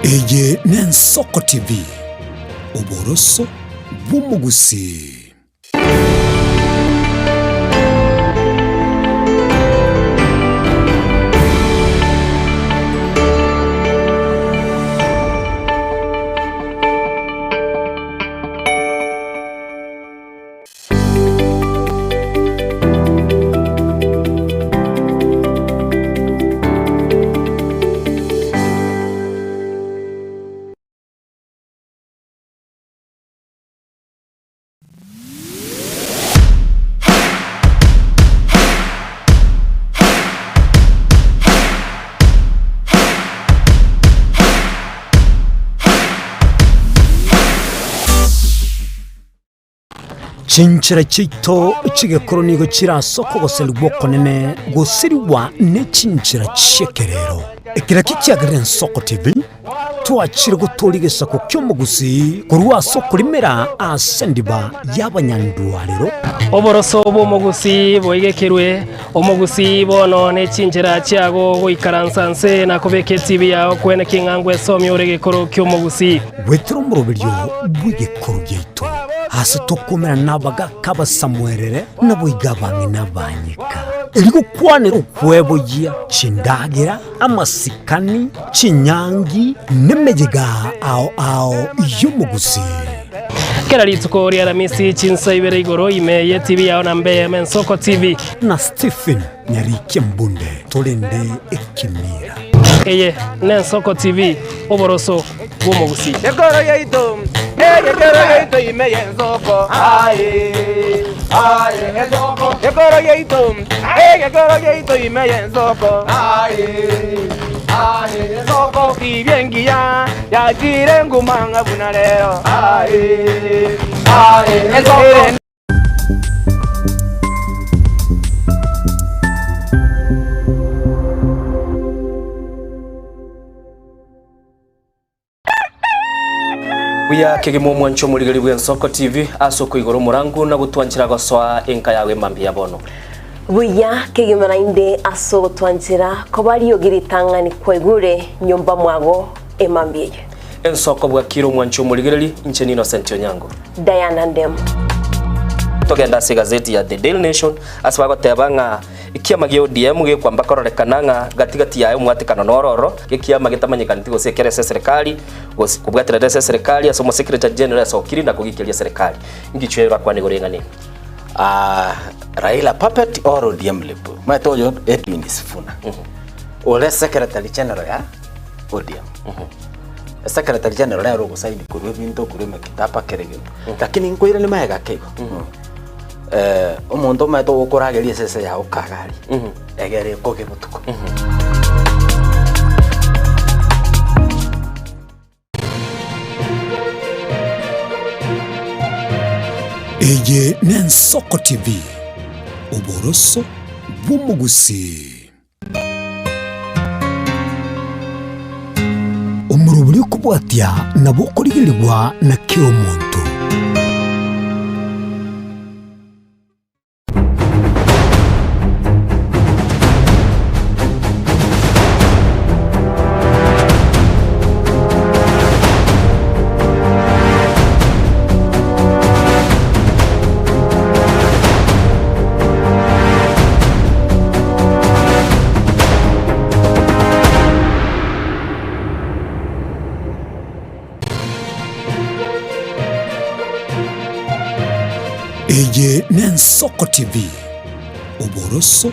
Eye n'Ensoko TV, oboroso bw'omogusii. Chinchera chiaito chi'egekoro nigo chire ase okogoserigwa okonene gosirigwa ne chinchera chi'ekerero. Ekero ekio kiagerire Ensoko TV, twachire gotooria egesaku ki'omogusii korwa ase okorimera ase endiba y'abanyandwarero. Oboroso bw'omogusii boigekerwe, omogusii bono ne chinchera chiago goikaransa nse na kobeka etibi yao kwene king'a ngwesomia ore egekoro ki'omogusii. Goetera omoroberio bw'egekoro giaito, aase tokomerana nabagaaka abasamuerere, naboigo abang'ina abanyeka, erio gokwanera okweboyia chindagera, amasikani, chinyangi, nemeyega ao ao y'omogusii. Kera rituko ri'Aramisi chinsa ibere igoro ime y'etibi yao na mbe Ensoko TV. Na Stephen Nyarikia Mbunde torende ekemira. Eye n'Ensoko TV, oboroso bw'omogusii. Ekoro yaito, egekero yaito ime y'ensoko, aye, aye, ensoko. Ekoro yaito, egekero yaito ime y'ensoko, aye, aye, ensoko. Tibia engiya yachire nguma ng'a buna rero, aye, aye, ensoko. Buya kegima omwancho omorigeri bw'Ensoko TV ase okoigora omorangu na gotwanchera gosoa enka yago emambia ya bono. Buya kegima naende ase ogotwanchera koba riogi ritang'ani kwaigure nyomba mwago emambia eye. Ensoko bwakire omwancho omorigereri, inche n'Innocent Onyango. Diana Ndemo. Togende ase egazeti ya The Daily Nation ase bagoteba ng'a Ekiama gia ODM gekwamba kororekana ng'a gati gati yaye omwatekano noro ororo, ekiama getamanyekaneti gose ekere ase eserekari gose kobwaterera ase eserekari ase omosekretary general asokire na kogikeria eserekari. Inki orakwane igoro y'eng'ana eye? Ah, Raila puppet or ODM lip. Omanyete oyo Edwin Sifuna. Ore secretary general ya ODM. Secretary general nere ogosaini korwa ebinto korwa emekitaba kera egento. Lakini nkoiranie magega ake igo. Omonto omanyete ogokorageria esese yao kagari, egere ekoge botuko. Eye n'Ensoko TV, oboroso bw'omogusii. Omorobori okobwatia nabo okorigerigwa na kera omonto. Eye n'Ensoko TV, oboroso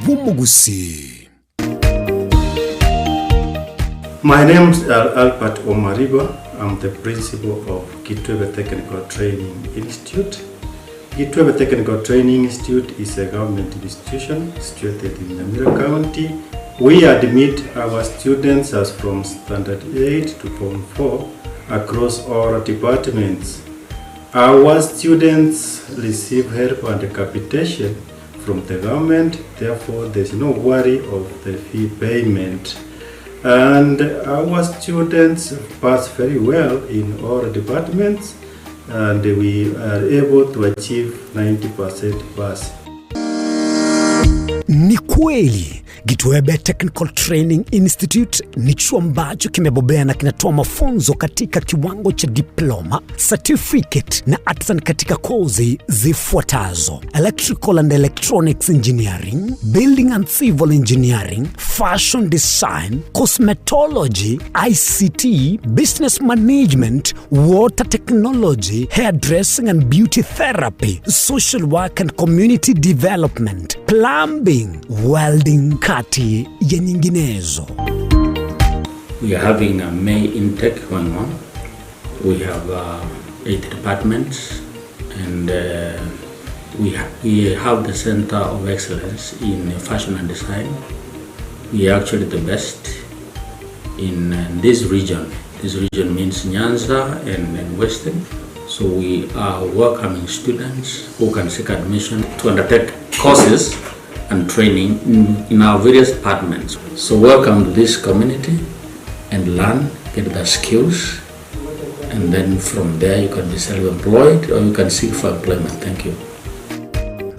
bw'omogusii. My name is Albert Omariba. I'm the principal of Kitwebe Technical Training Institute. Kitwebe Technical Training Institute is a government institution situated in Nyamira County. We admit our students as from Standard 8 to Form 4 across all departments. Our students receive help and capitation from the government, therefore there's no worry of the fee payment. And our students pass very well in all departments and we are able to achieve 90% pass. Ni kweli. Gitwebe Technical Training Institute ni chuo ambacho kimebobea na kinatoa mafunzo katika kiwango cha diploma, certificate na artisan katika kozi zifuatazo: Electrical and Electronics Engineering, Building and Civil Engineering, Fashion Design, Cosmetology, ICT, Business Management, Water Technology, Hairdressing and Beauty Therapy, Social Work and Community Development, Plumbing, Welding kati ya nyinginezo. We are having a May intake going on. We have 8 departments and we, ha we have the Center of Excellence in Fashion and Design. We are actually the best in this region. This region means Nyanza and Western. So we are welcoming students who can seek admission to undertake courses and training in our various departments. So welcome to this community and learn, get the skills, and then from there you can be self-employed or you can seek for employment. Thank you.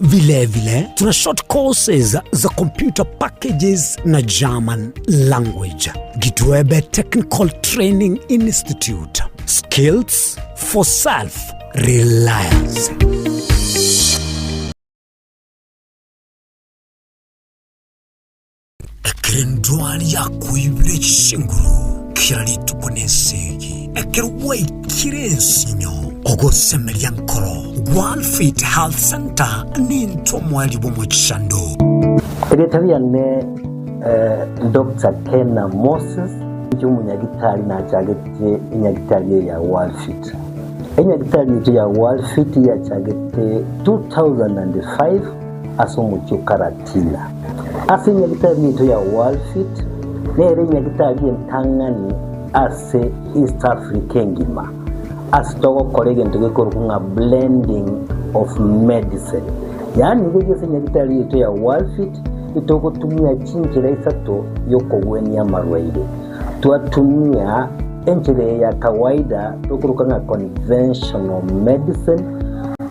Vilevile tuna short courses za computer packages na German language. Gitwebe Technical Training Institute. Skills for self reliance. Ekero endwari yakoibire chinguru kera rituko nesegi, ekero gwaikire ensinyo, ogosemeria nkoro, One Fit Health Center nintwe omoerio bw'omochando. Erieta riane Doctor Kena Moses, inche omonyagitari nachagete enyagitari eye ya Worldfit. Enyagitari yaito ya Worldfit yachagete 2005 ase omochie o Karatina. Ase enyagitari yaito ya Worldfit nere enyagitari entang'ani ase East Africa engima ase togokora egento gekorokwa ng'a blending of medicine. Yaani riria ase enyagitari yaito ya Worldfit itogotumia chinchera isato y'okogwenia amarwaire. Twatumia enchera eye ya kawaida tokoroka ng'a conventional medicine,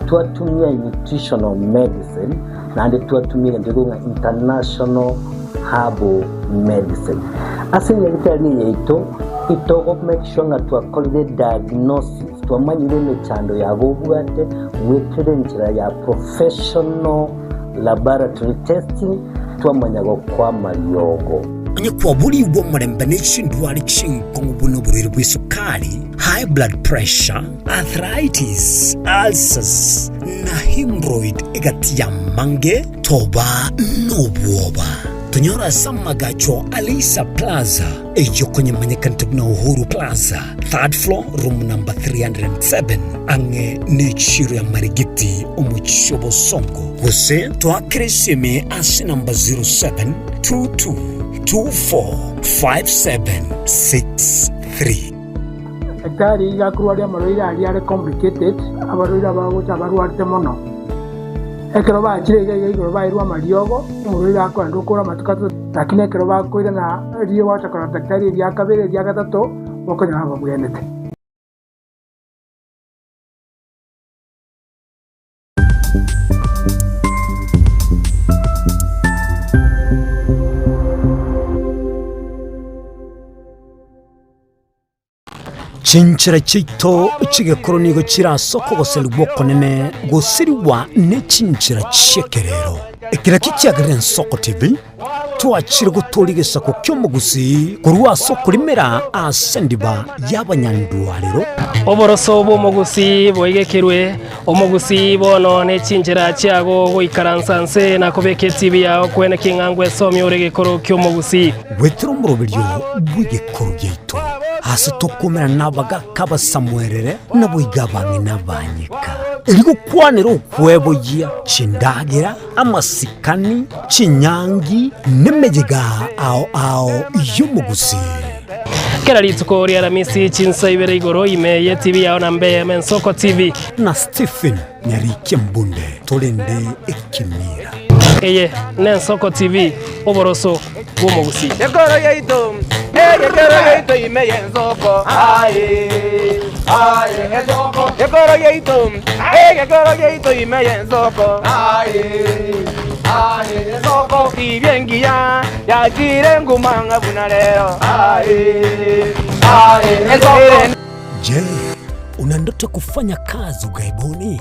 twatumia nutritional medicine, naende twatumia egento gekorokwa ng'a international herbal medicine. Ase enyagitari eye yaito, itogo make sure ng'a twakorire diagnosis, twamanyire emechando yago obwate goetera enchera ya professional laboratory testing, twamanya gokoa amariogo. Onye kwaborigwe omorembe ne chindwari chinkong'u buna oborwaire bw'esukari, high blood pressure, arthritis, ulcers, na hemorrhoid egati y'amange, toba nobwoba. Tonyore ase amagacho a Leisa Plaza, eyio konyemanyekanete buna Uhuru Plaza, third floor, room number 307, ang'e nechiiro ya Marigiti, omochie o Bosongo. Gose toakere esimi ase namba 0722245763. Daktari iga akorwaria amarwaire aria are complicated, abarwaire abagocha abarwarete mono. Ekero bachire iga iga igoro bairwe amariogo, omorwaire akoenda okora amatuko atato, lakini ekero bakoirana riria gwacha korora daktari eria kabere eria gatato, bokonyora babwenerete. Chinchera chiaito chi'egekoro nigo chire ase okogoserigwa okonene gosirigwa ne chinchera chi'ekerero. Eke nakio kiagerire Ensoko TV twachire gotooria egesaku ki'omogusii korwa ase okorimera ase endiba y'abanyandwarero. Oboroso bw'omogusii boigekerwe, omogusii bono ne chinchera chiago goikaransa nse na kobeka etibi yao kweneki ng'a ngwesomia ore egekoro ki'omogusii. Goetera omoroberio bw'egekoro giaito, aase tokomerana nabagaaka abasamuerere, naboigo abang'ina abanyeka, erio gokwanera okweboyia chindagera, amasikani, chinyangi, nemeyega ao ao y'omogusii. Kera rituko ria Aramisi chinsa ibere igoro ime ye TV yao na mbe Mensoko TV. Na Stephen Nyarikia Mbunde torende ekemira. Eye n'Ensoko TV, oboroso bw'omogusii. Ekoro yaito, egekero yaito ime y'ensoko, aye, aye, ensoko. Ekoro yaito, egekero yaito ime y'ensoko, aye, Ensoko tibia engiya yachire nguma ng'a buna rero. Je, una ndoto kufanya kazi ughaibuni?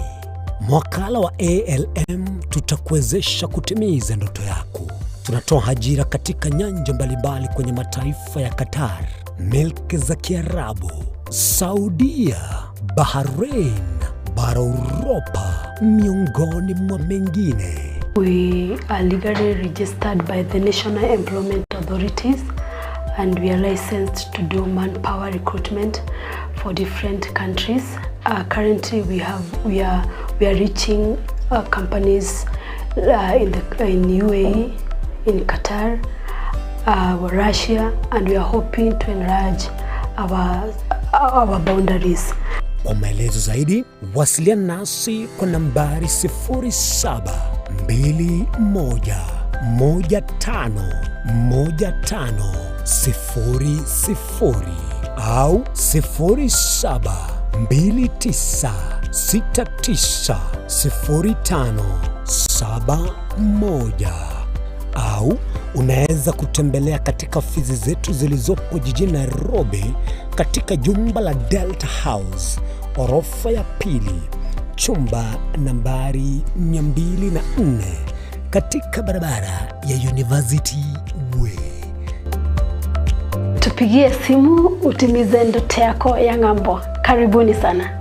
Mwakala wa ALM tutakuwezesha kutimiza ndoto yako. Tunatoa ajira katika nyanja mbalimbali kwenye mataifa ya Qatar, milki za Kiarabu, Saudia, Bahrain, bara Uropa, miongoni mwa mengine. We are legally registered by the National Employment Authorities and we are licensed to do manpower recruitment for different countries. Uh, currently we have we are we are reaching uh, companies uh, in the in UAE, in Qatar, uh, Russia and we are hoping to enlarge our our boundaries. Kwa maelezo zaidi wasiliana nasi kwa nambari 0721151500 au 0729690571 au unaweza kutembelea katika ofisi zetu zilizopo jijini Nairobi katika jumba la Delta House orofa ya pili chumba nambari 204 katika barabara ya University Way. Tupigie simu utimize ndoto yako ya ng'ambo. Karibuni sana.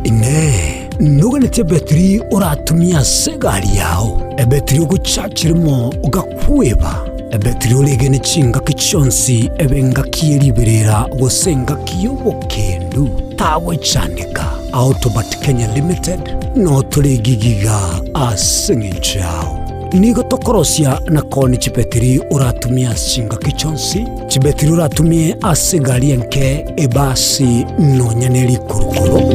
Inee, noganeti ebetiri oratumie ase egari yao, ebetiri ogochachirimo ogakweba, ebetiri oregene chingaki chionsi ebe engaki ye riberera gose engaki y'obokendu, tagwechandeka. Autobat Kenya Limited no tore gigiga ase eng'encho yao. Nigo tokorosia na koonia chibetiri oratumie ase chingaki chionsi, chibetiri oratumie ase egari enke, ebasi, nonya ne rikurukuru.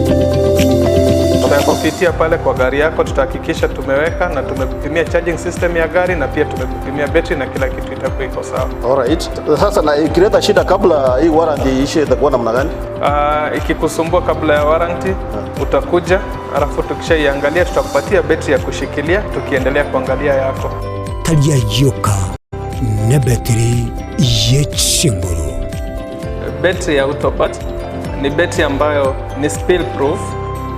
Tutakupitia pale kwa gari yako, tutahakikisha tumeweka na tumekupimia charging system ya gari na pia tumekupimia betri na kila kitu itakuwa iko sawa. Alright. Sasa na ikileta shida kabla hii warranty iishe itakuwa namna gani? Uh, ikikusumbua kabla ya warranty utakuja, alafu tukishaiangalia tutakupatia betri ya kushikilia tukiendelea kuangalia yako. Tari ayio nebetiri ye chinguru. Betri ya Autopat ni betri ambayo ni spill proof,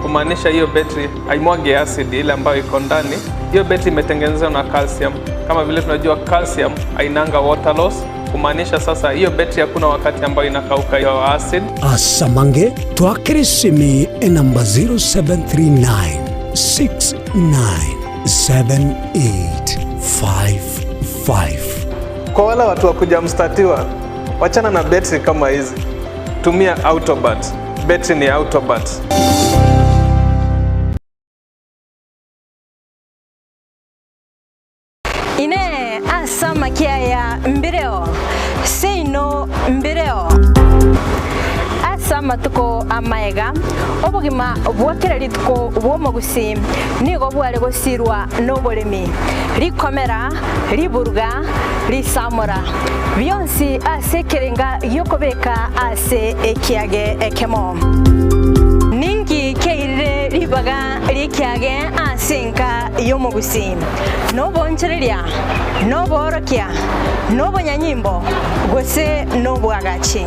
kumaanisha hiyo betri haimwagi acid ile ambayo iko ndani. Hiyo betri imetengenezwa na calcium. Kama vile tunajua calcium hainanga water loss, kumaanisha sasa hiyo betri hakuna wakati ambayo inakauka hiyo acid. Asamange twakere esimi enamba 0739 697855. Kwa wale watu wa kujamstatiwa, wachana na betri kama hizi, tumia Autobat. Betri ni Autobat. Inee, ase amakia aya mbireo, seino mbireo. Ase amatuko amaega, obogima bwa kera rituko bw'omogusii nigo bware gosirwa noboremi, rikomera, riburuga, risamora, bionsi ase ekerenga gi'okobeka ase ekiage ekemo. Ninki keirire ribaga ri'ekiage ase enka y'omogusii? Noboonchoreria, noboorokia, nobonyanyimbo, gose nobwagachi?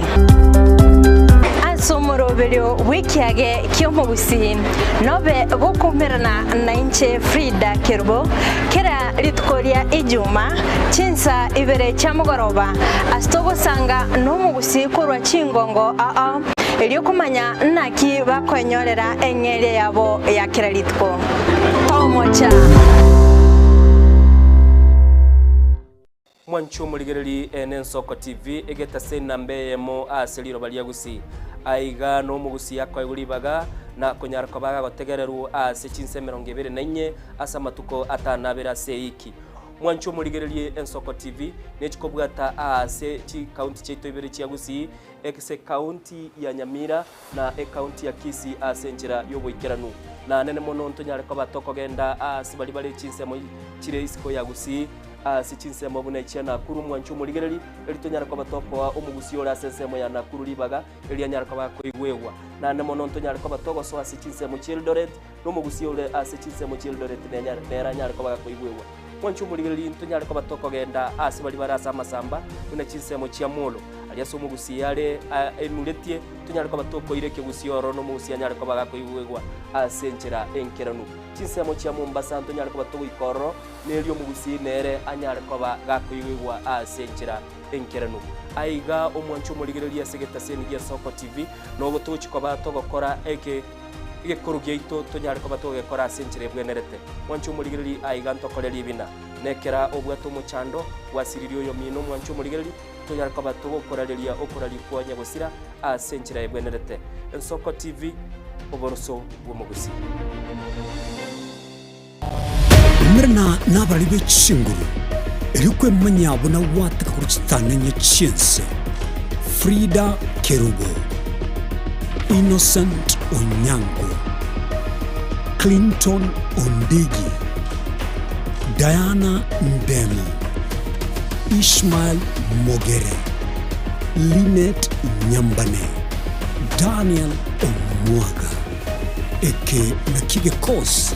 Ase omoroberio bw'ekiage ki'omogusii nobe gokoumerana nainche Frida Kerubo kera rituko ria Ijuma chinsa ibere chia mogoroba ase togosanga nomogusii korwa chingongo ao erio komanya naki bakoenyorera eng'eria yabo ya kera rituko. Tomocha. Mwanche omorigereri ene Ensoko TV egetase enamba eyemo ase riroba ria Gusii. Aiga nomogusii akoegwa ribaga na konyara koba agotegererwa ase chinsa emerongo ebere na inye ase amatuko atano abere ase eiki. Mwanche omorigererie Ensoko TV nechikobwata aase chikaunti chiaito ibere chia Gusii ase ekaunti ya Nyamira na ekaunti ya Kisii ase enchera y'oboikeranu. Na nene mono ntonyare koba tokogenda aase baria bare chinsemo chire isiko ya Gusii. Ase chinsemo buna echia Nakuru omwanche omorigereri, eri tonyare koba tokoa omogusia ore ase ensemo ya Nakuru ribaga, eri anyare koba akoigwegwa. Naende mono ntonyare koba togosoa ase chinsemo chi'Eldoret, na omogusia ore ase chinsemo chi'Eldoret nenyare nere anyare koba gakoigwegwa. Mwanche omorigereri, ntonyare koba tokogenda ase baria bare ase amasamba, buna chinsemo chia Molo, aria ase omogusia are enuretie, tonyare koba tokoira ekegusia ororo na omogusia anyare koba gakoigwegwa ase enchera enkeranu. Chinsemo chia Mombasa ntonyare koba togoika ororo, Nerio omogusii nere anyare koba gakoigwegwa ase enchera enkeranu. Aiga omwanche omorigereria ase egetaseni gia Soko TV, nogo togochia koba togokora eke egekoro giaito tonyare koba togegekora ase enchera ebwenerete. Mwanche omorigereri aiga ntokore ribina. Nekera obwate omochando, gwasiririe oyomino omwanche omorigereri, tonyare koba togokorareria okoraria kwa nyagosira ase enchera ebwenerete. Ensoko TV, oboroso bw'omogusii. Umerana nabarari be chinguru, erio kwemanya buna gwateka korwa chitanenye chi'ense. Frida Kerubo, Innocent Onyango, Clinton Ondigi, Diana Ndemo, Ishmael Mogere, Linet Nyambane, Daniel Omwaga. Eke nakio egekosi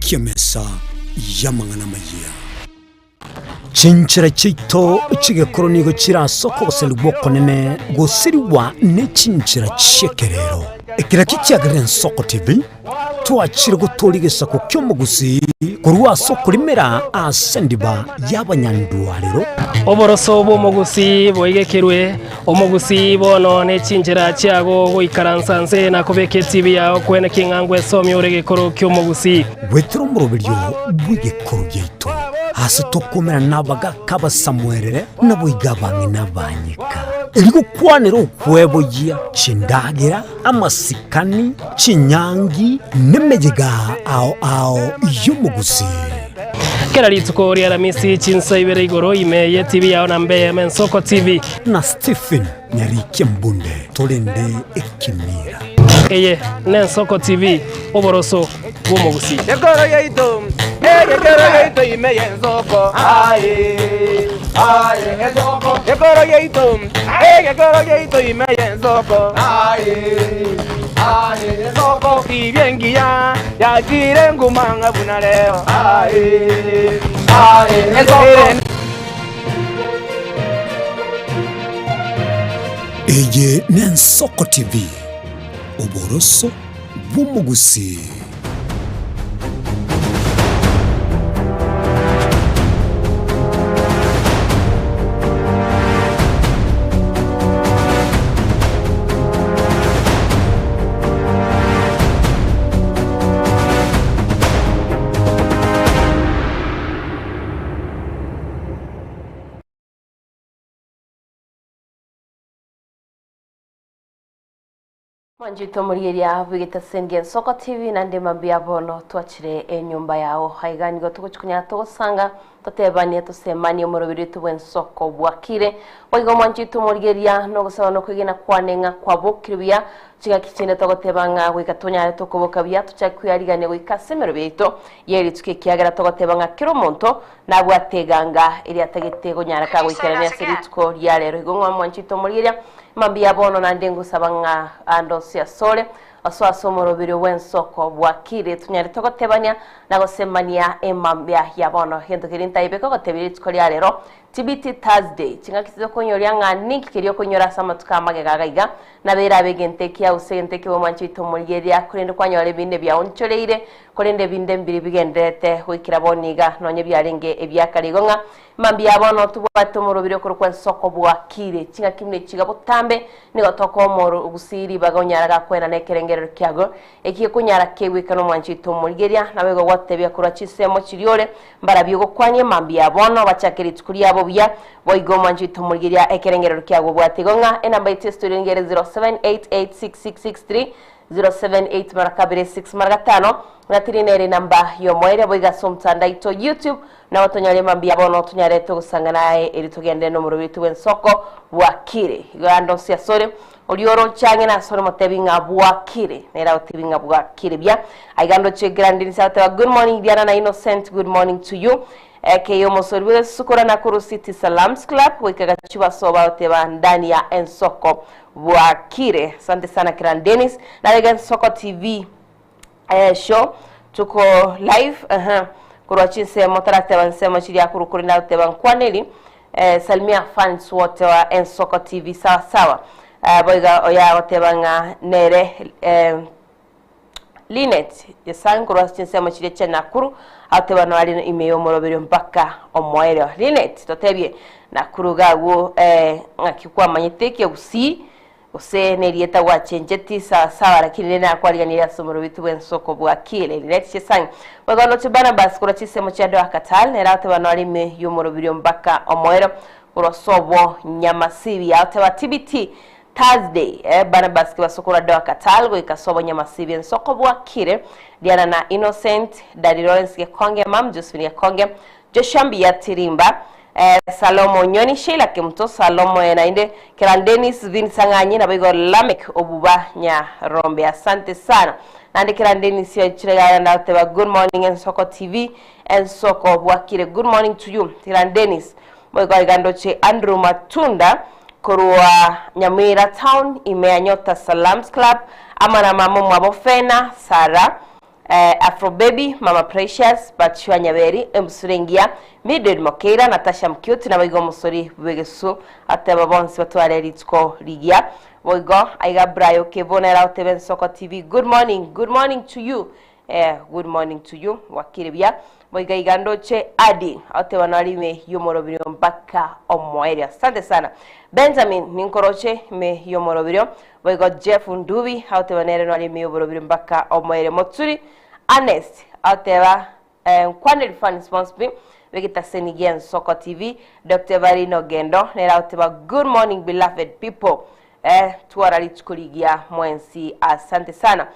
ki'emesa y'amang'ana amayia. Chinchera chiaito chi'egekoro nigo chire ase okogoserigwa okonene gosirigwa ne chinchera chi'ekerero. Eke nakio kiagerire Ensoko TV twachire gotooria egesaku ki'omogusii korwa ase okorimera ase endiba y'abanyandwarero. Oboroso bw'omogusii boigekerwe Omogusii bono ne chinchera chiago goikaransa nse na kobeka etibi yao kwene king'a ngwesomia ore gekoro ki'omogusii. Goetera omoroberio bw'egekoro giaito, aase tokomerana nabagaaka abasamuerere, naboigo abang'ina abanyeka, erio gokwanera okweboyia, chindagera, amasikani, chinyangi, nemeyega ao ao y'omogusii. Kera rituko ria Aramisi chinsa ibere igoro ime ye TV yao na mbe eyemo Ensoko TV. Na Stephen Nyarikia Mbunde torende ekemira. Eye n'Ensoko TV, oboroso bw'omogusii. Ekoro yaito, egekero yaito ime y'ensoko. Aye, aye, ensoko. Ekoro yaito, egekoro yaito ime y'ensoko. Aye, aye, ensoko. Tibia engiya yachire nguma ng'a buna reo. Aye, aye, ensoko. Eye n'Ensoko TV, oboroso bw'omogusii. Mwanchete omorigeria bw'egetaseni gia Ensoko TV naende mambia bono twachire enyomba yao. Aiga nigo togochi konyara togosanga totebanie tosemanie omoroberi oito bw'ensoko bwakire. Boigo mwanchete omorigeria nogosaba nokwegena kwane ng'a kwabokire buya chingaki chinde togoteba ng'a goika tonyare tokoboka buya tochake kwearigania goika ase emerobi yaito ye rituko ekiagera togoteba ng'a kera omonto nabwate eganga eria atagete gonyara kagoikerania ase rituko ria rero. Igo ng'a mwanchete omorigeria Mambia bono naende ngosaba ng'a ande onsi asore, osoe ase omoroberio bw'ensoko bwakire, tonyarete gotebania na gosemania emambia ya bono. Egento keria ntaibeke gotebia rituko ria rero, TBT Thursday, chingaki titokonyoria ng'a ninki keria okonyora ase amatuko amagega iga iga, nabo erabe egento ekiya gose egento ekebe omwanchi oito omorigereria, korende kwanyora ebinde biaonchoreire, korende ebinde mbiri bigendererete goikera bono iga, nonye biarenge ebia kare. Igo ng'a Mambia bono tobwate omorobiri okorokwa ensoko bwakire. Chingaki buna echiga botambe nigo tokoa omorogusii ribaga onyara gakoena nekerengerero kiago eki gekonyara kegweka nomwanchi oito omorigeria. Naboigo gwatebia korwa chinsemo chiria ore mbarabio gokwanie mambia bono bachake rituko riabo buya. Boigo omwanchi oito omorigeria ekerengerero kiago obwate igo ng'a enamba yaito y'estory nigo ere 07886663 078 mara kabere 6 mara gatano na tiri nere enamba y'omoerio boigo ase omotandao oito YouTube Nabo tonyore mambia bono tonyarete ogosangana aye erio togende nomorobeti bw'ensoko bwakire. Igo ande onsi asore, oria oroche ang'e nasore motebi ng'a bwakire, nere agotebi ng'a bwakire buya. Aiga ndoche Grandins agoteba good morning Diana na Innocent good morning to you. Ekeye omosori bw'egesukura Nakuru City Salams Club goika gachibasoba oteba ndani ya ensoko bwakire. Asante sana Kiran Dennis. Narege Ensoko TV eh, show tuko live uh korwa chinsemo tarateba nsemo chiria akuru kuri nagoteba nkwaneri eh, salimia fans wote wa Ensoko TV sawa sawa eh, boiga oya goteba ng'a nere eh, Linet Jesang korwa ase chinsemo chiria chia Nakuru agoteba noare ime y'omoroberio mpaka omoerio. Linet totebie Nakuru iga agwo eh, ng'aki kwamanyete ekegusii gose nerieta gwachencheti sawa sawa lakini rende nakwariganirie ase omorobiti bw'ensoko bwakire. Linet Chesang boigo ndoche Barnabas korwa chinsemo chia Doha Qatar nere agoteba noare ime y'omoroberio mpaka omoerio korwa sobo Nyamasibi agoteba TBT Thursday, Barnabas Kibasokoro Adoa Katal goika ase obonyamasi bw'ensoko bwakire, Diana na Innocent, Daddy Lawrence Gekonge, Mam Josephine Gekonge, Joshua Mbiya Tirimba, Salomo Onyoni, Sheila Kemuto, Salomo naende Keran Dennis, Vin Sang'anyi naboigo Lameck Obuba Nyarombe. Asante sana. Naende Keran Dennis oichire iga agenda goteba good morning Ensoko TV, Ensoko bwakire. Good morning to you Keran Dennis. Boigo iga ndoche Andrew Matunda korwa Nyamira Town ime ya Nyota Salams Club amo na mama omwabo Fena, Sarah, Afro Baby, Mama Precious, Batshua Nyaberi, Embusuro Engiya, Mildred Mokeira, Natasha Mcute naboigo omosori bw'egesu ateba bonsi batware rituko rigiya. Boigo aiga Brayo Kevo nere agoteba Ensoko TV good morning, good morning to you. Eh, good morning to you, wakire buya. Boiga iga ndoche Adi, agoteba nore ime y'omoroberio mpaka omoerio. Asante sana. Benjamin, ninkoroche ime y'omoroberio. Boigo Jeff Ndubi, agoteba nere nore ime y'oboroberio mpaka omoerio. Moturi Ernest, agoteba eh, nkwaneri fans bonsi pi, begetaseni gi'Ensoko TV. Dr. Evarine Ogendo, nere agoteba good morning beloved people. Eh, twara rituko rigiya mwensi. Asante sana.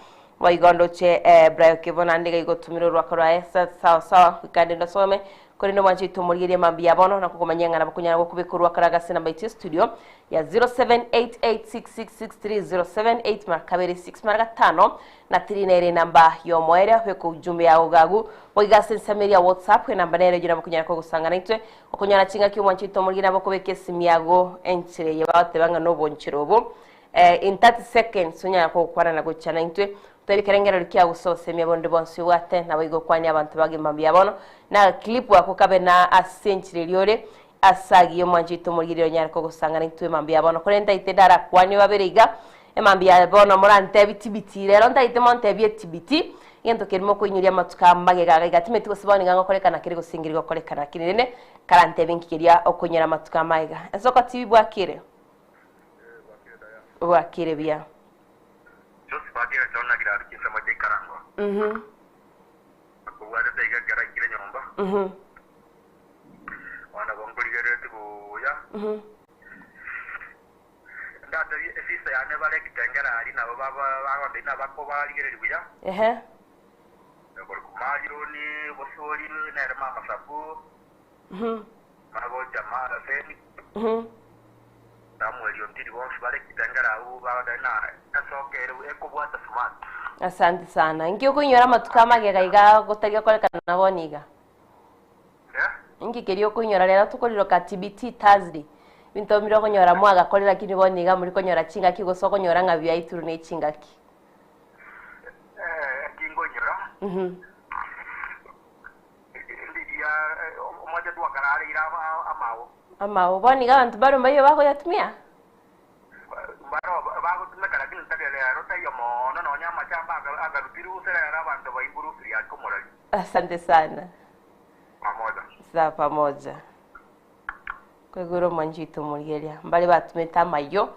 Boigo ndoche Brayo Kevo naende iga igotumire orwako rwaye sawa sawa goika ande ndosome korende omwanche oito omorigererie mambia bono na kokomanyia ng'a nabo konyara gokobeka orwako rwa gase namba yaito ya studio ya 0788666307 8 mara kabere 6 mara gatano na 3 nere enamba yomoerio beka ujumbe yago gagu boigo ase ensemo eria ya whatsapp enamba nere eyio nabo konyara kogosangana intwe okonyora chingaki omwanche oito omorigererie nabo okobeka esimi yago enchera eye bagoteba ng'a nobonchera obo In 30 seconds onyare gokwana na gochia naintwe, toebe ekerengererio kia gose obosemia bonde bonsi obwate, naboigo okwanie abanto bagima mbuya bono, na agaclip ako kabe na ase enchera eria ore ase agiya omwancho oito omorigereria onyare kogosanga naintwe mambia bono. Korende ntaete ndarakwanie babere iga, emambia bono morantebi tibiti rero ntaete montebie tibiti, egento keria mokoinyoria amatuko amagega iga iga timeti gose bono iga ngokorekana kere gose nkeri gokorekana lakini rende karantebie nki keria okoinyora amatuko amagega. Ensoko tibi bwakire. Bwakire buya. Joseph akegacha onagire aria chinsemo chia ikarango. Akobwatete iga ekero aikire nyomba. Bono nabo nkorigereretie buya. Ndatebie esista yane bare Kitengela aria nabo bagontebi nabakobarigereria buya. Okorokwa Marion, Bosori, nere mama Sabu. Magocha Maraseni, Samueli Ontiri bonsi bare Kitengela agwo bagateba ng'a esoka ere ekobwata smart. Asante sana. Inki okoinyora amatuko amagega iga gotari gokorekana na bono iga? Inki keria okoinyora rero tokoriroka TBT Thursday? Ebinto mbire okonyora mwagakorire lakini bono iga muri konyora chingaki gose okonyora ng'a biaitirwe ne chingaki. Inki nkoinyora? Ndiria omwanchani twakarareire amao. Amao. Bono iga abanto barwe mbaiywo bakoyatumia? Mbaro bagotumeka lakini tari rero taiyo mono nonya amachamba akarutirwe gose rero abanto baimburusirie ake omorari. Asante sana. Pamoja. Sawa pamoja. Koigure omwanchi oito omorigereria mbare batumete amayio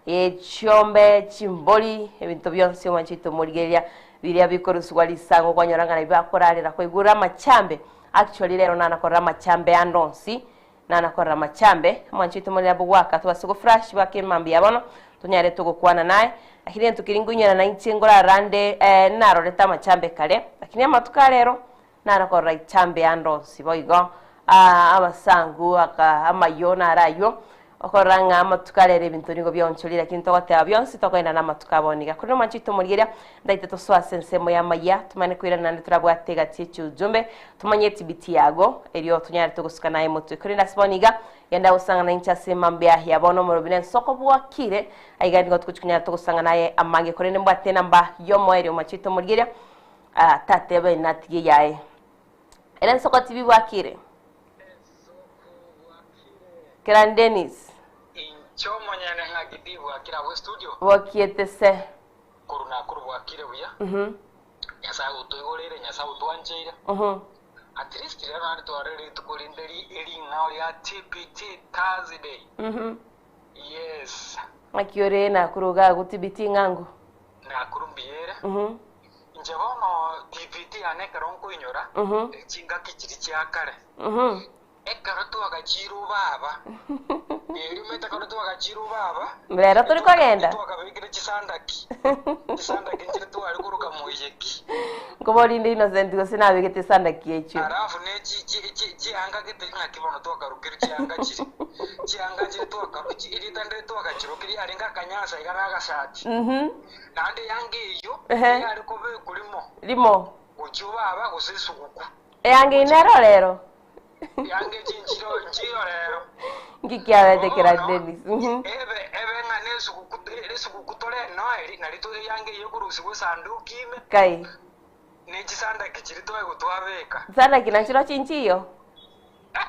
ye chiombe, chimbori, ebinto bionsi omwanchi oito omorigereria biria bikorusigwa risango kwanyora ng'a nabio bakorarera koigure amachambe actually rero nanakorera amachambe ande onsi nanakorera amachambe omwanchi oito omorigereria nabo gwaka tobase go flash baka emambia bono tonyare togokwana naye lakini egento keria nkoinyora nainche nkorarande narorete amachambe kare lakini amatuko arero Nare korora ichambe ande onsi boigo, aa, abasangu, aka, amayio nare ayio. Okorora ng'a amatuko arero ebinto nigo biaonchoria, lakini togoteba bionsi tokoenda namatuko abo niga. Korende omwancho oito omorigereria, ntaete tosoe ase ensemo y'amayia, tomanye koirana naende torabwate egati ye chiujumbe, tomanye etibiti yago, erio tonyare togosuka naye motwe. Korende ase bono iga, genda gosang'ana inche ase emambia ya bono omorobi na ensoko bwakire, aiga nigo togochia konyara togosang'ana aye amange. Korende mbwate enamba y'omoerio omwancho oito omorigereria, ah, tateba inatigie yaye. Ere ensoko tibi bwakire. Kerani Dennis. Inche omonyene ng'aki tibwakire abwo estudio. Bokiete se. Korwa nakuru bwakire buya. Nyasae otoigoreire, Nyasae otwancheire. At least rero naende twarorire rituko rinde ring'ao ria TBT Thursday. Yes. Ng'aki ore nakuru iga agwo TBT ng'ango? Nakuru mbuya ere. Inche bono TBT yane ekero nkoinyora, chingaki chiria chia kare. Ekero twagachiire obaba, erio omanyete ekero twagachiire obaba, Rero tori kogenda? twakabekire chisandaki, chisandaki nchire tware koroka moiyeki. Nkoboria inde Innocent gose nabegete esandaki echio. Alafu ne chi chi chi chianga gete ng'aki bono twakarokire chianga chire, chianga chire twakaru chi erieta ndire twagachirokeria yarenge akanyasa iga na agashati. Naende eyanga eyio, Ehe. eyare kobekwa rimo, Rimo. gochia obaba gose esuguku. Eyanga eye nero rero. Yange chinchiro nchiyo rero. Nki kiabete kera Dennis? Mhm. Ebe ebe ng'a nesuguku esuguku tore Noeli nari to eyange eye ekorusigwa esanduki ime. Kai. Ne chisandaki chiri twaigwa twabeka. Sandaki nachiro chinchiyo?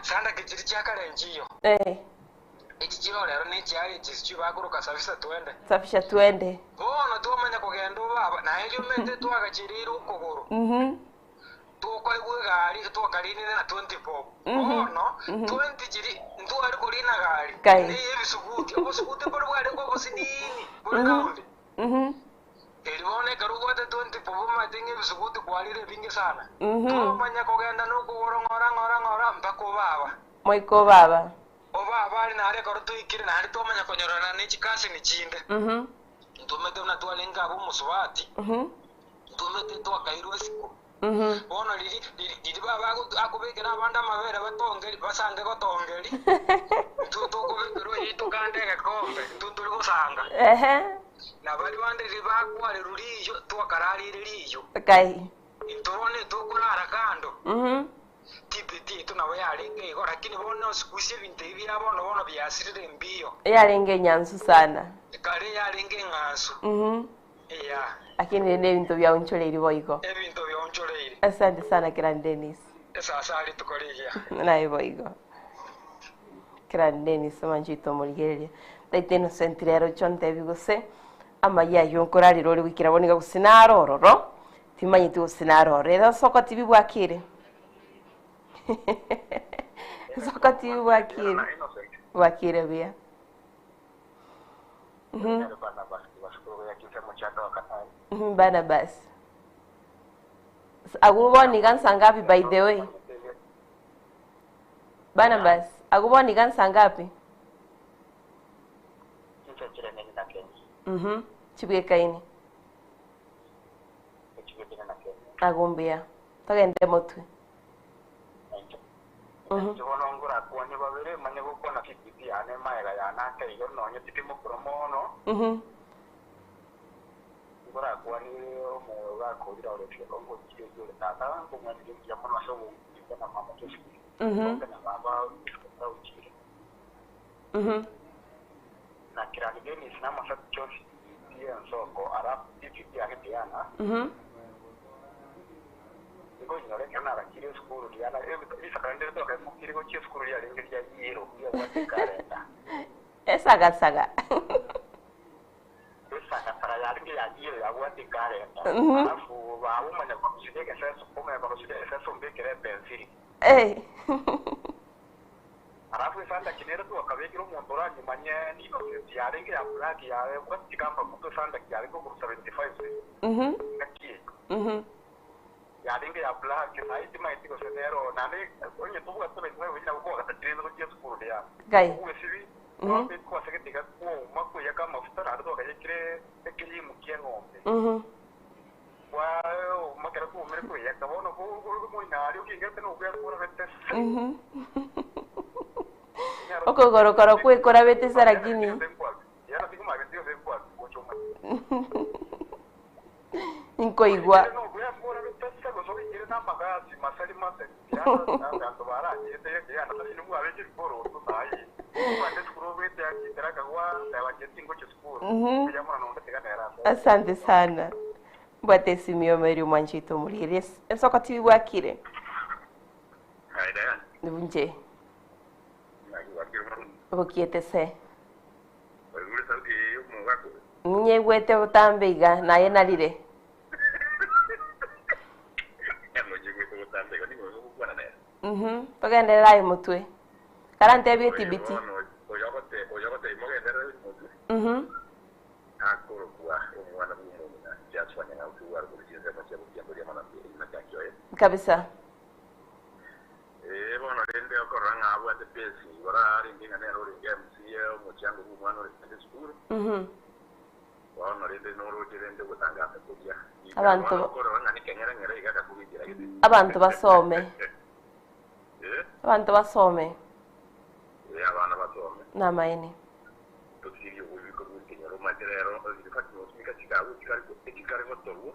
Sandaki chiri chia kare nchiyo. Eh. Echi chiro rero ne chiare echi sijui bakoroka safisha twende. Safisha twende. Bono twamanya kogenda obaba naende omanyete twagachireire okogoro. Mhm. Tokoigwa egari twakarinire na 20 bob. Bono 20 chiri ntware korina gari Kai. neye ebisuguti. Obosuguti mbori bwarenge obosinini bore round. Eri bono ekero obwate 20 bob omanyete ng'a ebisuguti kwarire ebinge sana. Twamanya kogenda nokogoro ng'ora ng'ora ng'ora mpaka obaba. Moika obaba. Obaba aria naende ekero toikire naende twamanya konyorana ne chikasini chinde. Ntomanyete buna twarenge abwo omosubati. Ntomanyete twakairwe isiko. Bono riri riri baba akobekera abande amabere batongeri basange gotongeri, intwe tokobekerwa eyio tokande egekombe, intwe ntori gosanga. Ehe. Na baria bande riri bakwarerwa riiyo, twakararire riiyo. Kai. Intwe bono etokorara kando. Tibeti yaito nabo yarenge igo, lakini bono siku isi ebinto ebi bia bono bono biasirire mbiyo. Yarenge enyansu sana. Kare yarenge eng'ansu. Eya. Lakini rende ebinto biaonchoreiri boigo. Ebinto biaonchoreiri. Asante sana Kiran Dennis. Esasa rituko rigiya. Naye boigo. Kiran Dennis omanche omorigereria. Taita Innocent rero chontebi gose amaya ayio nkorarera ore goikera bono iga gose naro ororo timanyeti gose naro ororo. Ere soko tibi bwakire. Soko tibi bwakire. Bwakire buya. Barnabas. Agwo bono iga nsa ngapi by the way? Barnabas, agwo bono iga nsa ngapi? Mhm. Chibwekaine. Agwo mbuya. Togende motwe. Inche bono ngorakwanie babere, manye gokwana TPP yane magega yane ake igo nonye tindimokora mono, ngorakwanie omogakorire ore ongochire oyio ore tata, nkomwanire mbuya mono ase ogochika na mama Josephine, konge na baba ogochire. Na Kirani Dennis na amasati chionsi pi ensoko alafu TPP yane Diana, Nkoinyora ekero nagachire esukuru riana, risakara ndire twakaimokirie gochia esukuru riarenge ria yellow riabwate ekarenda. Esagasaga. Esagasaga yarenge ya yellow yabwate ekarenda. Alafu baba omanya korusiria egeseso, omanya korusiria egeseso mbekere epensiri. Eh. Alafu esandaki nere twakabekire omonto oranyimanye Innocent yarenge ya black yabwate chikamba motwe esandaki yarenge okorwa 75 ngaki eyio. Yarenge ya black naye timaeti gose nero naende onye tobwate 75 onye nabo kwagatachirie gochia esukuru riria. Kai. Ogwesibi kwabekwa ase getiga kwauma kweyaka amafuta naende twakayekire ekerimu kia eng'ombe. Kwauma ekero kwaumire kweyaka bono moina aria okingerete nobuya kworabete se. Okogoro koro kwekorabete se lakini. Nkoigwa. Asante sana. Mbwate esimu yomeri omwanchete omorierie. Ensoko TV bwakire. Nje. Bokiete se. Nyegwete botambe iga naye narire. Togenderera aye motwe. Karantebie TBT. Kabisa. Eh bono rende okorora ng'a abwate pesi igoro arenge ng'a nere orenge MCA omochango bwa omwana ore kogenda esukuru. Bono rende noroche rende ogotangasa koria. Iga Abanto bono okorora ng'a nekeng'ereng'ere iga akakobekera gete. Abanto basome. Eh? Abanto basome. Eh abana basome. Namaene. Tosirie oboibiko bwa ekenyoro omanyete rero in fact nosimeka chikagu chikare echikare gotorwa.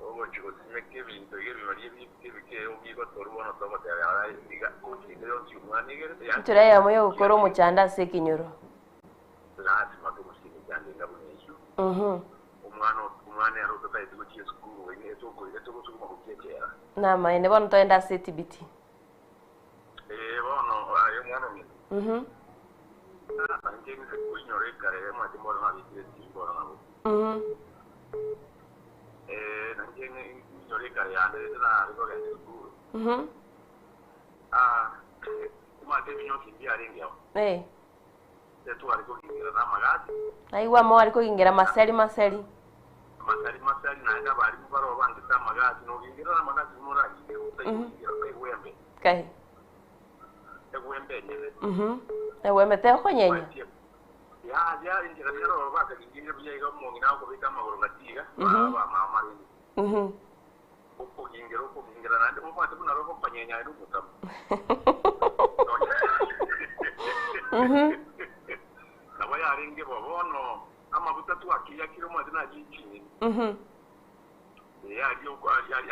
Ogochia gosimeka ebinto iga ebimeri ebike obigotorwa bono togoteba ara iga gochinde yonsi omwana igerete yaani Enchera eyemo yogokora omochando ase ekenyoro. Lasima togosie emechando enga buna eyio. Omwana omwana ere ototaeti gochia esukuru oine etogosuguma gochia echela. Namaene bono togende ase etibiti. Ee bono aye omwana omino. Inche inse koinyora ekare omanyete mboro nabekire esimi bono nabo. Ee nainche nyinyore ekare yande rende nare kogenda esukuru. Omanyete ebinyonsi mbiarenge ao. Etware kogingera namagati. Naigwa amo are kogingera maseri maseri. Maseri maseri naende abarimu baroo bangete amagati nogingera namagati buna oragingere otaigogingira egwembe. Kai. Egwembe enyene. Egwembe tekonyenya. Ya ya enchera nero bakagingire buya iga omong'ina akobeka amagoro gati iga ba mama rende. Okogingera okogingera naende omanyete buna rogokonyenya aye nomotamu. Nabo yarenge bo bono amaguta twakeyakire omanyete naye chinyeni. Ee aria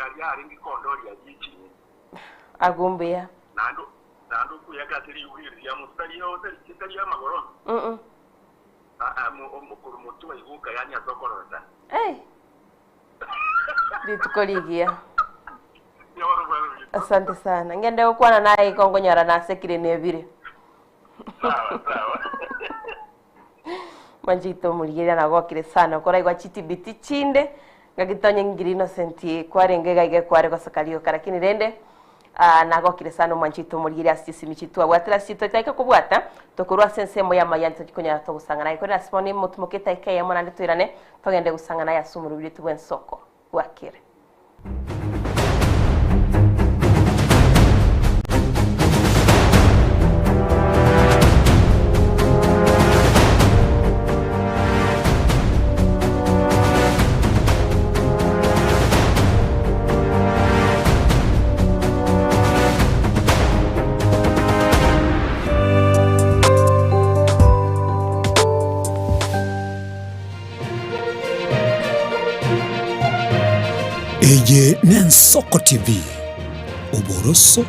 aria arenge kondori aria chinyeni. Agwo mbuya. Naende naende okweyaka ase riuga eri ria moto tari tari amagoro. Okorwa motwe aigoka yaani ase okororokana. Rituko rigiya. Asante sana. Ngende gokwana naye igo nkonyora nasekire nebire. Mwanchete omorigereria nagokire sana okoraigwa chitibiti chinde ngaki tonye ngiri Innocent kwarenge iga iga kware goseka rioka lakini rende ah, nagokire sana omwanchete omorigereria ase chisimi chitwabwatire ase chitotaika kobwata tokorwa ase ensemo ya amayani tochikonyara togosang'ana aye korende ase bono motumoke etaika eyemo naende toirane Togende gosang'ana aye ase omorobireti bw'ensoko bwakere. Eye n'Ensoko TV, oboroso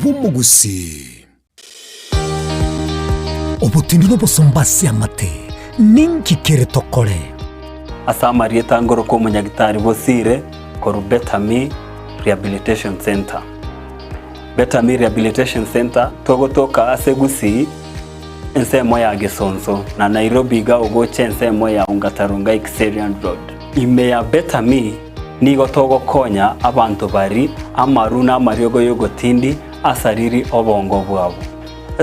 bw'omogusii. Obotindi n'obosomba ase amate, ninki kere tokore? Ase amarieta ngoroka omonyagitari Bosire korwa Better Me Rehabilitation Centre. Better Me Rehabilitation Centre togotoka ase Gusii ensemo ya Gesonso na Nairobi iga ogocha ensemo ya Ongata-Rongai Kiserian Road. Ime ya Better Me nigo togokonya abanto bari amaru na amariogo y'ogotindi asariri obongo bwabo.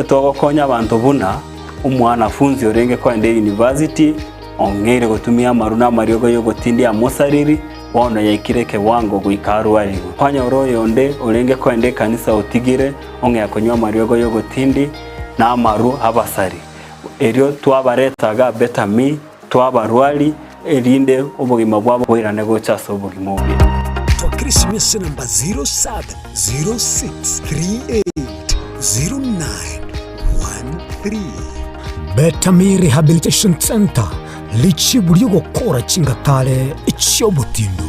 Togokonya abanto buna omwanafunzi orenge kogenda eyunivasiti ong'eire gotumia amaru na amariogo y'ogotindi amosariri bono yaikire ekewango goika arwarigwe. Kwanyora oyonde orenge kogenda ekanisa otigire ong'ea konywa amariogo y'ogotindi na amaru abasari. Erio twabareta iga Better Me, twabarwari, erinde obogima bwabo boirane gocha ase obogima obuya. Twakera esimi ase enamba 07063809. Better Me Rehabilitation Centre, richibu ri'ogokora chingatare chi'obotindu.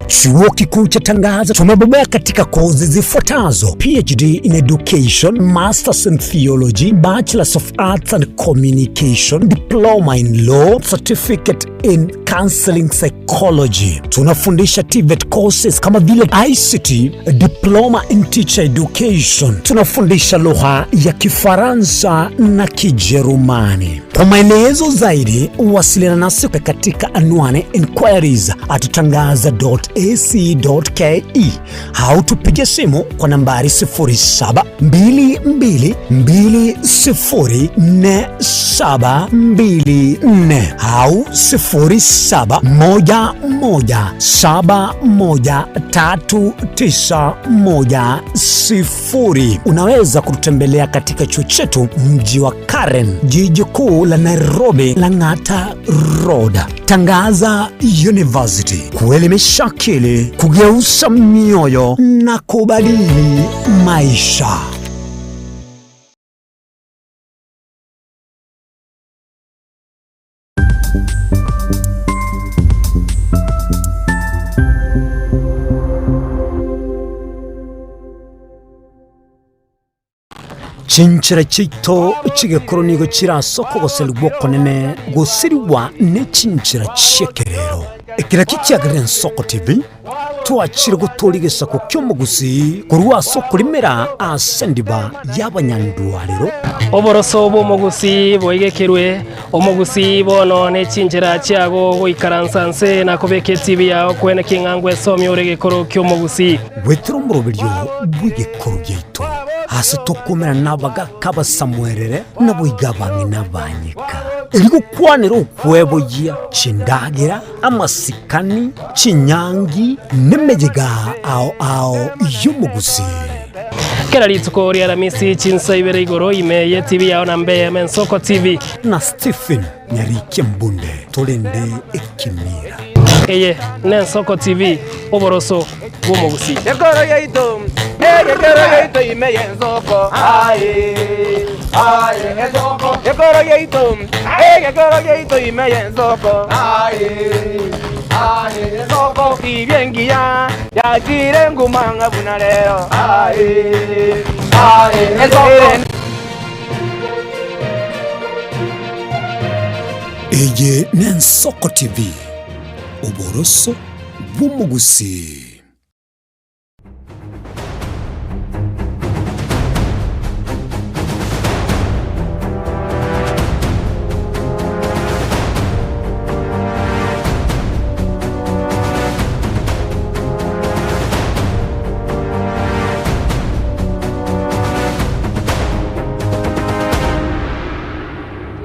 Chuo Kikuu cha Tangaza tumebobea katika kozi zifuatazo: PhD in Education, Masters in Theology, Bachelors of Arts and Communication, Diploma in Law, Certificate in Counseling Psychology. Tunafundisha TVET courses kama vile ICT, Diploma in Teacher Education. Tunafundisha lugha ya Kifaransa na Kijerumani. Kwa maelezo zaidi, wasiliana nasi katika anwani inquiries at tangaza.ac.ke au tupige simu kwa nambari 0722204724 au 0711713910. Unaweza kututembelea katika chuo chetu mji wa Karen, jiji kuu la Nairobi, Lang'ata Road. Tangaza University, kuelimisha akili, kugeuza mioyo na kubadili maisha. Chinchera chiaito chi'egekoro nigo chire ase okogoserigwa okonene gosirigwa ne chinchera chi'ekerero. Ekero ekio kiagerire Ensoko TV, twachire gotooria egesaku ki'omogusii korwa ase okorimera ase endiba y'abanyandwarero. Oboroso bw'omogusii boigekerwe, omogusii bono ne chinchera chiago goikaransa nse na kobeka etibi yao kwene king'a ngwesomia ore egekoro ki'omogusii. Goetera omoroberio bw'egekoro giaito, ase tokomerana nabagaka abasamuerere, naboigo abang'ina abanyeka, erio gokwanera okweboyia chindagera, amasikani, chinyangi, nemeyega ao ao y'omogusii. Kera rituko ria Aramisi chinsa ibere igoro ime ye TV yao na mbe Ensoko TV. Na Stephen Nyarikia Mbunde torende ekemira. Eye n'Ensoko TV, oboroso bw'omogusii. Ekoro yaito, egekero yaito ime y'ensoko. Aye, aye, ensoko. Ekoro yaito, egekero yaito ime y'ensoko. Aye, aye, ensoko. Tibia engiya, yachire nguma ng'a buna rero. Aye, aye, ensoko. Eye n'Ensoko TV, oboroso bw'omogusii.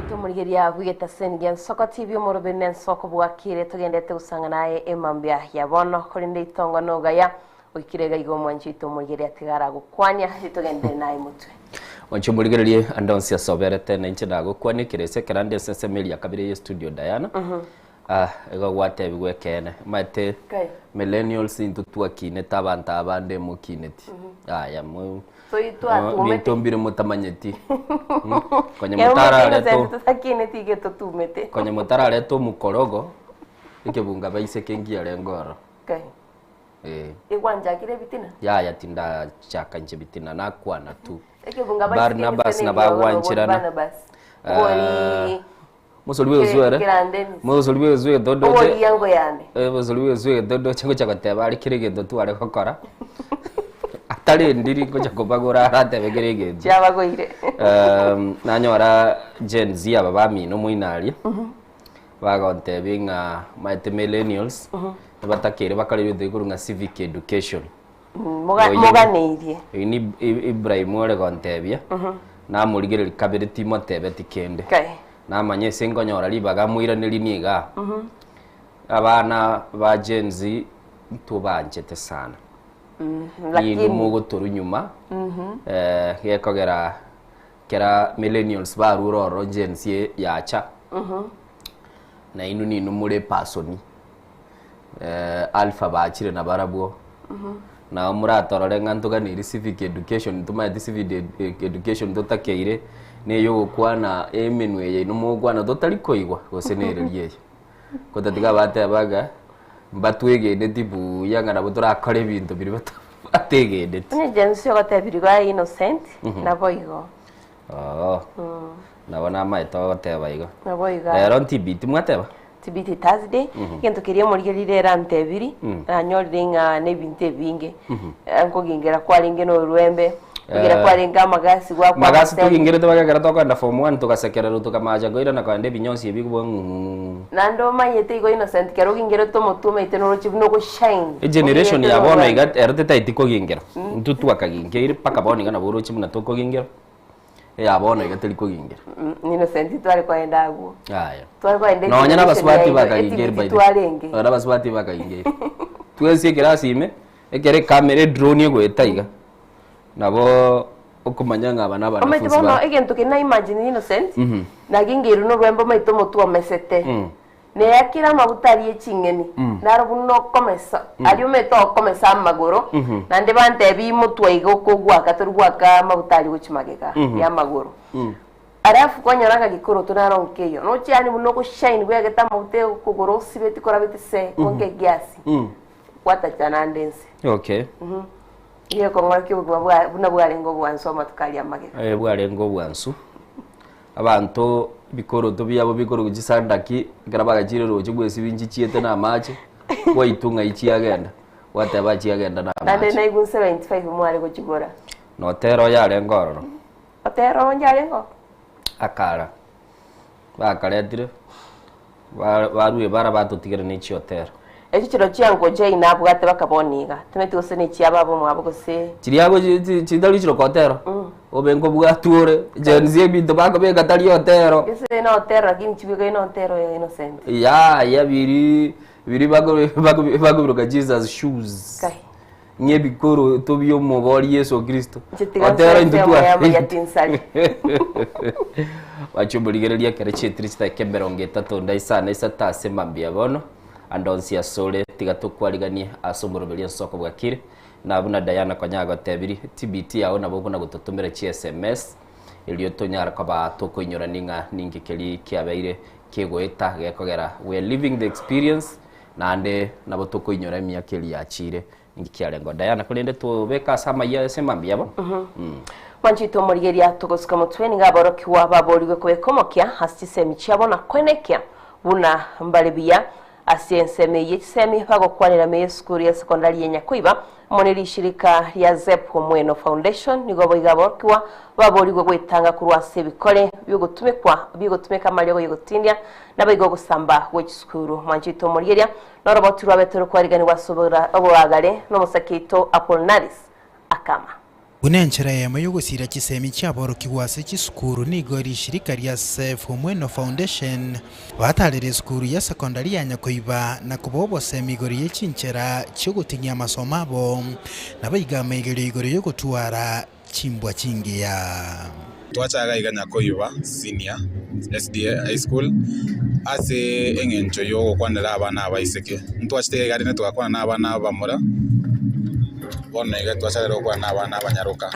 Tumurigeria bwigete sengia nsoko tv omoroberi na ensoko bwakire togendete gosang'ana aye emambia ya bono korende itongo nogaya oikire iga igo omwanchi oito omorigereria tigara gokwania ritogendere naye motwe. Mwanchi omorigererie ande onsi ase oberete na inche nagokwania ekerese ekero ande ase ensemo eria ya kabere ye studio Diana. Ah, igo gwatebigwa ekeene. Omanyete Kai. millennials intwe twakinete abanto aba ande mokineti. Aya mo Toi twatumete. binto mbire motamanyeti. Konye Kero omanyete motararetwo innocent totakineti iga totumete. konye motararetwo omokorogo ekebunga baiseke nkiarenge ororo. Kai. Eh. Egwanchakire ebitina? Yaya tindachaka inche bitina nakwana tu. Ekebunga baiseke Barnabas gose nabo neriogo nobori agwancherana. Barnabas. Ah, Obori mosori bw'egoswere. Kera Dennis. Mosori bw'egoswere todoche. Obori yango yane. Eh, mosori bw'egoswere todoche ngocha goteba are kera egento tware gokora. Atari ndiri ngocha kobagora aratebe kera egento. Chiabagoire. Um, nanyora Gen Z aba bamino moino aria. Bagontebia ng'a omanyete millennials, nibatakeire bakore ebinto bikorwa ng'a civic education. Oyo- Moganeirie. Oyio ni Ibrahim ore gontebia, namorigereria kabere timotebeti kende. Kai. Namanya ase nkonyora ribaga amoiranerie niga, abana ba Gen Z ntobanchete sana. Ninwe Lakini. mogotorwa nyuma, gekogera Kera millennials barure ororo Gen Z yacha na inwe ninwe more pasoni eh, alpha bachire nabarabwo. Nabo moratorore ng'a ntoganeiri civic education, ntomaeti civic education totakeire, na eyogokwana emenwa eye inwe mogokwana totari koigwa, gose nereria eye. Gotatiga bateba ng'a mbatwegeneti buya ng'a nabo torakore ebinto biria bata bategeneti. Onye Gen Z ogotebirie igo aye innocent, naboigo. Oo, nabo namaete ogoteba igo. Naboigo. Rero ntibiti mwateba? Tibiti Thursday, egento keria omorigereria rero antebiri, nanyorire ng'a nebinto ebinge. Nkogingera kwarenge na orwembe, kogingera kwarenge amagasi gwakwa Magasi amasemi. togingerete mpaka ekero tokogenda form one togasekererwa tokamacha koirana kogenda ebinyonsi ebi bwa ng'ung'ung'ung'u. Naende omanyete igo Innocent kero ogingerete omotwe omanyete noroche buna ogoshine. Egeneration Ogingerete ya na bono orwembe. iga ero tetaeti kogingera. Intwe twakaginkeire mpaka bono iga nabo oroche buna tokogingera. Eya bono iga teri kogingera. Innocent tware kogenda agwo. Yaya. Tware kogenda Nonya na egeneration abasubati yaino, bakagingeire etibiti by the way. twarenge. Nonya na abasubati bakagingeire. Twensi ekerasi ime, ekero ekamera edrone egoeta iga, nabo okomanya ng'a aba na Omanyete abanafunsi bono ba. egento keria na imagine Innocent, nagingeirwe na orwembe omanyete omotwe omesete. Neyakire amaguta aria e ching'eni, naro buna okomesa, aria omanyete okomesa amagoro, naende bantebia imotwe iga okogwaka tori gwaka amaguta aria gochia magega ya amagoro. Alafu kwanyora ng'a gekoroto naro nkeiyo, noche yaani buna ogoshine bwegete amaguta okogoro osibeti korabete se, konka egiasi, gwatacha naende nse. Okay. Igo ekong'ora ki obogima bwa buna bwarenge obwansu amatuko aria amagega. Eh, bwarenge obwansu. Abanto ebikoroto biabo bikorokwa chisandaki, ekero bagachire roche bwesibia nchichiete na amache, gwaitwa ng'ai chiagenda, gwateba chiagenda na Naende amache. naigwe 75 mware gochigora. Notera oyo arenge ororo. Otera onye arenge oo? Akara, bakaretire, ba- barue bara batotigera ne chiotera. Echio chiro chiango Jane nabwate bakabona iga, timanyeti gose nechia baba omwabo gose. Chiria ago chi- chi- chitari chire kotero, obe nkobwatwa ore, Gen Z ebinto bakobeka tari otero. Gese na otero lakini chibwekaine na otero ya Innocent. Yaya biri biri bako- bako- bakobiroka Jesus shoes. Kai. Ng'a ebikoroto bi'omobori Yeso Kristo. Inche tiga Otero nse intwe ensemo twa- ya amariati nsare. Bachia omorigereria ekero chietire chidakika emerongo etato nda isano isato ase mambia bono, ande onsi asore tiga tokwariganie ase omoroberio ensoko bwakire, na buna Diana konya agotebirie, TBT yao nabo okona gototomera chi sms, erio tonyare koba tokoinyorani ng'a ninki keria kiabeire kegoeta gekogera we are living the experience Naende nabo tokoinyora emiaka eria yachiire, ninki kiarengeo. Diana, korende tobeke ase amayio ase mambia abo. Mwanchete omorigeria togosuka motwe nigo aborokigwa baboorigwe kobeka omokia ase chisemi chiabo na koenekia buna mbare buya ase ensemo eyio chisemi bagokwanera ime y'esukuru ya sekondari ya Nyakoiba amo ne rishirika ria Zep Omweno Foundation nigo boigo aborokigwa baboorigwe gwetanga korwa ase ebikore biogotumekwa bigotumeka amariogo yogotindia Naboigo ogosamba gwe chisukuru. Mwanchete omorigeria, noroboti rwabete rokwariganigwa ase oboagare nomosake oito Apollinaris akama. Buna enchera eyemo y'ogosiira chisemi chiaborokigwa ase chisukuru nigo rishirika ria Save Omweno Foundation batarire esukuru ya sekondari ya Nyakoiba na koba obosemi igoro ye chinchera chiogoting'ia amasomo abo naboigo amaigerio igoro yogotwara chimbwa chingiya. Twachaga iga Nyakoiba Senior SDA High School ase eng'encho y'ogokwanera abana abaiseke. Ntwachete iga rende togakwana na abana abamura, bono iga twachakire gokwana na abana abanyaroka.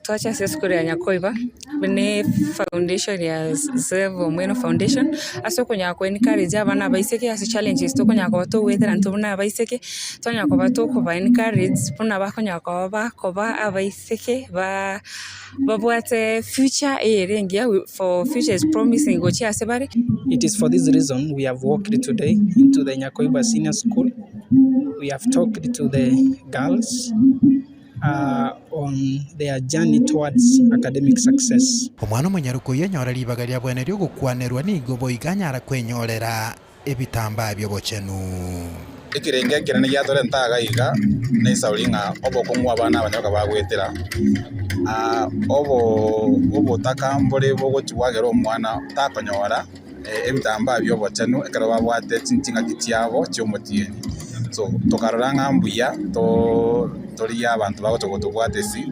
Twacha ase esukuru ya Nyakoiba buna efoundation ya Save Omweno Foundation, ase okonyara ko encourage abana abaiseke ase challenges tokonyara koba togoetera intwe buna abaiseke, twanyara koba tokoba encourage buna bakonyara koba bakoba abaiseke ba babwate future eyere engiya for future is promising gochia ase bare. It is for this reason we have walked today into the Nyakoiba Senior School. We have talked to the girls uh, on their journey towards academic success. Omwana omonyaroka oyio anyore ribaga ria bwene ri'ogokwanerwa nigo boigo anyara kwenyorera ebitambaa bi'obochenu. Ekerengo ekenene giatorenta iga iga nesauri ng'a obokong'u abana abanyaroka bagoetera, obo obotaka mbore bogochi bwagera omwana takonyora ebitambaa bi'obochenu ekero babwate chingaki chiabo chi'omotienyi. So tokarora ng'a mbuya to torigie abanto bagocha gotobwata esi.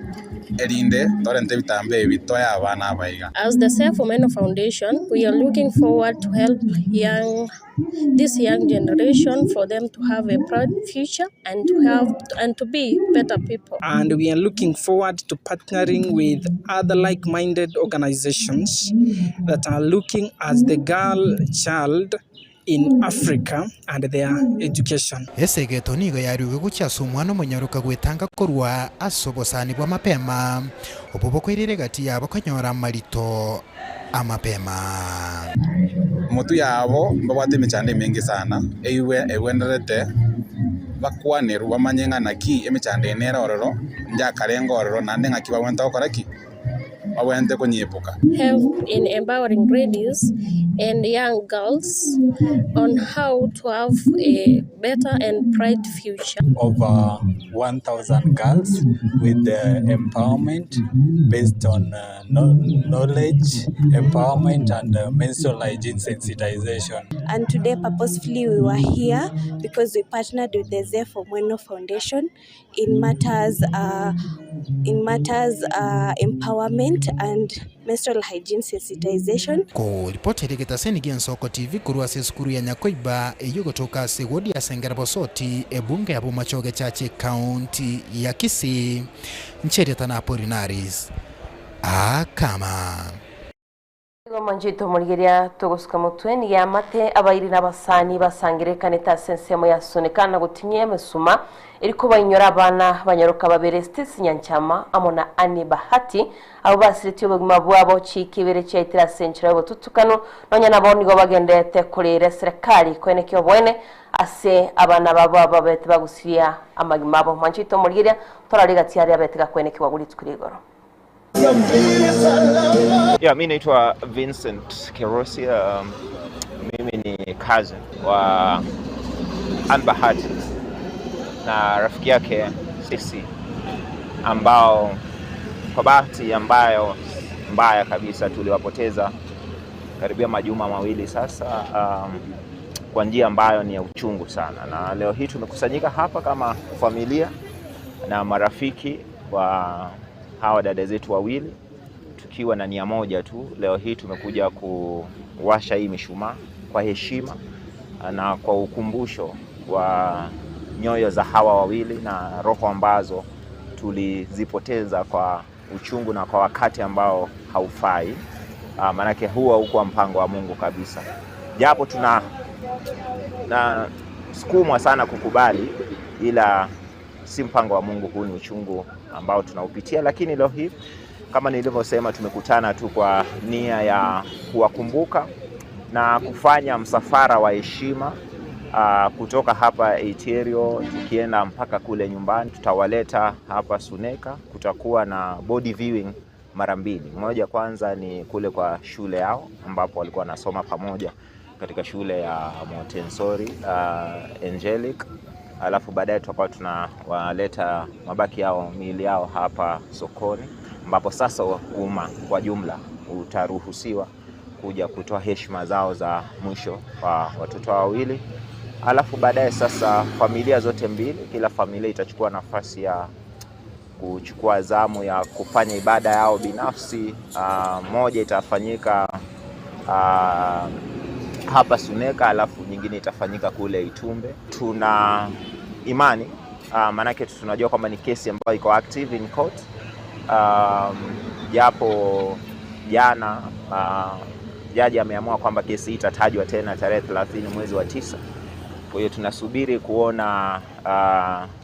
Erinde torente ebitambe ebi toe abana aba iga. As the Save Omeno Foundation, we are looking forward to help young this young generation for them to have a bright future and to have and to be better people. And we are looking forward to partnering with other like-minded organizations that are looking at the girl child in Africa and their education. Esegeto nigo yaruigwe gochia ase omwana omonyaroka gwetanga korwa ase obosani bwa mapema, obwo bokoirera egati yabo konyora amarito amapema. Motwe yabo mbabwate emechando emenge sana, eywe egwenerete bakwanerwe bamanye ng'a naki emechando eye nere ororo, njakarenge ororo, naende ng'aki babwenerete gokora ki? Babwenerete konyeepuka. Help in empowering ladies and young girls on how to have a better and bright future. Over 1000 girls with the empowerment based on knowledge, empowerment and menstrual hygiene sensitization. And today purposefully we were here because we partnered with the Zeph Omweno Foundation in matters uh, in matters uh, empowerment and menstrual hygiene sensitization. Koripotera egetaseni gi'Ensoko TV korwa ase esukuru ya Nyakoiba eyio egotoka ase ewodi ya Sengera Bosoti, ebunge ya Bomachoge Church ekaunti ya Kisii, Ncherieta na Apolinaris Akama. Nigo omonchete omorigereria togosuka motwe, nigo eamate abairi na abasani basangererekanete ase ensemo ya Sunika na gotinyia emesuma eri kobainyora abana banyaroka babere Stacy Nyanchama amo na Annie Bahati abwo basiretie obogima bwabo chiiki ibere chiaitire ase enchera y'obotutukanu nonya nabo nigo bagendererete koreera eserekari koenekia oboene ase abana babo aba babete bagusiria amagima abo. Mwanchete omorigereria torare gati aria abete gakoenekigwa rituko ria igoro. Yeah, mi naitwa Vincent Kerosi. Mimi ni cousin wa Ann Bahati na rafiki yake Stacy ambao kwa bahati ambayo mbaya kabisa tuliwapoteza karibia majuma mawili sasa, kwa njia ambayo ni ya uchungu sana, na leo hii tumekusanyika hapa kama familia na marafiki wa hawa dada zetu wawili tukiwa na nia moja tu. Leo hii tumekuja kuwasha hii mishumaa kwa heshima na kwa ukumbusho wa nyoyo za hawa wawili na roho ambazo tulizipoteza kwa uchungu na kwa wakati ambao haufai. Maanake huo haukuwa mpango wa Mungu kabisa, japo tuna na sukumwa sana kukubali, ila si mpango wa Mungu. Huu ni uchungu ambao tunaupitia, lakini leo hii kama nilivyosema, tumekutana tu kwa nia ya kuwakumbuka na kufanya msafara wa heshima kutoka hapa Iterio tukienda mpaka kule nyumbani. Tutawaleta hapa Suneka, kutakuwa na body viewing mara mbili. Moja kwanza ni kule kwa shule yao ambapo walikuwa wanasoma pamoja katika shule ya Montessori Angelic, alafu baadaye tutakuwa tunawaleta mabaki yao, miili yao hapa sokoni, ambapo sasa umma kwa jumla utaruhusiwa kuja kutoa heshima zao za mwisho kwa watoto wawili. Alafu baadaye sasa familia zote mbili, kila familia itachukua nafasi ya kuchukua zamu ya kufanya ibada yao binafsi. Moja itafanyika hapa Suneka, alafu nyingine itafanyika kule Itumbe. Tuna imani maanake tunajua kwamba ni kesi ambayo iko active in court, japo jana jaji ameamua kwamba kesi hii itatajwa tena tarehe 30 mwezi wa 9. Kwa hiyo tunasubiri kuona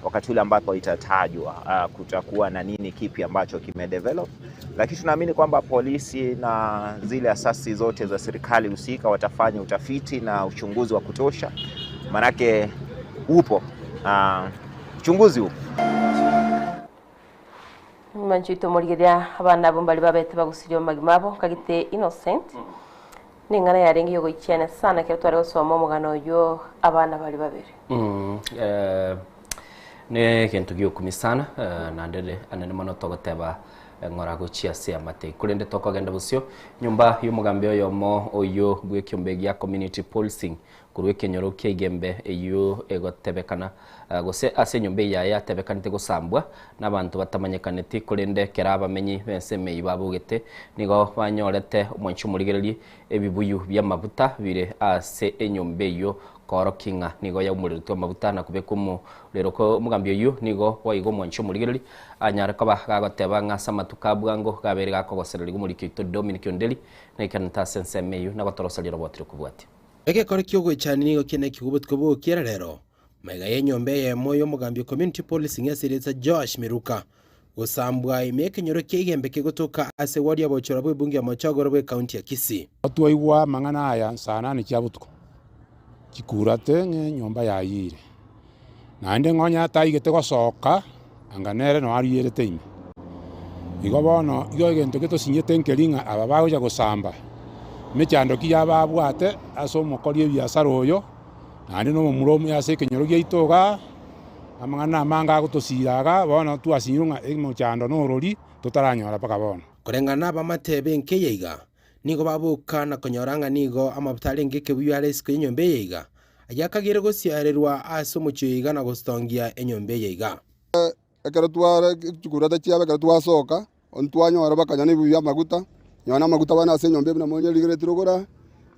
wakati ule ambapo itatajwa kutakuwa na nini kipi ambacho kimedevelop, lakini tunaamini kwamba polisi na zile asasi zote za serikali husika watafanya utafiti na uchunguzi wa kutosha, manake upo uchunguzi upo. Manchito morigeria abana abo mbari babete bagusiria amagima abo kagite Innocent ning'ana yarenge yogoichiana sana ekero tware gosoma omogano oywo abana bari babere. Ne egento giokumia sana naende anene mono togoteba ng'ora gochia ase amate korende tokogenda bosio nyomba y'omogambi oyomo oyo bw'ekiombe gia community policing. Korwa ekenyoro kia Igembe eyio egotebekana gose ase enyomba eye yaye yatebekanete gosambwa nabanto batamanyekaneti, korende ekero abamenyi b'ensemo eyio babogete nigo banyorete omwanchi omorigererie ebibuyu bi'amabuta bire ase enyomba eyio koorokia ng'a nigo yaumoreretwe amabuta na kobekwa omorero. Omogambi oyio nigo boigo omwanchi omorigererie anyare koba gagoteba ng'a ase amatuko a bwango gabeire gakogosererigwa omoriki oito Dominic Onderi naikerante ase ensemo eyio na gotoroseria roboti rokobwatia. Egekore ki'ogoichania nigo kianekigwe obotuko bw'ogokiera rero, magega y'enyomba eyemo y'omogambi o Community Policing ase erieta Joash Miruka gosambwa ime y'ekenyoro kia Igembe kegotoka ase ward ya Bochora bw'ebunge ya Mochogoro bw'ecounty ya Kisii. Twaigwa amang'ana aya saa nane chia botuko, chikurate ng'a enyomba yayiire, naende ng'a onye ataigete gosoka, anga nere noo arierete ime. Igo bono igo egento getosinyete nkeri ng'a aba bagocha gosamba, emechando ki yababwate ase omokori ebiasara oyo, naende na omomura omuya ase ekenyoro giaito igaa, amang'ana amange agotosira igaa, bono twasinyirwe ng'a emochando norori totaranyora mpaka bono. Koreng'ana nabamate b'enka eye iga, nigo baboka na konyora ng'a nigo amabuta arenge ekebuyu are isiko y'enyomba eye iga, ayio akageire gosiarerwa ase omochie oyo iga na gotongia enyomba eye iga. Ekero tware chikurata chiabo ekero twasoka, ntwanyora bakanyora ebibuyu bia amaguta, nonya na amaguta bono ase enyomba buna monyerigereti rogoro aa,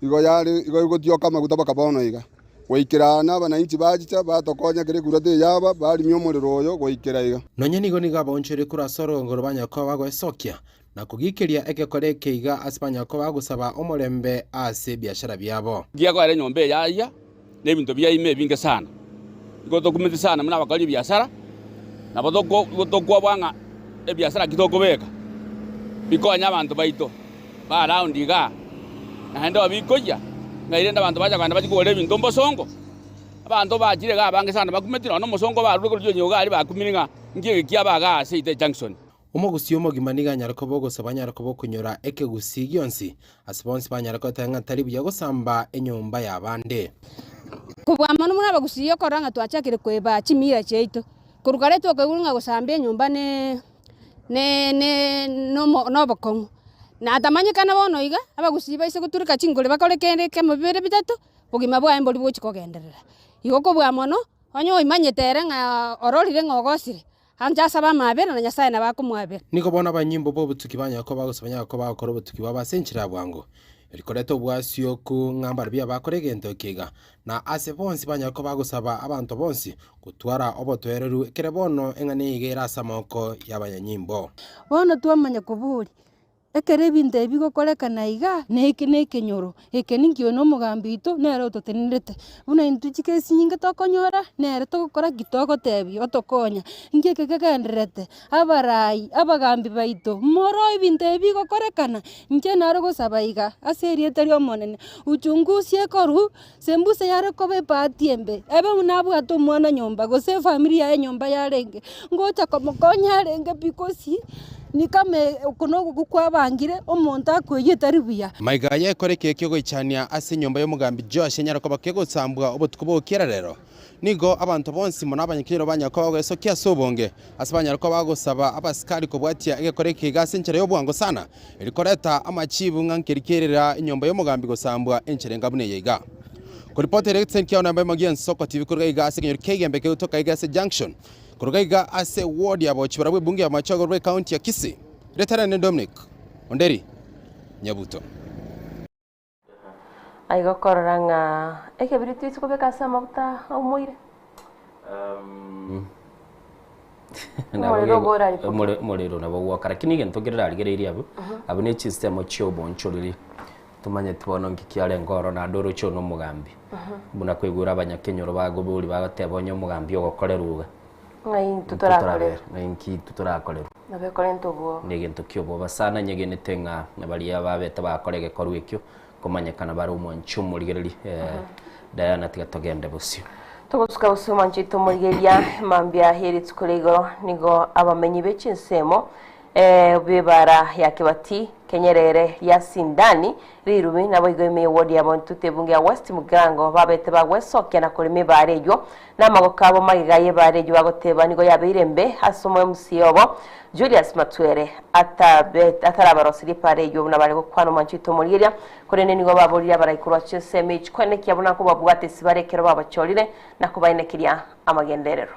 igo yare igo egotioka amaguta mpaka bono iga. Goikera aa na abananchi bachicha batokonya ekero ekurata eye yaba, barimia omorero oyo goikera iga. Nonya nigo nigo abaonchoire korwa ase orogongo rwa banyare koba bagoesokia, na kogikeria egekora eke iga ase banyare koba bagosaba omorembe ase ebiashara biabo. Ngiakoera enyomba eye ayia, na ebinto biaime ebinge sana. Igo tokumeti sana buna abakori ebiasara, nabo toko tokwabua ng'a ebiasara ki tokobeka, bikonye abanto baito ba around igaa, naende oo bikoyia, ng'a erinde abanto bacha kogenda bachie kogora ebinto mbosongo. Abanto bachire igaa abange sana bakumeti nonya na omosongo barure korwa chionye iga aria bakumire ng'a nki eke kiaba igaa ase ite junction. Omogusii omogima nigo anyare koba ogosaba anyare koba okonyora ekegusii gionsi, ase bonsi banyare goteba ng'a tari buya gosamba enyomba y'abande. Kobua mono buna abagusii okorora ng'a twachakire koeba chimila chiaito, korwa kare twakoigwa ng'a gosamba enyomba ne ne ne nomo nobokong'u. Natamanyekana bono iga, abagusii baise gotureka chingori bakore kende ekemo bibere bitato, bogima bwaye mbori bogochi kogenderera. Igo kobua mono, onye oimanyete ere ng'a ororire ng'a ogosire, Ancha asabe amaabera, na Nyasae nabo akomwabera. Nigo bono abanyimbo b'obotuki banyare koba gose banyare koba bagokora obotuki bwabo ase enchera ya bwango, erikoreta obwasioku ng'a mbarabwo abakora egento eke iga, na ase bonsi banyare koba bagosaba abanto bonsi gotwara obotoereru ekere bono eng'ana eye iga ere ase amaboko y'abanyanyimbo. Bono twamanya koboria, Ekero ebinto ebi bigokorekana iga, na eke na ekenyoro, eke ninki oyo na omogambi oito nere ototenenerete. Buna intwe chikesi nyinge tokonyora, nere togokora ki? Togotebia otokonya, inki eke kegendererete, abarai, abagambi baito, moroo ebinto ebi bigokorekana, inche naro gosaba iga ase erieta ria omonene, uchunguzi ekorwa, sembuse yare koba ebahati embe, ebe buna abwate omwana nyomba gose efamiri yaye nyomba yarenge, ngocha komokonya arenge pi gose ni kama oko na ogokwa kwabangire, omonto akoeyia etari buya. Maiga aye ekore ekiya ki'ogoichania ase enyomba y'omogambi Joashi enyare koba kegosambwa obotuko bw'ogokiera rero. Nigo abanto bonsi mono abanyakenyoro banyare koba bagoesokia ase obonge, ase banyare koba bagosaba abasikari kobwatia egekora eke iga ase enchera y'obwango sana, erio koreta amachibu ng'a nkeri kerera enyomba y'omogambi gosambwa enchera enga buna eye iga. Koripota ere egetiseni kiao namba emogi y'ensoko TV koruga iga ase ekenyoro kia Igembe kegotoka iga ase Junction, koruga iga ase ward ya Bochibara bw'ebunge ya Machogo bw'ecounty ya Kisii. Retera nende Dominic Onderi Nyabuto. Aiga okorora ng'a ekebiriti ase kobeka ase amaguta aumoire. Omorero obo oraripoke. Omorero nabo ogwoka lakini egento kere rarigereirie abwo, abwo ne chisemo chia obonchoreri tomanyeti bono nki kiarenge ororo naende oroche one omogambi. Buna kwaigure abanyakenyoro bagoboria bagoteba onye omogambi ogokorerwa iga, Ng'ai intwe torakorerwe. Ng'ai nki intwe torakorerwe. Nabo ekorenta obwoba. Negento ki'obwoba sana nyegenete ng'a baria babete bagakora egekorwa ekio komanyekana bare omwanchi omorigereria Diana tiga togende bosio. Togosuka bosio omwanchi oito omorigereria mambia ye rituko ria igoro nigo abamenyi be chinsemo. Bw'ebara ya Kibati, Kenyerere, Riasindani, Rirumi, naboigo ime y'ewodi ya Bontutu ebunge ya West Mugirango babete bagwesokia na korema ebara eyio namagoko abo magega y'ebara eyio bagoteba nigo yabeire embe ase omo MCA obo Julius Matwere atarabaroseria ebara eyio buna bare gokwana omwancho oito omorigeria korende nigo baborire abarai korwa chinsemo echi koenekia buna nkobabwate ase bare ekero babachorire na kobaenekeria amagenderero.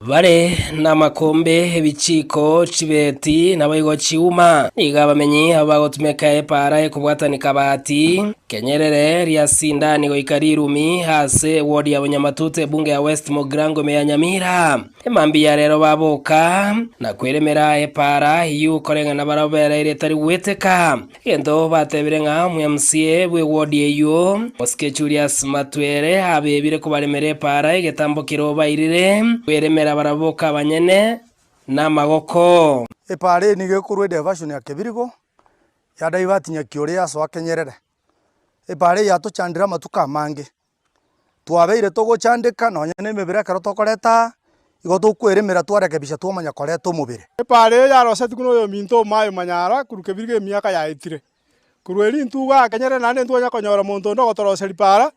Bare namakombe, ebichiko, chibeti, naboigo chiuma. Nigo abamenyi abo bagotumeka epaara ekobwatania Kabati, Kenyerere, Riasindani goika Rirumi ase ewodi ya Bonyamatuta ebunge ya West Mugirango ime ya Nyamira. Emambia ya rero baboka na kweremera epaara eyio koreng'ana barabwo bereire etari gweteka. Egento batebire ng'a omwMCA bw'ewodi eyio, Mosike Julius Matwere, abebire kobaremera epaara egetambo keria obairire kweremera barabwo boka abanyene namagoko. Epaara eye nigo ekorwa ediversion ya Kebirigo, ya divert Nyakiore yasoa Kenyerere. Epaara eye yatochandire amatuko amange. Twabeire togochandeka nonya na emebere ekero tokoreta aa, igo tokweremera twarekebisha twamanya koreta omobere. Epaara eye yarosetigwe noyominto omaye manyara korwa kebirigo emiaka yaetire. Korwa erio intwe iga kenyerere naende ntwanya konyora monto onde ogotoroseria paara,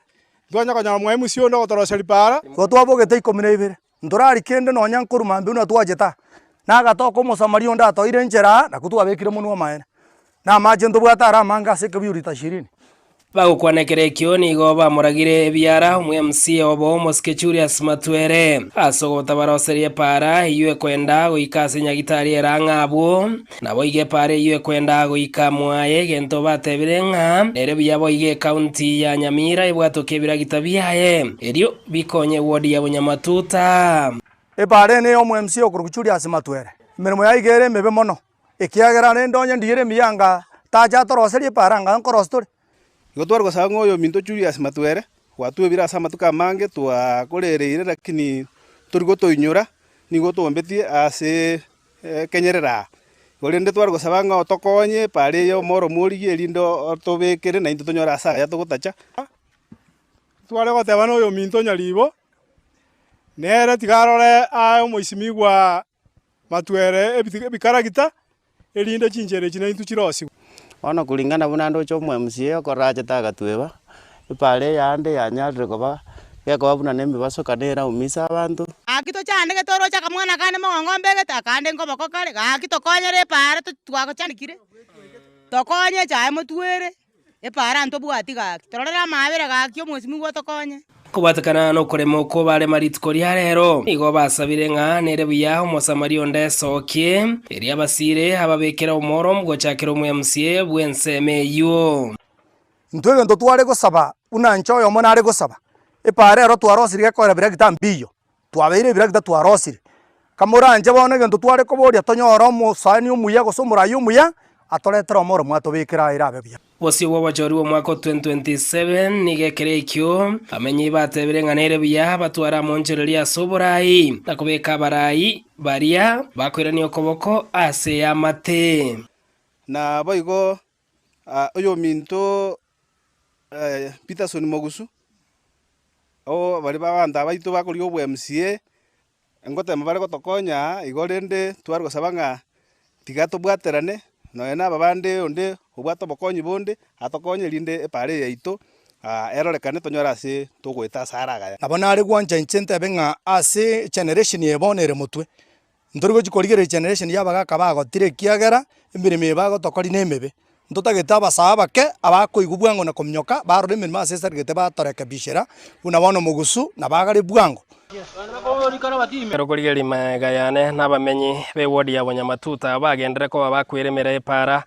ntwanya konyora mwa MC onde ogotoroseria paara. Igo twabogete ikomi na ibere, ntorari kende nonya nkorwa mambia buna twachete aa, na agatoka omosamaria onde atoeire enchera aa, nakwo twabekire monwe amaene. Na amache ntobwate are amange ase ekebuyu lita ishirini. Bagokwana ekero ekio nigo bamoragire ebiara omwMCA obo omosike Julius Matwere ase ogotabaroseria epaara eyio ekoenda goika ase Nyagitari ere ang'e abwo. Naboigo epaara eyio ekoenda goika mwaye egento batebire ng'a nere buya boigo ekaunti ya Nyamira ebwatoke ebiragita biaye erio bikonye ewodi ya Bonyamatuta. Epaara eye neya omwMCA okorokwa Julius Matwere. Emeremo yaye iga ere emebe mono. Ekiagera rende onye ndiire emiya anga tacha atoroserie epaara anga nkorosia tore. Igo tware gosaba ng'a oyominto Julius Matwere, gwatwebire ase amatuko amange twakorereire lakini tori gotoinyora, nigo otombetie ase ekenyerere aa. Igo rende tware gosaba ng'a otokonye epaara eye omoro morigie erinde otobekere naintwe tonyore ase aya togotacha. Tware goteba na oyominto Nyaribo, nere tiga arore aye omoisimigwa Matwere ebikaragita, erinde chinchera echi naintwe chirosigwe. Bono kulingana buna ndoche omo MCA okorora achete agatweba, epara eyande yanyarire koba gekoba buna na emibaso kane eraumisa abanto. Gaki tochandeke toroche akamwana kane mogongo mbegete, akande nkoboko kare, gaki tokonyere epaara twagochandekire, tokonye echae motwere. Epaara ntobwati gaki, tororere amaabera gaki omwesimigwa otokonye. Kobwatekana nokorema okwo barema rituko ria rero, nigo basabire ng'a nere buya Omosamaria onde esokie, erio abasiire ababekere omoro gochakera omwMCA bw'ensemo eyio. Intwe egento tware gosaba buna inche oyomo nare gosaba, epaara ero twarosirie gekorera biragita mbiyo, Twabeire ebiragita twarosire. Kamoranche bono egento tware koboria tonyore omosani omuya gose omorai omuya atoretere omoremo atobekere aye erabe buya. Bosio bw'obochori bw'omwaka o 2027 nigo ekero ekio bamenyi batebire ng'a nere buya batware amonchoreria ase oborai na kobeka abarai baria bakoirania okoboko ase eamate. Naboigo oyominto Peterson Mogusu, oo baria ba abanto abaito bakorigia obo MCA, ngotema bare gotokonya aa, igo rende tware gosaba ng'a tiga tobwaterane, nonye na aba bande onde obwate obokonyi bonde, atokonye erinde epara eye yaito erorekane tonyore ase togoeta ase are agaya. Nabo nare gwancha inche ntebe ng'a ase generation eye bono ere motwe, Ntori gochia korigereria generation ya abagaka bagotire ekiagera emeremo eye bagotokoria nemebe. Ntotagete abasae abake abakoigwa bwango na kominyoka barore emeremo ase esarigete batorekebishera buna bono mogusu na bagare bwango. Ekero korigereria magega yane na abamenyi b'ewodi ya Bonyamatuta bagenderere koba bakweremera epaara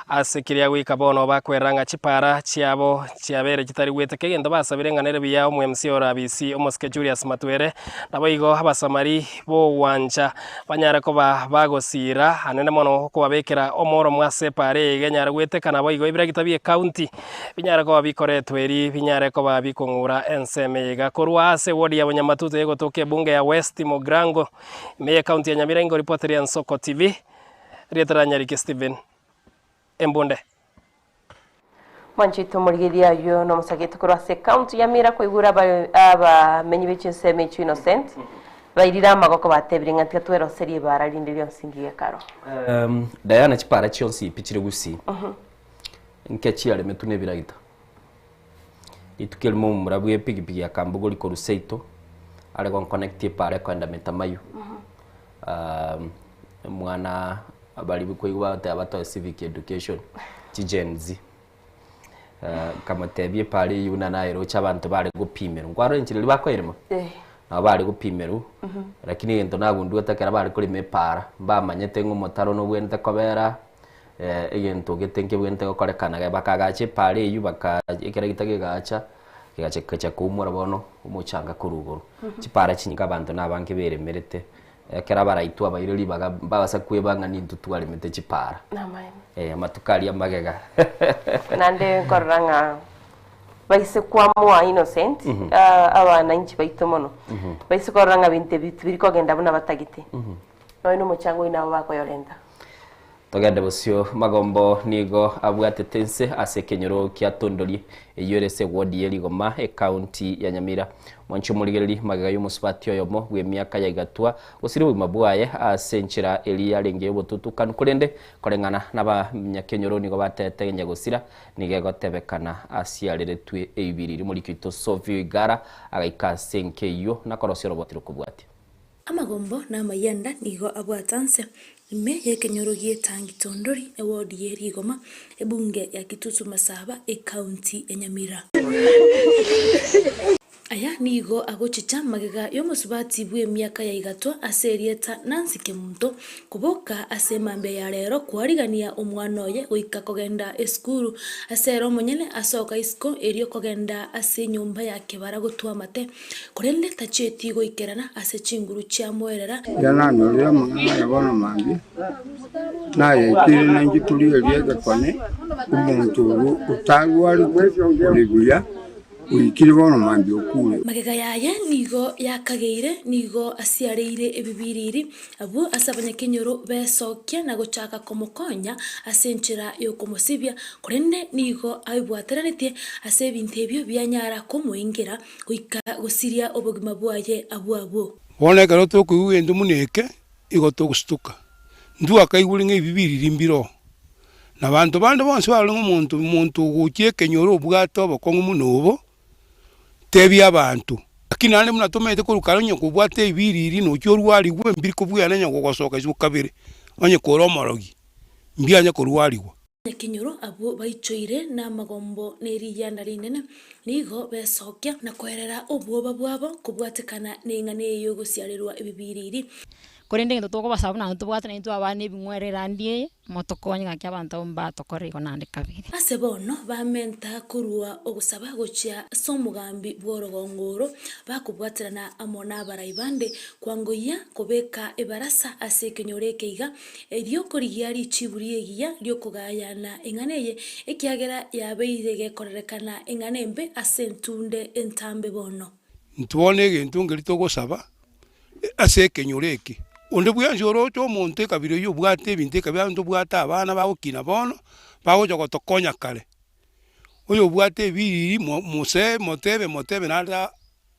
ase keria goika bono bakwerera ng'a chipaara chiabo chiabeire chitari gweteka egento basabire ng'a nere buya omo-MC orabisi omosike Julius Matwere naboigo abasamari b'ogwancha banyare koba bagosiira anene mono okobabekera omoromo ase epaara eye iga enyare gweteka naboigo ebiragita bi'ecounty binyare koba bikoretwe eri binyare koba bikong'ura ensemo eye iga korwa ase eward ya Bonyamatutu egotoka ebunge ya West Mogrango ime y'ecounty ya Nyamira ingo ripoteria Ensoko TV rieta ria Nyariki Stephen Embunde. Mwanchete omorigereria ayio nomosagete korwa ase ekaunti ya Mira koigura abamenyi be chinsemo echio Innocent. Bairire amagoko batebire ng'a tiga tweroserie ebaara rinde rionsi ngigekaro. Diana chipara chionsi pi chire gusii nke chiaremetwe na ebiragita. Rituko erimo omomura bwe epigipigi akambogori korwa seito are gonconnect epara ekoenda Metamayo. Omwana baria koigwa bagoteba batoe civic education chi Gen Z. Nkamotebia epara eyio buna nayeroche abanto bare gopimerwa, nkwarora enchera eria bakoerema? Nabo bare gopimerwa, lakini egento nagundwete ekero bare korema epara, mbamanyete ng'a omotaro nobwenerete kobera, egento gete nkebwenerete gokorekana iga bakagacha epara eyio baka ekero gete gegacha, kegacha kegacha koumora bono omochanga korwa igoro. Chipara chinyinge abanto na abange beremerete, ekero abaraitwa abaire ribaga mbabasa kweba ng'a nintwe twaremete chipara. Namaene. Eh, amatuko aria magega. Naende nkorora ng'a baise kwamoa Innocent, ah, abananchi baito mono, baise korora ng'a binto ebi tibiri kogenda buna batagete, nonya na omochango oyio nabo bakoyorenta. Togende bosio Magombo nigo abwatete inse ase ekenyoro kia Tondori eyio ere ase ewodi ye Rigoma ekaunti ya Nyamira. Mwanche omorigereri magega y'omosubati oyomo bw'emiaka ya igatwa gosiria obogima bwaye ase enchera eria yarenge y'obotutukanu korende koreng'ana nabanyakenyoro nigo batete nyagosira nigo egotebekana asiareretwe eibiri. Rimoriki oito Sophie Oigara agaika ase enka eyio nakorosia oroboti rokobwatia. Amagombo na amayanda nigo abwate anse ime y'ekenyoro gi'etangi Tondori, eward ye Rigoma, ebunge ya Kitutu Masaba, ecounty ya Nyamira. Aya nigo agochicha magega y'omosubati bw'emiaka ya igatwa ase erieta Nancy Kemunto koboka ase emambia ya rero kwarigania omwana oye goika kogenda esukuru ase ere omonyene asoka isiko erio kogenda ase enyomba ya kebara gotwa amate. Korende tachieti goikerana ase chinguru chiamoerera. Riria nanyorire amang'ana aya bono mambia, nayaikeire nainche korigereria egekone, omonto oyio otarwarete ore buya, oikire bono mambia okure. Magega yaye nigo yakageire, nigo asiareire ebibiriri, abwo ase abanyakenyoro besokia na gochaka komokonya ase enchera y'okomosibia, korende nigo aibwateranetie ase ebinto ebio bianyara komoingera. goika gosiria obogima bwaye abwo abwo. Bono ekero tokoigwa egento buna eke, igo togosutuka. Intwe akaigure ng'a ebi biriri mbiroo. Na abanto bande bonsi barore ng'a omonto omonto ogochia ekenyoro obwate obokong'u buna obo, tebia abanto. Lakini naende buna tomanyete korwa kare onye kobwate ebiriri nochia orwarigwe mbiri kobweana onye gogosoka isiko kabere, onye kore omorogi, mbianye korwarigwa. Abanyakenyoro abwo baichoire namagombo ne riyianda rinene, nigo besokia na koerera obwoba bwabo kobwatekana neng'ana eye y'ogosiarerwa ebibiriri. Korende egento tokobasaba buna ntobwate naintwe abana ebing'were erandi eye, motokonye gaki abanto abwo mbatokore igo naende kabere. Ase bono bamenta korua ogosaba gochia ase omogambi bw'orogongo oro, bakobwaterana amo nabarai bande kwangoyia kobeka ebarasa ase ekenyoro eke iga, Erio korigia richibu ri'egiya ri'okogayana eng'ana eye, ekiagera yabeire gekorerekana eng'ana embe ase entunde entambe bono. Intwe bono egento nkeria togosaba ase ekenyoro eke, onde bwensi oroche omonto ekabira eyio obwate ebinto ekabira abanto obwate abana bagokina bono, bagocha gotokonya kare, oyobwate ebiriri mo mose motebe motebe naende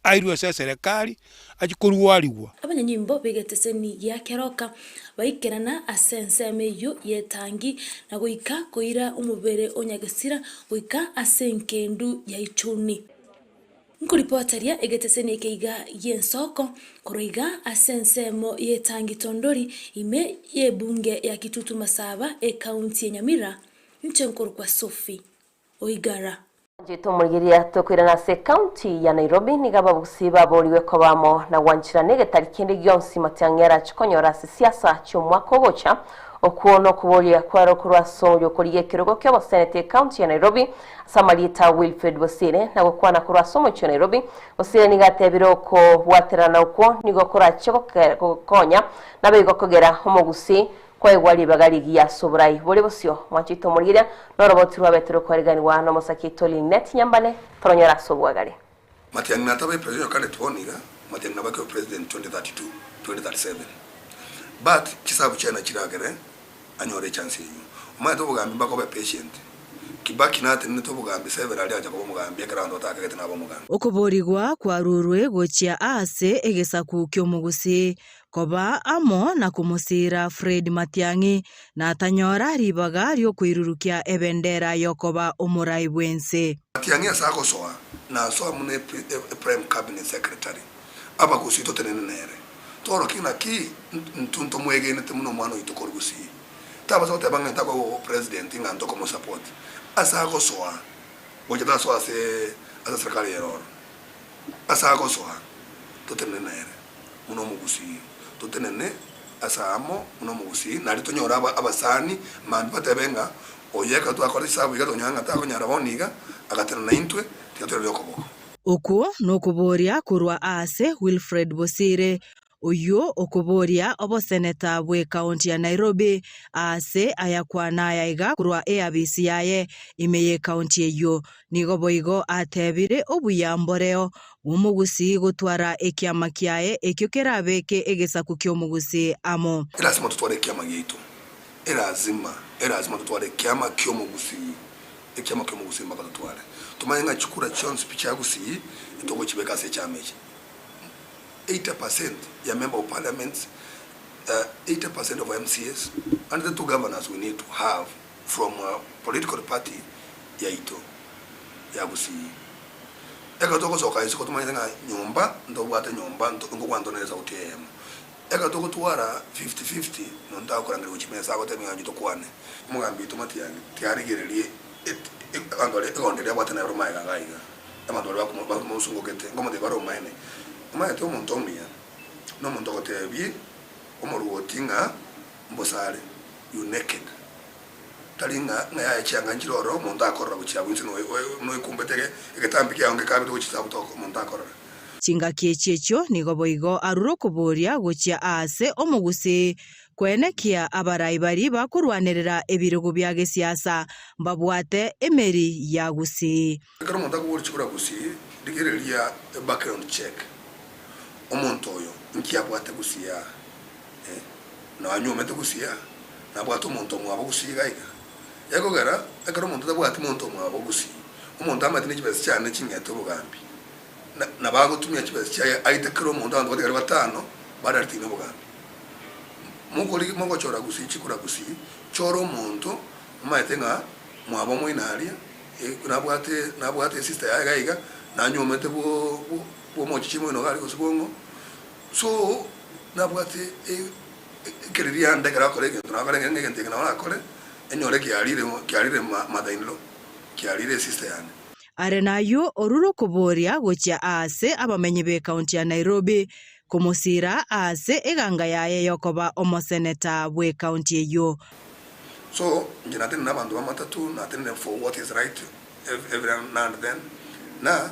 airwe ase eserekari achie korwarigwa. Abanyanyimbo b'egeteseni gia keroka baikerana ase ensemo eyio y'etangi, na goika koira omobere o nyagesira goika ase engendu ya Ichuni. Nkoripoteria egeteseni eke iga gi'ensoko korwa iga ase ensemo y'etangi Tondori ime y'ebunge ya Kitutu Masaba ekaunti ya Nyamira, inche nkorokwa Sophie Oigara. Nchete omorigereria tokoirana ase ecounty ya Nairobi nigo ababusi baborigwe koba amo na gwancherana egetari kende gionsi Matiang'i arache konyora ase siasa chi'omwaka ogocha. Okwo nokoboria kware korwa ase oyo okorigia ekerogo ki'oboseneti ecounty ya Nairobi ase amarieta Wilfred Bosire na gokwana korwa ase omochie o Nairobi. Bosire nigo atebire okobwaterana okwo nigo korache gokonya naboigo kogera omogusii Kwaigwa ribaga rigiya ase oborai bore bosio, mwanchete omorigereria, noroboti rwabete rokwariganigwa nomosake oito Linet Nyambane, toronyore ase obwagare. Matiang'i natabe presidential candidate bono iga, Matiang'i nabo akebe president 2032, 2037 but chisabu chiaye nachiragere anyore echance eywo. Omanyete obogambi mpaka obe patient. Kibaki natenenete obogambi severally acha koba omogambi ekero abanto batakagete nabe omogambi. Okoborigwa kwarurwe gochia aase egesaku ki'omogusii, koba amo na komosiira Fred Matiang'i, na tanyora ribaga ri'okoirurukia ebendera y'okoba omorai bw'ense. Matiang'i ase agosoa, nasoa buna e-Prime Cabinet Secretary, abagusii totenene nere, toorokie naki intwe ntomwegenete buna omwana oito korwa Gusii. Tabasa goteba ng'a ntakoba opresident ng'a ntokomosupport ase agosoa gocha tasoa ase ase serikali ere oro. Ase agosoa totenene nere buna omogusii, totenene ase amo buna omogusii nario tonyore aba abasani mambia batebe ng'a oyo ekero twakora chisabu iga tonyora ng'a takonyara bono iga agatenena naintwe tiga toirore okoboko. Okwo nokoboria korwa aase Wilfred Bosire, Oyio okoboria oboseneta bw'ekaunti ya Nairobi aase ayakwana aya iga korwa eabisi yaye ime y'ekaunti eyio. Nigo boigo atebire obuya mboreo bw'omogusii gotwara ekiama kiaye ekio kerabeke egesaku ki'omogusii amo. Elasima totware ekiama giaito. Erazima, erazima totware ekiama ki'omogusii. Ekiama ki'omogusii mpaka totware. Tomanye ng'a chikura chionsi pi chia gusii ntogochibeka ase echiama echi. 80% ya member of parliaments, 80% of MCAs and the two governors we need to have from a political party yaito ya Gusii. Ekero togosoka isiko tomanyete ng'a nyomba ntobwate nyomba nkokwana tore ne sauti eyemo. Ekero togotwara 50-50 monto agokorangeria gochia mesa agotebia ng'a inchuo tokwane. Omogambi oito Matiang'i tiarigererie abanto baria egondo eria abwate nero magega iga iga. Abanto baria bamosungokete, nkomotebia bare omaene, Omanyete omonto omuya nomonto ogotebi omoruoti ng'a mbosa are, you naked, tari ng'a ng'a yaye chianga nchire ororo omonto akorora gochia abwo inse noikumbete egetambi kiao ngekabete gochia inse abwo toko omonto akorora. Chingaki echi echio nigo boigo arure okoboria gochia aase omogusii Koenekia abarai baria bakorwanerera ebirogo bia gesiasa mbabwate emeri ya Gusii. Ekero omonto akoboria chikura Gusii, rigereria background check, omonto oyo nki abwate Gusii aa? Eh, nanyuomete Gusii aa? Nabwate omonto omwabo Gusii iga iga? Ekogera ekero omonto otabwati monto omwabo Gusii, omonto amanyete ne chibesa chiane ching'ete obogambi, na nabo agotumia chibesa chiaye aite kera omonto abanto batigare batano bararitiine obogambi. Mokori mogochora gusii chikura gusii, chora omonto omanyete ng'a mwabo omoino aria, nabwate nabwate esister yaye iga iga, nanyuomete bwo bwo bwomochichi moino iga aria gose bwong'o, so nabwate ekeririanda ekero akora egento nakore ng'a egento eke nabo nakore, enyore kiarire kiarire mother in law, kiarire esister yane. Are nayio orure okoboria gochia aase abamenyi b'ekaunti ya Nairobi komosiira aase eganga yaye y'okoba omoseneta bw'ekaunti eyio. So inche natenene abanto b'amatatu, natenene for what is right every now and then, na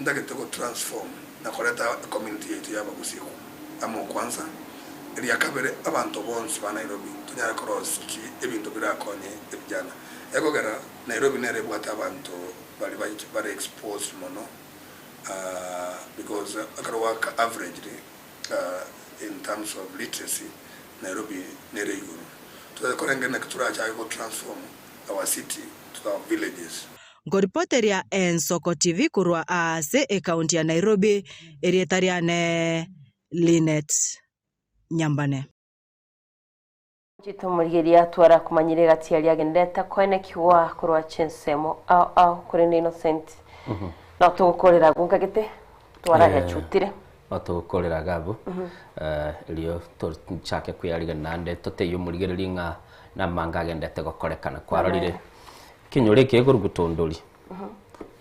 ntagete go transform na koreta ecommunity yaito y'abagusii amo kwanza. Eria kabere abanto bonsi ba Nairobi tonyare korosi ebinto birakonye ebijana. Ekogera Nairobi nere ebwate abanto baria bare exposed mono because ekero goaka averagely in terms of literacy Nairobi nere igoro. Totari korengera naki torachake go transform our city to our villages. Nkoripoteria Ensoko TV korwa aase ekaunti ya Nairobi, erieta riane Linet Nyambane. Chitomorigeria twara komanyire egati aria agenderete koenekigwa korwa chinsemo ao ao korende Innocent no togokorera agwo nkagete twarayachutire. No togokorera iga abwo erio tochake koyarigania naende totebie omorigereria ng'a namange agenderete gokorekana kwarorire ekenyoro eke gekorwa gotondori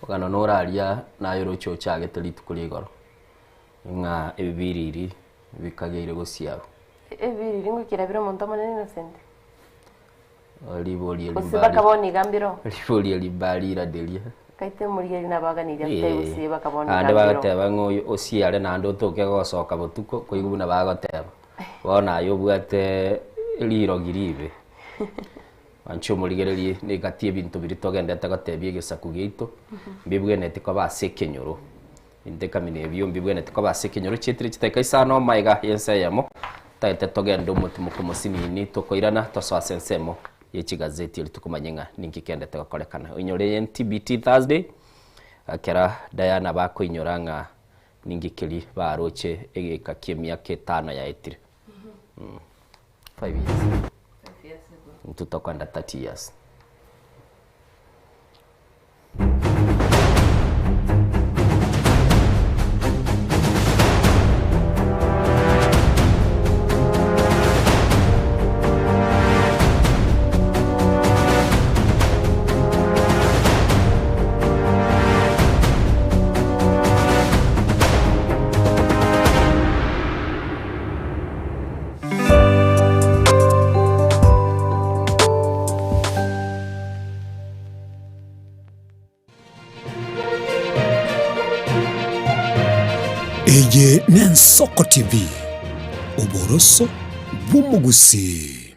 omogano nore aria naye oroche ochagete rituko ria igoro ng'a ebibiriri bikageire gosiarwa. Ebiriri ngoikera bire omonto omonene Innocent. Ribori eri Gose mbari bakabona iga mbiro. ribori eri mbariraderia. Kaite omorigeri nabaganirie after gose bakabona Naende iga mbiro. bagateba ng'a oyo osiare naende otoke gosoka botuko koigwa buna bagoteba. Bono aye obwate rirogi ribe. Inche omorigererie negati ebinto biria togendete gotebia egesaku giaito, mbibwenereti koba ase ekenyoro. Intwe kamina ebio mbibwenereti koba ase ekenyoro chietire chidakika isano amaiga y'ense eyemo, tagete togende omotimoko mosinini tokoirana tosoe ase ensemo. Ye chigazeti erio tokomanye ng'a ninki kendete gokorekana. Oinyore eye TBT Thursday, ekero Diana bakoinyora ng'a ninki keria baroche egeka ki'emiaka etano yaetire. 5 years. Intwe tokoenda 30 years. Eye n'Ensoko TV, oboroso bw'omogusii.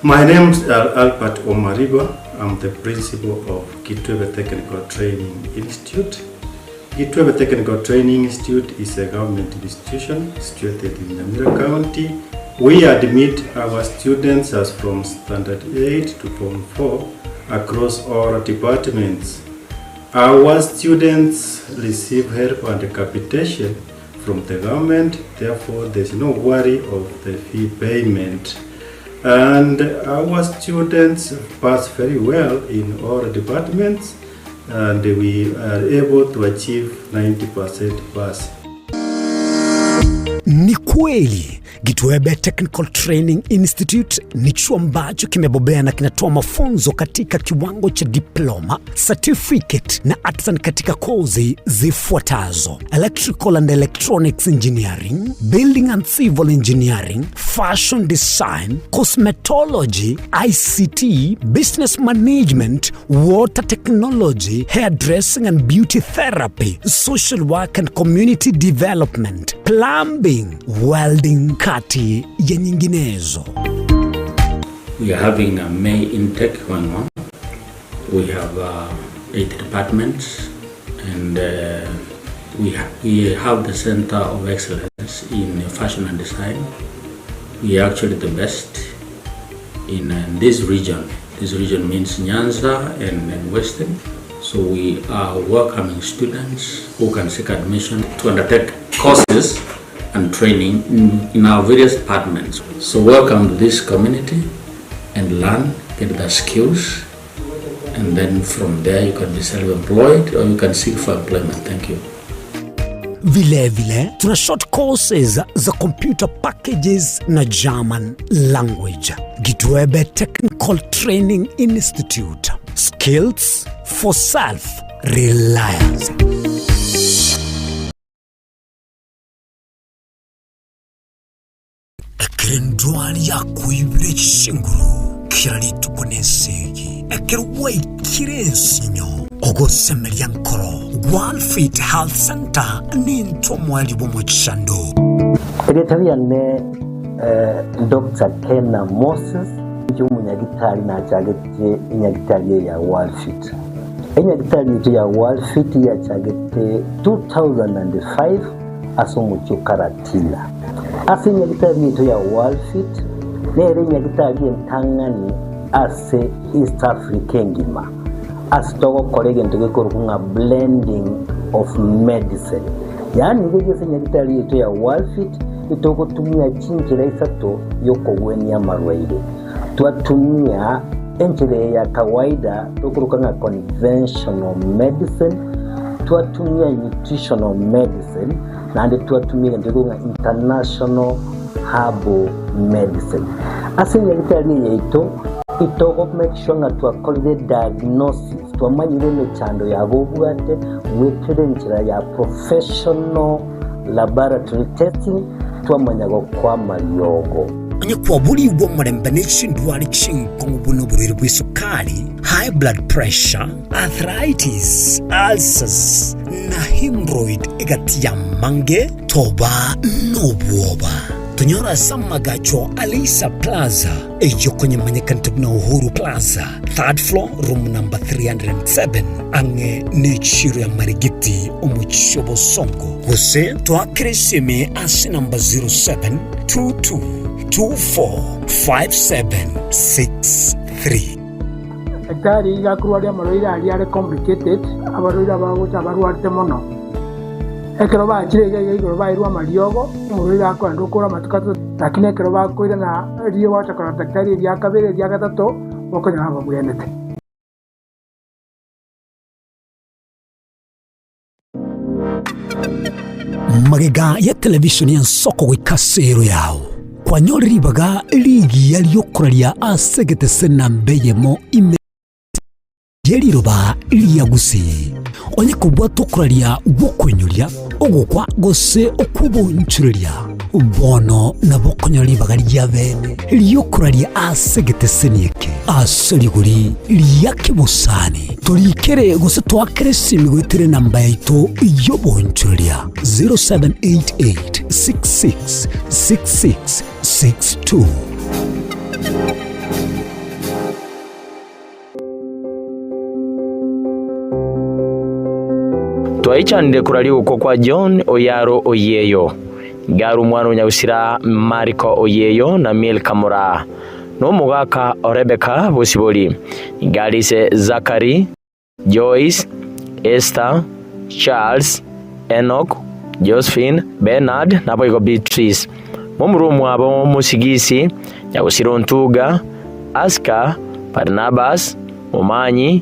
My name is Albert Omariba. I'm the principal of Kitwebe Technical Training Institute. Gitwebe Technical Training Institute is a government institution situated in Nyamira County. We admit our students as from Standard 8 to Form 4 across all departments. Our students receive help and capitation from the government, therefore there's no worry of the fee payment. And our students pass very well in all departments and we are able to achieve 90% pass. Ni kweli Gitwebe Technical Training Institute ni chuo ambacho kimebobea na kinatoa mafunzo katika kiwango cha diploma, certificate na artisan katika kozi zifuatazo: electrical and electronics engineering, building and civil engineering, fashion design, cosmetology, ICT, business management, water technology, hairdressing and beauty therapy, social work and community development, plumbing, welding, kati ya nyinginezo. We are having a May intake going on. We have uh, eight departments and uh, we, ha we have the Center of Excellence in Fashion and Design. We are actually the best in, uh, this region. This region means Nyanza and, and Western. So we are welcoming students who can seek admission to undertake courses and training in, in our various departments. So welcome to this community and learn, get the skills, and then from there you can be self-employed or you can seek for employment. Thank you. Vilevile tuna short courses za computer packages na German language. Gitwebe Technical Training Institute. Skills for self reliance. Ekero endwari yakoibire chinguru kera rituko nesegi, ekero gwaikire ensinyo, ogosemeria nkoro, Walfit Health Center nintwe omoerio bw'omochando. Erieta riane Doctor Kena Moses, inche omonyagitari nachagetie enyagitari eye ya Walfit. Enyagitari yaito ya Walfit yachagete 2005 ase omochie o Karatina. Ase enyagitari yaito ya Walfit nere enyagitari entang'ani ase East Africa engima ase togokora egento gekorokwa ng'a blending of medicine. Yaani iga ase enyagitari yaito ya Walfit itogotumia chinchera isato yokogwenia amarwaire. Twatumia enchera eye ya kawaida tokoroka ng'a conventional medicine, twatumia nutritional medicine, naende twatumia egento gekorokwa ng'a international herbal medicine. Ase enyagitari eye yaito, itogo make sure ng'a twakorire diagnosis, twamanyire emechando yabo obwate goetera enchera ya professional laboratory testing, twamanya gokoa amariogo. Onye kwaborigwe omorembe ne chindwari chinkong'u buna oborwaire bw'esukari, high blood pressure, arthritis, ulcers, na hemorrhoid egati y'amange, toba nobwoba. Tonyore ase amagacho a Leisa Plaza, eyio konyemanyekanete buna Uhuru Plaza, third floor, room number 307, ang'e nechiiro ya Marigiti, omochie o Bosongo. Gose toakere esimi ase namba 0722245763. Daktari iga akorwaria amarwaire aria are complicated, abarwaire abagocha abarwarete mono. Ekero bachire iga iga igoro bairwe amariogo, omorwaire akoenda okore amatuko atato, lakini ekero bakoirana riria bagocha korora daktari eria kabere eria gatato, bokonyora babwenete. Magega ya televisheni y'ensoko goika ase ero yao, kwanyorire ribaga rigiya ri'okoraria ase egetese namba eyemo ime ye riroba ria Gusii. Onye kobwata okoraria gw'okoinyoria, ogokwa gose okw'obonchoreria, bono nabo okonyora ribaga ria bene ri'okoraria ase egeteseni eke ase rigori ria kebosani. Torikere gose toakere esimi goetera enamba yaito y'obonchoreria 0788 66 66 62. Twaichanire koraria ogokwa kwa John Oyaro Oyieyo, Garu omwana o Nyagusira, Mariko Oyieyo na Milka moraa, na omogaka o Rebeka bosibori, Gari ise Zakari, Joyce, Esther, Charles, Enock, Josephine, Bernard, naboigo Beatrice. Momura omwabo Mosigisi, Nyagusira Ontuga, Aska, Barnabas, Momanyi,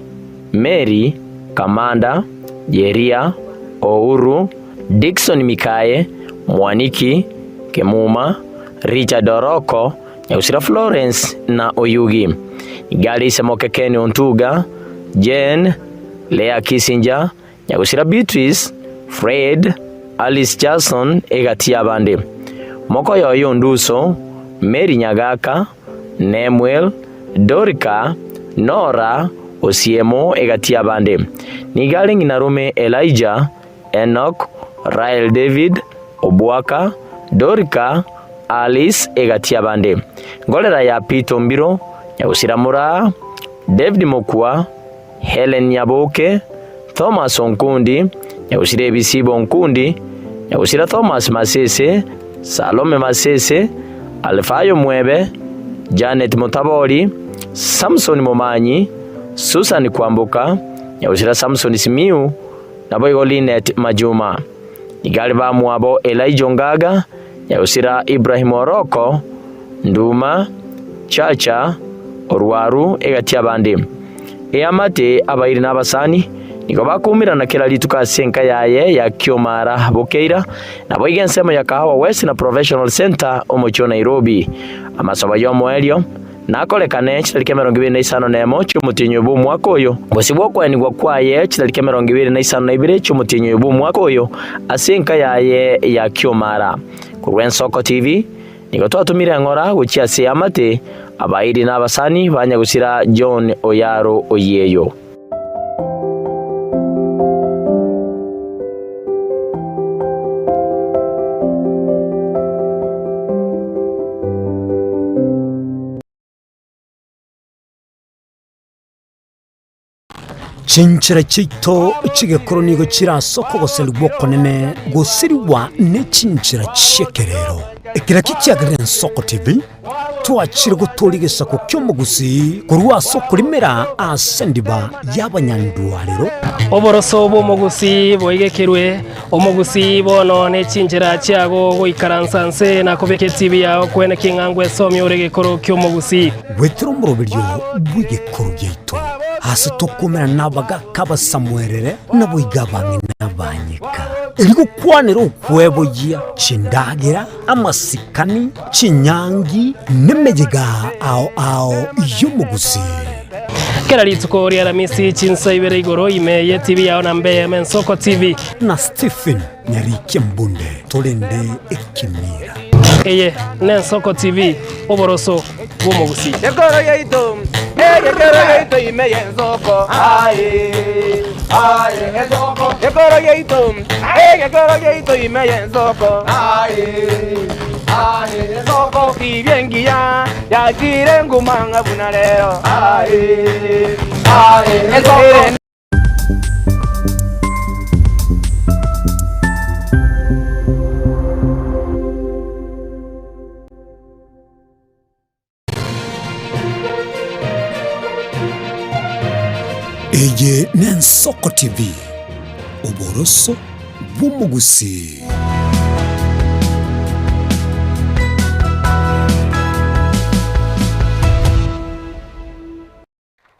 Mary, Kamanda, Jeria, Ouru, Dickson Mikaye, Mwaniki, Kemuma, Richard Oroko, Nyagusira Florence na Oyugi. Igare ise moke Ken Ontuga, Jane, Leah Kissinger, Nyagusira Beatrice, Fred, Alice Jackson egati y'abande. Mokoyoyo Onduso, Mary Nyagaka, Nemuel, Dorika, Nora, Osiemo egati y'abande. Nigo are ng'inarome Elijah, Enoch, Rael David, Obwaka, Dorika, Alice egati y'abande. Ngorera ya Peter Ombiro, Nyagusira Moraa, David Mokua, Hellen Nyaboke, Thomas Onkundi, Nyagusira Ebisibo Onkundi, Nyagusira Thomas Masese, Salome Masese, Alfayo Mwebe, Janet Mutabori, Samson Momanyi, Susan Kwamboka, Nyagusira Samson Simiu, naboigo Linet Majuma. Nigo are bamwabo Elijah Ongaga, Nyagusira Ibrahim Oroko, Nduma, Chacha, Orwaru, egati y'abande. Eamate, abairi na abasani nigo bakoumerana kera rituko ase enka yaye ya Kiomara Bokeira, naboigo ensemo ya Kahawa West na Professional Centre omochie o Nairobi. Amasobo y'omoerio nakorekane chitariki 25 chi'omotienyi oyo bw'omwaka oyo, gose bw'okoenigwa kwaye chitariki 22 chi'omotienyi oyo bw'omwaka oyo ase enka yaye ya Kiomara. Korwa Ensoko TV, Nigo twatomire eng'ora gochia ase eamate, abairi na abasani ba nyagusira John Oyaro Oyieyo. Chinchera chiaito chi'egekoro nigo chire ase okogoserigwa okonene gosirigwa ne chinchera chi'ekerero. Ekero ekio kiagerire Ensoko TV, twachire gotooria egesaku ki'omogusii korwa ase okorimera ase endiba y'abanyandwarero. Oboroso bw'omogusii boigekerwe, omogusii bono ne chinchera chiago goikaransa nse na kobeka etibi yao kwene king'a ngwesomia ore egekoro ki'omogusii. Goetera omoroberio bw'egekoro giaito, aase tokoumera nabagaaka abasamuerere, naboigo abang'ina abanyeka, erio gokwanera okweboyia chindagera, amasikani, chinyangi, nemeyega ao ao y'omogusii. Kera rituko ri'Aramisi chinsa ibere igoro ime y'etibi yao na mbe Ensoko TV. Na Stephen Nyarikia Mbunde torende ekemira. Eye n'Ensoko TV, oboroso bw'omogusii. Gekoro giaito, egekoro giaito ime y'ensoko, aye, aye, ensoko. Gekoro giaito, egekoro giaito ime y'ensoko, aye, aye. Yachire nguma ng'a buna rero aye aye ensoko. Eye n'Ensoko TV, oboroso bw'omogusii.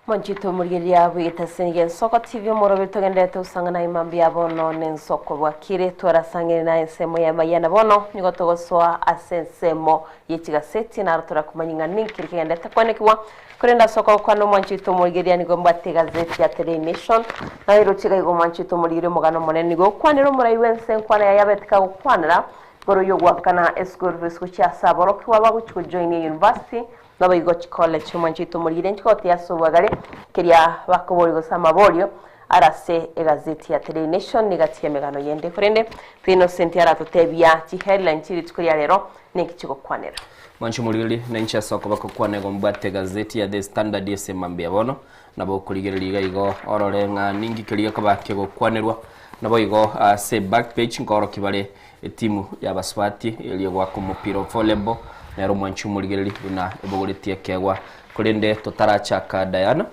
Mwanchete omorigereria bw'egetaseni gia Ensoko TV omoroberi togenderete gosang'ana aye mambia bono n'ensoko bwakire twarasang'ire na ensemo ya mayana bono nigo togosoa ase ensemo ye chigaseti naro torakomanya ng'a ninki kegenderete kwenekigwa korende ase okogokwana omwanchete omorigereria nigo mbwate egazeti ya Today Nation naye roche iga igo omwanchete omorigereria omogano omonene nigo okwanera omorai bw'ense enkwana yaye abete kagokwanera igoro y'ogoakana eschool fees gochia ase aborokigwa bagochia gojoinia university Naboigo chikole chi'omwanchete omorire nchigotia ase obwagare, keria bakoboria gose amaborio are ase egazeti ya Today Nation negati y'emegano yende. Korende Innocent aratotebia chiheadline chie rituko ria rero ninki chigokwanera. Mwanche omoriri, na inche ase okoboko kwane igo mbwate egazeti ya The Standard ase mambia bono, nabo okorigereria iga igo orore ng'a ninki keria gekoba kegokwanerwa. Naboigo ase back page nkoorokia bare Etimu y'abasubati eria egoaka omopira o volleyball nero omwanchi omorigereri buna ebogoretie ekeegwa. Korende totarachaka Diana,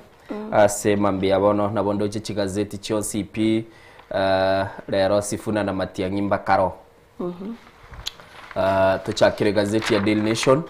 ase mambia bono nabo ndoche chigazeti chionsi pi rero Sifuna na Matiang'i mbakaro. Tochakere egazeti ya Daily Nation,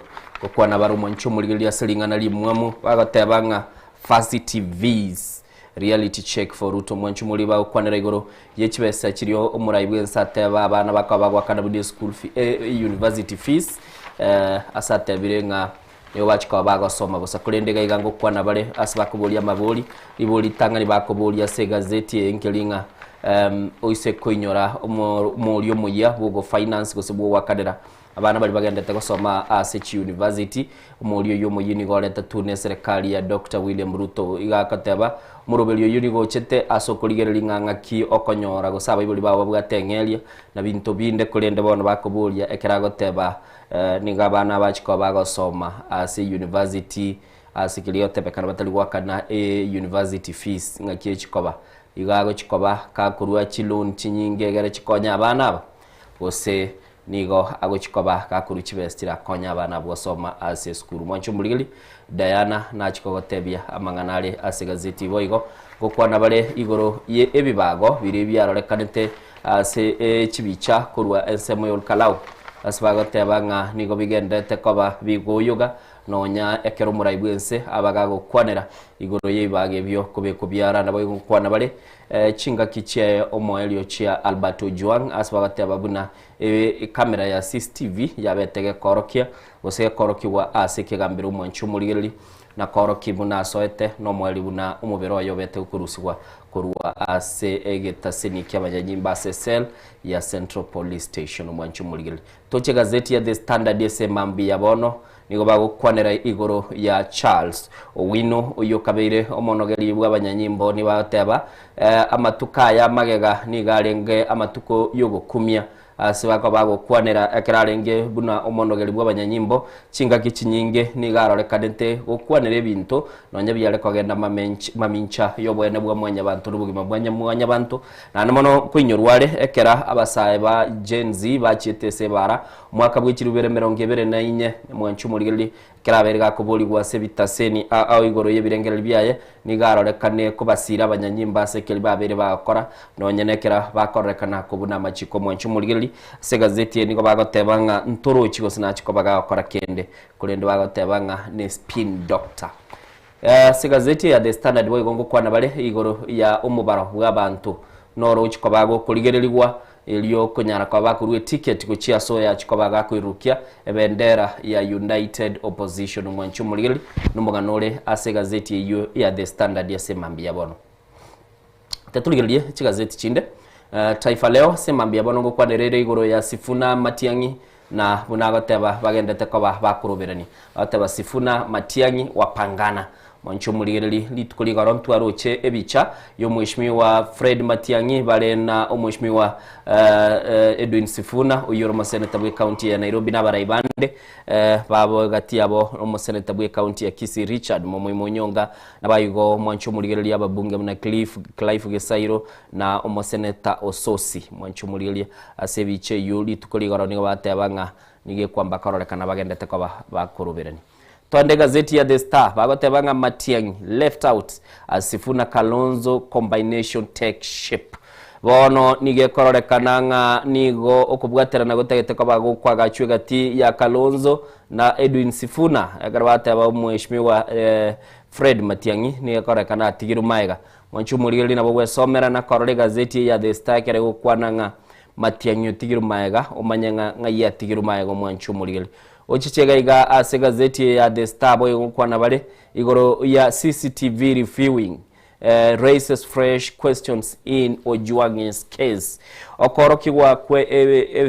gokwana bare omwanchi omorigereri ase ring'ana rimwamu bagoteba ng'a Fasi TVs. Reality check for Ruto Mwanchi Omoriri bagokwanera igoro ye chibesa chiria omorai bwense ateba abana bakaba bagoakana buna eschool fee, eh, university fees eh, ase atebire ng'a nigo bachi koba bagosoma bosa korende iga iga ngokwana bare ase bakoboria amabori ribori ritang'ani bakoboria ase egazeti eye nkeri ng'a em, oise koinyora omo omori omoyia bwogo finance gose bwogoakanera Abana baria bagendete gosoma ase chiuniversity, omoria oyio omoyio nigo oretetwe neserekari ya Doctor William Ruto. Iga agoteba, omoroberi oyio nigo ochete ase okorigereria ng'a ng'aki okonyora gose abaibori bao babwate eng'eria na binto binde korende bono bakoboria ekero agoteba nigo abana abachi koba bagosoma ase university ase keria egotebekana batari goakana university fees ng'aki echikoba. Iga agochikoba gakorwa chiloan chinyinge egere chikonye abana aba gose Nigo agochia koba gakorua chibesa chirakonye abana abwo gosoma ase esukuru. Mwanche omorigeri, Diana nachia kogotebia amang'ana are ase egazeti boigo ngokwana bare igoro ye ebibago biria biarorekanete ase chibicha korwa ensemo ya Olkalau ase bagoteba ng'a nigo bigendererete koba bigoyoga Nonya ekero omorai bw'ense aba gagokwanera igoro y'ebibaga ebio kobekwa biara, naboigo ngokwana bare chingaki chie omoerio chia Albert Ojwang ase bagateba buna ekamera ya CCTV yabete gekoorokia gose gekoorokigwa ase ekegambero omwanchi omorigereri na koorokia buna asoete nomoerio buna omobere oye obete gokorusigwa korwa ase egetaseni ki'abanyanyimbo ase cell ya Central Police Station omwanchi omorigereri. Toche egazeti ya The Standard ase mambia bono Nigo bagokwanera igoro ya Charles Owino oyio okabeire omonogeri bw'abanyanyimbo nigo bagoteba amatuko aya amagega nigo arenge amatuko y'ogokumia ase bakoba bagokwanera ekero arenge buna omonogeri bw'abanyanyimbo chingaki chinyinge nigo arorekanete gokwanera ebinto nonya biare kogenda mamincha y'oboene bwa mwanyabanto na obogima bwa mwanyabanto naende mono koinyorwa are ekero abasae ba Gen Z bachiete ase ebara Omwaka bwe chirubere emerongo ebere na inye, mwanche omorigererie, ekero abeire gakoborigwa ase ebitaseni ao igoro y'ebirengererio biaye, nigo arorekane kobasiira abanyanyimbo ase ekeri babeire bagokora, nonya nekero bakororekana kobuna amachiko. Mwanche omorigererie, ase egazeti eye nigo bagoteba ng'a ntorochi gose nachi koba gagokora kende, korende bagoteba ng'a ne spin doctor. Ase egazeti ya The Standard boigo ngokwana bare igoro ya omobaro bw'abanto noro ochi koba gokorigererigwa Erio konyara koba bakorua eticket gochia ase oyo achia koba gakoirurukia ebendera ya United Opposition. Omwanchi omorigereri nomogano ore ase egazeti eyio ya The Standard ase emambia ya bono. Teturigererie chigazeti chinde. Taifa Leo ase emambia ya bono ngokwanera ere igoro ya Sifuna Matiang'i na buna agoteba bagendete koba bakoroberania. Agoteba Sifuna Matiang'i wapangana. Mwanche omorigereri rituko rigoro ntwaroche ebicha y'omweshimiwa Fred Matiang'i bare na omweshimiwa Edwin Sifuna oyio ore omoseneta bwe county ya Nairobi na abarai bande babo gati yabo omoseneta bwe county ya Kisii Richard Momoima Onyonga nabayigo mwanche omorigereri ababunge buna Cliff Clive Gisairo na omoseneta Osotsi mwanche omorigereria ase ebicha eyio rituko rigoro nigo bateba ng'a nigo ekwamba kororekana bagendete koba bakoroberania. Twande egazeti ya The Star bagoteba ng'a Matiang'i left out as Sifuna Kalonzo combination take shape. Bono nigo ekororekana ng'a nigo okobwaterana gotagete koba gokwagachwa egati ya Kalonzo na Edwin Sifuna ekero bateba omweshimiwa Fred Matiang'i nigo ekororekana atigirwe maega. Mwanche omorigereria nabo gwesomera na korora egazeti eye ya The Star ekero egokwana ng'a Matiang'i otigirwe maega omanye ng'a ng'ai atigirwe maega omwanche omorigereria. Ochiche iga iga ase egazeti eye ya The Star boigo gokwana bare igoro ya CCTV reviewing raises fresh questions in Ojwang'is case. Okoorokigwa kwe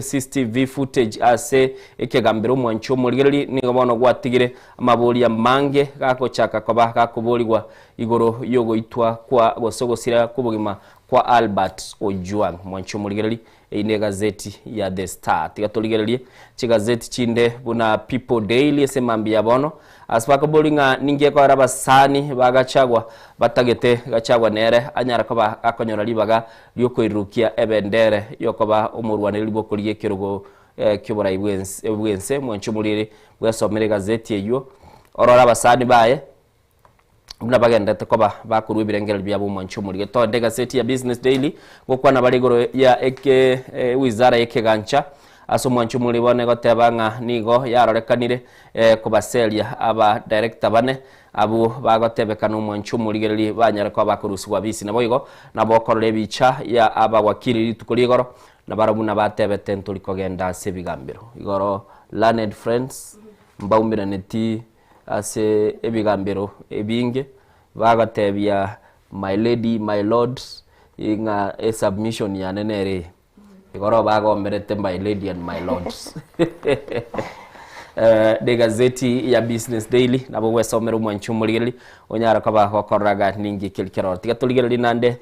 CCTV footage ase ekegambero omwanchi omorigereri nigo bono gwatigire amaboria amange gagochaka koba gakoborigwa igoro yogoitwa kwa gose ogosira kw'obogima kwa Albert Ojwang. Mwanchi omorigereri Eyio negazeti ya The Star. Tiga torigererie chigazeti chinde buna People Daily ase mambia ya bono. Ase bakobori ng'a ninki ekoera abasani ba Gachagua batagete Gachagua nere anyare koba akonyora ribaga riokoirurukia ebendere yokoba omorwanereri bw'okorigia ekerogo kioborai bwense. Mwanche omoriri bwesomere egazeti eyio orore abasani baye. buna bagenderete koba bakorua ebirengererio biabo omwanchi omorige. Toende egaseti ya Business Daily gokwana bare igoro ya eke wizara y'ekegancha ase omwanchi omoriri bono egoteba ng'a nigo yarorekanire kobaseria aba director bane abwo bagotebekana omwanchi omorigereri banyare koba bakorusigwa bisi. Naboigo nabo okorora ebicha ya abawakili rituko rigoro nabarabwo buna batebete ntori kogenda ase ebigambero. Igoro learned friends mbaumeraneti Ase ebigambero ebinge bagatebia my lady, my lord ng'a esubmission yane nere eye. Igoro bagomberete my lady and my lords. The gazeti ya Business Daily nabo gwesomera omwanchi omorigereri onyare koba gokororaga ninki keri keroro. Tiga torigererie naende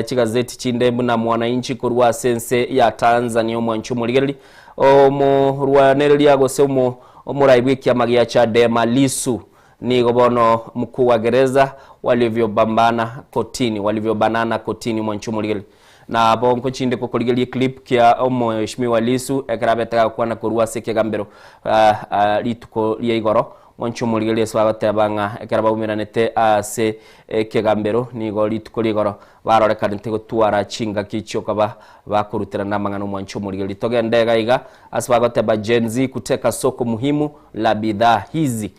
chigazeti chinde buna Mwananchi korwa ase ense ya Tanzania omwanchi omorigereri omorwanereria gose omo Omorai bw'ekiama gia Chadema Lissu nigo bono mkuu wa gereza walivyobambana kotini walivyobanana kotini omwanchi omorigereria. Na bonko chinde gokorigereria eclip kia omoeshimiwa Lissu ekero abete gagokwana korwa ase ekegambero rituko ria igoro. Mwanchi omorigereria ase bagoteba ng'a ekero baumeranete ase ekegambero nigo rituko ria igoro Barorekanete gotwara chingaki chi'okoba bakoruterana amang'ana omwancho omorigereria. Togende iga iga ase bagoteba Gen Z kuteka soko muhimu la bidhaa hizi.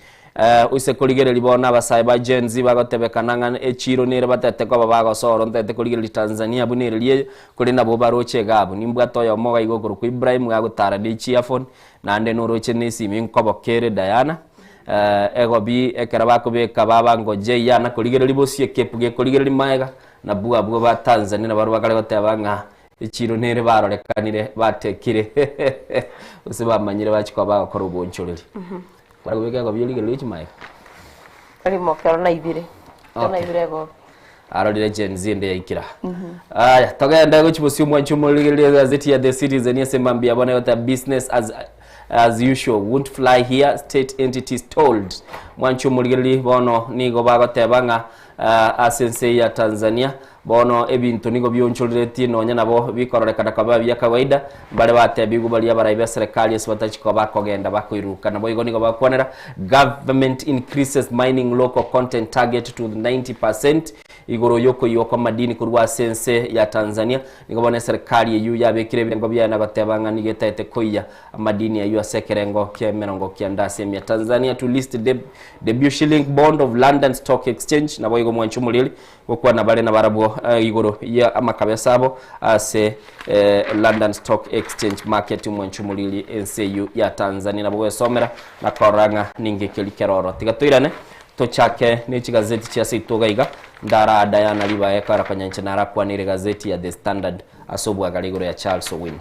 Oise korigereria bono abasae ba Gen Z bagotebekana ng'a echiro nere batete koba bagosoro ntete korigereria Tanzania buna ere riaye kore nabwo baroche iga abwo. Nimbwate oyomo iga iga okorokwa Ibrahim gagotara ne chiafoni naende noroche ne esimi nkoboka ere Diana. Egobi ekero bakobeka baba ngoja eyia na korigereria bosio ekepu gekorigereria magega, nabwo abwo ba Tanzania nabarabwo bakare goteba ng'a echiro nere barorekanire batekire gose bamanyire bachia koba bagokora obonchoreri. Kware kobeka egobi origererie chimagega? Rimo ekero naibire, ekero Okay. naibire egobi. Arorire Gen Z ende yaikira. Aya, togende gochia bosio mwanche omorigereria egazeti ya The Citizen ase mambia bono egoteba business as as usual won't fly here state entities told. Mwanche omorigereria bono nigo bagoteba ng'a ah, ase ense ya Tanzania bono ebinto nigo bionchoreretie nonya nabo bikororekana koba bia kawaida mbare batebigwe baria abarai be serikali ase batachi koba bakogenda bakoiruruka naboigo nigo bakwanera Government increases mining local content target to 90% igoro y'okoiywa kw'amadini korwa ase ense ya Tanzania. Nigo bono eserikali eyio yabekire ebirengo biaye na goteba ng'a nigo etaete koiya amadini ayio ase ekerengo kia emerongo kianda ase emia. Tanzania to list debut shilling bond of London Stock Exchange. Naboigo mwanche omorieri Gokwana bare nabarabwo igoro ya amakabesa abo ase London Stock Exchange Market omwancho omoriri ense eyio ya Tanzania nabo gwesomera na korora ng'a ninki keria keroro. Tiga toirane tochake ne chigazeti chia seito iga iga ndara Diana ribaga ekogera konya inche narakwanire egazeti ya The Standard ase obwagare igoro ya Charles Owino.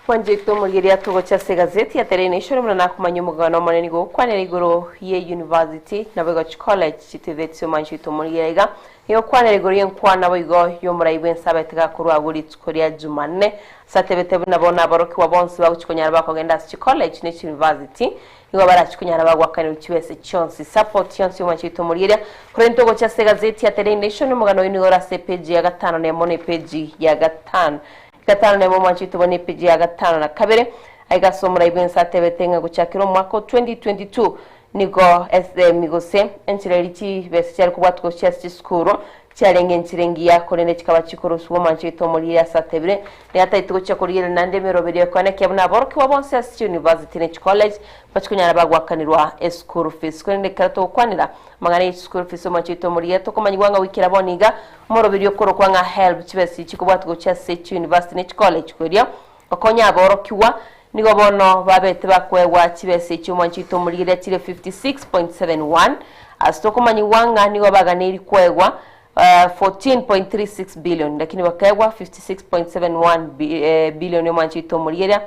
Mwanchete omorigereria togocha ase egazeti ya Daily Nation buna nakomanya omogano omonene nigo ogokwanera igoro ye university naboigo chicollege chitebetio mwanchete omorigereria iga nigo okwanera igoro yenkwana boigo yomorai bwense abete gakorwa agwo rituko ria Jumanne ase atebete buna bono aborokigwa bonsi bagochi konyara bakogenda ase chicollege ne chiuniversity nigo barachi konyara bagwakanerwa chibese chionsi support yonsi yomwanchete omorigereria korende togocha ase egazeti ya Daily Nation omogano oyo nigo ore ase epeji ya gatano nemo na epeji ya gatano Gatano nemo omwanchete buna epeji ya gatano na kabere. Aiga ase omorai bw'ense atebete ng'a gochakera omwaka o 2022 nigo esemi gose enchera eria chibesa chiare kobwatwa gochia ase chisukuru chiarenge enchera engiya korende chikaba chikorusigwa omwanchete omoriri ase atebire nigo atagete gochia korigereria naende emeroberio ekoenekia buna aborokigwa bonsi ase chiuniversity ne chicollege bachikonyara bagoakanirwa eschool fees korende ekero togokwanera amang'ana ye chischool fees omwanchete omoriri tokomanyigwa ng'a goikera bono iga Omoroberio okorokwa ng'a HELB chibesa chikobwatwa gochia ase chiuniversity ne chicollege koria gokonya aborokigwa nigo bono babete bakoegwa chibesa echio omwanchete omorigereria chire 56.71 ase tokomanyigwa ng'a nigo baganeiri koegwa 14.36 billion lakini bakaegwa 56.71 billion omwanchete omorigereria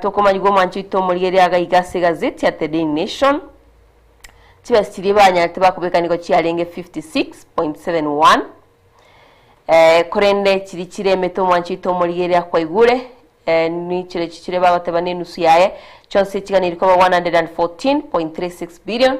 Tokomanyigwa omwancho oito omorigereria agaiga ase egazeti ya The Daily Nation. Chibesa chiria banyarete bakobeka nigo chiarenge 56.71 eh, korende chiri chiremete omwancho oito omorigereria kwaigure eh, nichire chichire bagoteba na enusu yaye chionsi chiganeri koba 114.36 billion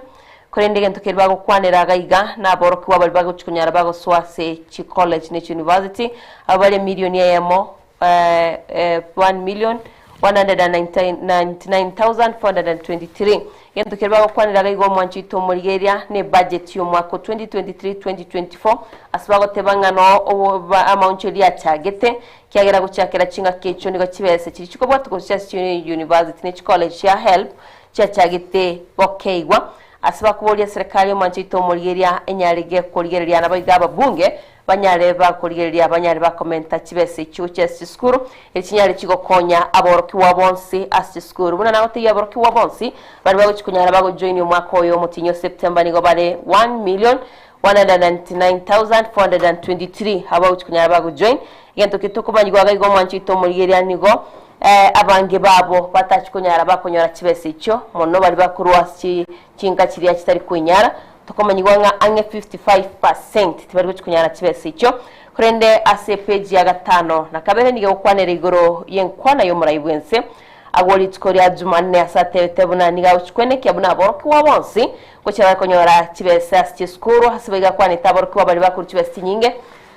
korende egento keri bagokwanera agaiga naborokigwa bari bagochi konyara bagosoa ase chicollege ne chiuniversity abo bare emilioni eyemo 1,199,423 Egento keria bagokwanera iga igo omwancho oito omorigereria ne budget y'omwaka o 2023-2024 ase bagoteba ng'a noo amaoncho eria achagete kiagera gochakera chingaki echio nigo chibesa chiria chikobwatwa gochia ase chiuniversity ne chicollege chia HELB chiachagete gokeigwa ase bakoboria serikali omwancho oito omorigereria enyarege korigereria naboigo ababunge Banyare bakorigereria, banyare bakomenta chibesa echio gochia ase chisukuru, erio chinyare chigokonya aborokigwa bonsi ase chisukuru. Buna nagotebia aborokigwa bonsi, baria bagochia konyara bagojoinia omwaka oyo omotienyi o September nigo bare 1,199,423 abwo bagochia konyara bagojoin. Egento keria tokomanyigwa iga igo omwancho oito omorigereria nigo abange babo batachia konyara bakonyora chibesa echio, mono baria bakorwa ase chinka chiria chitari koinyara. Tokomanyigwa ng'a ang'e 55 percent tibari gochia konyara chibesa echio. Korende ase epeji ya gatano na kabere nigo egokwanera igoro y'enkwana y'omorai bw'ense. Agwo rituko ria Jumanne ase atebete buna nigo agochia kwenekia buna aborokigwa bonsi gochia bare konyora chibesa ase chisukuru ase boigo akwanete aborokigwa baria bakorwa chibesa chinyinge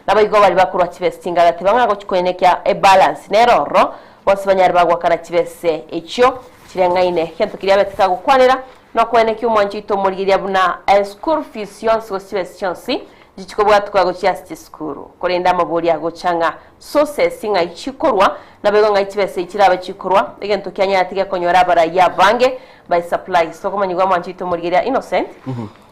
naboigo baria bakorwa chibesa chinke agateba ng'a agochia kwenekia ebalance nere ororo bonsi banyare bagoakana chibesa echio chireng'aine. Egento keria abete kagokwanera Nokoenekia omwancho oito omorigereria buna eschool fees yonsi gose chibesa chionsi nchichikobwatwa gochia ase chisukuru. Korende amabori agocha ng'a sources ng'ai chikorwa, naboigo ng'ai chibesa echi chirabe chikorwa, egento kianyarete gekonyora abarai abange by supplies. Tokomanyigwa omwancho oito omorigereria Innocent,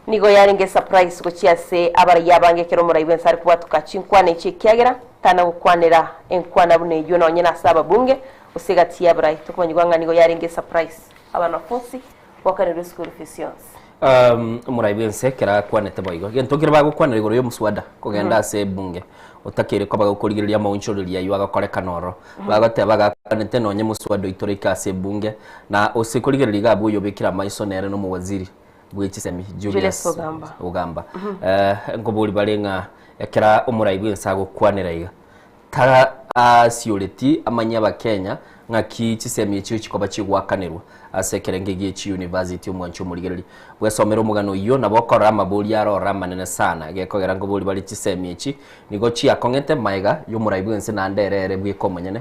nigo yarenge esurprise gochia ase abarai abange ekero omorai bwense are kobwatoka chinkwana echi ekiagera tana gokwanera enkwana buna eyio nonye nase ababunge gose egati y'abarai. Tokomanyigwa ng'a nigo yarenge esurprise. Abanafunsi gokanerwa eschool fees yonsi. Omorai bw'ense ekero akwanete boigo, egento nkere bagokwanera igoro y'omuswada kogenda ase ebunge, otakeire koba gokorigereria amaonchoreria aywo agokorekana ororo. Bagoteba agakwanete nonye moswada oito oraike ase ebunge, na ose korigereria iga abwo oyobekire amaiso nere na omowaziri bwe chisemi Julius Julius Ogamba. Ogamba. Nkobori bare ng'a ekero omorai bw'ense agokwanera iga, Tara asioreti amanye Abakenya ng'aki chisemi echio chikoba chigoakanerwa ase ekerenge gie chiuniversity omwanchi omorigereria bwesomere omogano oyio nabo okorora amabori aroro amanene sana gekogera nkobori bare chisemi echi nigo chiakong'ete maega yomorai bwense naende ere ere bweka omonyene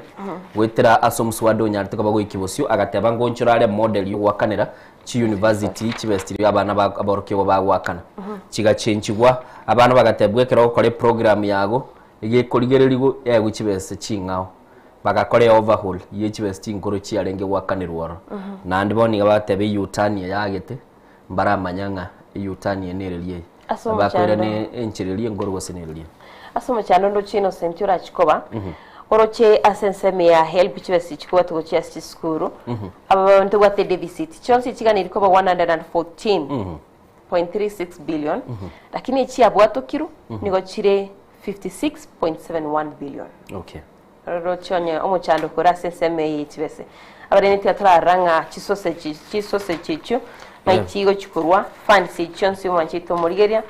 goetera ase omoswada onyarete koba goikia bosio agateba ngonchora are model yogoakanera chiuniversity chibesa chiria abana ba aborokigwa bagoakana chigachenchigwa abana bagatebwa ekero ogokora eprogram yago Egekorigererigwa yaegwe chibesa ching'ao, bagakora eoverhaul ye chibesa chinkoro chiarenge goakanerwa ororo. Naende bono nigo bagateba eyutani eye yagete, mbaramanya ng'a eyutani eye nereria eye. Ase Bakoirana omochando. enchera eria enkoro gose nereria eye. Ase omochando ndoche Innocent orachie koba, oroche ase ensemo ya HELB chibesa echi chikobwatwa gochia ase chisukuru, aba ntobwate deficit, chionsi chiganeri koba 114. 0.36 billion lakini echiabwatokirwe nigo chire 56.71 billion. Okay. Roche onye omochando kore ase ensemo eye ye chibese. Abarende tiga torarora ng'a chisausage chisausage echio ng'ai Yeah. chigochi korwa, funds echio chionsi omwanchete omorigeria,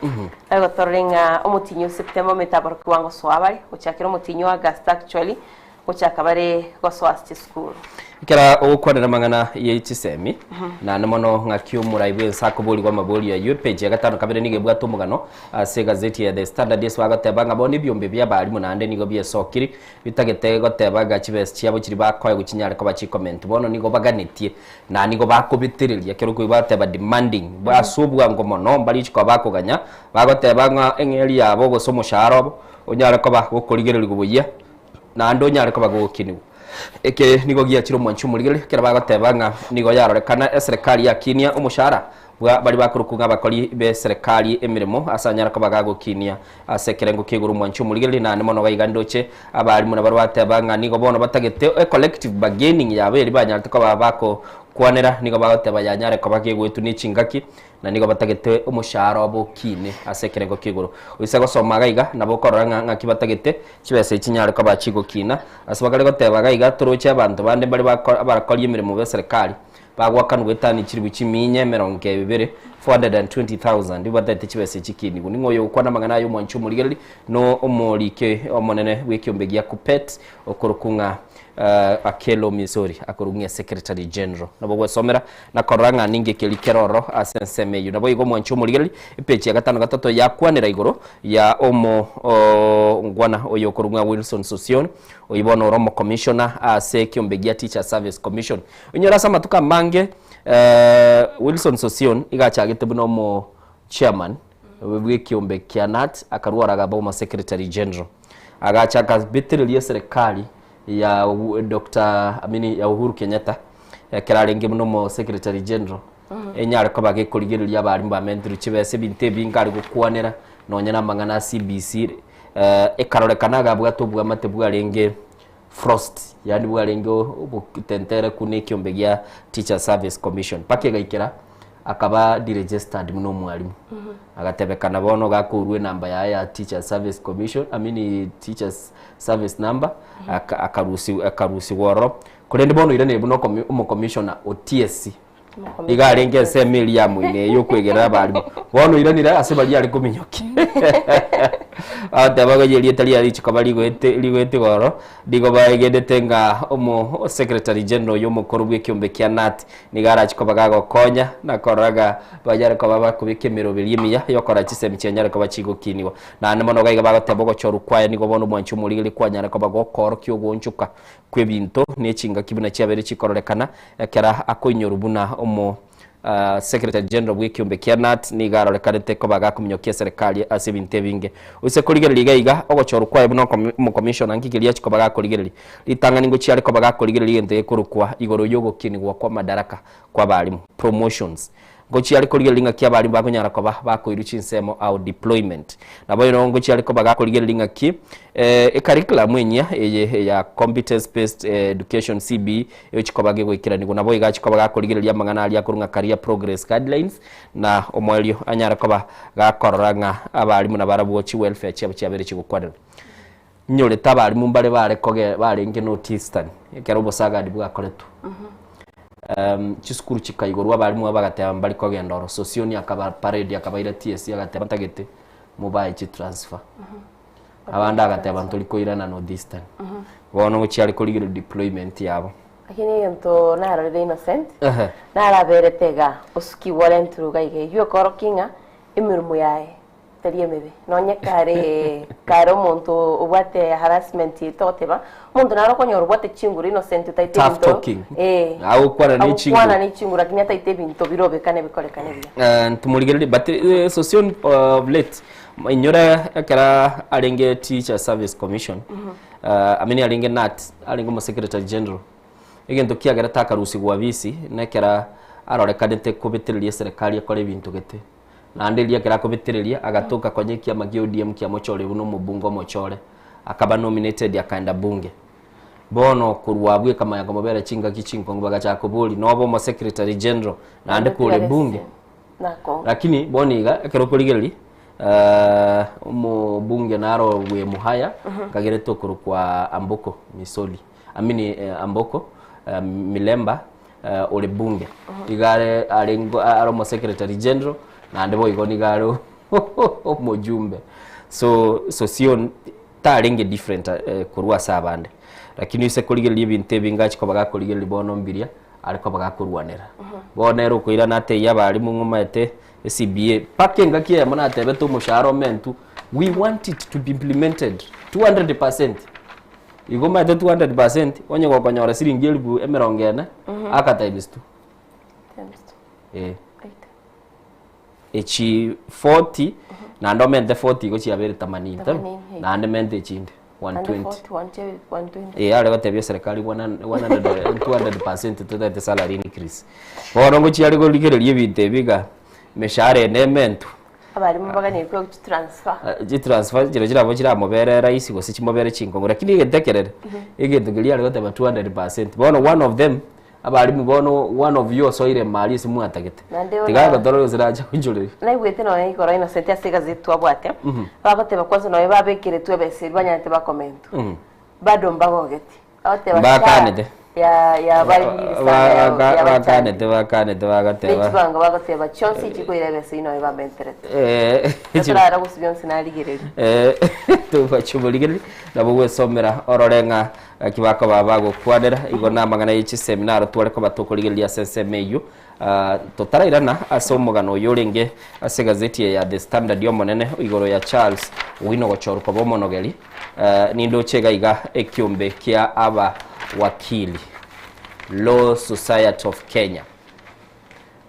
Nabo torore ng'a omotienyi o September omanyete aborokigwa ngosoa bare, gochakera omotienyi o August actually, gochaka bare gosoa ase chisukuru. Ekero ogokwanera amang'ana ye chisemi, naende mono ng'aki omorai bw'ense akoborigwa amaborio ayio, epeji ya gatano kabere nigo ebwate omogano ase egazeti ya The Standard ase bagoteba ng'a bono ebiombe bi'abalimu naende nigo biesokiri bitagete goteba ng'a chibesa chiabo chiria bakoegwa chinyare koba chikomentwa. Bono nigo baganetie na nigo bakobetereria ekero okoigwa bagoteba demanding ase obwango mono mbari chikoba bakoganya bagoteba ng'a eng'eri yabo gose omoshahara obo onyare koba gokorigererigwa buya naende onyare koba gogokinigwa. Eke nigo giachire omwanchi omorigereria ekero bagoteba ng'a nigo yarorekana eserekari yakinia omoshahara bwa baria bakorokwa ng'a abakori b'eserekari emeremo ase anyare koba gagokinia ase ekerengo kia igoro omwanchi omorigereria naende mono gaiga ndoche abalimu nabarabwo bateba ng'a nigo bono batagete ecollective bargaining yabo eria banyarete koba bakokwanera nigo bagoteba yanyare koba kegoetwa ne chingaki na nigo batagete omoshahara obo okine ase ekerengo kia igoro. Oise gosoma iga iga, nabo okorora ng'a ng'aki batagete chibesa echi chinyare koba chigokina. Ase bakare goteba iga iga, toroche abanto bande mbare bako abarakori emeremo b'eserekari, bagoakanwa goetania chilifu chiminya emerongo ebere, 420,000, nigo batagete chibesa echi chikinigwe. Ning'o oyogokwana amang'ana aya omwanchi omorigereria? No omorike omonene bw'ekiombe gia Kuppet, okorokwa ng'a Akello Misori, akorokwa ng'a Secretary General. Nabo ogwesomera na korora ng'a ninki keria kere ororo ase ensemo eyio. Naboigo omwanchi omorigereria, epeji ya gatano gatato yakwanera igoro ya omo ongwana oyo okorwa ng'a Wilson Sossion, oyio bono ore omocommissioner ase ekiombe gia Teachers Service Commission. Onyore ase amatuko amange Wilson Sossion iga achagete buna omo chairman bw'ekiombe kia KNUT, akarwa oro akaba omo secretary general. Agacha akabetereria eserekari ya Doctor I mean ya Uhuru Kenyatta ekero arenge buna omo secretary general enyare koba gekorigereria abarimu bamentirwe chibesa ebinto ebinge are gokwanera nonya na amang'ana a CBC ekarorekana iga abwate obwamate bwarenge frost yaani bwarenge obotentereku na ekiombe gia Teacher Service Commission mpaka egaikera akaba deregistered buna omwalimu. Agatebekana bono gakourwa enamba yaye ya Teachers Service Commission, I mean Teachers Service number, aka- akarusi akarusigwa ororo. Korende bono oiranire buna okomi omocommissioner o TSC. Iga arenge ensemo eria ya moino eye okwegerera abalimu. Bono oiranire ase baria are kominyokia. Bagoteba ng'a erieta riaye richikoba rigoete rigoete igoro, nigo baegenete ng'a omo secretary general oyo omokoro bw'ekiombe kia KNUT Nigo arache koba gagokonya na korora ng'a banyare koba bakobeka emeroberi emiya y'okora chisemi chianyare koba chigokinigwa. Naende mono iga iga bagoteba ogochorwa kwaye nigo bono omwanchi omorigereria kwanyare koba gokoorokia ogoonchoka kw'ebinto ne chingaki buna chiabeire chikororekana ekero akoinyorwa buna omo Secretary General bw'ekiombe kia KNUT nigo arorekanete koba gakominyokia eserekari ase ebinto ebinge. Oise korigereria iga iga ogochorwa kwaye buna omokomishona nki keria achia koba gakorigereria? Ritang'ani ngochia are koba gakorigereria egento gekorokwa igoro y'ogokinigwa kw'amadaraka kw'abalimu, promotions. Ngochia are korigereria ng'aki abalimu bakonyara koba bakoirwa chinsemo ao deployment. Naboigo ngochia are koba gakorigereria ng'aki ecurriculum enyia eye ya Competence Based Education, CBE, egochia koba gegoikeranigwa. Naboigo achia koba gakorigereria amang'ana aria akorwa ng'a Career Progress Guidelines na omoerio anyare koba gakorora ng'a abalimu nabarabwo chiwelfare chiabo chiabeire chigokwanerwa. Inyorete abalimu mbare bare koge barenge North Eastern ekero obosagani bwakoretwe. Chisukuru chikaigorwa abalimu aba bagateba mbari kogenda oro, Sosioni akaba parade akabaira TSC agateba ntagete mobae chitransfer. Abande agateba ntori koirana North Eastern. Bono ngochia are korigereria deployment yabo. Lakini egento narorire Innocent, Ehe. naraberete igaa, osukigwe orentirwe iga iga, eywo ekorokia ng'a emeremo yaye tari emebe nonye kare kare omonto obwate harassment togoteba omonto naro okonyora obwate chinguru innocent otaete Tough ebinto talking. eh Agokwana ne chinguru. agokwana ne chinguru lakini ataete ebinto birobekane bikorekane buya. Eh, ntomorigererie but eh, Sossion of late inyore ekero arenge Teacher Service Commission eh, I mean arenge KNUT arenge omo secretary general egento kiagerete akarusigwa abisi nekero arorekanete kobetereria eserekari ekore ebinto gete. Naende erio ekero akobetereria, agatoka konya ekiama kia ODM kiamochorire buna omobunge omochore, akaba nominated akaenda bunge. Bono korwa abwo ekamanya komobera chingaki chinkong'u bagachaka koboria nobe omo secretary general naende kore bunge. Nako. Lakini bono iga ekero okorigereria Omobunge naro bwe Muhaya nkagerete okorokwa Amboko Misoli I mean Amboko Milemba ore bunge iga are arenge are omo secretary general naende boigo nigo are omojumbe so sosio tarenge different korwa ase abande lakini ase korigereria ebinto ebi ngachi koba gakorigereria bono mbiria are koba gakorwanera. Bono ere okoirana atebie abalimu ng'a omanyete eCBA mpaka engaki eyemo natebete omoshahara omentwe we want it to be implemented 200%. Igo omanyete 200% onye gokonyora siringi elifu emerongo ene aka times two. Times two. Eh. Echi 40 naende omente 40 igo chiabeire themanini tari? Themanini, eh. Naende mente echinde Naende 120. 40, 120, 120. Eh, are gotebia eserekari 100 200% totagete salary increase. Bono ngochia are korigereria ebinto ebi iga, emeshahara eye nementwe. Abarimu baganeire chitransfer. Chitransfer chire chirabwo chiramobere rahisi gose chimobere chinkong'u lakini egento ekerere, egento keria are goteba 200%. Bono one of them, abarimu bono one of you osoire mari ase mwatagete, Naende tiga ona- agotorore gose nache goichoreria. Naigwete nonya igoro Innocent ase egazeti twabwate, bagoteba kwanza nonya babekeretwe ebesa eria banyarete bakomentwa, bado mbagogeti. Bagoteba Mbakanete. ya ya bariri sana ya ya Bakanete bakanete bagateba. Nechibanga bagoteba chionsi chikoira ebesa ino bamenterete. Eh, Totarara gose bionsi narigereria. Eh, tobachoborigereria nabo gwesomera orore ng'a naki bakoba bagokwanera igo na amang'ana ye chisemi naro tware koba tokorigereria ase ensemo eyio. Ah, totarairana ase omogano oyo orenge ase egazeti eye ya The Standard omonene igoro ya Charles Owino gochorwa koba omonogeri eh, nindoche iga iga ekiombe kia aba wakili Law Society of Kenya.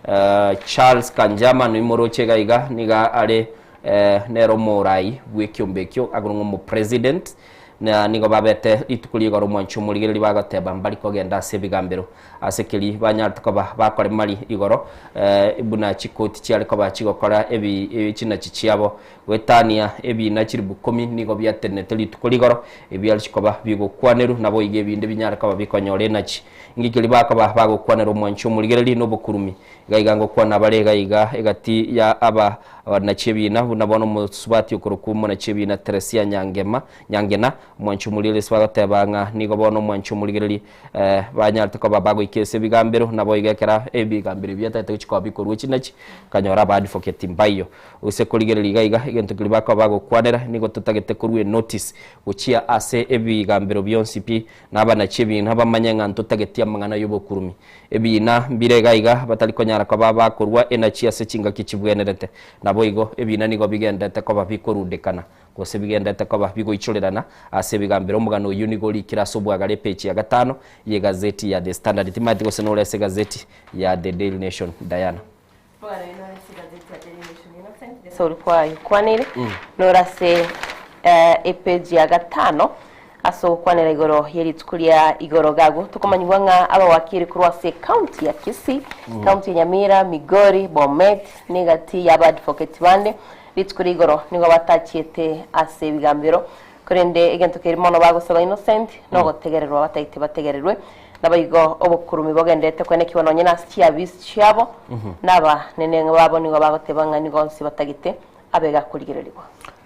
Eh, Charles Kanjama noimoroche iga iga niga are eh, nere omorai bw'ekiombe ekio agoro ng'a omopresident na nigo babete rituko rigoro omwanchi omorigereria bagoteba mbari kogenda ase ebigambero ase keri banyarete koba bakoremari igoro eh, buna chikoti chiare koba chigokora ebi eh, chinachi chiabo goetania ebina chiribu komi nigo biatenete rituko rigoro ebiare chikoba bigokwaneru nabo iga ebinde binyare koba bikonyora enachi ngikeri bakoba bagokwanera omwanchi omorigereria na obokurumi iga iga ngokwana bare iga iga egati ya aba abanachi ebina buna bono omosubati okorokwa omonachi ebina Teresia Nyangema Nyangena omwanchi omorigereria ase bagoteba ng'a nigo bono omwanchi omorigereria eh, banyarete koba bagoika ase ebigambero nabo iga ekera ebigambero ebi biatagete gochia koba bikorwa chinachi kanyora aba advocate mbaiyo gose korigereria iga iga egento keria bakoba bagokwanera nigo totagete korwa enotice gochia ase ebigambero bionsi pi na abanachi ebina bamanye ng'a ntotageti amang'ana ya obokurumi. Ebina mbire iga iga batari konyara koba bakorwa enachi ase chingaki chibwenerete. Nabo igo ebina nigo bigendete koba bikorundekana gose bigendete koba bigoichorerana ase ebigambero. Omogano oyio nigo orikire ase obwagare epeji ya gatano ya egazeti ya The Standard. Timanyeti gose nore ase egazeti ya The Daily Nation Diana. Omogano oyio nore ase egazeti ya Daily Nation Innocent ase ori kwayokwaneire nore ase epeji ya gatano ase ogokwanera igoro ye rituko ria igoro gago tokomanyigwa ng'a abawakiri korwa ase ekaunti ya Kisii, ekaunti ya Nyamira, Migori, Bomet negati ya abadvocate bande rituko ria igoro nigo batachiete ase ebigambero korende egento keri mono bagosaba Innocent nogotegererwa bataite bategererwe nabo igo obokurumi bogendete kwenekiwa nonye na ase chiabisi chiabo naba nene babo nigo bagoteba ng'a nigo onsi batagete abega korigererigwa.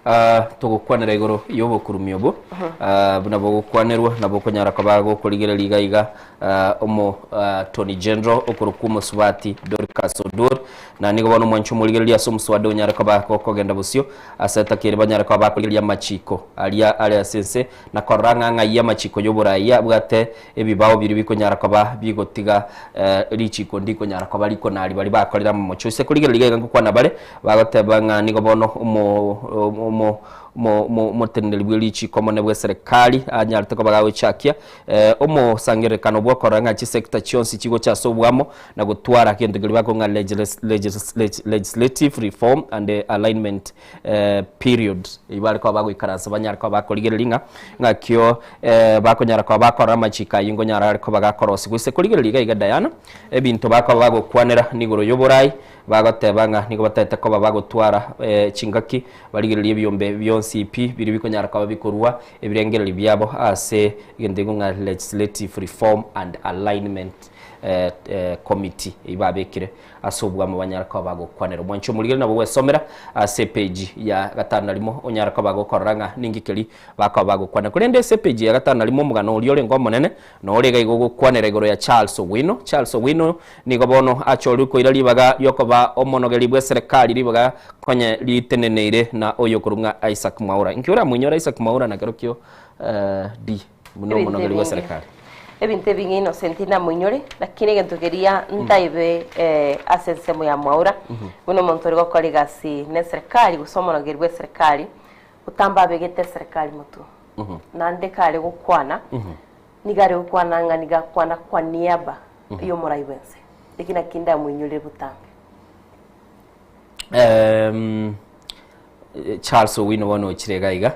Ah, togokwanera igoro ya obokurumi obo Ah, buna bogokwanerwa nabo okonyara koba gokorigereria iga iga ah, omo attorney general okorokwa omosubati Dorcas Oduor na nigo bono omwanchi omorigereria ase omoswada onyare koba gokogenda bosio ase etakeri banyare koba bakorigereria amachiko aria are ase ense na korora ng'a ng'ai amachiko ya oborai abwate ebibao biria bikonyara koba bigotiga eh, richiko ndikonyara koba rikonari baria bakorire amamocho ase korigereria iga iga ngokwana bare bagoteba ng'a nigo bono omo omo omo omo omoteneneri bwe richiko omone bwa eserekari anyarete koba gagochakia eh, omosangererekano bwa okorora ng'a chisector chionsi chigocha ase obwamo na gotwara gento keria bakong'a legis legis legislative reform and alignment eh, period eywo bare koba bagoikaransa banyare koba bakorigereria ng'a ng'akio eh, bakonyara koba bakora amachiko ayio nkonyara are koba gakorosia gose korigereria iga iga Diana ebinto bakoba bagokwanera nigoro ya oborai bagoteba ng'a nigo batagete koba bagotwara eh, chingaki barigererie ebiombe bionsi pi biria bikonyara koba bikorwa ebirengererio biabo ase egento ekio ng'a legislative reform and alignment. Committee eyio babekire ase obwamo banyare koba bagokwanera. Omwanchi omorigeri nabo gwesomera ase epage ya gatano na rimo onyare koba gokorora ng'a ninki keri bakoba bagokwana. Korende ase epage ya gatano na rimo omogano oria orenge omonene nore iga igo ogokwanera igoro ya Charles Owino. Charles Owino nigo bono achorirwe koira ribaga riokoba omonogeri bw'eserekari ribaga konye riteneneire na oyo okorwa ng'a Isaac Mwaura. Inki oramoinyore Isaac Mwaura nakerokio D buna Ebinto omonogeri ebinge. bw'eserekari? Ebinto ebinge Innocent namoinyore, lakini egento keria ntaibe ase ensemo ya Mwaura, buna omonto ore gokora egasi ne eserekari gose omonogeri bwe eserekari, botambe abegete eserekari motwe. Naende kare gokwana, nigo are gokwana ng'a nigo akwana kwa niaba y'omorai bwense. Eki naki ndamoinyorere botambe. Charles Owino bono ochire iga iga,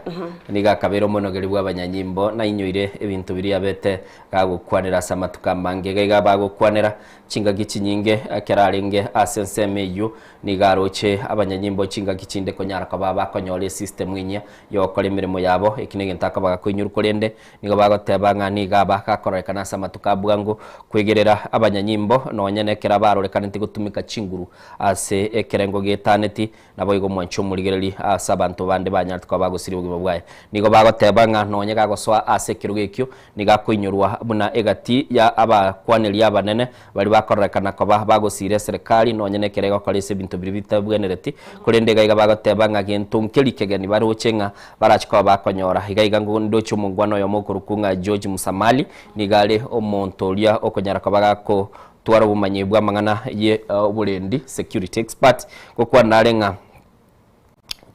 nigo akabeire omonogeri bw'abanyanyimbo, nainyoire ebinto biria abete gagokwanera ase amatuko amange. Iga iga bagokwanera chingaki chinyinge ekero arenge ase ensemo eyio, nigo aroche abanyanyimbo chingaki chinde konyara koba bakonyora esystem enyia yogokora emeremo yabo, eki negento akoba gakoinyorwa korende nigo bagoteba ng'a nigo aba gakororekana ase amatuko a bwango kwegerera abanyanyimbo nonya nekero barorekanete gotumeka chinguru ase ekerengo getaneti Naboigo mwanche omorigereria ase abanto bande banyarete koba bagosiria obogima bwaye. Nigo bagoteba ng'a nonye gagosoa ase ekerogo ekio, nigo akoinyorwa buna egati ya abakwaneria abanene baria bakororekana koba bagosiira eserekari nonye nekero egokora ase ebinto biria bitabwenereti. Korende iga iga bagoteba ng'a gento nkeri kegeni baroche ng'a barache koba bakonyora. Iga iga ndoche omongwana oyomo okorokwa ng'a George Musamali, nigo are omonto oria okonyara koba gako Twara obomanyi bw'amang'ana ye oborendi, security expert, gokwana are ng'a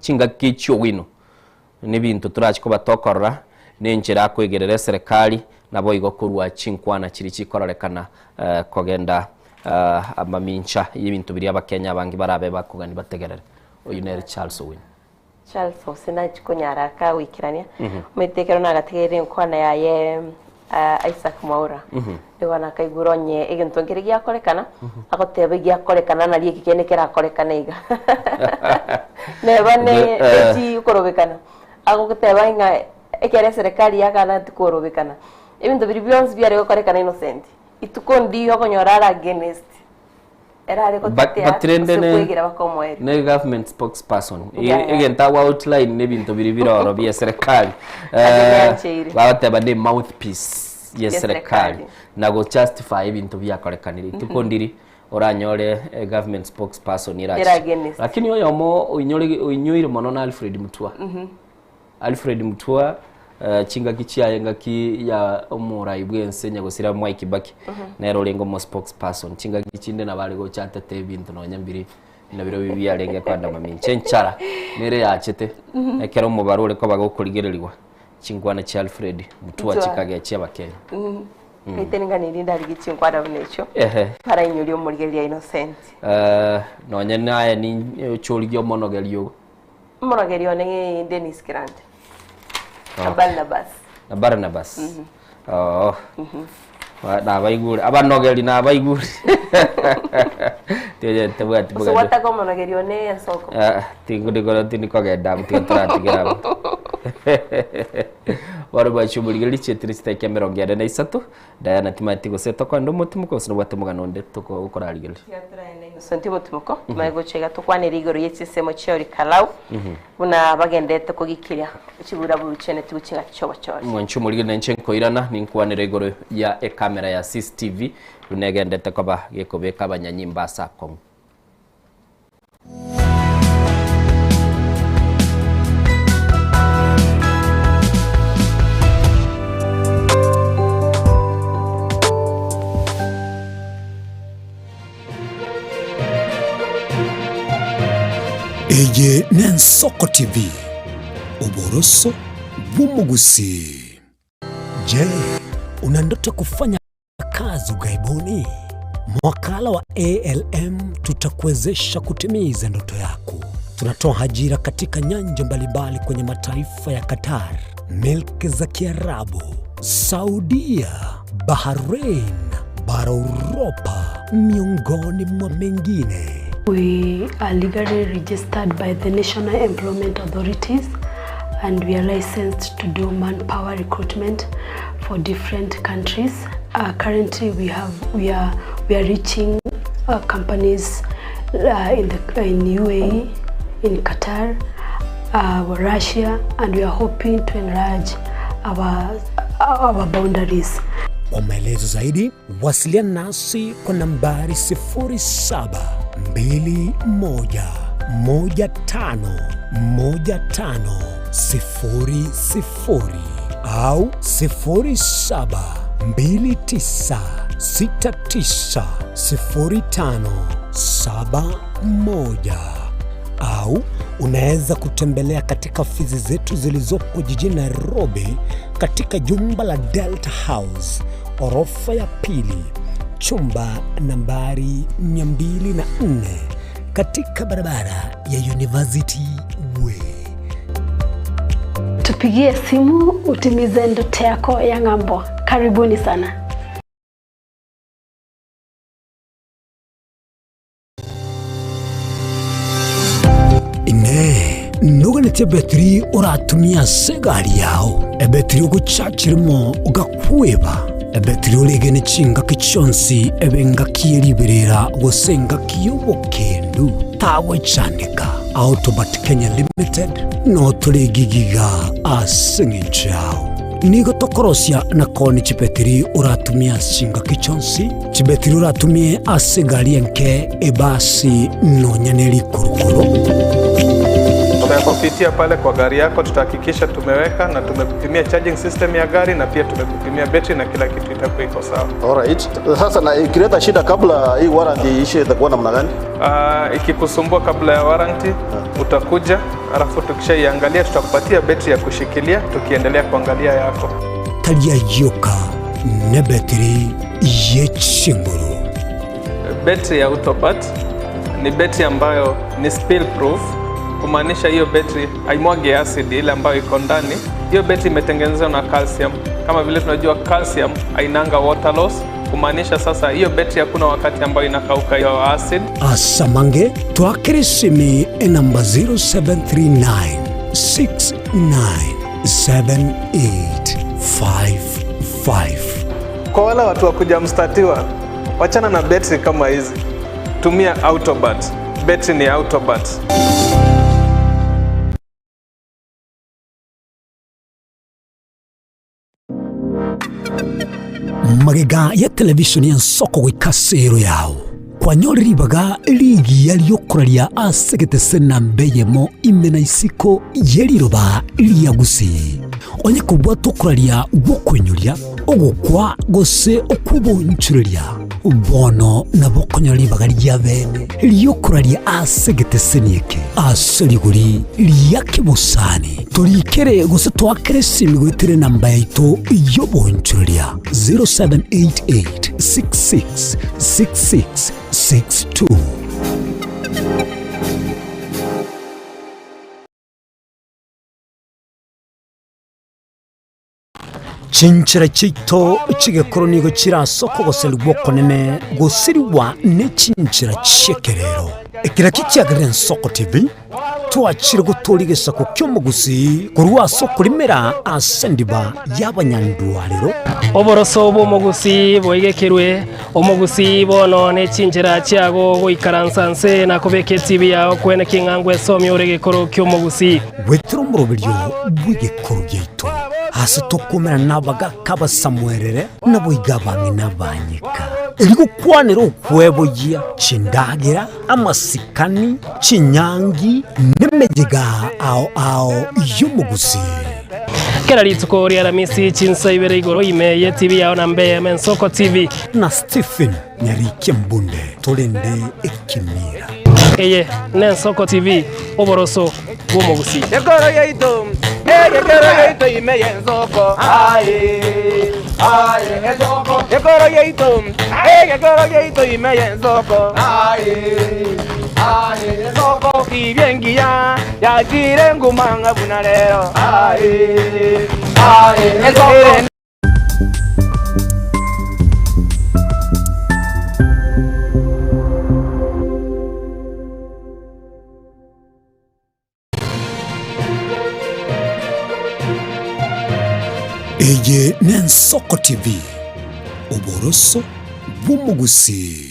chingaki chi'owino nebinto torache koba tokorora na enchera akoegerera eserekari naboigo korwa chinkwana chiria chikororekana kogenda amamincha y'ebinto biria abakenya abange barabe bakogani bategerere. Oyio nere Charles Owino. Charles gose nachia konyara akagoikerania, omanyete ekero nagategerire enkwana yaye Isaac Mwaura, nigo nakaigure onye egento nkere giakorekana, agoteba egiakorekana nari eki kende kerakorekane iga. Neba ne echi okorobekana, agoteba ng'a ekero eserekari yakana tikorobekana, ebinto biria bionsi biare gokorekana Innocent, ituko ndiyo okonyora are against. Erare But, gotetea but rende gose ne, kwegera baka omoerio. ne government spokesperson Yeah, yeah. egento agwo outline ne ebinto biri biroro bia serikali Ase neancheire. bagoteba ne mouthpiece ye Ye serikali serikali. na go justify ebinto biakorekanire ituko ndiri oranyore eh, government spokesperson Era erache against. lakini oyomo oinyore oinyoire mono na Alfred Mutua Alfred Mutua chingaki chiaye engaki ya omorai bwense nyagosira Mwai Kibaki nere orenge omo spokesperson chingaki chinde nabo are gocha atete ebinto nonya mbiri nabirobio biarenge koenda mamincha enchara nere yachete ekero omobaro ore koba gokorigereriwa chinkwana chia Alfred Mutua Mutua. chikagechia abakenya. Kaite ning'ana eria ndarigie chinkwana buna echio Ehe. parainyorie omorigereria Innocent. Nonye naye ninchorigie omonogerio ogo. Omorogeri one ng'e Dennis Kirande. Na Okay. Barnabas. Na Barnabas. Oo. Ba- Nabaigure. Abanogeri nabaigure. Tiye tebwati Gose bogende. gwataka omonogeri one ensoko. Ah, tingurigoro tindikogenda abwo tiga toratigera abwo. Bono bwachia omorigereria chietire chidakika emerongo ene na isato, Diana timanyeti gose tokoenda omotimoko gose nobwate omogano onde toko okorarigereria. Tiga toraende Innocent omotimoko, tumanye gocha iga tokwanere igoro ye chinsemo chia Olkalau, buna bagenderete kogikiria chibura burucheneti gochia ngaki chiobochori. Mwanche omorigereria nainche nkoirana ninkwanere igoro ya ekamera ya CCTV buna egenderete koba gekobeka abanyanyimbo ase akong'u. Eye n'Ensoko TV, oboroso bw'omogusii. Je, una ndoto ya kufanya kazi ughaibuni? Mwakala wa ALM tutakuwezesha kutimiza ndoto yako. Tunatoa ajira katika nyanja mbalimbali kwenye mataifa ya Qatar, milki za Kiarabu, Saudia, Bahrain, bara Uropa, miongoni mwa mengine. We are legally registered by the National Employment Authorities and we are licensed to do manpower recruitment for different countries. Currently we have we are we are reaching companies in the in UAE, in Qatar, Russia and we are hoping to enlarge our our boundaries. Kwa maelezo zaidi wasiliana nasi kwa nambari 0721151500 au 0729690571 au unaweza kutembelea katika ofisi zetu zilizopo jijini Nairobi katika jumba la Delta House orofa ya pili chumba nambari 204 katika barabara ya University Way. Tupigie simu utimize ndoto yako ya ng'ambo. Karibuni sana. Inee! Noganetie ebetiri oratumie ase egari yao, ebetiri ogochachiremo ogakweba, ebetiri oregene chingaki chionsi ebe engaki ye riberera gose engaki y'obokendu? Tagwechandeka. Autobat Kenya Limited noo tore gigiga ase eng'encho yao. Nigo tokorosia na koonia chibetiri oratumie ase chingaki chionsi, chibetiri oratumie ase egari enke, ebasi, nonya ne rikurukuru. Tutakupitia pale kwa gari yako, tutahakikisha tumeweka na tumekupimia charging system ya gari na pia tumekupimia betri na kila kitu itakuwa iko sawa. Alright. Sasa na ikileta shida kabla hii warranty iishe itakuwa namna gani? Ikikusumbua kabla ya warranty utakuja, alafu tukishaiangalia tutakupatia betri ya kushikilia tukiendelea kuangalia yako. Tari ayioka nebetiri ye chinguru. Betri ya Autobat ni betri ambayo ni spill proof, kumaanisha hiyo betri haimwagi acid ile ambayo iko ndani. Hiyo betri imetengenezwa na calcium. Kama vile tunajua calcium hainanga water loss, kumaanisha sasa hiyo betri hakuna wakati ambayo inakauka hiyo acid. Asamange twakere esimi enamba 0739 697855. Kwa wale watu wa kuja mstatiwa, wachana na betri kama hizi, tumia Autobat. Betri ni Autobat. Magega ya televishoni y'ensoko goika ase ero yao, kwanyorire ribaga rigiya ri'okoraria ase egetese namba eyemo ime na isiko ye riroba ria Gusii. Onye kobwata okoraria gw'okoinyoria, ogokwa, gose okw'obonchoreria, bono nabo okonyora ribaga ria bene ri'okoraria ase egeteseni eke ase rigori ria kebosani. Torikere gose toakere esimi goetera enamba yaito y'obonchoreria 0788 66 66 62. Chinchera chiaito chi'egekoro nigo chire ase okogoserigwa okonene gosirigwa ne chinchera chi'ekerero. Ekero ekio kiagerire Ensoko TV, twachire gotooria egesaku ki'omogusii korwa ase okorimera ase endiba y'abanyandwarero. Oboroso bw'omogusii boigekerwe, omogusii bono ne chinchera chiago goikaransa nse na kobeka etibi yao kwene king'a ngwesomia ore egekoro ki'omogusii. Goetera omoroberio bw'egekoro giaito, aase tokomerana nabagaaka abasamuerere, naboigo abang'ina abanyeka, erio gokwanera okweboyia chindagera, amasikani, chinyangi, nemeyega ao ao y'omogusii. Kera rituko ri'Aramisi chinsa ibere igoro ime y'etibi yao na mbe Ensoko TV. Na Stephen Nyarikia Mbunde torende ekemira. Eye n'Ensoko TV, oboroso bw'omogusii. Ekoro yaito, egekero yaito ime y'ensoko, aye, aye, ensoko. Ekoro yaito, egekero yaito ime y'ensoko, aye, aye, ensoko. Tibia engiya yachire nguma ng'a buna rero, aye, aye, ensoko. Eye n'Ensoko TV. Oboroso bw'omogusii.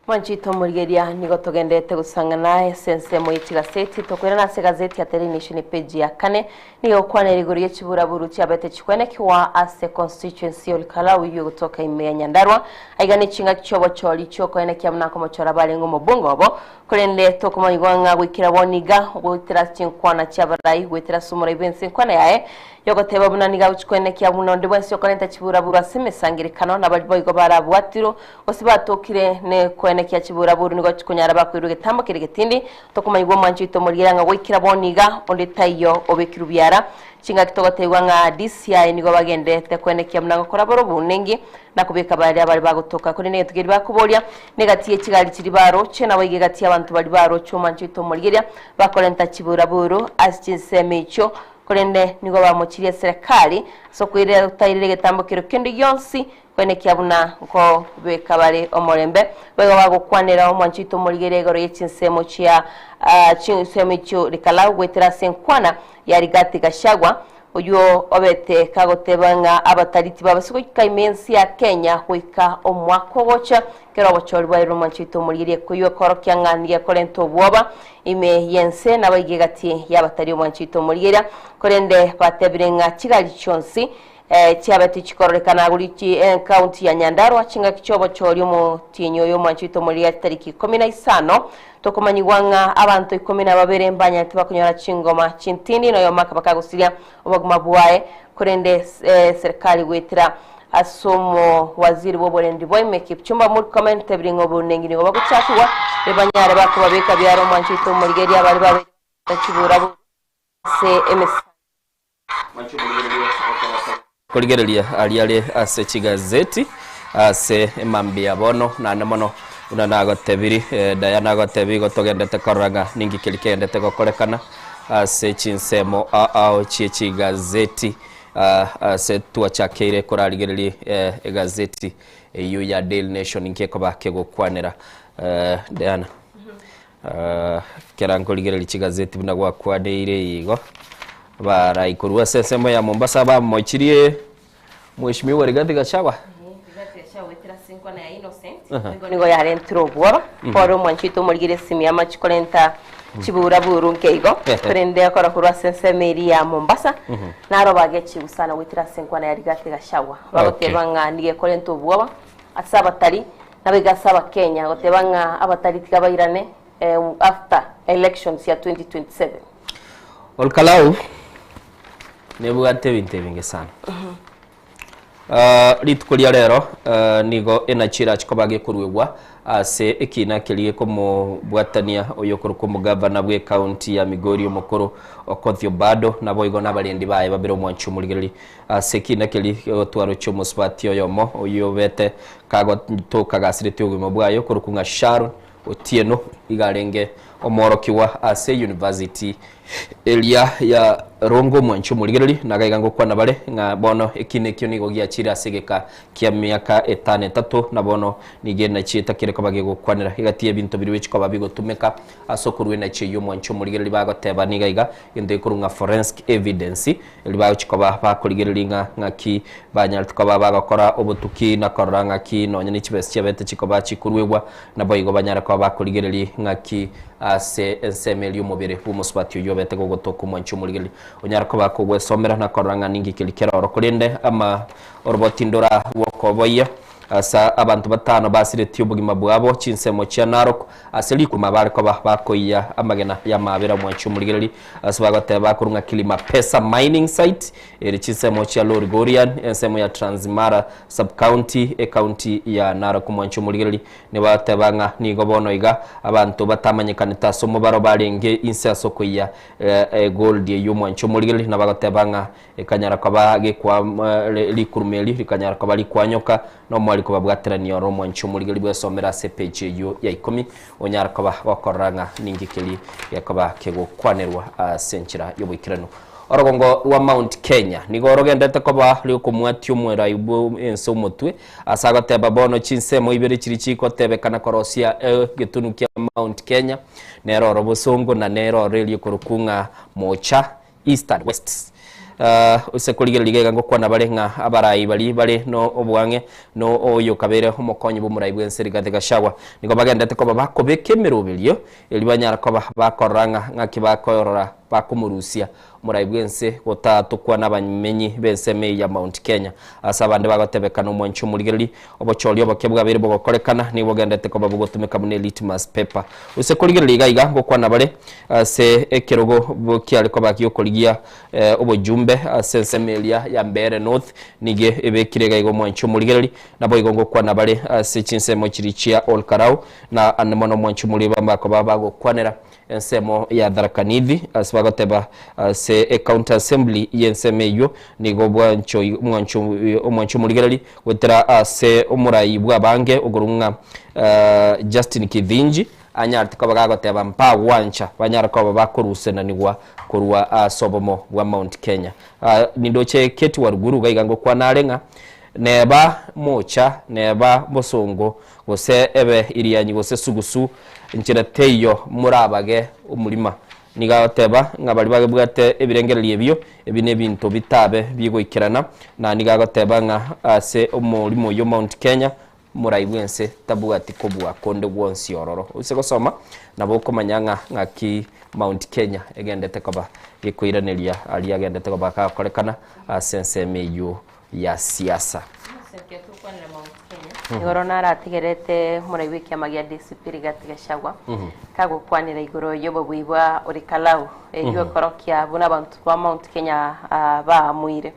Mwanchito omorigeria nigo togenderete gosang'ana ase ensemo ye chigaseti tokoirana ase egazeti ya Daily Nation epeji ya kane nigo egokwanera igoro ye chiburaburu chiabete chikwenekigwa ase constituency ya Olkalau eywo egotoka ime ya Nyandarua aiga ne chingaki chiobochori chiokoenekia buna nkomochora barenge omobunge obo korende tokomanyigwa ng'a goikera bono iga goetera ase chinkwana chiabarai goetera ase omorai bwense enkwana yaye Yogoteba buna nigo agochia koenekia buna onde bwensi okorenta chiburaburu ase emesangererekano, na baria boigo barabwatirwe, gose batokire nekoenekia chiburaburu nigo chikonyara bakoirwa egetambo keria getindi. Tokomanyigwa omwancho oito omorigereria ng'a goikera bono iga onde taiyo obekirwe biara. Chingaki togotebiwa ng'a DCI nigo bagendererete koenekia buna gokora bare obonengi na kobeka baria abare bagotoka. Korende egento keria bakoboria negati ye chigari chiria baroche, naboigo egati y'abanto baria baroche omwancho oito omorigereria bakorenta chiburaburu ase chinsemo echio. Korende nigo bamochirie eserekari ase okoirera gotairera egetambo keria kende gionsi, koenekia buna nkobeka bare omorembe. Boigo bagokwanera omwancho oito omorigereria igoro ye chinsemo chia chinsemo echio rikala goetera ase enkwana ya Rigathi Gachagua, oyio obete kagoteba ng'a abatari tibabasa goika ime ense ya Kenya goika omwaka ogocha Ekero obochori bwairwe omwancho oito omorigereria koyio ekorokia ng'a nigo ekorenta obwoba ime y'ense, naboigo egati y'abatari omwancho oito omorigereria. Korende batebire ng'a chigari chionsi chiabete chikororekana agwo richi ekaunti ya Nyandarua chingaki chi'obochori omotienyi oyo omwancho oito omorigereria chitariki ikomi na isano. Tokomanyigwa ng'a abanto ikomi na babere mbanyarete bakonyora chingoma chintindi na oyomo akaba kagosiria obogima bwaye, korende serikali goetera Ase omowaziri bw'oborendi bwa ime Kipchumba Murkomen tebire ng'a obonengi nigo bogochakigwa ribanyare bakobabeka biaro omwancho oito omorigereria abare babeire bagokora chiburaburu ase emesango. Korigereria aria are ase chigazeti ase emambia bono naende mono buna nagotebiri Diana agotebi igo togendete korora ng'a ninki keria kegendete gokorekana ase chinsemo ao chie chigazeti. Ase twachakeire korarigereria egazeti eyio ya Daily Nation inki ekoba kegokwanera Diana? Kera nkorigereria chigazeti buna gwakwaneire igo, barai korwa ase ensemo ya Mombasa bamochirie Mheshimiwa Rigathi Gachagua. Rigathi Gachagua goetera ase enkwana ya Innocent, nigo nigo yarentire obwoba, kore omwancho oito omorigererie esimi amache korenta Chiburaburu nkeigo, korende akora korwa ase ensemo eria ya Mombasa, naro bagechigwa sana goetera ase enkwana ya Rigathi Gachagua, bagoteba ng'a nigo ekorenta obwoba ase abatari, naboigo ase abakenya, goteba ng'a abatari tiga bairane after elections ya 2027. Olkalau nebwate ebinto ebinge sana. Rituko ria rero nigo enachi erache koba gekoruegwa ase ekina keria gekomobwatania oyokorokwa omogavana bw'ekaunti ya Migori omokoro Okoth Obado naboigo nabarendi baye babere omwanchi omorigereria ase ekina keria gegotwarwa chi'omosubati oyomo oyio obete kagotoka gasiretie obogima bwaye okorokwa ng'a Sharon Otieno iga arenge omworokigwa ase University eria ya Rongo omwanchi omorigereri, nagaiga ngokwana bare ng'a bono ekina ekio nigo giachire ase egeka kia miaka etano etato, na bono nigo enachi etakire koba gegokwanera egati y'ebinto biria bichikoba bigotumeka ase okorua enachi eyio omwanchi omorigereri bagoteba niga iga egento gekorwa ng'a forensic evidence erio bagochi koba bakorigereria ng'a ng'aki banyarete koba bagokora obotuki na korora ng'aki nonya ne chibesa chiabete chikoba chikoruegwa Naboigo banyare koba bakorigereria ng'aki ase ensemo eria omobere bw'omosubati oyio obete gogotoka omwanchi omorigereria onyare koba akogwesomera na korora ng'a ninki keria kere oro. Korende ama oroboti ndora rw'okoboyia ase abanto batano basiretie obogima bwabo chinsemo chia Narok ase rikuma bare koba bakoiya amagena y'amaabera omwanchi omorigereria ase bagoteba bakorwa ng'a Kilima Pesa Mining Site ere chinsemo chia Lolgorian ensemo ya Transmara Sub-county, ecounty ya Narok Omwanchi omorigereria nibateba ng'a nigo bono iga abanto batamanyekanete ase omobaro barenge inse ase okoiya egold eyio Omwanchi omorigereria nabagoteba ng'a ekanyara koba gekwa rikuruma eri rikanyara koba rikwanyoka na omwari kobabwaterania oro Omwanchi omorigereria bwesomera ase epage eyio ya ikomi onyara koba gokorora ng'a ninki keria gekoba kegokwanerwa ase enchera y'oboikeranu. Orogongo rwa Mount Kenya nigo rogenderete koba riokomwatia omorai bw'ense omotwe ase agoteba bono chinsemo ibere chiria chigotebekana korosia egetunu kia Mount Kenya nero oro bosongo na nero oro erio ekorokwa ng'a Mocha East and West. Ase korigereria iga iga ngokwana bare ng'a abarai baria bare no obwang'e no oyo okabeire omokonyi bw'omorai bw'ense Rigathi Gachagua nigo bagenderete koba bakobeka emeroberio erio banyare koba bakorora ng'a ng'aki bakoyorora bakomorusia omorai bw'ense gotatokwa nabamenyi b'ensemo eye ya Mount Kenya. Ase abande bagotebekana omwanchi omorigereria, obochori oboke bwabeire bogokorekana nigo bogenderete koba bogotumeka buna elitmus paper. Gose korigereria iga iga ngokwana bare ase ekerogo kiare koba giokorigia obojumbe ase ensemo eria ya Mbeere North nigo ebekire iga iga omwanchi omorigereria, naboigo ngokwana bare ase chinsemo chiria chia Ol Kalou na ande mono omwanchi omorigereria bakoba bagokwanera Ensemo ya Tharaka Nithi ase bagoteba ase ecounty assembly y'ensemo eyio nigo bwancho omwancho omwancho omorigereri goetera ase omorai bw'abange okorwa ng'a Justin Kithinji anyarete koba gagoteba mbagwancha banyare koba bakorusenanigwa korwa ase obomo bwa Mount Kenya. Nindoche Kate Waruguru iga iga ngokwana are ng'a neba mocha neba bosongo Gose ebe Irianyi gose sugusu, nchera teiyo morabage omorima. Nigo agoteba ng'a baria babwate ebirengererio ebio, ebi nebinto bitabe bigoikerana, na nigo agoteba ng'a ase omorimo oyio Mount Kenya, morai bw'ense tabwati kobua konde gwonsi ororo. Ase gosoma nabo okomanya ng'a ng'aki Mount Kenya egendete koba gekoiraneria aria agendete koba gakorekana ase ensemo eyio ya siasa. Igoro naratigerete omorai bw'ekiama gia DCP Rigathi Gachagua kagokwanera igoro y'obobui bwa Ole Kalau erio ekorokia buna abanto ba Mount Kenya ah, baamuire.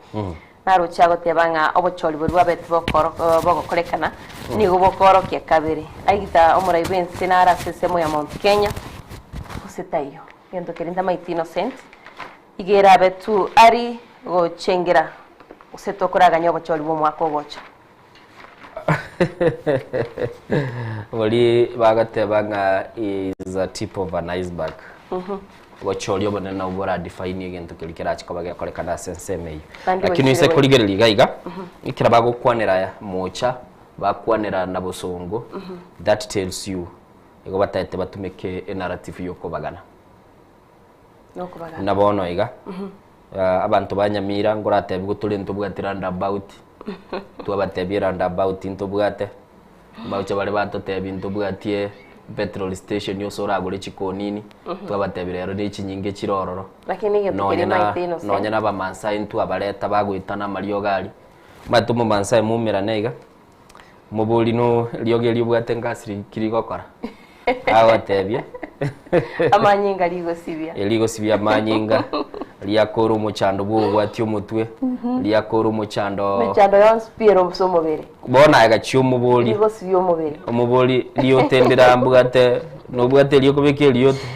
Naroche agoteba ng'a obochori boria bwabete bokoro bogokorekana nigo bokorokia kabere. Aigita omorai bw'ense nare ase ensemo ya Mount Kenya gose taiyo. Egento keria ntamaeti Innocent Iga erabe tu ari gochengera gose tokoragania obochori bw'omwaka ogocha. Bori bagateba ng'a is a tip of an iceberg. Obochori obonene nabwo bora define egento keria kerache koba gekorekana ase ensemo eyio. Naende Lakini gochire ase goika. korigereria iga iga, ekero bagokwanera aya mocha, bakwanera na bosongo, that tells you igo bataete batumeke enarrative yokobagana. Nokobagana. Buna bono iga, abanto ba Nyamira nkoratebigwe tore ntobwati roundabout, twabatebia eroundabout ntobwate, mbagocha bare batotebia ntobwatie petrol station ase oragore chikonini, twabatebia rero ne chinyinge chire ororo. Lakini egento Nonye keria na maete innocent. nonye na abamansae ntwabareta bagoetana amariogo aria, omanyete omomansae moumerane iga, Omobori no riogi erio obwate ngasiri ki rigokora? Agotebia. Amanyinga rigosibia. Rigosibia amanyinga, riakora omochando bwa ogwatia omotwe, riakora omochando Emechando yonsi pi ere ase omobere. Bono aye gachia omobori. Rigosibia omobere. Omobori riote ndire mbwate, nobwate erio okobeka eriote,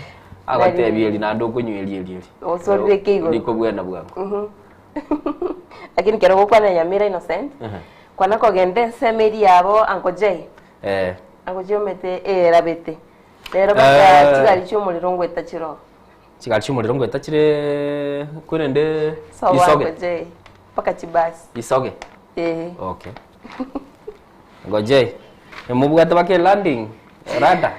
agotebia eri naende okonywa eri eri eri. Gose oribeke igoro. Rikobwena bwango. Lakini kero ogokwana Nyamira Innocent, Kwana kogenda ensemo eria yabo Uncle Jay. Eh. Uncle Jay omete erabete. Rero baka Eh. chigari chi'omorero ngoeta chiroo. Chigari chi'omorero ngoeta chire korende Sobo Isoge. Uncle Jay. Mpaka chibasi. Isoge. Eh. Okay. Uncle Jay, mobwate baka elanding rada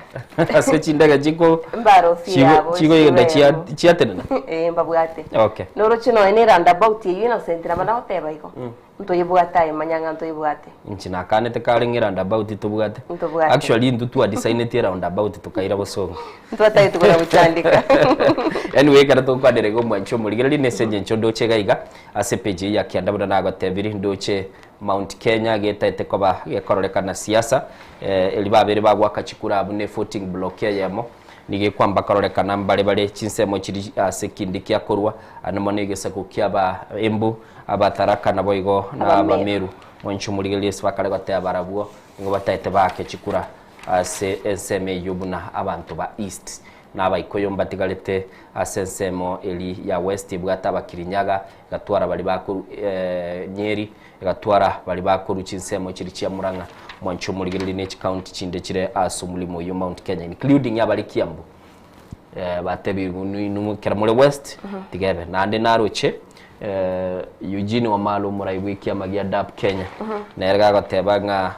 ase chindege chiko Mbarosi chigo yabo chigoenda chia chiberu. chiatenena. Eh mbabwate. Okay. Noroche nonya ne roundabout eyio Innocent nabo nagoteba igo. Ntoyebwate aye manya ng'a ntoyebwate. Inche nakanete kare ng'a eroundabout tobwate. Ntobwate. Actually intwe twadesigneti eroundabout tokaira bosongo. Ntwatagete kona gochandeka. Anyway ekero togokwanera iga omwanchi omorigereria nese engencho ndoche iga iga ase epage eye ya kianda buna nagotebirie ndoche Mount Kenya getaete koba gekororekana siasa eh, eri babere bagoaka chikura abwo ne voting block eyemo Nigo ekwamba kororekana mbare bare chinsemo chiri ase ekindi kia korwa, ande mono egesaku ki'aba Embu, Abatharaka naboigo na Abameru. Mwanche omorigererie ase bakare goteba barabwo nigo bataete baake chikura ase ensemo eyio buna abanto ba East. Na Abaikoyo mbatigarete ase ensemo eri ya West ebwate Abakirinyaga, egatwara baria bakorwa Nyeri, Egatwara baria bakorwa chinsemo chiria chia Murang'a, mwanche omorigereria ne chikaunti chinde chire ase omorimo oyio Mount Kenya including abare Kiambu. Batebigwe inwe ekero more west tiga ebe. Naende naroche Eugene Wamalwa omorai bw'ekiama gia DAP Kenya nere gagoteba ng'a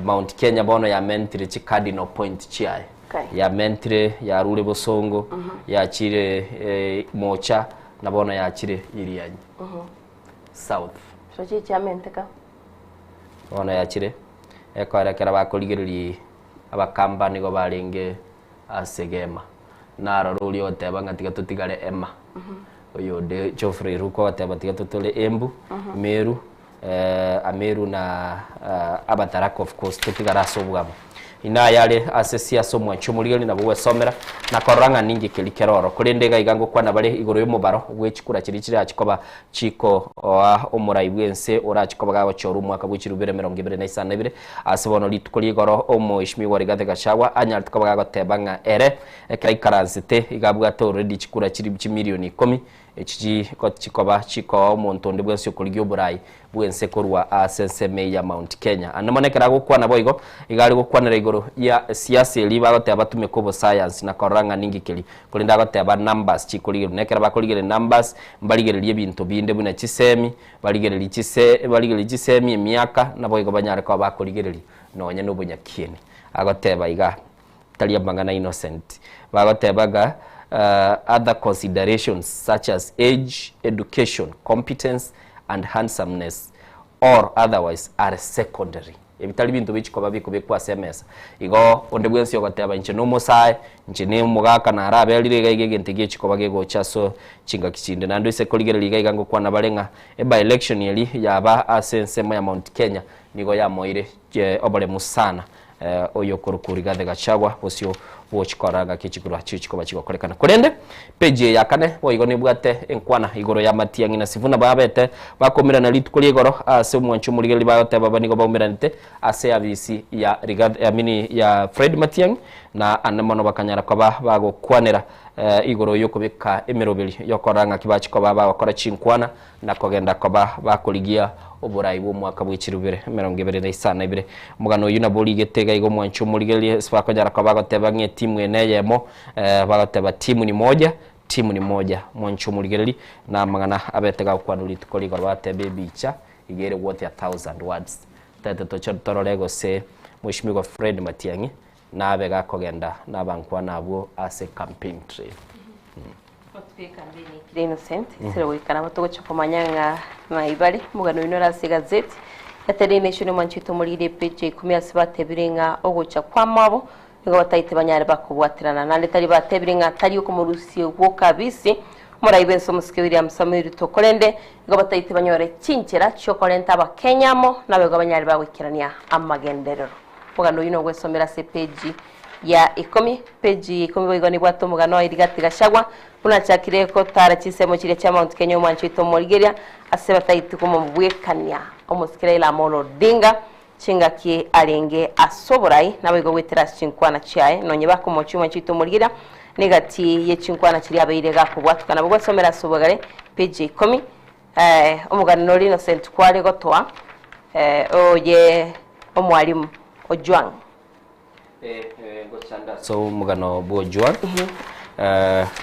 Mount Kenya bono yamentire chi cardinal point chiaye. Yamentire yarure bosongo, yachire mocha na bono yachire Irianyi South. So chichiamenteka. Bono yachire ekoera ekero bakorigereria abakamba nigo barenge ase gema. Narora oria ogoteba ng'a tiga totigare Ema, oyonde Geoffrey Ruko ogoteba tiga totore Embu, Meru, Ameru na Abataraka of course totigare ase obwabo. Inee ayare ase siasa omwanchi omorigani nabo gwesomera na korora ng'a ninki keria kere oro. Korende iga iga ngokwana bare igoro y'omobaro bwe chikura chiria chirachi koba chikoa omorai bw'ense orachi koba gagochorwa omwaka bwe chilifu bibere emerongo ebere na isano na ibere. Ase bono rituko ri'igoro Omoeshimiwa Rigathi Gachagua anyarete koba gagoteba ng'a ere ekero aikaransete iga abwate already chikura chilifu chimilioni ikomi echi chikoba chikoa omonto onde bwensi okorigia oborai bw'ense korwa ase ensemo eye ya Mount Kenya. Ande mono ekero agokwana boigo, iga are gokwanera igoro ya siasa eria bagoteba batumeke obosayansi na korora ng'a ninki keria, korende agoteba numbers chikorigerwa. Na ekero bakorigereria numbers, mbarigererie ebinto binde buna chisemi, barigererie chise barigererie chisemi, emiaka, naboigo banyare koba bakorigereria nonya na obonyakieni. Agoteba iga, tari amang'ana innocent. Bagoteba ng'a other considerations such as age, education, competence and handsomeness or otherwise are secondary. Ebi tari binto bichikoba bikobekwa ase emesa. Igo onde bwensi ogoteba inche nomosae, inche ne omogaka naraberire iga iga egento eki echikoba gegocha ase chingaki chinde. Naende oise korigereria iga iga ngokwana bare ng'a e-by election eria yaba ase ensemo ya Mount Kenya nigo yamoire oboremu sana oyokorokwa Rigathi Gachagua bosio bwochikora ngaki chikura chichikoba chigokorekana. Korende page eye ya kane boigo nebwate enkwana igoro ya Matiang'i na Sifuna babete bakoumerana rituko ria igoro ase omwancho omorigereria bagoteba aba nigo baumeranete ase abisi ya Rigathi I mean ya Fred Matiang'i na ande mono bakanyara koba bagokwanera igoro yokobeka emeroberi yokorora ng'aki bachikoba bagokora chinkwana na kogenda koba bakorigia oborai bw'omwaka bwe chirubere 2022. Omogano oyio nabo origete iga iga omwancho omorigererie ase bakonyara koba bagoteba ng'a etimu eye neyemo, bagoteba timu ni moja, timu ni moja. Omwancho omorigereri na amang'ana abete gagokwanwa rituko rigoro bagoteba ebicha iga ere worth a thousand words. Tete toche torore gose Mweshimiwa Fred Matiang'i nabe gakogenda nabankwana abwo ase campaign trail. Kire Innocent isire goika nabo togochia komanya ng'a ng'ai bare omogano oino ore ase egazeti ya Daily Nation omwanchete omorire epeji ya ikomi ase batebire ng'a ogocha kwamwabo nigo bataete banyare bakobwaterana naende tari batebire ng'a tari okomorusia gwoka abisi omorai bwense omosike William Samoei Ruto korende nigo bataete banyore chinchera chiokorenta abakenya amo nabaigo banyare bagoikerania amagenderero. Omogano oyio nogwesomera ase epeji ya ikomi. Peji ya ikomi boigo nebwate omogano o Rigathi Gachagua, buna achakire gotara chinsemo chiria chia Mount Kenya omwancho oito omorigeria ase bataiti komobwekania omosike Raila Amolo Odinga chingaki arenge ase oborai naboigo goetera ase chinkwana chiaye nonye bakomochia omwancho oito omorigeria negati ye chinkwana chiria abeire gakobwatoka nabo gwesomera ase obogare peji ya ikomi omogano nore Innocent kware gotoa oye omwalimu Ojwang. Ngochanda ase omogano bwa Ojwang.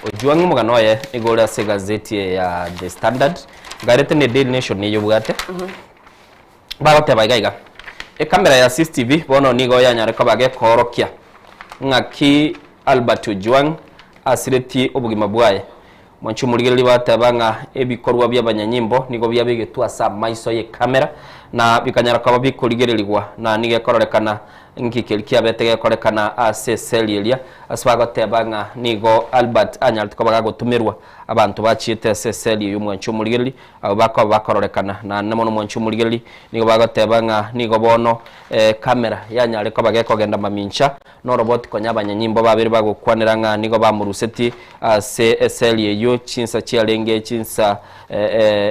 Ojwang omogano oye nigo ore ase egazeti eye ya The Standard, ngarete ne Daily Nation niyo obwate. Bagoteba iga iga, ekamera ya CCTV bono nigo yanyare koba gekoorokia ng'aki Albert Ojwang asiretie obogima bwaye. Mwanche omorigereria bateba ng'a ebikorwa bi'abanyanyimbo nigo biabegetwe ase amaiso y'ekamera, na bikanyara koba bikorigererigwa, na nigo ekororekana nki keria kiabete gekorekana ase eseli eria, ase bagoteba ng'a nigo Albert anyarete koba gagotumerwa abanto bachiete ase eseli eyio mwanche omorigereri, abwo bakoba bakororekana. Naende mono mwanche omorigereri, nigo bagoteba ng'a nigo bono ekamera yanyare koba gekogenda mamincha, Noroboti konya abanyanyimbo babere bagokwanera ng'a nigo bamorusetie ase eseli eyio chinsa chiarenge chinsa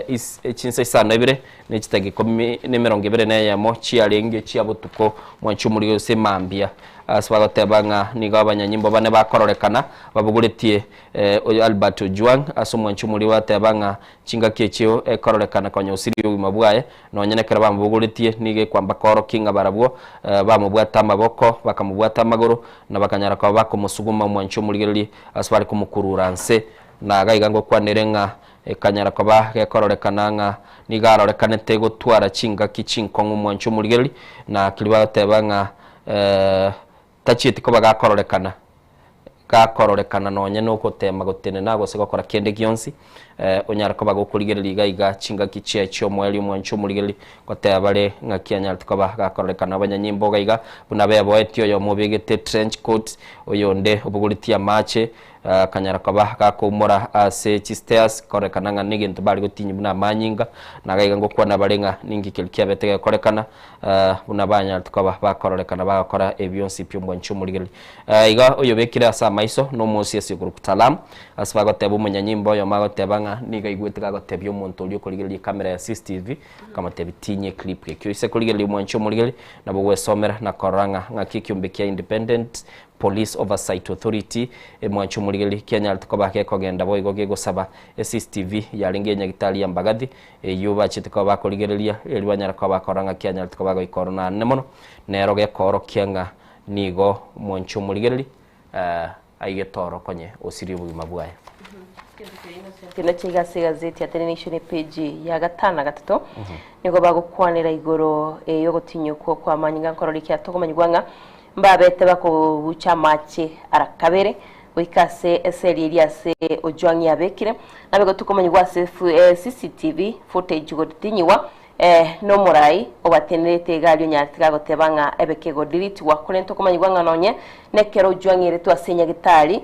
Is chinsa isano na ibere ne chitageka ikomi na emerongo ebere na eyemo chiarenge chia botuko mwanche omorige gose mambia. Ase bagoteba ng'a nigo abanyanyimbo bane bakororekana babogoretie oyo Albert Ojwang ase omwanche omorige bateba ng'a chingaki echio ekororekana konya osirie obogima bwaye nonye nekero bamobogoretie nigo ekwamba koorokia ng'a barabwo bamobwate amaboko bakamobwata amagoro na bakanyara koba bakomosuguma omwanche omorigereria ase bare komokurura nse. Na iga iga ngokwanere ng'a ekanyara koba gekororekana ng'a nigo arorekanete gotwara chingaki chinkong'u omwanche omorigereria, na keria bagoteba ng'a tachieti koba gakororekana, gakororekana nonye nogotema gotenena gose gokora kende gionsi, onyare koba gokorigereria iga iga chingaki chiaye chi'omoerio omwanche omorigereria, goteba bare ng'aki anyarete koba gakororekana. Abanyanyimbo iga iga buna beboetie oyomo obegete trench coat, oyonde obogoretie amache, Akanyara koba gakoumora ase chistairs, kororekana ng'a negento bare gotinyia buna amanyinga, na iga iga ngokwana bare ng'a ninki keria kiabete gekorekana, buna banyarete koba bakororekana bagokora ebi bionsi pi omwanchi omorigereria. Iga oyobekire ase amaiso nomosiasi okorokwa Talam, ase bagoteba omonyanyimbo oyomo agoteba ng'a nigo aigwete gagotebia omonto oria okorigereria ecamera ya CCTV, akamotebia tinyia eclip ekio. Ase korigereria omwanchi omorigereria, nabo ogwesomera na korora ng'a ng'aki ekiombe kia Independent Police Oversight Authority, emwancho omorigereria kianyarete koba gekogenda boigo gegosaba eCCTV yarenge enyagitari ya Mbagathi eyio bachete koba bakorigereria erio banyare koba bakorora ng'a kianyarete koba goika oro naende mono nero gekoorokia ng'a nigo omwancho omorigereria aigete oro konye osirie obogima bwaye. Kende chiga ase egazeti ya Daily Nation epeji ya gatano na gatato nigo bagokwanera igoro y'ogotinyokwa kwa amanyinga nkorora ekiagera tokomanyigwa ng'a Mbabete bakobucha amache ara kabere goika ase eseri eria ase Ojwang yabekire, nabe gotukomanyigwa ase CCTV footage gotinyigwa nomorai obatenerete egari onyarete gagoteba ng'a ebe kegodiritwa korende tokomanyigwa ng'a nonye nekero Ojwang eretwe ase nyagitari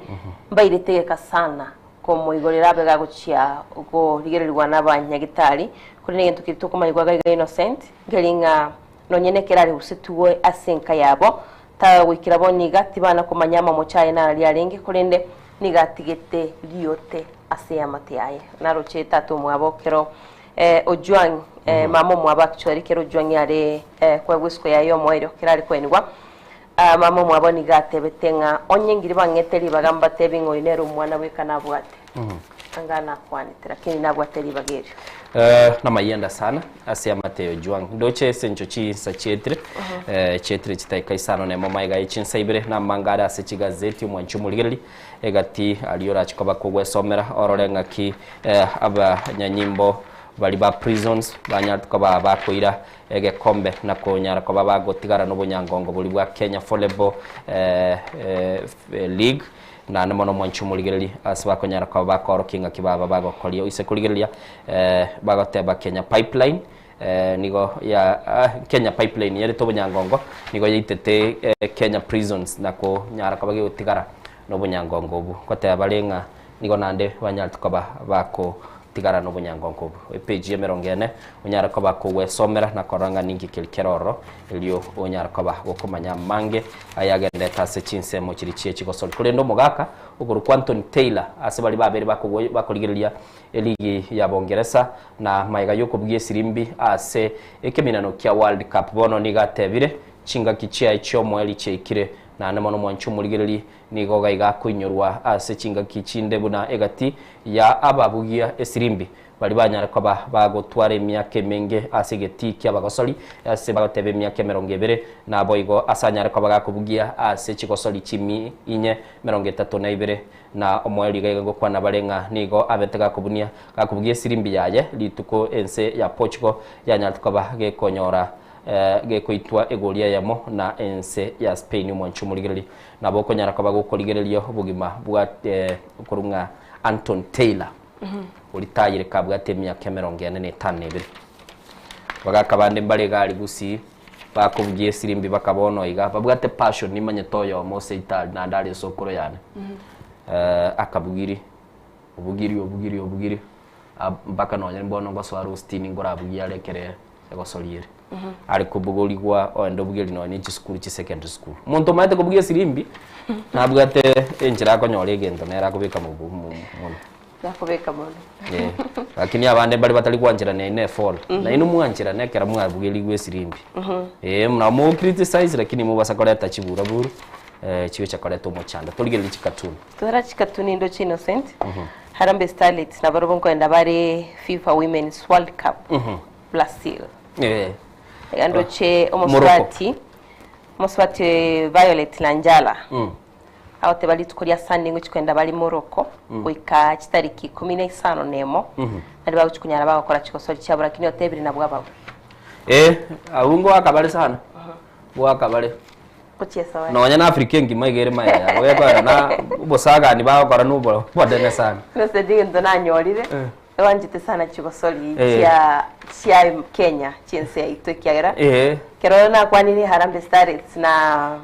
mbairete geka sana komoigorera abe gagochia korigererigwa nabanyagitari korende egento keria tokomanyigwa iga iga Innocent nkeri ng'a Nonye nekero arebusetigwe ase enka yabo, tagoikera bono iga, tibana komanya amamocho aye nararia arenge, korende nigo atigete riote ase eamate yaye. Naroche tata omwabo kero Ojwang, mama omwabo actually, kero Ojwang are koegwa esiko yaye y'omoerio, kero are koenigwa, mama omwabo nigo atebete ng'a onye ngiri bang'ete ribaga mbatebi ng'a oyo nere omwana bweka nabwate. Anga nakwanete, lakini nabwate ribaga erio. Namayenda sana ase amate ya Ojwang. Ndoche ase encho chinsa chietire, chietire chidakika isano nemo magega ye chinsa ibere, namanga are ase chigazeti omwanchi omorigereria, egati aria orache koba kogwesomera orore ng'aki abanyanyimbo baria ba prisons banyarete koba bakoira egekombe na konyara koba bagotigara nobonyangongo boria bwa Kenya Volleyball League. Naende mono mwanche omorigereria ase bakonyara koba bakoorokia engaki baba bagokoria oise korigereria bagoteba Kenya Pipeline nigo ya Kenya Pipeline yarete obonyangongo nigo yaitete Kenya Prisons na konyara koba gegotigara na obonyangongo obwo. Ngoteba bare ng'a nigo naende banyarete koba bakotigara na obonyangongo obwo. Epage ya emerongo ene onyare koba kogwesomera na korora ng'a ninki keri kere ororo Erio onyare koba gokomanya amange ayagenderete ase chinsemo chiria chie chigosori. Korende omogaka okorokwa Anthony Taylor ase baria babere bakorigereria eligi ya Bongeresa na magega yokobugia esirimbi ase ekeminano kia World Cup bono nigo atebire chingaki chiaye chiomoerio chiaikire naende mono mwanche omorigereria nigo gaiga akoinyorwa ase chingaki chinde buna egati ya ababugia esirimbi Baria banyare koba bagotwara emiaka emenge ase egetii ki'abagosori, ase bagoteba emiaka emerongo ebere, naboigo ase anyare koba gakobugia ase chigosori chimi inye emerongo etato na ibere. Na omoerio iga iga ngokwana bare ng'a nigo abete gakobunia gakobugia esirimbi yaye rituko ense ya Portugal yanyarete koba gekonyora gekoitwa egori eyemo na ense ya Spain. Omwanchi omorigereria nabo okonyara koba gokorigereria obogima bwa okorwa ng'a Anton Taylor. Oritayire kabwate emiaka emerongo ene na etano na ebere. Bagaka bande mbare iga aria gusii, bakobugia esirimbi baka bono iga, babwate passion nimanyete oyomo ase itari naende are esokoro yane. Akabugiri, obugiri obugiri obugiri, mpaka nonye mbono ngosoa are ositini nkorabugia are ekere egosori ere. Are kobogorigwa oende obugeri nonye chisukuru chi secondary school. Omonto omanyete kobugia esirimbi, nabwate enchera akonyora egento nere akobeka mobu monwe. Nakobeka mono. Eh, lakini abande mbare batari gwancherana ine efall. Mhm. Nainwe mwancherane ekero mwabugerigwe esirimbi. Mhm. Eh, nabo mo criticize lakini mobasa koreta chiburaburu eh, chigocha koreta omochando. Torigereria chikatuni. Twara chikatuni ndoche Innocent. Mhm. Harambee Starlets nabarobwo nkoenda bare FIFA Women's World Cup Mhm. Brazil. Eh. Iga ndoche Morocco. omosubati omosubati Violet Nanjala Mm. agoteba rituko ria Sunday ngochi kogenda bare Morocco Mm. goika chitariki ikomi na isano na emo Mhm. nari bagochi konyara bagokora chigosori chiabo lakini otebire nabwo abagwe Eh, abwo ngoaka bare sana. Ngoaka bare. gochiesa bare. Nonya na Africa engima iga ere mayega yabo gekoera na obosagani bagokora na obo obonene sana. Innocent egento nanyorire Eh. ewanchete sana chigosori Eh. chia chia Kenya chiense yaito ekiagera Eh. kero nakwanire Harambee Starlets na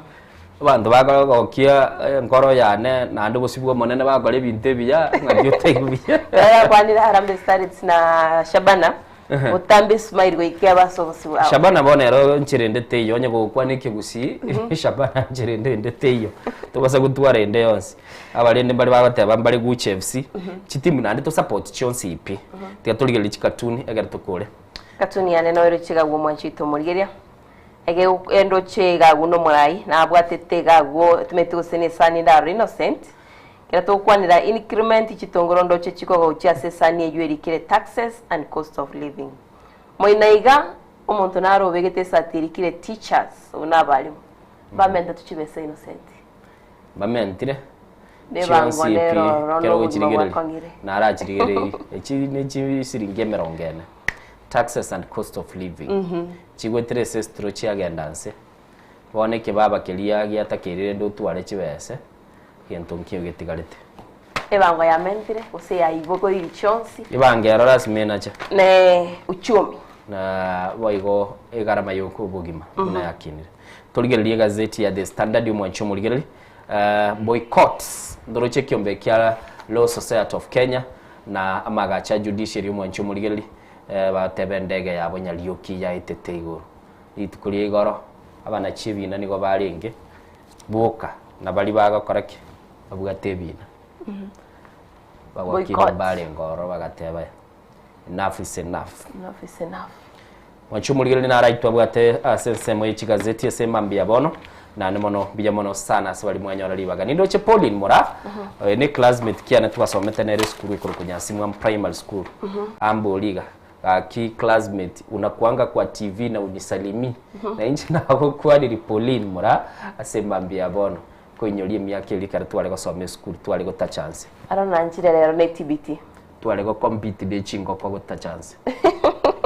Abanto bakogokia enkoro yane, naende obosio bw'Omonene bagokora ebinto ebiya, ng'aki otaigwe buya. Nakwanire Harambee Starlets na Shabana botambe Ismail goika ase obosio bwabo. Shabana bono ero nchera ende teiyo, onye gokwana ekegusii, Shabana nchera ende ende teiyo, tobasa gotwara ende yonsi. Abarende mbare bagoteba mbare Gucha FC, chitimu naende to support chionsi pi. Tiga torigererie chikatuni ekero tokore. Katuni yane noero chigagwa omwanchi oito omorigeria. Ege endoche iga agwo nomorai, nabwatete iga agwo etometi gose nesani ndarore Innocent, ekero togokwanera increment chitongoro ndoche chikogochia ase esani eywo erikire taxes and cost of living. Moino iga omonto naro obegete esati erikire teachers obwo nabarimu, bamentetwe chibesa Innocent. Bamentire Nebango chionsi pi nero ororo ekero nobogima ogochirigereria bwakong'ire. narachirigereiri echi ne chisiringi emerongo ene taxes and cost of living Mhm. chigwetire ase esitoro chiagenda nse bono ekebaba keria giatakeire rende otware chibese gento nkio getigarete. Ebango yamentire gose yaibogoiri chionsi. Ebango ero lasima enache. Ne uchumi. Na boigo egarama yoka obogima buna yakinire. Torigererie egazeti ya The Standard omwanchi omorigereria. Uh, boycotts ndoroche ekiombe kia Law Society of Kenya na amagacho a judiciary omwanchi omorigereria eh, bateba endege yabo Nyarioki yaetete igoro rituko ria igoro abanachi ebina nigo barenge boka na baria bagokora ki babwate ebina bagwakire Boycott. mbarenge ororo bagateba enough is enough. Enough is enough. Mwanche omorigereria naraitwe abwate ase ensemo ye chigazeti ase emambia bono naende mono mbuya mono sana ase baria mwanyora ribaga. Nindoche Pauline Moraa oyo ne classmate kiane twasomete nere esukuru ekorokwa Nyasimwa Primary School ambori iga gaki classmate unakuanga kwa TV na unisalimii na inche nagokwaniri Pauline Moraa ase emambia bono koinyoria emiaka eria ekero tware gosoma esukuru tware gotacha nse. Aro nanchire rero ne TBT. Tware go compete ne chingoko gotacha nse.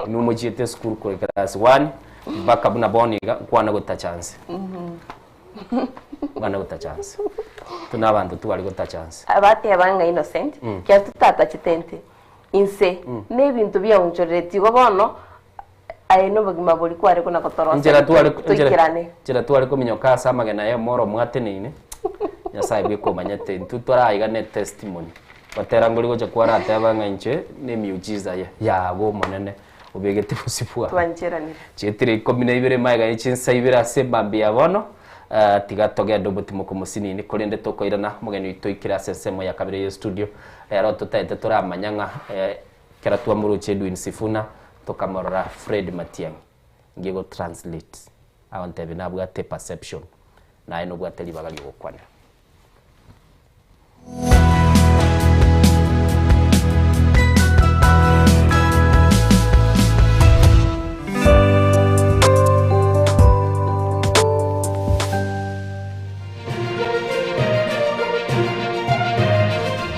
Inwe mochiete esukuru korwa class one mpaka buna bono iga nkwana gotacha nse. Nkwana gotacha nse. Intwe na abanto tware gotacha nse. Abateba ng'a innocent, kiagera totatachete nte inse, na ebinto biaonchoreretie igo bono, aye nobogima boria kware kona Enchera gotoroseria tware toikerane. enchera tware kominyoka ase amagena ya omoro mwateneine, Nyasaye bweka omanyete intwe toraiga ne testimony. Gotera ngori gocha kwarateba ng'a inche ne emiujiza ya yago omonene obegete bosio bwane. Twancheranire. Chietire ikomi na ibere magega ye chinsa ibere ase emambia ya bono, tiga togende omotimoko mosinini korende tokoirana omogeni oito oikire ase ensemo ya kabere ye studio. Rero totaete toramanya ng'a ekero twamoroche Edwin Sifuna tokamorora Fred Matiang'i ngiye go translate agontebia nabwate perception naye nobwate ribaga riogokwanera.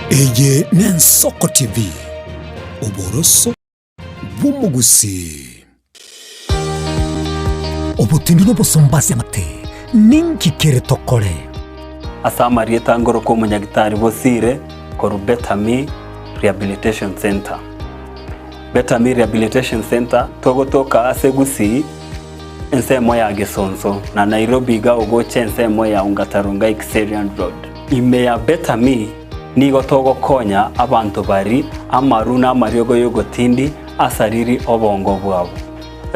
Eye n'Ensoko TV, oboroso bw'omogusii. Obotindi n'obosomba ase amate, ninki kere tokore? Ase amarieta ngorokwa omonyagitari Bosire korwa Better Me Rehabilitation Centre. Better Me Rehabilitation Centre togotoka ase Gusii ensemo ya Gesonso na Nairobi iga ogocha ensemo ya Ongata Rongai Kiserian Road. Ime ya Better Me nigo togokonya abanto bari amaru na amariogo y'ogotindi asariri obongo bwabo.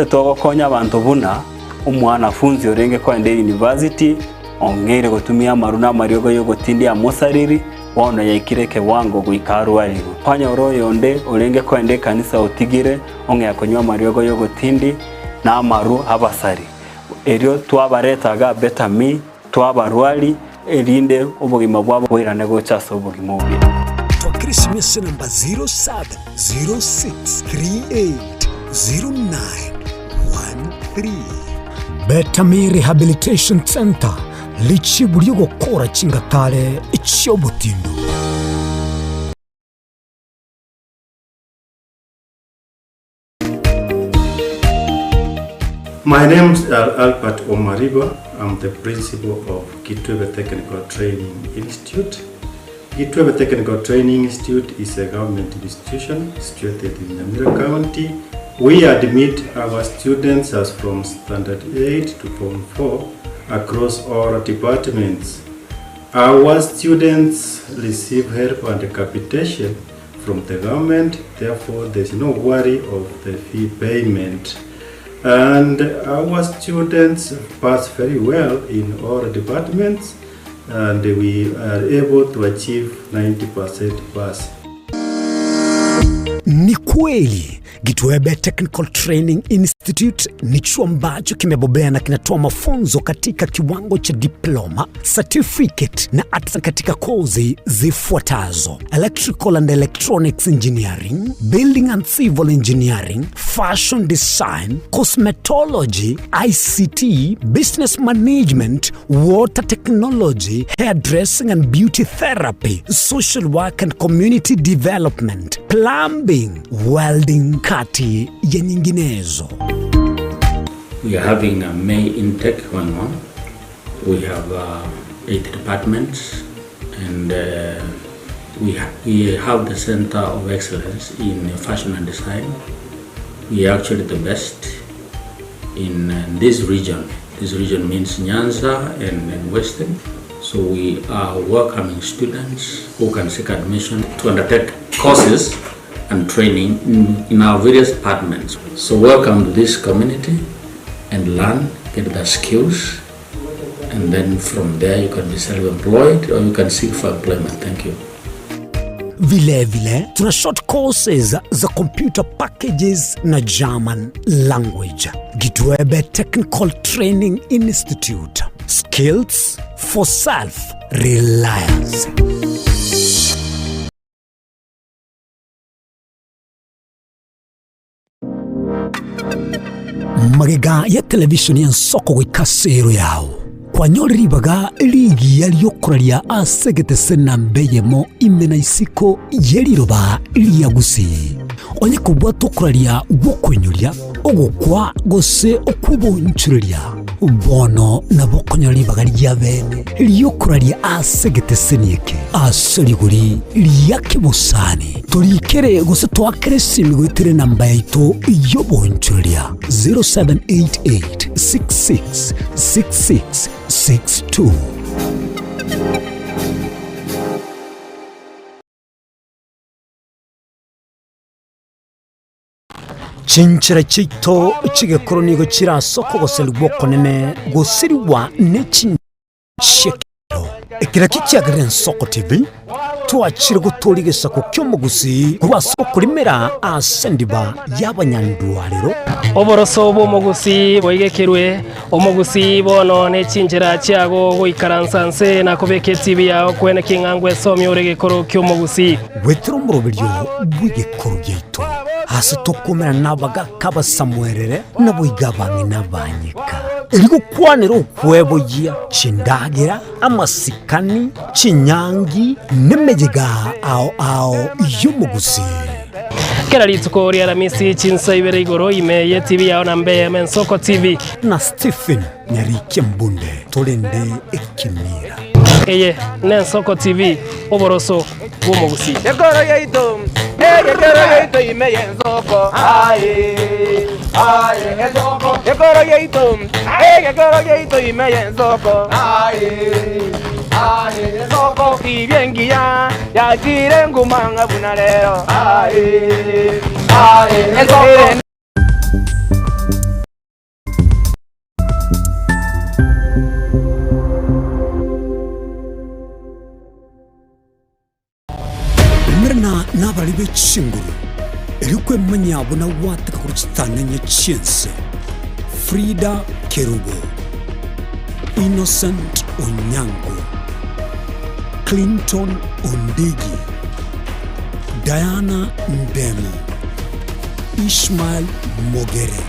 Togokonya abanto buna omwanafunzi orenge koenda university ong'eire gotumia amaru na amariogo y'ogotindi amosariri. Bono yaikire ekewango goika arwarigwe. Kwanyora oyonde orenge koenda ekanisa otigire ong'ea konywa amariogo y'ogotindi na amaru abasari. Erio twabareta iga Betami, twabarwari, erinde obogima bwabo boirane gocha ase obogima obuya. Twakire esimesa enamba 0706380913. Betami Rehabilitation Centre, richibu ri'ogokora chingatare chi'obotindu. My name is Albert Omariba. I'm the principal of Kitwebe Technical Training Institute. Kitwebe Technical Training Institute is a government institution situated in Nyamira County. We admit our students as from Standard 8 to Form 4 across all departments. Our students receive help and capitation from the government, therefore there's no worry of the fee payment. And our students pass very well in all departments and we are able to achieve 90% pass. Ni kweli Gitwebe Technical Training Institute ni chuo ambacho kimebobea na kinatoa mafunzo katika kiwango cha diploma, certificate na hata katika kozi zifuatazo: Electrical and Electronics Engineering, Building and Civil Engineering, Fashion Design, Cosmetology, ICT, Business Management, Water Technology, Hairdressing and Beauty Therapy, Social Work and Community Development, Plumbing, Welding kati ya nyinginezo. We are having a May intake going on. We have uh, eight departments and uh, we, ha we have the Center of Excellence in Fashion and Design. We are actually the best in uh, this region. This region means Nyanza and, and Western. So we are welcoming students who can seek admission to undertake courses and training in, in our various departments. So welcome to this community and learn, get the skills, and then from there you can be self-employed or you can seek for employment. Thank you. Vilevile tuna short courses za computer packages na German language. Gitwebe Technical Training Institute. Skills for self reliance. Magega ya televishoni y'ensoko goika ase ero yao kwanyorire ribaga rigiya riokoraria ase egetese namba eyemo ime na isiko ye riroba ria Gusii. Onye kobwata okoraria gw'okoinyoria, ogokwa gose okw'obonchoreria, bono nabo okonyora ribaga ria bene ri'okoraria ase egeteseni eke ase rigori ria kebosani. Torikere gose toakere esimi goetera enamba yaito y'obonchoreria 0788 66 66 62. Chinchera chiaito chi'egekoro nigo chire ase okogoserigwa okonene gosirigwa ne chinchekero. Eke nakio kiagerire Ensoko TV twachire gotooria egesaku ki'omogusii korwa ase okorimera ase endiba y'abanyandwarero. Oboroso bw'omogusii boigekerwe, omogusii bono ne chinchera chiago goikaransa nse na kobeka etibi yao kwene king'a ngwesomia ore egekoro ki'omogusii. Goetera omoroberio bw'egekoro giaito, ase tokomerana nabagaaka abasamuerere, naboigo abang'ina abanyeka, erio gokwanera okweboyia, chindagera, amasikani, chinyangi, nemeyega ao ao y'omogusii. Kera rituko ri'Aramisi chinsa ibere igoro ime y'etibi yao na mbe eyemo Ensoko TV. Na Stephen Nyarikia Mbunde torende ekemira. Eye n'Ensoko TV, oboroso bw'omogusii. Ekoro yaito, egekero yaito ime y'ensoko, aye, aye, ensoko. Ekoro yaito, egekero yaito ime y'ensoko, aye, aye, ensoko. Tibia engiya yachire nguma ng'a buna rero, aye, aye, ensoko. Nabwo nagwateka korwa chitanenye chi'ense, Frida Kerubo, Innocent Onyango, Clinton Ondigi, Diana Ndemo, Ishmael Mogere,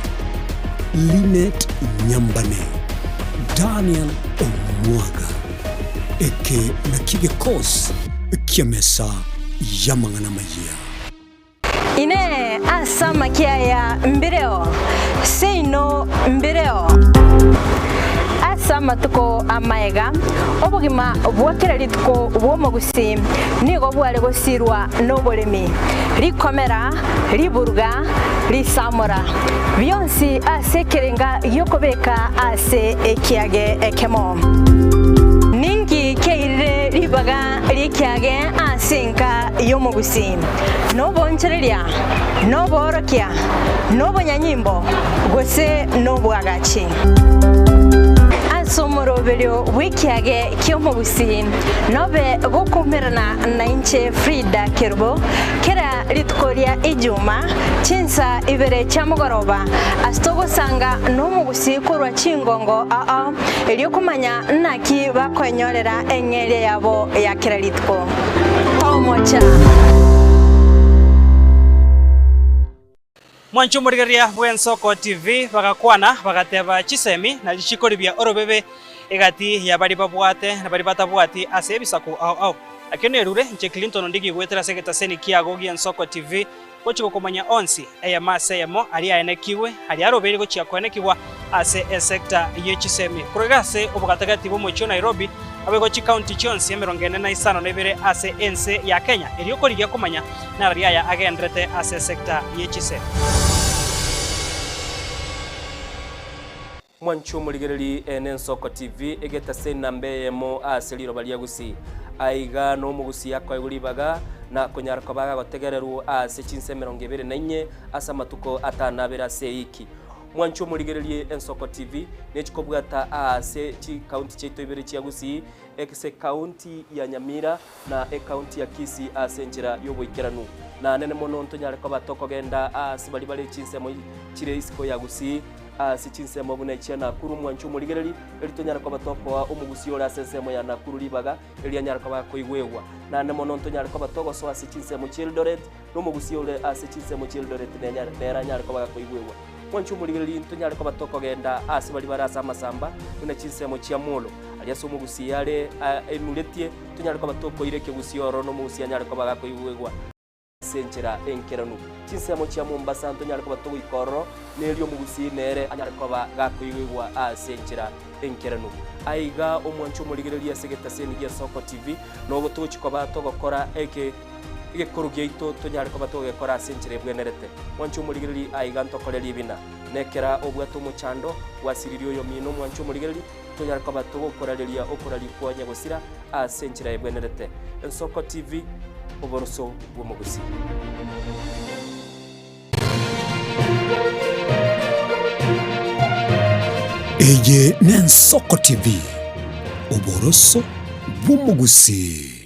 Linet Nyambane, Daniel Omwaga. Eke nakio egekosi ki'emesa y'amang'ana amayia. Inee! Ase amakia aya mbireo? Seino mbireo. Ase amatuko amaega, obogima bwa kera rituko bw'omogusii nigo bware gosirwa noboremi, rikomera, riburuga, risamora, bionsi ase ekerenga gi'okobeka ase ekiage ekemo. Ninki kiairire ribaga ri'ekiage ase enka y'omogusii? Nobonchereria, noboorokia, nobonyanyimbo, gose nobwagachi. Ase omoroberio bw'ekiage ki'omogusii nobe gokoumerana nainche Frida Kerubo kera rituko ria Ijuma chinsa ibere chia mogoroba ase togosanga nomogusii korwa chingongo ao erio komanya naki bakoenyorera eng'eria yabo ya kera rituko. Omocha. Mwanche omorigereria bw'Ensoko TV bagakwana bagateba chisemi na richiko ribia orobebe egati ya baria babwate na baria batabwati ase ebisaku ao ao. Ekio nerure inche Clinton Ondigi goetera ase egetaseni kiago gi'Ensoko TV gochia gokomanya onsi eyemo ase eyemo aria aenekigwe aria arobeire gochia koenekigwa ase esecta ye chisemi korwa iga ase obogatagati bw'omochie o Nairobi abe gochia county chionsi emerongo ene na isano na ibere ase ense ya Kenya erio korigia komanya nararia aya agenderete ase esecta ye chisemi. Mwanche omorigereri ene Ensoko TV, egetase enamba eyemo ase riroba ria Gusii. Aiga nomogusii akoegwa ribaga na konyara koba agagotegererwa ase chinsa 24 ase amatuko atanabere ase eiki. Mwanche omorigererie Ensoko TV nechikobwata aase chikaunti chiaito ibere chia Gusii, ase ekaunti ya Nyamira na ekaunti ya Kisii ase enchera y'oboikeranu. Na nene mono ntonyare koba tokogenda aase baria bare chinsemo chire isiko ya Gusii, ase chinsemo buna echia Nakuru mwanche omorigereri, erio tonyare koba tokoa omogusii ore ase ensemo ya Nakuru ribaga, erio anyare koba akoigwegwa. Naende mono ntonyare koba togosoa ase chinsemo chi'Eldoret, na omogusii ore ase chinsemo chi'Eldoret nenyare nere anyare koba gakoigwegwa. Mwanche omorigereri, ntonyare koba tokogenda aase baria bare ase amasamba, buna chinsemo chia Molo, aria ase omogusii are aimuretie, tonyare koba tokoira ekegusii ororo na omogusii anyare koba gakoigwegwa. Ase enchera enkeranu. Chinsemo chia Mombasa ntonyare koba togoika ororo, na erio omogusii nere anyare koba gakoigwegwa ase enchera enkeranu. Aiga omwanche omorigereria ase egetaseni gia Soko TV, nogo togochia koba togokora eke egekoro giaito tonyare koba togegekora ase enchera ebwenerete. Mwanche omorigereria aiga ntokore ribina. Nekera obwate omochando, gwasiririe oyomino omwanche omorigereria, tonyare koba togokorareria okoraria kwa nyagosira ase enchera ebwenerete. Ensoko TV, oboroso bw'omogusii. Eye n'Ensoko TV, oboroso bw'omogusii.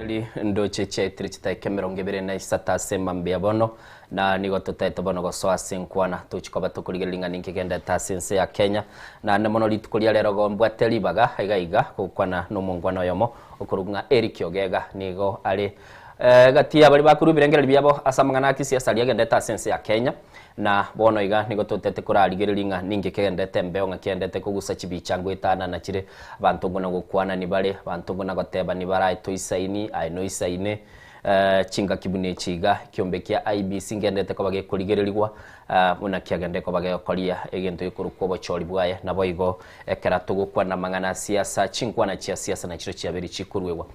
Eri ndoche chiaetire chitaika 23 ase mambia bono Na nigo totaete bono gosoa ase enkwana, tochia koba tokorigereria ng'a ninki kegenderete ase ense ya Kenya. Naende mono rituko ria rero igo mbwate ribaga iga iga gokwana nomongwana oyomo okorokwa ng'a Eric Ogega. Nigo are gati ya baria bakorwa ebirengererio biabo ase amang'ana a kisiasa aria agenderete ase ense ya Kenya. Na bono iga nigo totaete korarigereria ng'a ninki kegenderete embeo ng'a kigenderete kogusa chibicha ngoetanana chire, abanto buna gokwanani bare, abanto buna gotebani bare aye toisaini, aye noisaine. Chingaki buna echi iga, ekiombe kia IEBC ngenderete koba gekorigererigwa buna kiagenderete koba gegokoria egento gekorokwa obochori bwaye. Naboigo ekero togokwana amang'ana a siasa, chinkwana chia siasa nachio chiabeire chikoruegwa.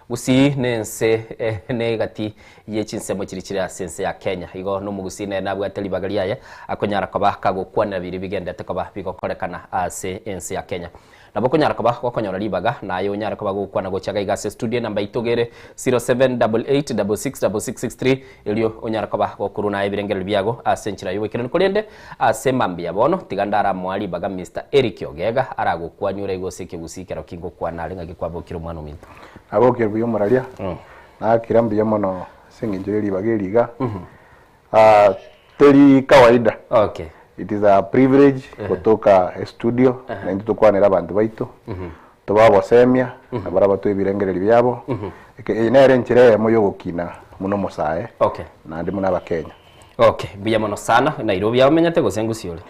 Gusii nense ne egati ye chinsemo chiria chire ase ense ya Kenya. Igo nomogusii nere nabwate ribaga riaye akonyara koba kagokwanera biria bigenderete koba bigokorekana ase ense ya Kenya. Nabo okonyara koba gokonyora ribaga, naye onyare koba gokwana gocha iga iga ase estudio enamba yaito iga ere 0788666663 erio onyare koba gokorwa naye ebirengererio biago ase enchera y'oboikeranu. Korende ase mambia bono tiga ndaramoa ribaga Mister Eric Ogega aragokwanie ore igo ase ekegusii ekero kingokwana are ng'aki kwabokire omwana ominto. Nabokire buya omoraria, nakira mbuya mono ase eng'encho ye ribaga eri iga. Teri kawaida. Okay. It is a privilege gotoka estudio na intwe tokwanere abanto baito, tobae obosemia, na baria batoe ebirengererio biabo. Eke eye nere enchera eyemo ya ogokina buna omosae Okay. naende buna abakenya. Okay, mbuya mono sana. Nairobi amenyete gose Gusii ore?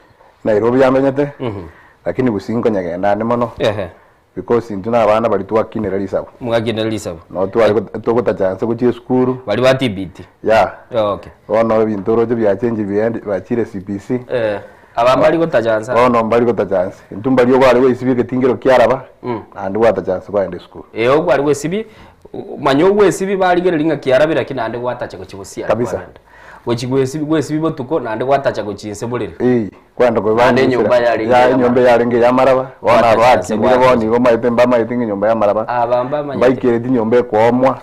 Nairobi amenyete, lakini Gusii nkonyegenda ande mono. Ehe. Because intwe na abana baria twakinera risabu. Mwakinera risabu. No tware togotacha nse gochia esukuru. Baria ba TBT. Yeah. Okay. Bono ebinto oroche biachenchire biaendi bachire CBC. Eh. Aba mbari gotacha nse. Bono mbari gotacha nse. Intwe mbaria okware goesibia egetingero kiaraba, naende gwatacha nse kwaenda esukuru. Eh okware goesibia, manya ogwesibia barigereria ng'a kiarabire lakini naende gwatacha gochia gosiara Kabisa. kwagenda. Gochia goesibia goesibia botuko naende gwatacha gochia inse borere. Eeh, kwenda koba Naende enyomba yarenge ya ya enyomba amaraba. yarenge ya amaraba, bono Gwatacha aba nse bakinire gwatacha. bono igo omanyete mbamaete ng'a enyomba ya amaraba, Aba mbamanyete. mbaikereti nyomba ekoomwa.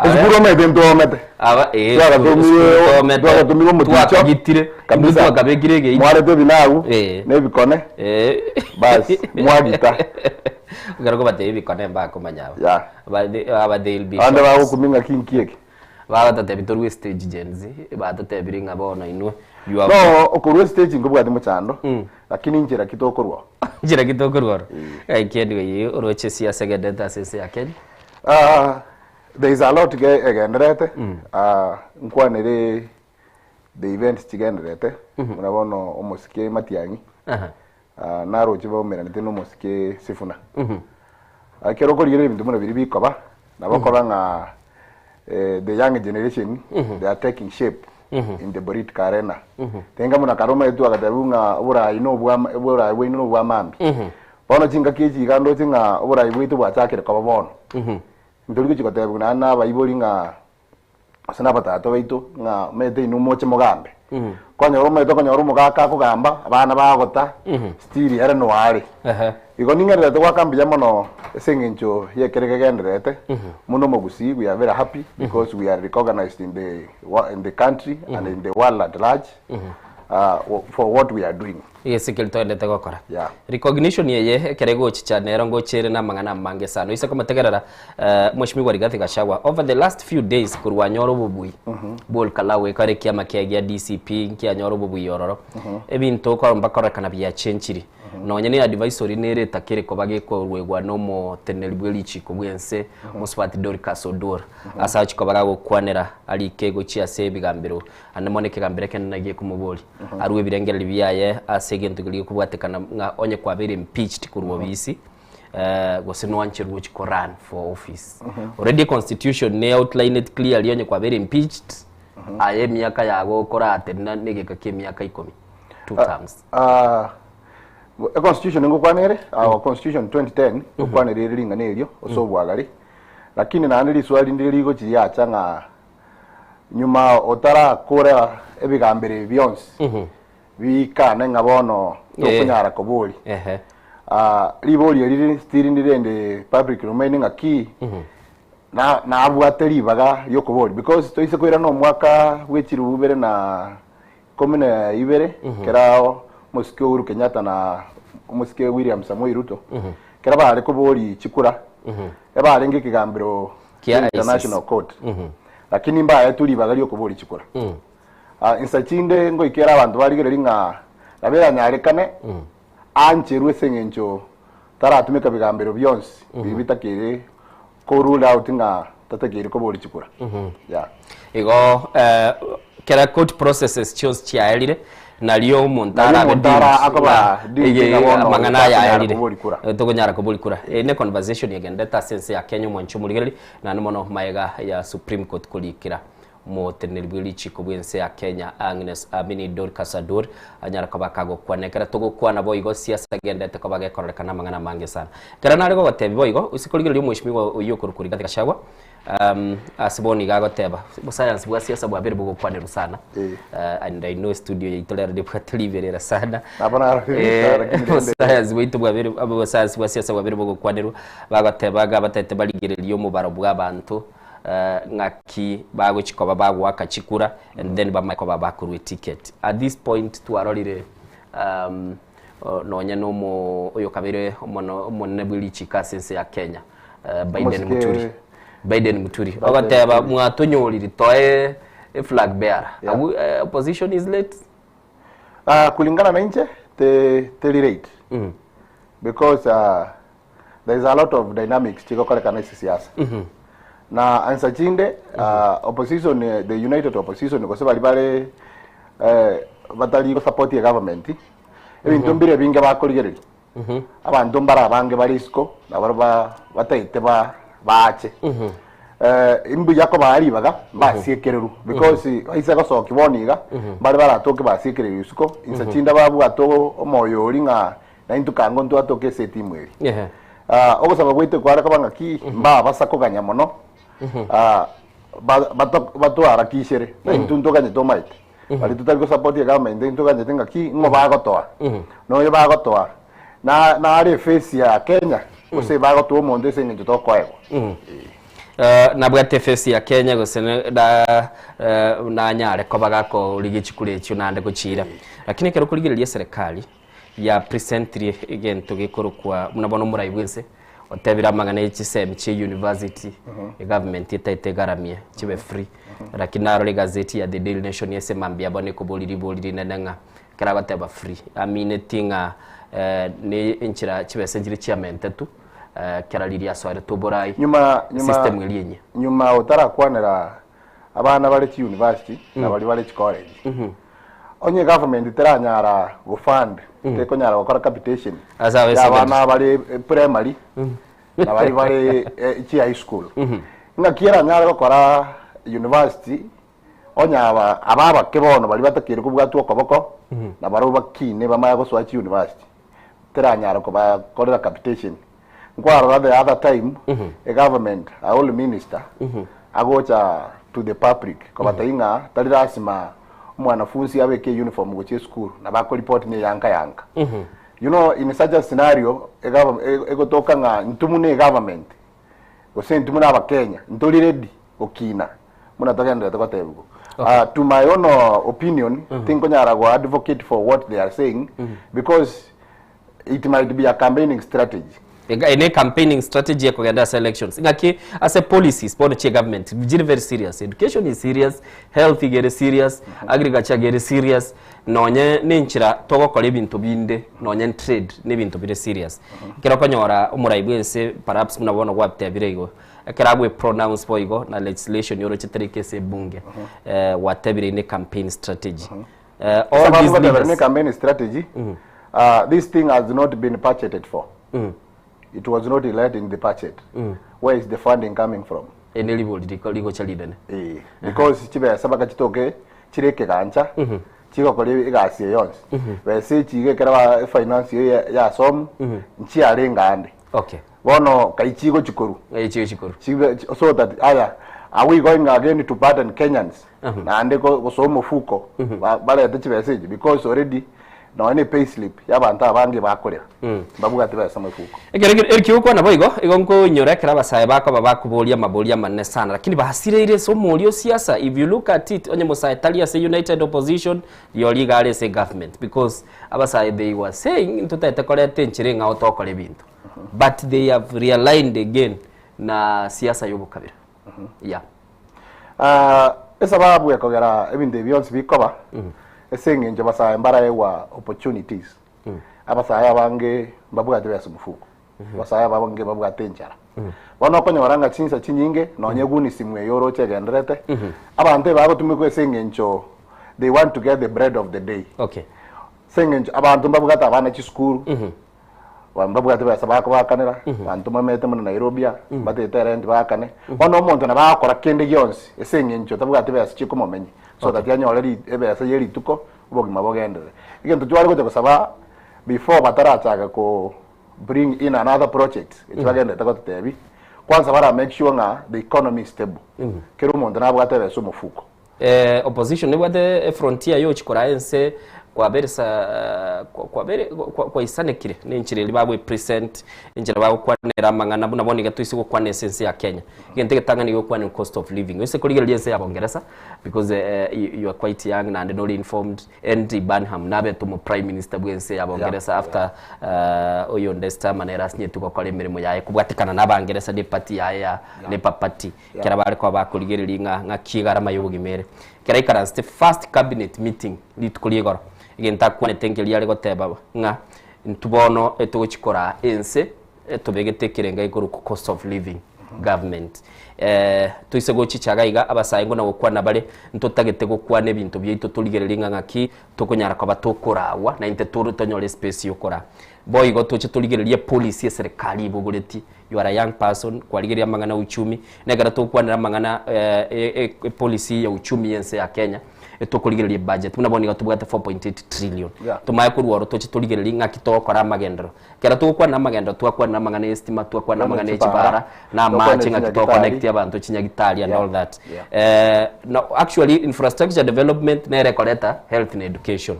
Esukuru omanyete ntwomete. Aba eh Twagatomirwe twomete. twagatomirwe omoticho. Twakagitire. Kabisa. Twakabekire egeiti. Mwarete ebinagu, Eh. na ebikone. Eh. Bas, mwagita. Ekero okobatebia ebikone mbakomanya aba. Yeah. Aba they aba they'll be Abande shocked. bagokumia ng'aki nki eke. Bagototebi torwe stage Gen Z, batotebiri ng'a bono inwe you have No, okorwa estage nkobwati mochando, lakini inchera ki tokorwa oo? Inchera ki tokorwa oro? Eki anyway oroche siasa egenderete ase ense ya Kenya. Ah, there is a lot ge egenderete, ah, nkwanere the events chigenderete, buna bono omosike Matiang'i, ah, naroche baumeranete na omosike Sifuna. Ekero okorigereria ebinto buna biria bikoba, nabo okorora ng'a the young generation they are taking shape in the political arena. Tenga buna kare omanyete twagatebiwa ng'a oborai na obwa oborai bwaino na obwa mambia. Bono chingaki echi iga ndoche ng'a oborai bwaito bwachakire koba bono. Ntori gochia gotebiwa naende na abaibori ng'a gose na abatata baito ng'a omanyete inwe moche mogambe. Kwanyora omanyete okonyora omogaka akogamba, abana bagota, still ere noyo are. Igo ning'endererete goaka mbuya mono ase eng'encho y'ekere kegendererete, buna omogusii we are very happy because we are recognized in the in the country and in the world at large for what we are doing. Gese keria toendete gokora. Yeah. Recognition eye ekero egochicha nero ngocha ere namang'ana amange sana. Oise komotegerera eh, Mheshimiwa Rigathi Gachagua over the last few days korwa anyore obobui bwa Olkalau ekare ekiama kiaye gia DCP nkianyora obobui ororo. Ebinto okoromba kororekana biachenchiri. Nonye ne advisory nere etakere koba gekoruegwa na omoteneneri bwe richiko bw'ense Mosubati Dorcas Oduor ase achia koba gagokwanera arike gochia ase ebigambero Ande mono ekegambero ekenene gekomoboria arue ebirengererio biaye ase egento keria gekobwatekana ng'a onye kwabeire impeached korwa obisi eh, gose noancherwe gochia ko run for office. Already econstitution ne outlined clearly onye kwabeire impeached aye emiaka yago okoratenena na egeka kia emiaka ikomi, two terms. Ah, econstitution ngokwana ere, our constitution 2010 ngokwanera ere ring'ana erio ase obwagare, lakini naende riswali ndire rigochi riacha ng'a Nyuma otarakora ebigambero ebi bionsi, biikane ng'a bono tokonyara koboria. Ah, riborio eri riri still ndire in the public domain ng'aki na nabwate ribaga riokoboria because toise koirana omwaka bwe chirubu ibere na ikomi na ibere kera omosike Uhuru Kenyatta na omosike William Samoei Ruto kera bare koboria chikura ebarenge ekegambero Kia kia International Court lakini mbaetwe ribaga riokoboria chikura. Ah, insa chinde ngoikera abanto barigereria ng'a nabo eranyarekane ancherwe ase eng'encho taratumeka bigambero bionsi biria bitakeire ko rule out ng'a tatakeire koboria chikura. Yeah. Igo eh, kera court processes chionsi chiaerire nario omonto Nario arabe omonto ara- deemed akoba ng'a deemed eye ng'a bono amang'ana aya takonyara aerire koboria kura. Eh, tokonyara koboria kura. Eye ne conversation egenderete ase ense ya Kenya omwanchi omorigereria naende mono magega ya Supreme Court korikera. Omoteneneri bwe richiko bw'ense ya Kenya Agnes Amini Dorcas Adur anyare koba kagokwana. Ekero togokwana boigo siasa egenderete koba gekororekana amang'ana amange sana. Ekero nare gogotebia boigo, ase korigereria omweshimiwa oyio okorokwa Rigathi Gachagua, um, ase bono iga agoteba, obosayansi bwa siasa bwabeire bogokwanerwa sana. Uh, and I know studio yaito rero nebwate riberera sana. Nabo narorire Eh, lakini rende- obosayansi bwaito bwabeire obosayansi bwa siasa bwabeire bogokwanerwa, bagoteba iga batete barigererie omobaro bwa abanto ng'aki bagochi koba bagoaka chikura and then bamanye koba bakorwa eticket. At this point twarorire um, nonya na omo oyo okabeire omono omonene bwe richiko ase ense ya Kenya eh, Biden Omosike- Muturi Biden Muturi Biden ogoteba Muturi. mwatonyorire toe eflag bearer Yeah. Agwo, eh, opposition is late Ah, kulingana na inche te teri late because uh, there is a lot of dynamics chigokorekana ase siasa na ansa chinde uh, opposition eh, the united opposition gose bari bare eh, batari gosupport e government ebinto mbire binge bakorigereria abanto mbare abange bare isiko nabo ba bataete ba baache eh, imbuya kobaa ribaga mbasiekererwa because aise gosoki bono iga mbare baratoke basiekererwa isiko insa chinde babwate omoyo oria ng'a Naintwe kango ntwatoka ase etimu eria. Ehe. Ah, ogosaba gwaito kware koba ng'aki mbabasa koganya mono ah, ba- bato- batwarakishere na intwe ntoganyete omaete baria totari gosupport egovernment intwe toganyete ng'aki ng'o bagotoa noyo bagotoa na nare eface ya Kenya gose bagotoa omonto ase eng'encho tokoegwa Eh, nabwate efesi ya Kenya gose ne- na eh, nanyare koba gakorigia chikura echio naende gochiira lakini ekero okorigereria eserekari ya presentirie egento gekorokwa buna bono omorai bwense otebire amang'ana ye chisemi chie university egovernment etaete egaramie chibe free lakini narora egazeti ya The Daily Nation ase mambia abo nekobori ribori rinene ng'a ekero agoteba free amineti ng'a eh, ne enchera chibesa nchire chiamentetwe eh, kera riria asoeretwe oborai Nyuma nyuma system eria enyia. nyuma otarakwanera abana bare chiuniversity na baria bare chicollege Onye egovernment teranyara go fund, tekonyara gokora capitation Ase abe ya abana secondary. bare primary na baria bare chi high school. Ng'aki eranyare gokora university onye aba aba abake bono baria batakeire kobwatwa okoboko na barabwo bakine bamanye gosoa chi university teranyara kobakorera capitation. Nkwarora the other time egovernment a whole minister agocha to the public kobatebia ng'a tari lasima omwanafunsi abeke euniform gochia esukuru nabo akoreport ne eyanka yanka. You know in such a scenario egov egotoka ng'a intwe buna egovernment gose intwe buna abakenya ntori ready gokina buna togendererete gotebiwa. Okay. To my own opinion tinkonyara go advocate for what they are saying because It might be a campaigning strategy. Ega- ene campaigning strategy ekogenda ase elections ng'aki ase policies bono chie government chiri very serious education is serious health iga ere serious agriculture iga ere serious nonye na enchera togokora ebinto binde nonye na trade na ebinto bire serious ekero okonyora omorai bwa ense perhaps buna bono gwatebire igo ekero agwe pronounce boigo na legislation yoroche terika ase ebunge eh, gwatebire ine campaign strategy Eh, all Sababu these batebire leaders ne campaign strategy uh, this thing has not been budgeted for it was not led in the budget where is the funding coming from ene ribori riko rigocha rinene eh because chibesa baka chitoke chire ekegancha chigokora egasi eye yonsi besa echi iga ekero ba finance eye ya- yasomu nchiarenge ande okay bono kai chigochi korwa Eh, chigochi korwa Chibe, so that aya are we going again to burden Kenyans naende go- gosoa omofuko ba- barete chibesa echi because already nonya ne pay slip y'abanto abange bakorera mbabwate besa mofuko Ekero ekero eri kiogokwana boigo, igo nkoinyora ekero abasae bakoba bakoboria amaborio amanene sana, lakini basireire ase omoria o siasa, if you look at it, onye mosae tari ase united opposition, rirorio iga are ase government because abasae they were saying ntotagete koreta enchera eng'ao tokore ebinto but they have realigned again na siasa y'obokabira yeah. Ah, esababu ekogera ebinto ebi bionsi bikoba ase eng'encho basae mbaraegwa opportunities abasae abange mbabwate besa mofuko abasae abange babwate enchara bono okonyora ng'a chinsa chinyinge nonye egunisimu eye oroche egenderete abanto ebagotumekwa ase eng'encho they want to get the bread of the day Okay. ase eng'encho abanto mbabwate abana chisukuru. Mbabwate besa bakobakanera, abanto mbamete buna Nairobi aa, mbatete erent baakane. Bono omonto nabo agokora kende gionsi ase eng'encho tabwati besa chikomomenya, so that anyore ri ebesa ye rituko, obogima bogenderere. Egento tware gocha gosaba before batarachaka ko bring in another project echi bagenderete gototebi, kwanza bara make sure ng'a the economy is stable, kera omonto nabwate ebesa omofuko. Opposition nebwate efrontier yochi koraa ense kwaberesa kwabere kwaisanekire nenchera eria bagoepresent enchera bagokwanera amang'ana buna bono iga toise gokwana ase ense ya Kenya. Egento egetang'ani gokwanera cost of living. Oise korigereria ense ya Bongeresa because you are quite young naende nore informed Andy Burnham nabete omo prime minister bwe ense ya Bongeresa after oyonde Starmer nere asinyetwe gokora emeremo yaye kobwatekana na abangeresa ne eparty yaye ya Labour Party. Ekero bare koba bakorigereria ng'a ng'aki egarama y'obogima ere. Ekero aikaransete first cabinet meeting rituko ria igoro, egento akwanete nkeria are goteba ng'a intwe bono etogochi koraa ense tobegete ekerengo gekorokwa cost of living government. Toise gochicha iga iga abasae ngona gokwana bare ntotagete gokwana ebinto biaito torigererie ng'a ng'aki tokonyara koba tokoragwa naintwe tore tonyore espace yokoraa. Boigo toche torigererie epolicy eserekari ebogoretie. You are a young person, kwarigereria amang'ana a uchumi, na ekero togokwanera amang'ana epolicy ya uchumi y'ense ya Kenya, etokorigereria ebudget, buna bono iga tobwate 4.8 trillion. Yeah. Tomanye korwa oro toche torigererie ng'aki togokora amagenderero. Ekero togokwanera amagenderero, twakwanera amang'ana ya estima, twakwanera amang'ana ya chibara, na amache ng'aki togoconnect abanto chinyagitari and all that. Na actually infrastructure development nere ekoreta health na education.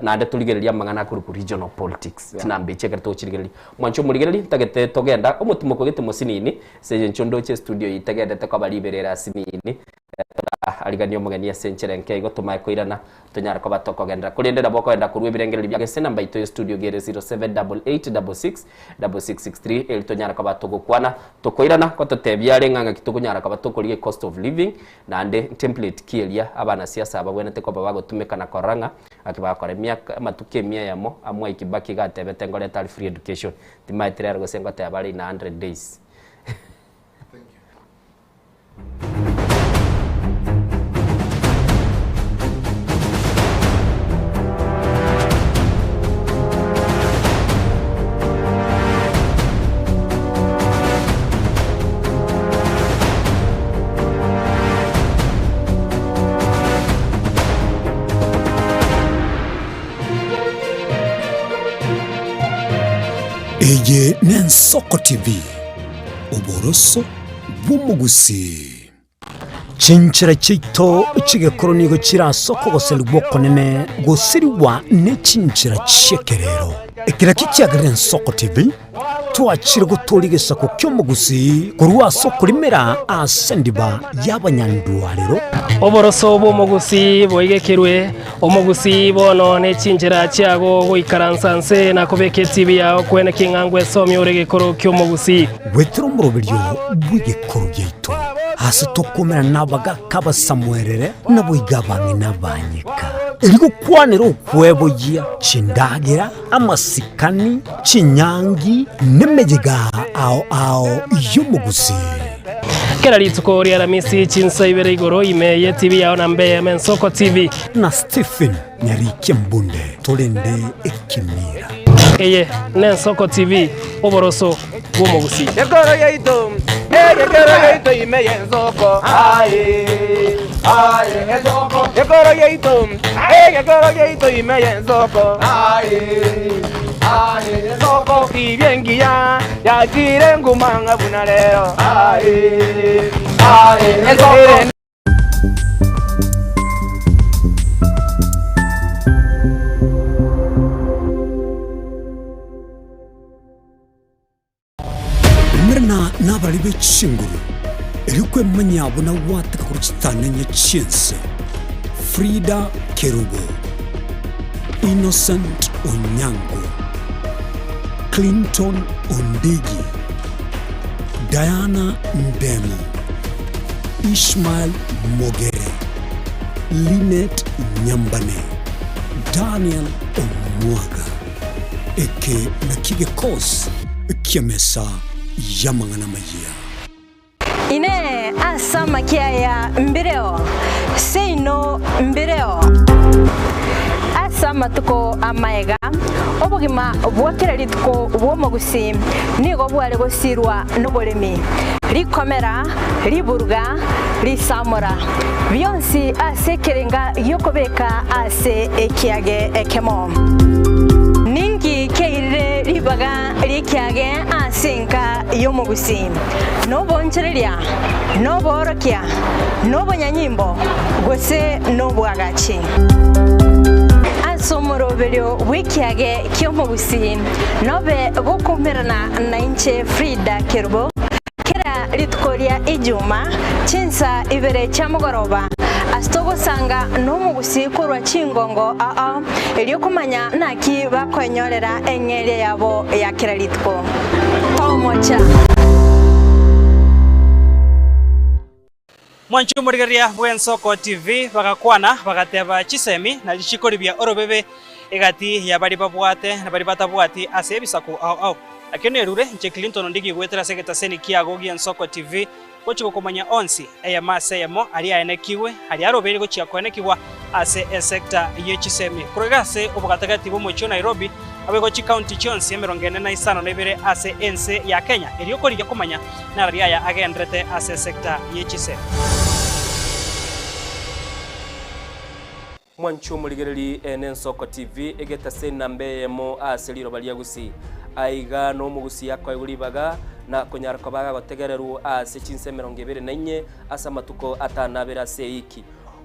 Naende torigererie amang'ana akorokwa regional politics, chinamba echi ekero togochirigereria. Mwanche omorigereria, ntagete togenda omotimoko gete mosinini, ase eng'encho ndoche estudio eye tegenderete koba riberera asinini, torariganie omogeni ase enchera enke igo tomae koirana tonyare koba tokogenderera. Korende nabo okogenda korwa ebirengererio biago ase enamba yaito ya estudio iga ere 0788666663 eri tonyare koba togokwana, tokoirana gototebia are ng'a ng'aki tokonyara koba tokorigia ecost of living, Naende template ki eria abanasiasa bagwenerete koba bagotumeka na korora ng'a gaki bagokora emiaka amatuko emia eyemo a Mwai Kibaki iga atebete ngorete are free education. Timaeti rero gose ngoteba are in a hundred days. Eye n'Ensoko TV, oboroso bw'omogusii. Chinchera chiaito chi'egekoro nigo chire ase okogoserigwa okonene gosirigwa ne chinchera chi'ekerero. Eke nakio kiagerire Ensoko TV twachire gotooria egesaku ki'omogusii korwa ase okorimera ase endiba y'abanyandwarero. Oboroso bw'omogusii boigekerwe, omogusii bono ne chinchera chiago goikaransa nse na kobeka etibi yao kwene king'a ngwesomia ore egekoro ki'omogusii. Goetera omoroberio bw'egekoro giaito, ase tokomerana nabagaaka abasamuerere, naboigo abang'ina abanyeka, erio gokwanera okweboyia chindagera, amasikani, chinyangi, nemeyega ao ao y'omogusii. Kera rituko ria Aramisi chinsa ibere igoro ime ye TV yao na mbe Mensoko TV. Na Stephen Nyarikia Mbunde torende ekemira. Eye n'Ensoko TV, oboroso bw'omogusii. Ekoro yaito, egekero yaito ime y'ensoko. Aye, aye, ensoko. Ekoro yaito, egekero yaito ime y'ensoko. Aye, aye, ensoko. Tibia engiya yachire nguma ng'a buna rero. Aye, aye, ensoko. Umerana nabarari be chinguru, erio kwemanya buna gwateka korwa chitananya chi'ense. Frida Kerubo, Innocent Onyango, Clinton Ondigi, Diana Ndemo, Ishmael Mogere, Linet Nyambane, Daniel Omwaga. Eke nakio gekosi ki'emesa y'amang'ana amayia. Inee! Ase amakia aya mbireo? Seino mbireo. Ase amatuko amaega, Obogima bwa kera rituko bw'omogusii nigo bware gosirwa noboremi, rikomera, riburuga, risamora, bionsi ase ekerenga gi'okobeka ase ekiage ekemo. Ninki kiairire ribaga ri'ekiage ase enka y'omogusii? Nobonchoreria, noboorokia, nobonyanyimbo, gose nobwagachi? Ase omoroberio bw'ekiage ki'omogusii, nobe gokoumerana nainche Frida Kerubo, kera rituko ria Ijuma, chinsa ibere chia mogoroba, ase togosanga nomogusii korwa chingongo ao, erio komanya naki bakoenyorera eng'eria yabo ya kera rituko. Tomocha! Mwanche omorigereria bw'Ensoko TV bagakwana bagateba chisemi na richiko ribia orobebe egati ya baria babwate na baria batabwati ase ebisaku ao ao. Nakio nerure inche Clinton Ondigi goetera ase egetaseni kiago gi'Ensoko TV gochia gokomanya onsi eyemo ase eyemo aria aenekigwe aria arobeire gochia koenekigwa ase esecta ye chisemi korwa iga ase obogatagati bw'omochie o Nairobi naboigo chikaunti chionsi emerongo ene na isano na ibere ase ense ya Kenya erio korigia komanya Narari aya agenderete ase esecta ye chisemi. Mwanche omorigereri ene Ensoko TV egetase enamba eyemo ase riroba ria Gusii. Aiga nomogusii akoegwa ribaga na konyara koba agotegererwa ase chinsa 24 ase amatuko atanabere ase eiki.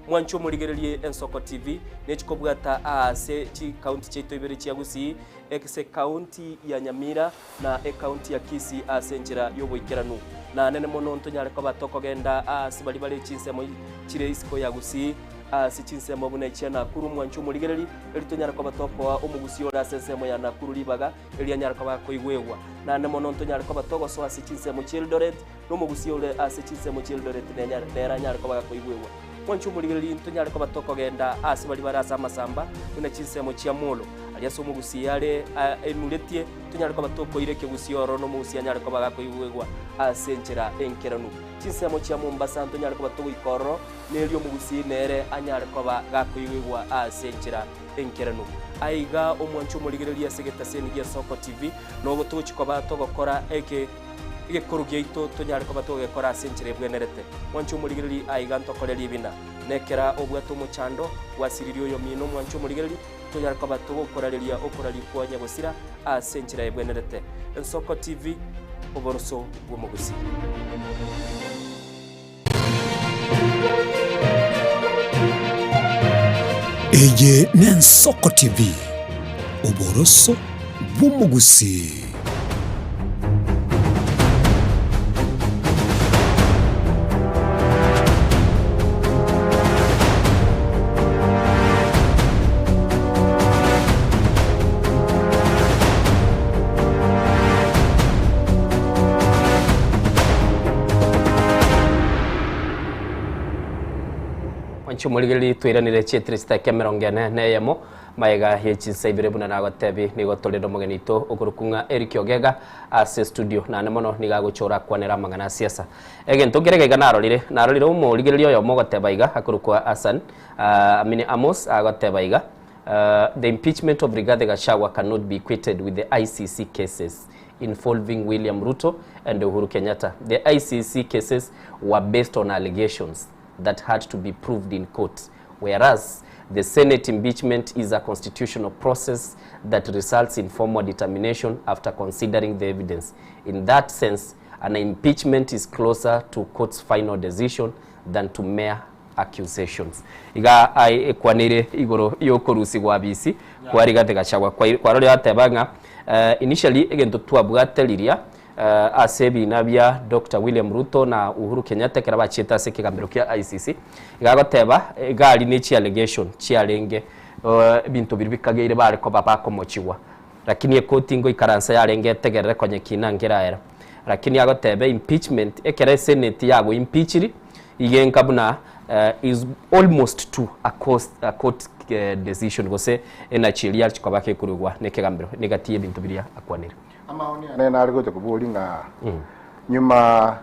Mwanche omorigererie Ensoko TV nechikobwata aase chikaunti chiaito ibere chia Gusii ase ekaunti ya Nyamira na ekaunti ya Kisii ase enchera y'oboikeranu. Na nene mono ntonyare koba tokogenda aase baria bare chinsemo chire isiko ya Gusii, ase chinsemo buna echia Nakuru omwancho omorigereri, erio tonyare koba tokoa omogusii ore ase ensemo ya Nakuru ribaga, erio anyare koba akoigwegwa. Naende mono ntonyare koba togosoa ase chinsemo chi'Eldoret, na omogusii ore ase chinsemo chi'Eldoret nere anyare koba gakoigwegwa. Mwanche omorigereri ntonyare koba tokogenda aase baria bare ase amasamba, buna chinsemo chia Molo, aria ase omogusii are aimuretie, tonyare koba tokoira ekegusii ororo na omogusii anyare koba gakoigwegwa ase enchera enkeranu. Chinsemo chia Mombasa ntonyare koba togoika ororo, na erio omogusii nere anyare koba gakoigwegwa ase enchera enkeranu. Aiga omwanche omorigereria ase egetaseni gia Soko TV, nogo togochia koba togokora eke egekoro giaito tonyare koba togegekora ase enchera ebwenerete. Mwanche omorigereria aiga ntokore ribina. Nekera obwate omochando, gwasiririe oyomino omwanche omorigereria, tonyare koba togokorareria okoraria kwa nyagosira ase enchera ebwenerete. Ensoko TV, oboroso bw'omogusii. Eye n'Ensoko TV, oboroso bw'omogusii. Mwanche omorigereria twairanire chietire chidakika emerongo ene na eyemo Magega ye chinsa ibere buna nagotebi, nigo tore nomogeni oito okorokwa ng'a Eric Ogega ase studio, naende mono nigo agocha orakwanere amang'ana a siasa. Egento nkere gaiga narorire, narorire omorigereria oyomo ogoteba iga akorokwa Hassan, I mean Amos agoteba iga, The impeachment of Rigathi Gachagua cannot be equated with the ICC cases involving William Ruto and Uhuru Kenyatta. The ICC cases were based on allegations that had to be proved in court. Whereas the Senate impeachment is a constitutional process that results in formal determination after considering the evidence. In that sense, an impeachment is closer to court's final decision than to mere accusations. Iga ai ekwanire igoro yokorusigwa abisi kwa Rigathi Gachagua. Kwarorire ateba ng'a initially egento twabwate riria Ase ebiina bia Doctor William Ruto na Uhuru Kenyatta ekero bachiete ase ekegambero kia ICC, iga agoteba egari ne chiallegation chiarenge ebinto biria bikageire bare koba bakomochigwa lakini ekoti ngoikaransa yarenge etegerere konya ekina nkeraera. Lakini agoteba impeachment ekero esenate yago impeachiri iga enka buna is almost to a court decision gose enachi eria yachi koba gekorugwa na ekegambero negati yebinto biria akwanire. Amaoni ane nare gocha koboria ng'a nyuma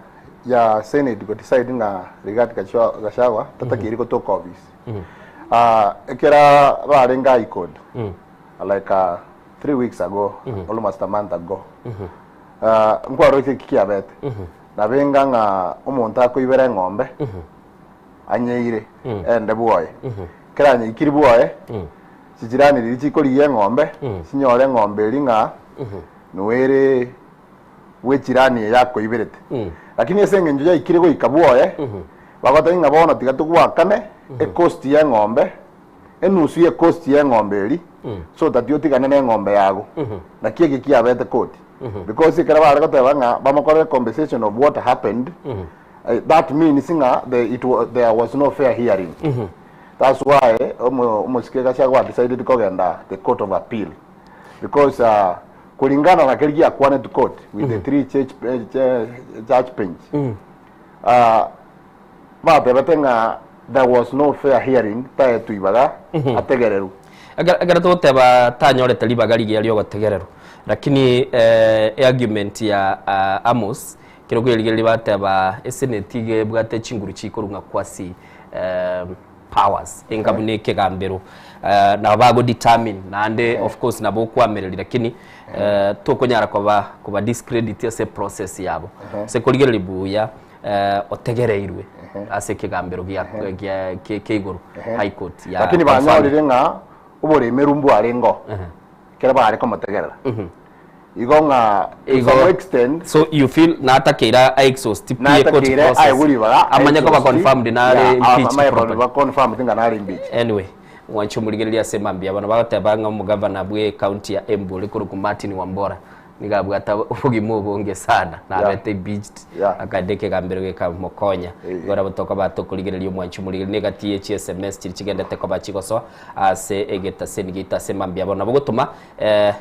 ya senate go decide ng'a Rigathi Gachagua tatakeiri gotoka office, ekera barenge high court like. 3 weeks ago, almost a month ago. Nkwarora eki kiabete. Nabenga ng'a omonto akoibera eng'ombe anyeire ende bwoye. Kera anyeikiri bwoye, chichirani riria chikorigia eng'ombe, chinyore eng'ombe eri ng'a noere bwechirani eye akoiberete. Lakini ase eng'encho yaikire goika bwoye, bagoteba ng'a bono tiga togwakane ecost ya eng'ombe, enusu ya ecost ya eng'ombe eri, so that otigane na eng'ombe yago. Naki eke kiabete koti. Because ekero bare goteba ng'a bamokorere compensation of what happened, that means ng'a there was no fair hearing. That's why omosike Gachagua decided kogenda the court of appeal. Because kulingana na keri giakwanetwe court with the three church, judge bench, batebete ng'a there was no fair hearing, taetwe ibaga ategereru. Ekero togoteba tanyorete ribaga rigiya riogotegererwa, lakini argument ya Amos kero kwerigereria bateba eseneti iga ebwate chinguru chikorung'a kwasi powers enga buna ekegambero, nabo bago determine naende of course nabo okwamereri, lakini tokonyara koba koba discredit ase eprocess yabo. Ase korigereria buya otegereirwe ase ekegambero gia gia kia igoro, high court ya Lakini banyorire ng'a oboremeru mbwarengo ekero bare komotegerera. Igo ng'a to some extent So you feel natakeire a exhaust pi court natakeire process aegwe ribaga amanye koba confirmed nare impeached amanye properly. koba confirmed ng'a nare impeached. Anyway, mwanche omorigereria ase mambia bono bagoteba ng'a omogavana bwe county ya Embu ore korokwa Martin Wambora nigo abwate obogima obonge sana nabete impeached akaenda ekegambero gekamokonya. Igo nabo tokoba tokorigereria omwanchi omorigereria negati ye chi sms chiria chigendete koba chigosoa ase egetaseni giaito ase mambia bono nabo gotoma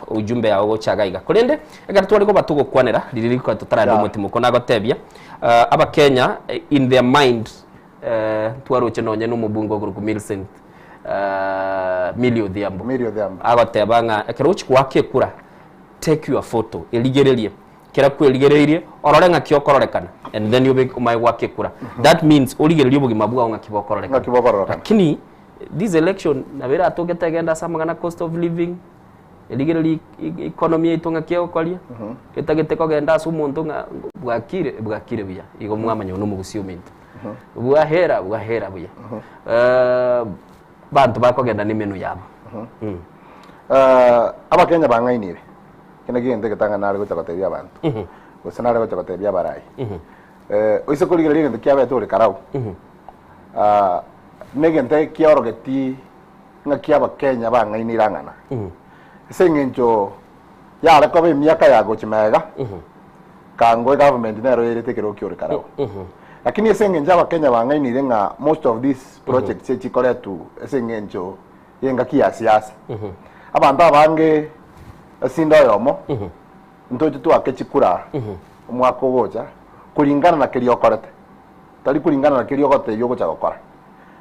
ujumbe yao gocha iga iga. Korende ekero tware koba togokwanera riria riko totarenda omotimo nagotebia abakenya in their mind, twaroche nonye na omobunge okorokwa Millicent Millie Odhiambo agoteba ng'a ekero ogochia goaka ekura, take your photo, erigererie kera kwerigereirie orore ng'aki okororekana and then obe omanye goaka ekura. That means origererie obogima bwao ng'aki bokororekana. Ng'aki bokororekana. Lakini this election nabo eratokete egende ase amang'ana cost of living, erigererie economy yaito ng'aki egokoria, etagete kogenda ase omonto ng'a bwakire, bwakire buya, igo mwamanya oyio nomogusia ominto. Bwahera, bwahera buya. Banto bakogenda na emenwa yabo. Abakenya bang'ainire, eke naki egento egetang'ani nare gocha gotebia abanto, gose nare gocha gotebia abarai. Oise korigereria egento kiabete ore karau, na egento kiaorogetie ng'aki abakenya bang'ainire ang'ana. Ase eng'encho yare koba emiaka ya gochia magega, kango egovernment nero yairete ekerogo kia ore karau. Lakini ase eng'encho abakenya bang'ainire ng'a most of these projects echikoretwa ase eng'encho y'engaki ya siasa, abanto abange asinde oyomo, ntoche twake chikura omwaka ogocha kulingana na keria okorete, tari kulingana na keria ogotebia ogocha gokora.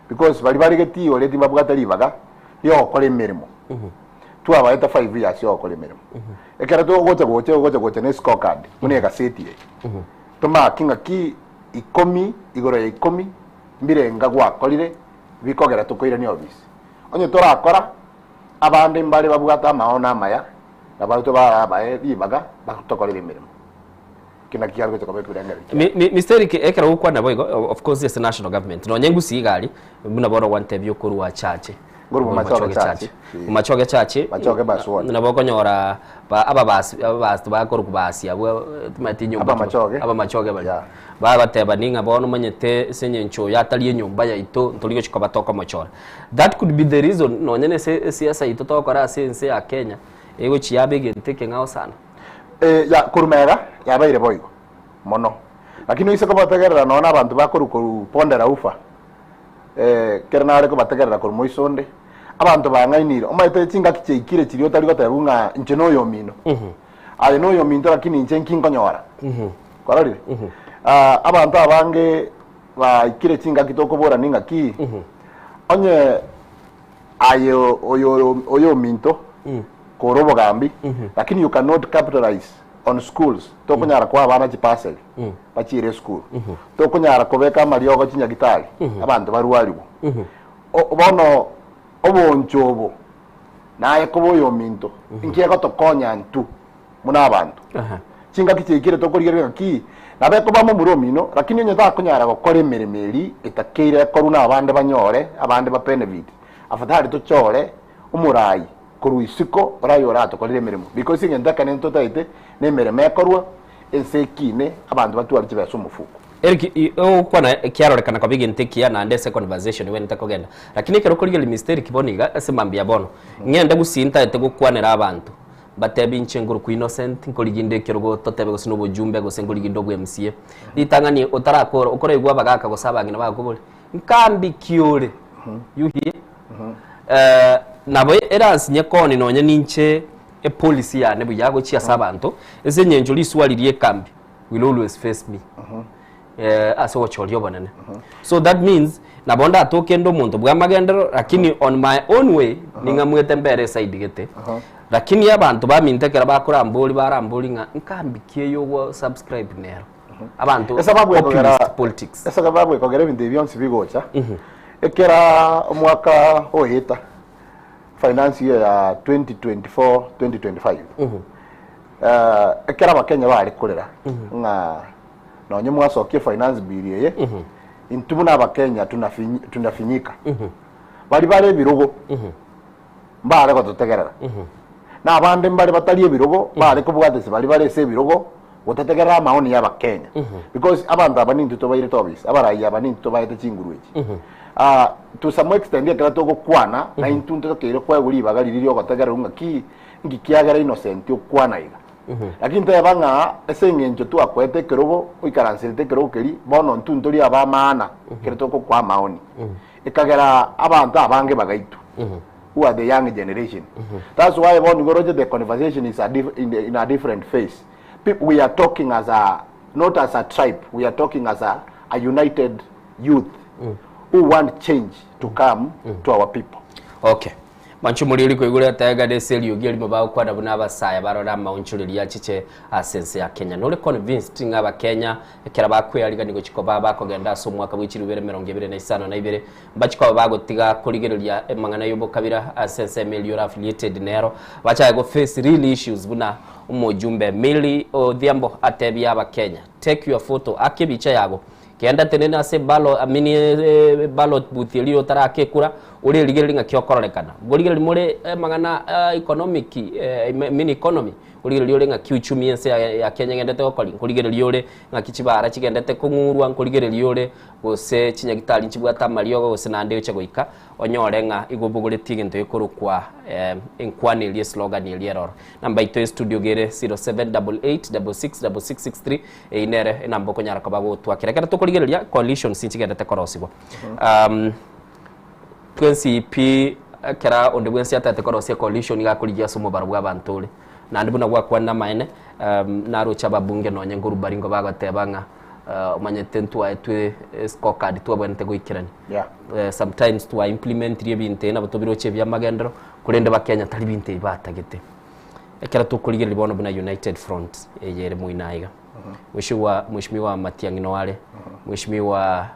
Because baria bare getii already mbabwate ribaga riogokora emeremo. Twabaete 5 years yogokora emeremo. Ekero togocha gocha ogocha gocha na escorecard buna egaseti eye, tomaki ng'aki ikomi igoro ya ikomi mbirenga gwakorire bikogera tokoirania office. Onye torakora, abande mbare babwate amaono amaya, nabo tobarabae ribaga batokorere emeremo. Eki naki kiare gocha koba ebirengererio kiane. Mister Eric, ekero ogokwana boigo, of course ase national government, nonye ngusii iga aria, buna bono gwantebia okorwa chache. Nkorwa Bomachoge Church. Bomachoge Church. Machoge bus ward. Nabo okonyora ababasi ababasi bakorokwa basi abwo timanyeti enyomba ki Abamachoge. Abamachoge baria. Bagoteba ning'a bono omanyete ase eng'encho oyo atari enyomba yaito ntori gochia koba tokomochora. That could be the reason nonye na ase esiasa yaito togokora ase ense ya Kenya, egochia yaba egento ekeng'ao sana. Ya korwa magega yabeire boigo mono, lakini oise kobategerera nonya na abanto bakorwa korwa bonde la ufa, ekero nare kobategerera korwa moiso onde, abanto bang'ainire, omanyete chingaki chiaikire chiria otari gotebwa ng'a inche noyomino, aye noyominto lakini inche nki nkonyora, kwarorire? Abanto abange baikire chingaki tokoborani ng'aki, onye aye oyo oyominto kore obogambi, lakini you cannot capitalize on schools, tokonyara koa abana chipaseri bachiire esukuru, tokonyara kobeka amariogo chinyagitari abanto barwarigwe. Bono oboncho obo. Naye koba oyominto, inki egotokonya intwe buna abanto? Chingaki chiaikire tokorigereria ng'a ki, nabo ekoba momura omino, lakini onye takonyara gokora emeremo eria etakeire ekorwe na abande banyore, abande ba benefit, afadhali tochore omorai korwa isiko oraye oratokorere emeremo because eng'encho ekenene totaete na emeremo ekorwa ense ekine abanto batware chibesa omofuko. Eric, ogokwana kiarorekana koba egento ekiya naende ase conversation ewenete kogenda. Lakini ekero okorigereria Mister Eric bono iga ase mambia bono, ng'ende gusii ntaete gokwanera abanto, mbatebi inche nkorokwa Innocent, nkorigia inde ekerogo totebe gose na obojumbe gose nkorigia inde obwa MCA. Ritang'ani otarakora okoraigwa abagaka gose abang'ina bakoboria, nkambi ki ore? You hear? Nabo eransinye koni nonye ninche epolicy yane buya gochia ase abanto, ase eng'encho riswali ria ekambi will always face me ase ogochoria obonene. So that means nabo ndatoke inde omonto bw'amagenderero lakini on my own way ning'amuete mbere eside gete. Lakini abanto baminto ekero bakorambori barambori ng'a nkambi ki eye ogo subscribe nero. Abanto Esababu ekogera populist politics. Esababu ekogera ebinto ebi bionsi bigocha, ekera omwaka oeta, finance year ya 2024 2025, ekero abakenya bare korera ng'a nonye mwasokia finance bill eye, intwe buna abakenya tunafinyika. Baria bare ebirogo mbare gototegerera, na abande mbare batari ebirogo bare kobwatisia baria bare ase ebirogo gotategerera amaoni ya abakenya. Because abanto aba nintwe tobairete obisi, abarai aba nintwe tobaete chinguru echi. To some extent ekero togokwana, na intwe ntotakeire koegwa ribaga riria riogotegererwa ng'a ki, nki kiagera Innocent okwana iga. Lakini teba ng'a ase eng'encho twakoete ekerogo, oikaranserete ekerogo keria, bono intwe ntori ab'amaana ekero togokoa amaoni. Ekagera abanto abange bagaitwa, who are the young generation. That's why bono nigo oroche the conversation is a diff, in, in a different phase. People, we are talking as a, not as a tribe, we are talking as a, a united youth who want change to come to our people. Okay. Manche omoriri koigure atega ase eriogi erimo bagokwana buna abasae barore amaonchoreria achiche ase ense ya Kenya. Nore convinced ng'a abakenya ekero bakwearigania gochia koba bakogenda ase omwaka bwe chilifu ibere emerongo ebere na isano na ibere mbachie koba bagotiga korigereria emang'ana y'obokabira ase ensemo eria ore affiliated nero bachake go face real issues buna omojumbe Milly Odhiambo atebia abakenya take your photo aka ebicha yago Genda tenena ase ballot, I mean, eh, ballot booth eria otaraka ekura, orerigererie ng'aki okororekana. Nkorigereria more amang'ana eh, economic, eh, I mean economy, nkorigereria ore ng'aki uchumi y'ense ya, ya Kenya egendete gokori, nkorigereria ore ng'aki chibara chigendete kong'urwa, nkorigereria ore gose chinyagitari nchibwate amariogo gose naende oche goika, onyore ng'a igo obogoretie egento gekorokwa eh, enkwana eria eslogan eria eroro. Namba yaito ya estudio iga ere 0788666663. Eyio nere enamba okonyara koba gotwakera. Ekero tokorigereria coalitions nchigenderete korosigwa. Um, twensi pi ekera onde bwensi atagete korosia coalition iga akorigia ase omobaro bwa abanto ore. Naende buna gwakwanire amaene, um, naroche ababunge nonye nkorwa Baringo bagoteba ng'a uh, omanyete ntwaetwe scorecard twabwenerete goikerania. Yeah. Eh, sometimes twa implementiri ebinto ebi nabo tobiroche ebi amagenderero, korende bakenya tari binto ebi batagete. Ekero tokorigereria bono buna United Front eye ere moino aiga, Mweshimiwa Mweshimiwa Matiang'i noare, Mweshimiwa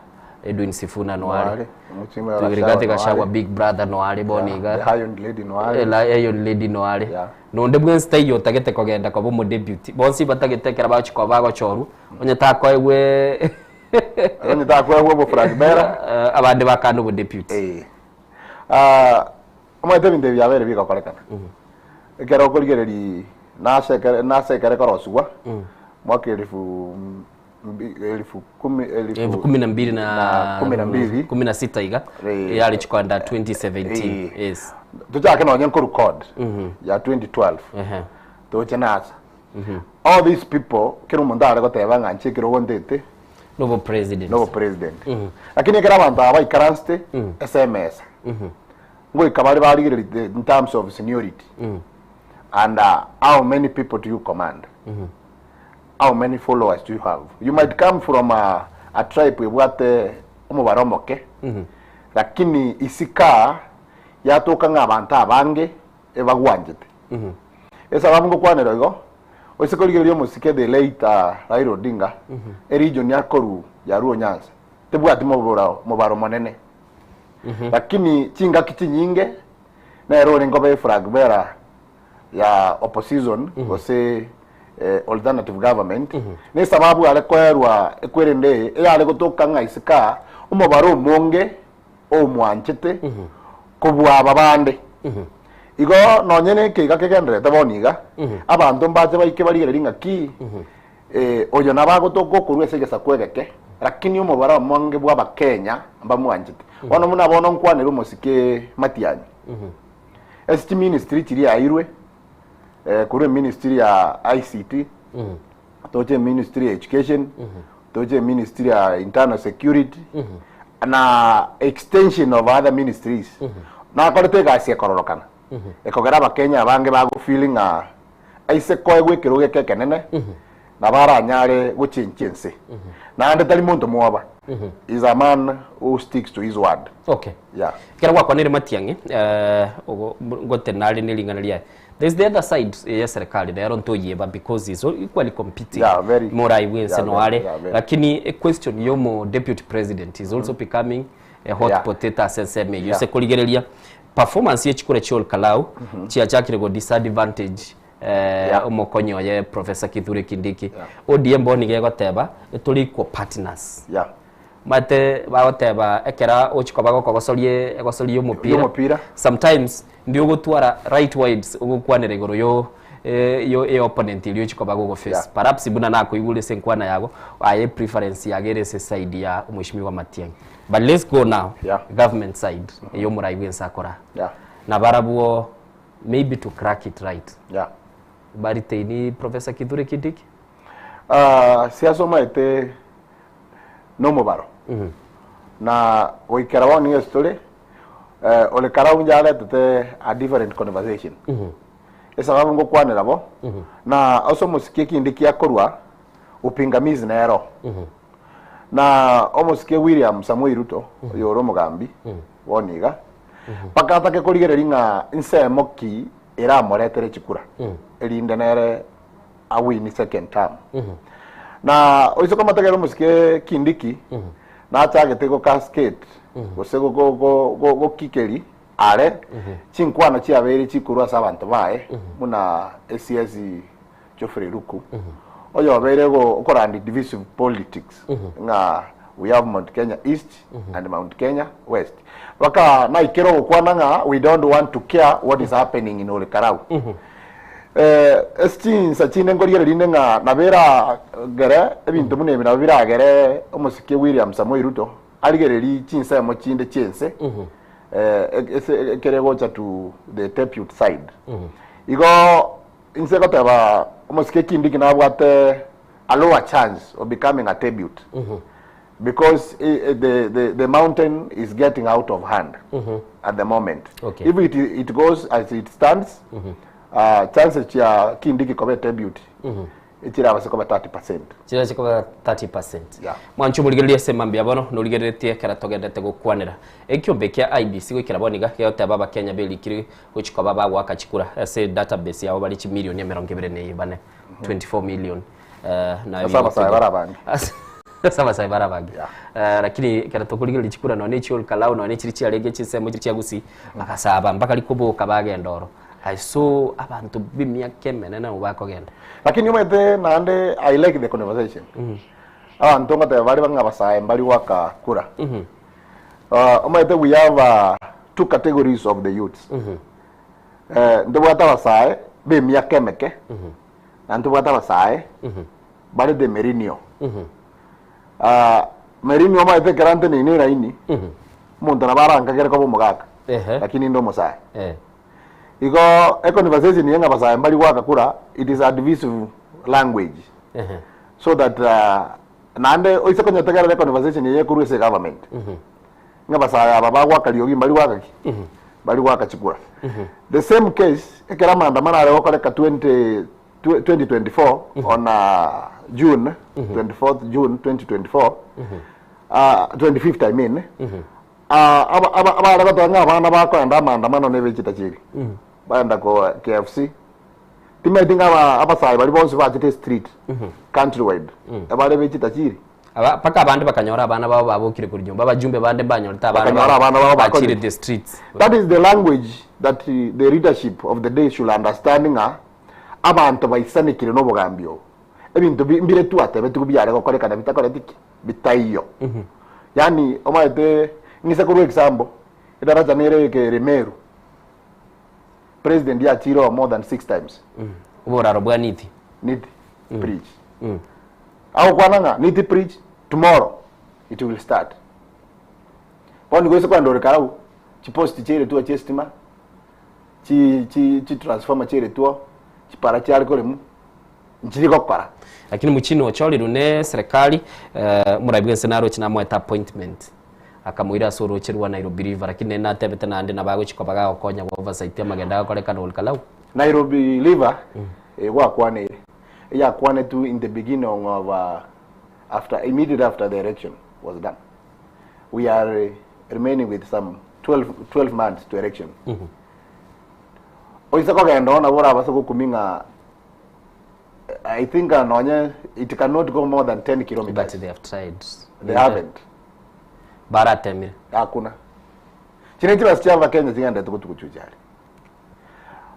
Edwin Sifuna noare, Mweshimiwa Rigathi Gachagua Gachagua noare. big brother noare bono Yeah, iga. the Iron Lady noare. Eh, Iron Lady noare. Yeah. Nonde bwensi taiyo otagete kogenda koba omodeputy. Bonsi batagete ekero bagochia koba bagochorwa, onye takoegwa Onye takoegwa oboflag bearer. Eh, abande bakane obodeputy. Eh. Ah, Omanyete ebinto ebi biabeire bigokorekana. Ekero okorigereria nase ekere nase ekere korosigwa, mwaka elifu mbi elifu kumi Elfu elifu kumi na mbili na na kumi na mbili kumi na sita iga Eh, yari chikwanda 2017 eh. yes tochake nonye nkoru code ya 2012 Ehe. toche nasa all these people kera omonto are goteba ng'a inche ekerogo ntete nobo president nobo president lakini ekero abanto aba baikaransete ase emesa Ngoika bare barigereria in terms of seniority and how many people do you command how many followers do you have you might come from a, a tribe ebwate omobaro omoke lakini isika yatoka ng'a abanto abange ebagwanchete esababu ngokwanera igo ose korigereria omosike the late uh, Raila Odinga eregion akoru ya Luo Nyanza tebwati mobaro mobaro monene Lakini chingaki chinyinge Nere orenge obe eflag bearer ya opposition gose alternative government, ne esababu are koerwa ekwerende eye eyare gotoka ng'a isiko aa omobaro omonge omwanchete kobua aba bande. Igo nonye na ekeiga kegendererete bono iga, abanto mbache baike barigererie ng'aki oyo nabo agotoka okorua ase egesaku egeke, lakini omobaro omonge bw'Abakenya mbamwanchete. Bono buna bono nkwanere omosike Matiang'i, ase chiministry chiria airwe, korwa eministry ya ICT, toche eministry ya education, toche eministry ya internal security, na extension of other ministries, nakorete egasi ekororokana, ekogera Abakenya abange bagofeel ng'a aise koegwa ekerogo eke ekenene, nabo aranyare gochenchia ense. Naende tari monto mwoba, is a man who sticks to his word. Okay. Yeah. Ekero gwakwanire Matiang'i, eh, ogo- ngotenena are ne ring'ana riaye. There's the other side ya serikali nero ntoyieba because is equally competing. Yeah, very. Morai bwense Yeah, no very, are. yeah, very. Lakini a question yomo deputy president is also becoming a hot potato ase ensemo eyio. Ase korigereria performance ye chikura chia Olkalau chiachakire go disadvantage eh, omokonyi oye Professor Kithure Kindiki. ODM bono nigo egoteba tore equal partners. Yeah. Omanyete bagoteba ekera ochia koba gokogosoria egosoria omopira, Y'omopira. sometimes ndi ogotwara right words ogokwanera igoro yo yo e opponent eria ochia koba gogo face. Yeah. Perhaps buna nakoigure ase enkwana yago, aye preference yago ere ase eside ya omweshimiwa Matiang'i. But let's go now Yeah. government side eye omorai bwense akora. Yeah. Nabarabwo maybe to crack it right. Yeah. Bariteini Professor Kithure Kindiki? Ah, siasa omaete nomobaro na goikera bono nigo ase tore eh, ore karau inche aretete a different conversation esababu ngokwanera bo na ase omosike ekindi kiakorwa upingamizi nero na omosike William Samoei Ruto oyo ore omogambi bono iga mpaka atake korigereria ng'a nsemo ki eramoretere chikura erinde nere awini second term. Na oise komotegerera omosike Kindiki nachagete go cascade gose go- go- go- go- gokikeri are chinkwana chiabeire chikorwa ase abanto baye buna CS Geoffrey Ruku oyobeire go- okorandi divisive politics ng'a we have Mount Kenya East and Mount Kenya West baka naikera ogokwana ng'a we don't want to care what is happening in Olkalau. Ase chinsa chinde nkorigereria rinde ng'a nabo eragere ebinto buna ebi nabo biragere omosike William Samoei Ruto arigererie chinsemo chinde chi'ense ase ekere gocha to the depute side. Igo inse goteba omosike Kindiki nabwate a lower chance of becoming a depute because the the mountain is getting out of hand at the moment. Okay. If it, it goes as it stands, chances chia Kindiki koba tribute echirabase koba 30%. Chirache koba 30%. Yeah. Mwancho morigereria ase mambia bono norigereretie ekero togendete gokwanera ekiombe kia IEBC goikera bono iga gegoteba abakenya berikire gochi koba bagoaka chikura ase database yabo bare chimilioni emerongo ebere na ibane 24 million eh, na Ase abasae bare abange. Ase ase abasae bare abange. Eh, lakini ekero tokorigereria chikura nonya echia Olkalau nonya chiria chiarenge chinsemo chiria chia Gusii bagasaba mpaka rikoboka bagenda oro. I saw abanto b'emiaka emenene nabo bakogenda. Lakini omanyete naende I like the conversation. Abanto ngoteba bare ng'a abasae mbari goaka kura. Ah, omanyete we have two categories of the youths. Eh, ntobwate abasae b'emiaka emeke na ntobwate abasae bare the merinio. Ah, merinio omanyete ekero anteneine eraini, omonto nabo arankagere koba omogaka, lakini inde omosae. Igo econversation eye ng'a abasae mbari goaka kura, it is a divisive language. So that naende oise konyetegerera econversation eye ekorwa ase egovernment, ng'a abasae aba bagoaka riogi mbari goaka ki? Mbari goaka chikura. The same case, ekero amaandamano are gokoreka 20 2024 on June, 24th June 2024, 25th I mean, aba- aba- abare goteba ng'a abana bakoenda amaandamano na ebechita chiri, baenda ko KFC, timanyeti ng'a aba- abasae baria bonsi bachete street, countrywide, ebare bechita chiri. Aba mpaka abande bakanyora abana babo babokire korwa nyomba, abajumbe bande mbanyorete abana Bakanyora abana babo bachire bakonyire. the streets. That is the language that the leadership of the day should understand ng'a abanto baisanekire na obogambi obo. Ebinto bi- mbire twatebetigwe biare gokorekana bitakoreti ki? Bitaiyo. Yaani omanyete ng'ise korwa example, edaraja nere eke ere Meru, president yachire oo more than six times. Oboraro bwa Nithi. Nithi bridge. Agokwana ng'a Nithi bridge tomorrow it will start. Bono nigo ase kwenda ore karau, chipost chiaretwe chia estima, chi chi chitransformer chiaretwe, chipara chiare koremwa, nchiri gokora. Lakini Muchini ochorirwe ne serikali, eh, omorai bwense naroche namoete appointment akamoira ase oroche rwa Nairobi River, lakini nere natebete naende nabo agochi koba gagokonya go oversight amagendo agokorekana Ol Kalou. Nairobi River egwakwaneire, eyakwanetwe in the beginning of after immediately after the election was done. We are remaining with some 12, 12 months to election. Oise kogenda oo nabo orabase gokumia ng'a I think nonye it cannot go more than 10 kilometers. But they have tried. They haven't. Baratemire. Hakuna. Chire chibasi chia Abakenya chigendete gotuguchucha are.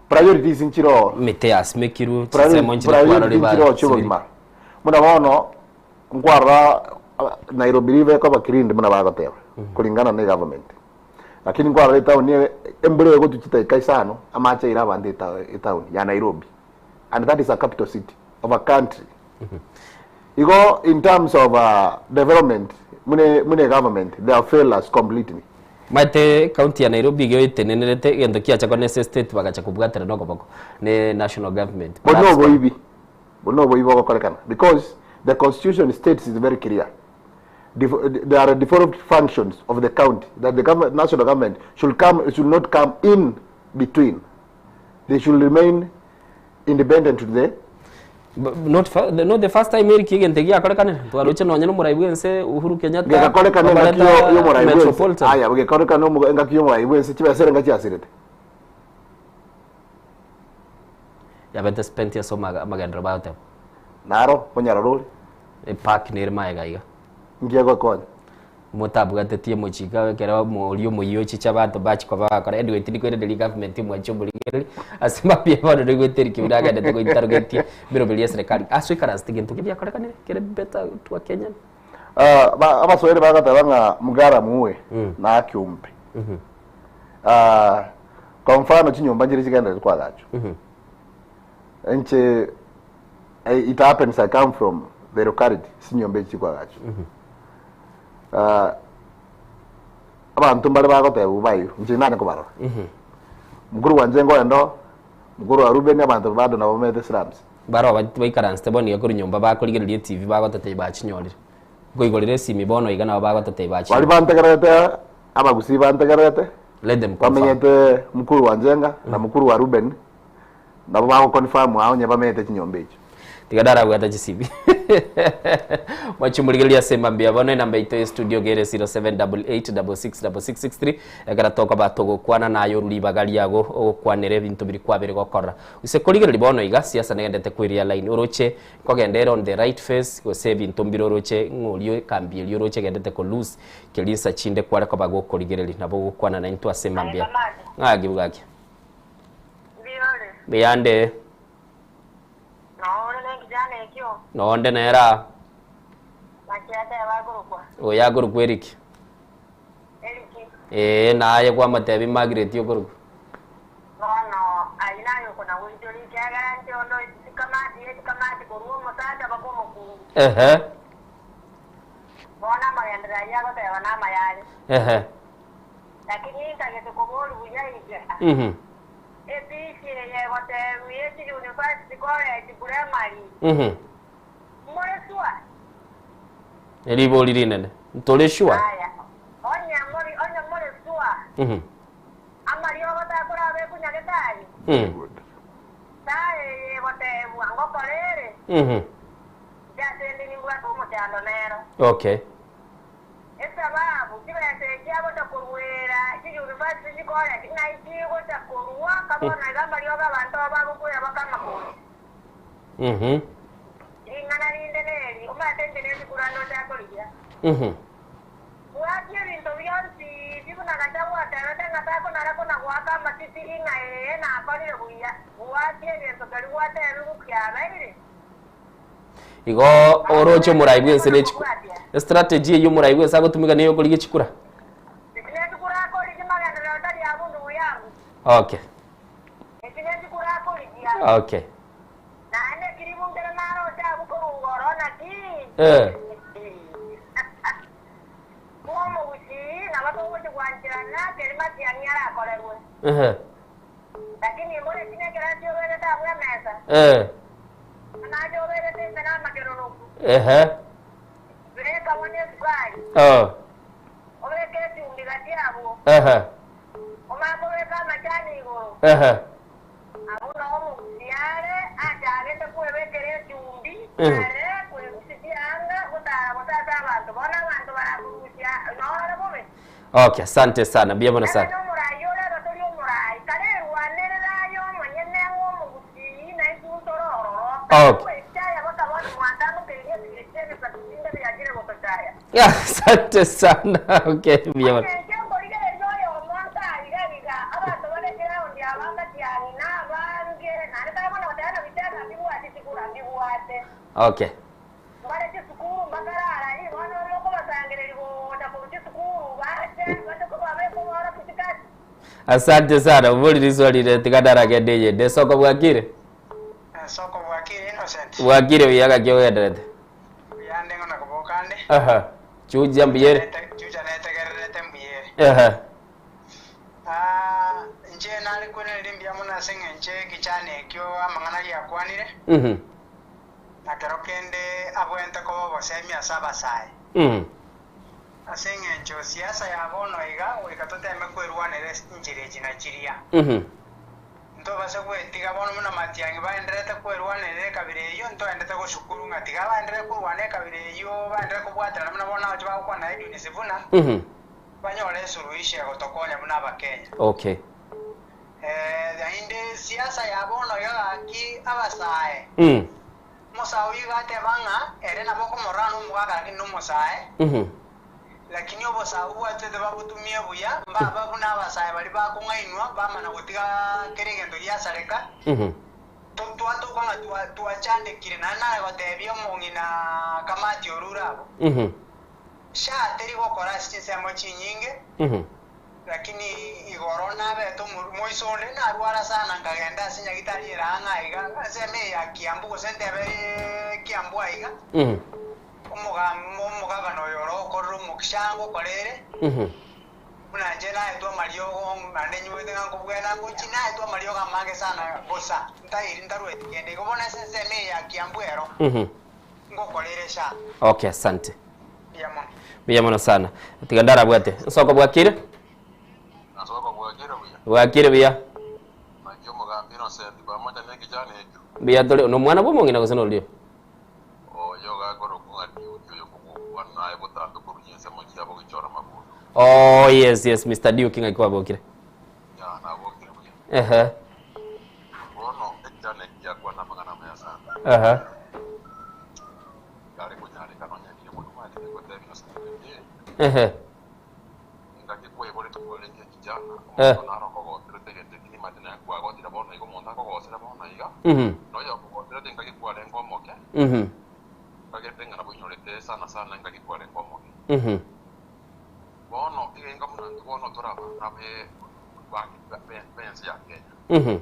Priorities nchiro Emete yasimekirwe, chinsemo nchire priority kwarorire nchiro chiobogima. Buna bono nkwarora Nairobi River ekoba cleaned buna bagoteba kulingana na egovernment. Lakini nkwarora etown eye embura egotu chidakika isano amache aire abanto etown ya Nairobi and that is a capital city of a country. Igo in terms of development muna muna egovernment they have failed us completely. Omanyete county ya Nairobi iga etenenerete egento kiacha kore nese estate bagacha kobwaterana okoboko ne national government. Bono Perhaps oboibi, bono oboibi bogokorekana because the constitution states is very clear. There are devolved functions of the county that the government, national government should come, should not come in between. They should remain independent to the Not, not the first time Eric egento giakorekanire twaroche nonye nomorai bwense Uhuru Kenyatta Gegakorekana engaki bakoreta yomorai bwense. Metropolitan. Aya, gegakorekana engaki yomorai bwense chibesa ere chiasirete. Yabete spent ase amagenderero bagoteba. Naro, onyarora ore. Epark nere maega iga. Nki egokonya? Motabwatetie omochiko ekero oria omoyia ochiche abanto bachia koba bagokora anyway tindi koiraneria government omwanche omorigereria ase mambia bono naigwete Eric buna agendete gointerrogatia emeroberi ya eserekari ase oikaransete gento keria biakorekanire kere better to a Kenyan. Abaswahili bagateba ng'a mgara muue na akiumbe. Kwa mfano chinyomba nchire chigenderete koagachwa. Inche it happens I come from the locality ase chinyomba echi chikoagachwa. Abanto mbare bagoteba bairwe, inche nare kobarora. Mokoro bwanche nkoenda oo, mokoro wa Reuben abanto bado nabo bamenyete slums. Baroo baikaransete bono iga korwa nyomba bakorigereria etv bagototebia bachinyorire. Nkoigorera esimi bono iga nabo bagototebia Baria bachinyorire. bantegererete abagusii bantegererete, Let them confirm. bamenyete mokoro wa Njenga na mokoro wa Reuben, nabo bago confirm aa onye bamenyete chinyomba echio. Tiga ndarabwata chisibi. Mwachimurigereria ase mambia bono enamba yaito ya studio gere 0788666663 ekero tokoba togokwana naye oru ribaga riago ogokwanera ebinto biri kwabere gokora. Gose korigereria bono iga siasa negendete kweria line oroche nkogenda ere on the right face gose ebinto mbire oroche ng'orio ekambi eria oroche egendete ko lose keria insa chinde kware koba gokorigereria nabo ogokwana naintwe ase mambia. Ng'aki bwaki. Mbuyande. Nonde nere aa. Oyo akorokwa Eric. Ee, naye kwamotebia Margaret okorokwa. Ehe. Ehe. Epishi eye egoteebwa ye chiuniversity college primary, More sure? Neribori rinene. Ntore sure? Aya, onye more onye more sure, amariogo takorabekwa nyagetari? Saa eye egoteebwa ngokora ere, inche ase 'nde nimbwate omochando nero. Esababu, chibesa echi agocha koruera chiuniversity chicollege ng'ai chigocha korua, ka bono iga amariogo abanto aba bagokweyabaka amakori. Ring'ana rinde neri, omanyete. Omanyete inche nesikuru ande oche akorigia. Bwatia ebinto bionsi pi buna Gachagua atebete ng'a takonara kona goaka amatitiri ng'a ee nakorire buya. Bwatia egento keria gwatebigwe kiabeire. Igo oroche omorai bwense ne chikura. Estrategy eyio omorai bwense agotumeka neye okorigia chikura. Eki nechikura akorigia magenderero tari abwo ndugu yangu. Okay. Eki nechikura akorigia. Okay. Naende ekiribu nkere naroche abwo korwa igoro, naki? Eh. Ng'a omogusii nabo togochia gwancherana keri matiang'i arakorerwe. Ehe. Lakini mbore ki nekerasi obegete abwo emesa? Eh. Amache obegete inse namakeroroku. Ehe. Beka bono esukari. Oh. Obeke echumbi gati abwo. Ehe. Omanye kobeka amachani igoro. Ehe. Abwo nao omogusii are achagete kwebekera echumbi, are kwerusia chianga, gotara gose ase abanto. Bono abanto barakorusia nore bobe. Okay, asante sana. Mbuya mono sana. Ere nomorai ore aba tori omorai, karerwanerere aye omonyene ng'a omogusii na intwe ntore ororo. Okay. Gwechaya baka bono mwatambokeirie ebirecha ebisaku binde biachire gotochaya. Asante sana. Okay, mbuya mono. Onye inche nkorigereria oyomo ntaiga iga, abanto bare eground aba amatiang'i nabange, naende tari kona goteba ng'a vijana mbibwati chikura, mbibwate. Okay. Mbare chisukuru mbakarara, ii bono ore okobasangereria gocha korwa chisukuru bache, bache kobabeka oborokia chikasi. Asante sana, obori riswali rire tiga ndaragende eyende. Esoko bwakire? Esoko bwakire Innocent. Bwakire buya gaki ogenderete? Buya nde ng'o nakoboka nde. Aha. Chuja mbuya ere? Chuja netegererete mbuya ere. Aha. Ah, inche nare kwenereria mbuya mono ase eng'encho ekichani ekio amang'ana giakwanire. Na kero kende abwenerete koba obosemi ase abasae. Ase engencho siasa ya bono iga goika toteme kwerwanera enchera echi na chiria. Ntobase gwetiga bono buna matiang'i baendererete kwerwanerera ekabira eyio, ntoendete goshukuru ng'a tiga baenderere korwana ekabira eyio, baenderere kobwaterana buna bono nabache bagokwana na Edwin Sifuna, banyore esuluhisho egotokonya buna Abakenya. Okay. Naende siasa ya bono iga gaki abasae. Omosae oyio iga ateba ng'a ere nabo okomorora nomogaka lakini nomosae, lakini obosae obwatete babotumie buya, mbaba buna abasae baria bakong'ainwa bamana gotiga kera egento giasareka, twatoka ng'a twachandekire. Naende nare gotebia omong'ina Kamati orure abwo, SHA teri gokora ase chinsemo chinyinge, Lakini igoro nabete omoiso onde narwara sana nkagenda ase nyagitari ere ang'e aiga, ensemo eye ya Kiambu gose ntebe Kiambu aiga, omogabana oyo ore okorire omokishango okorere, buna inche naetwe amariogo naende nyuete ng'a nkobwena ngochia naetwe amariogo amange sana bosa, ntairi ntarweti kende. Igo bono ase ensemo eye ya Kiambu ero, ngokorere sha. Okay, asante. Mbuya mono. Mbuya mono sana. Tiga ndarabwate. Nsoko bwakire? Nsoko bwakire buya. Bwakire buya. Naki omogambi Innocent pamoja ne ekichani ekio. Mbuya tore. Nomwana bw'omong'ina gose noria? Oyo gakorokwa ng'a Duke oyo kogokwana naye botambe korwa chinsemo chiabo gichora magundo. Oh yes yes Mister Duke ng'aki kwabokire? Ya nabokire buya. Ehe. Bono ekichani eki giakwana amang'ana amaya sana. Ehe. Yare konyareka nonya riria omonto omanyete gotebia Innocent eke, Ehe. engaki kwaiboretwe kwarenge ekijana, Eh. omonto naro okogoserete egento eki nimanyete naye kwagotire bono iga, omonto akogosera bono iga, na oyo okogoserete engaki kwarenge omoke, kagete ng'a nabo oinyorete sana sana engaki kwarenge omoke. Bono egenka buna intwe bono tore abana be ba b'ense ya Kenya.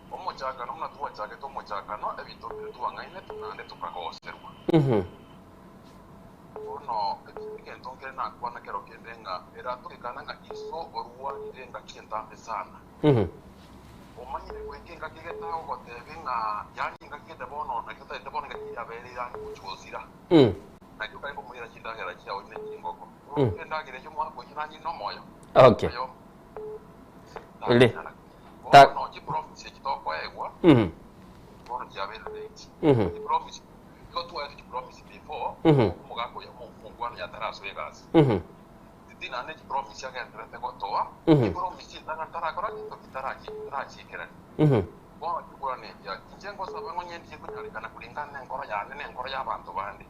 Omochakano buna twachagete omochakano, ebinto mbiria twang'ainete naende tokagoserwa. Bono egento nkere nakwana kero kende ng'a eratokekana ng'a iso orwarire engaki entambe sana. Omanyire goika engaki egete agogotebia ng'a yaani engaki gete bono naki otagete bono engaki yabeire yaani gochia gosira. Naki okare komoira chindagera chiao ne chingoko. Endagera eyio mwakoyia nanye nomoyo. Okay. Oyo Ere. Ta Bono chipromise echi tokoegwa, bono chiabeire late. Chipromise, igo twaetwe chipromise before, omogaka oyo omongwana oyo atarasoa egasi. Titi naende chipromise agendererete gotoa, chipromise chintang'ani tarakora gento ki tarachi tarachiikerania. Bono chikura nechiaye. Inche ngosaba ng'a onye ndiye konyarekana koreng'ana nenkoro yane na enkoro y'abanto bande.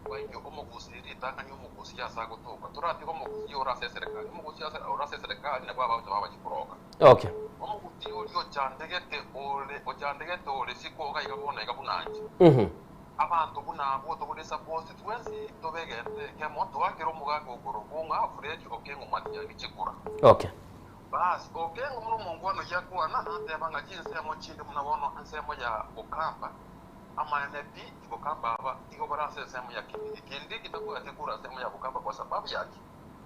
Kwainwe omogusii ritang'ani omogusii ase agotoka. Toratige omogusii ore ase eserekari. Omogusii ase ore ase eserekari nabwo abagocha babachikoroka. Okay. Omogusii oria ochandegete ore ochandegete ore siko iga iga bono iga buna inche. Abanto buna abwo tobore suppose twensi tobegente ekemo toakere omogaka okorokwo ng'a Fred Okengo Matiang'i chikura. Okay. Baas, Okengo buna omongwana oyio akwana, nateba ng'a chinsemo chinde buna bono ensemo ya Bokamba, amaene pi, Bokamba aba igo bare ase ensemo ya Kindiki. Kindiki tabwati kura ensemo ya Bokamba kwa sababu ya ki?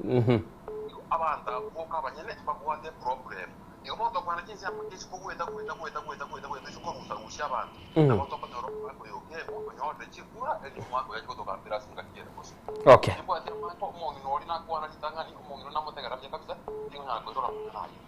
Igo abanto abwo boka abanyene mbabwate eproblem. Igo bono tokwana chinsemo echi kogoeta goeta goeta goeta goeta goeta ase korusa rusia abanto, nabo tokonyora omwaka oyo Okengo onyorire chikura erio omwaka oyo ache gotogambera ase engaki ere bosio. Okay. Timbwati amato, omong'ina oria nakwana ritang'ani, omong'ina namotegera buya kabisa, tingonyara koirora amang'ana ayio.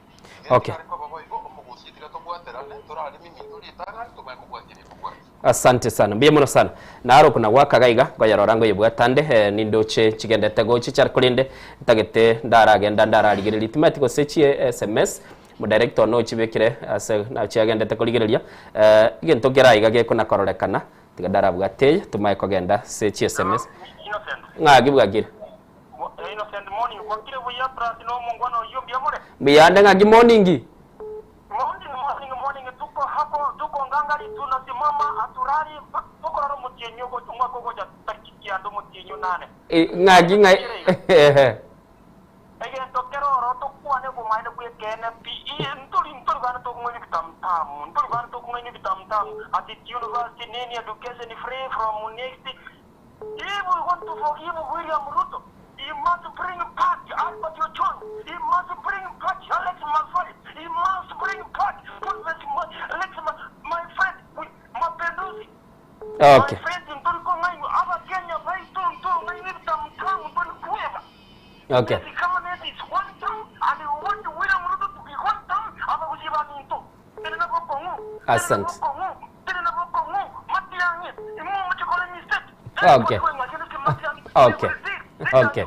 Iga Okay. tigare koba boigo, omogusia tiga tobwaterane, torareme eminto ritang'ani, tomanye kobwatia ebikobwatia. Asante sana, mbuya mono sana. Naro okona gwaka iga iga, nkoyerora nkoyebwata nde, eh, nindoche chigendete gochicha korende ntagete ndaragenda ndararigereria timanyeti gose chie sms Modirector one ochibekire ase nachiagendete korigereria eh, egento kera iga gekona kororekana Tiga ndarabwate eye, tomae kogenda ase chi sms. Ng'aki bwakire? Innocent morning bwakire buya plus no omongwana oyio mbuya more? Mbuyande ng'aki morning? Morning morning morning tuko hapo tuko ngangari tunasimama haturari mpaka tokorora omotienyi ogocha omwaka ogocha tariki kianda omotienyi onane. Ng'aki ng'ai ehe. Egento kere ororo tokwane obomaene bw'ekeene pi, ntori ntori bande tokong'aina ebitamutamu, ntori bande tokong'aina ebitamutamu, ati university nini education free from next, if we want to forgive William Ruto, he must bring back Albert Ojwang, he must bring back Alex Masai, he must bring back Boniface Alex my friend, we, Mapenduzi, Okay. my friend ntori kong'ainwa, abakenya baito ntong'aina ebitamutamu ntori kweba. Okay. Asante. Okay. Okay. Okay. Okay.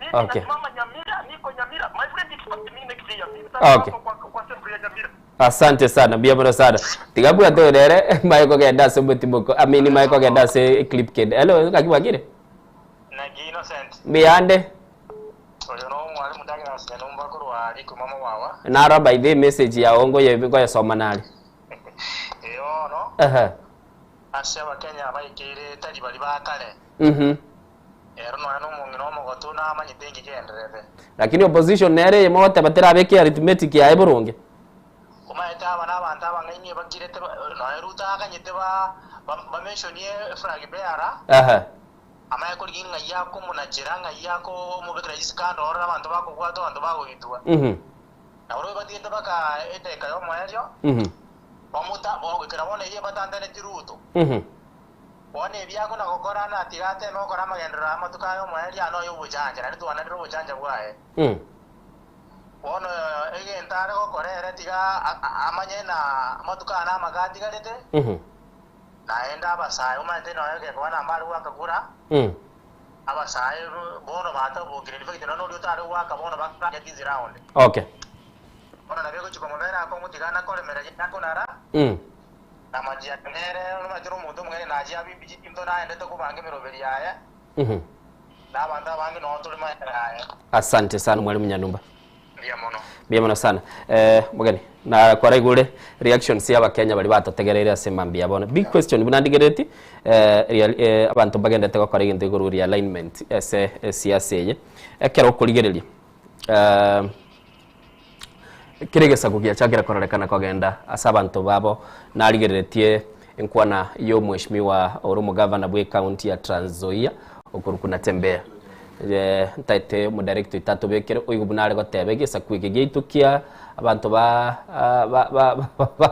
Okay. Okay. Asante sana, mbuya mono sana. Tiga bwate oyo nere mae kogenda ase omotimoko, I mean mae kogenda ase eclip kende. Hello, ng'aki bwakire? Naki Innocent. Mbuyande. Oyo no omwalimu Douglas Nyanumba korwa Rikoma Mowawa. Naro by the way message yao ngoye ngoyesoma nare. Ee bono, Ehe. ase abakenya baikeire tari baria ba kare. Mhm. Ero nonya nomong'ina omogotu namanyete inki gendererete. Lakini opposition nere eye mogoteba terabeke arithmetic yaye boronge. Omanyete aba nabanto abang'aini bakirete nonya Ruto akanyete ba bamentionie flag bearer. Ehe. Amanye korigia ng'ai akomonachera, ng'ai akomobekera chiscandal orore abanto bakobwatwa, abanto bagoitwa. Mhm. Na barobwo batigete mpaka edakika y'omoerio, Mhm. bamuta goikera bono erio batantaneti Ruto. Mhm. Bono ebi akona gokora natiga ateme gokora amagenderero y'amatuko aye omoerio aa noyo obochancha, naende twanarire obochancha bwaye. Bono egento are gokora ere tiga amanye na amatuko aa namake atigarete, naende abasae omanyete nonya gekoba nambare goaka kura, abasae bono batabokire, in fact nonya noria otare goaka bono bakare this round. Okay. Bono nabo egochia komobera akong'u tiga nakoremereria nakonara. Na Magia nere nomanyete nomonto omong'aini nachia abimbi chinto naendete kobanga emeroberi yaye, na abanto abange noo tore magega yaye. Asante sana mwalimu Nyanumba. Mbuya mono. Mbuya mono sana. Eh, mogeni, na kwaraigure reactions ya abakenya bari batotegereire ase mambia ya bono. Big question buna ndigereti eh, real, eh, abanto mbagendete gokora egento igoro realignment ase esiasa eye. Ekero okorigereria eh, Kera egesaku giachakire kororekana kogenda ase abanto babo, narigereretie enkwana y'omweshimiwa ore omogavana bw'ecounty ya Trans Nzoia okorokwa Natembeya. Ntaete omodirector oito atobekere oigwe buna are goteba egesaku eke giaito kia abanto ba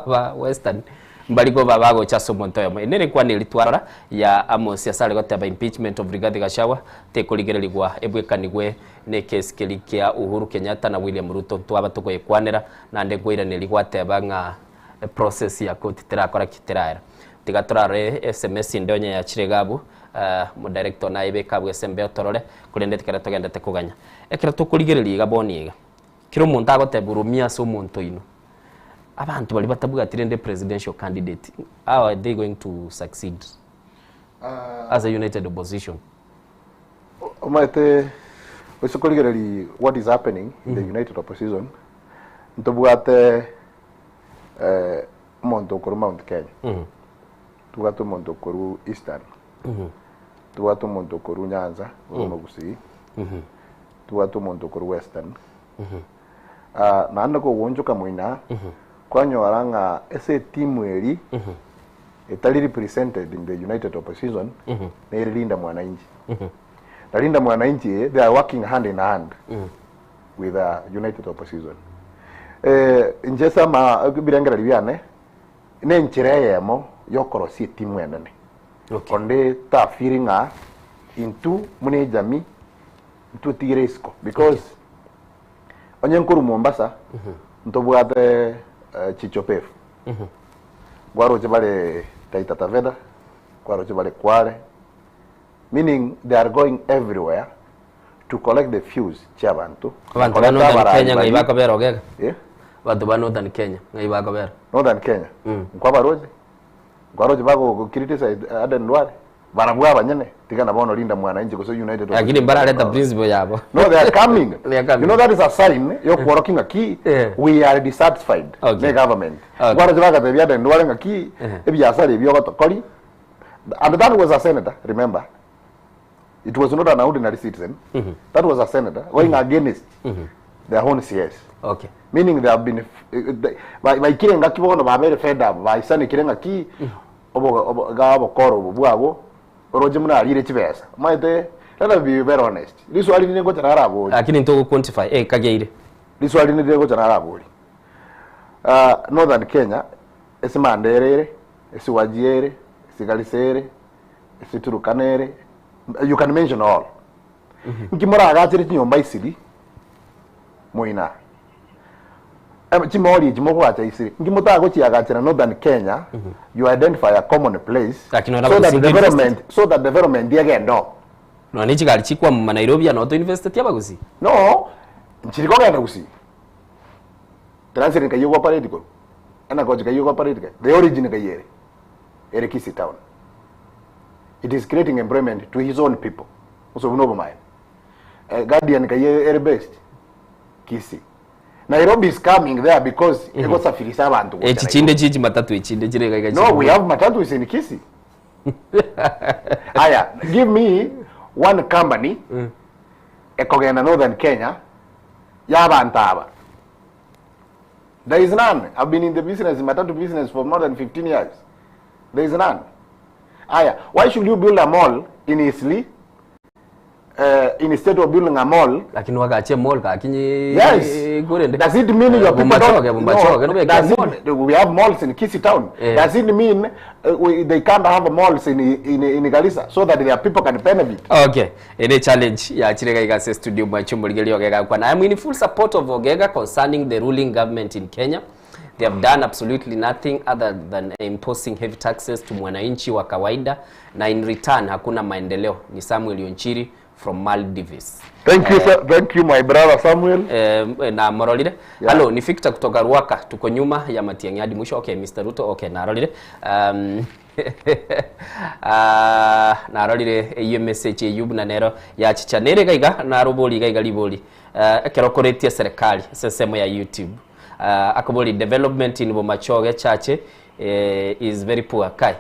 ba Western mbari koba bagocha ase omonto oyomo. Eye nere enkwana eria twarora ya Amos ase are goteba impeachment of Rigathi Gachagua tekorigererigwa ebwekanigwe Nekesi keria kia Uhuru Kenyatta na William Ruto ntwaba togoyekwanera naende nkoiraneria gwateba ng'a eprocess ya court terakora ki teraera. Tiga torarore sms ende onye yachire iga abwo. Omodirector naye beka abwo ase embeo torore, korende ekero togendete koganya. Ekero tokorigereria iga bono iga, kera omonto agoteba oromia ase omonto oino, abanto baria batabwati rende presidential candidate, how are they going to succeed as a united opposition? Omanyete ase korigereria what is happening in the united opposition, ntobwate omonto okorwa Mount Kenya, Tobwate omonto okorwa Eastern, tobwate omonto okorwa Nyanza, ore omogusii, tobwate omonto okorwa Western. Ah, naende kogoonchoka moino kwanyora ng'a ase etimu eri etari represented in the United Opposition nere Linda Mwananchi. Na Linda Mwananchi eye they are working hand in hand with the United Opposition. Eh, inche ase ama ebirengererio biane Nenchera eyemo y'okorosia etimu enene. Onde tafeeli ng'a intwe buna ejamii ntwetigire isiko because onye nkorwa Mombasa ntobwate Chicho Pefu, nkwaroche bare Taita Taveta, nkwaroche bare Kwale, meaning they are going everywhere to collect the views chiabanto, Abanto ba koreta Northern abarai Kenya ng'ai baria bakobera ogega? Eh? Abanto ba Northern Kenya ng'ai bakobera? Northern Kenya nkwabaroche nkwaroche bago criticize Aden Duale barabwo abanyene tiga na bono Linda Mwananchi gose United Lakini mbarareta principle yabo. No, they are coming. They are coming. You know that is a sign yokworokia ng'aki we are dissatisfied Okay. ne government. Okay. Nkwaroche bagatebia Aden Duale ng'aki ebiasara ebi ogotokori and that was a senator remember It was not an ordinary citizen. That was a senator going against their own CS. Okay. Meaning they have been they- ba- baikire ngaki bono babere fed up baisanekire ngaki obo- obo- ga obokoro obo bwabo oroche muna arire chibesa maete let us be very honest riswali rire ngocha narabori Lakini ntogo quantify eh kageire. riswali rire ngocha narabori uh, northern kenya ase mandera ere ase wajir ere ase garissa ere ase turukana ere You can mention all. Nki moragachere chinyomba isiri moina Em, chimori echi mogoacha isiri nki motagochiagachera northern Kenya you identify a common place Lakini ora so that bagosinga development so that development egende oo. Nonya ne chigari chikwamuma Nairobi ano to investeti abagusii. No nchiri kogenda gusii Translink eyio egopareti korwa Enacoch kaiyo egopareti kai the origin kai ere ere Kisii town it is creating employment to his own people gose obwo nobomaene eh, Guardian kai ere based Kisii Nairobi is coming there because mm -hmm. egosafirisa abantu gocha Echi chinde chichi matatu echinde chire iga iga No, we have matatus in Kisii. Aya, give me one company mm. ekogenda Northern Kenya y'abanto aba. There is none. I've been in the business, matatu business for more than 15 years. There is none. Aya, why should you build a mall in Eastleigh uh, instead of building a mall? Lakini wagache mall kakinyi Yes. Kurende. Does it mean your people Bomachoge, don't Bomachoge, no, no, does mall. it, we have malls in Kisii town. Yeah. Does it mean uh, we, they can't have malls in in in Garissa so that their people can benefit? Okay, ere challenge yachire gaiga ase studio mwache omorigereria Ogega agokwana. I am in full support of Ogega concerning the ruling government in Kenya. They have done absolutely nothing other than imposing heavy taxes to mwananchi wa kawaida na in return hakuna maendeleo. Ni Samuel Onchiri from Maldives. Thank you, sir. Thank you my brother Samuel. Eh, na mororire. Yeah. Hello, ni Victor kutoka Ruaka. Tuko nyuma ya Matiang'i hadi mwisho. Okay, Mr. Ruto. Okay, narorire. Um, ah, narorire eyio message eyio buna nero yachicha nere gaiga narobori gaiga ribori uh, ekero okoretie serikali ase ensemo ya YouTube uh, akobori development in Bomachoge chache eh, is very poor kai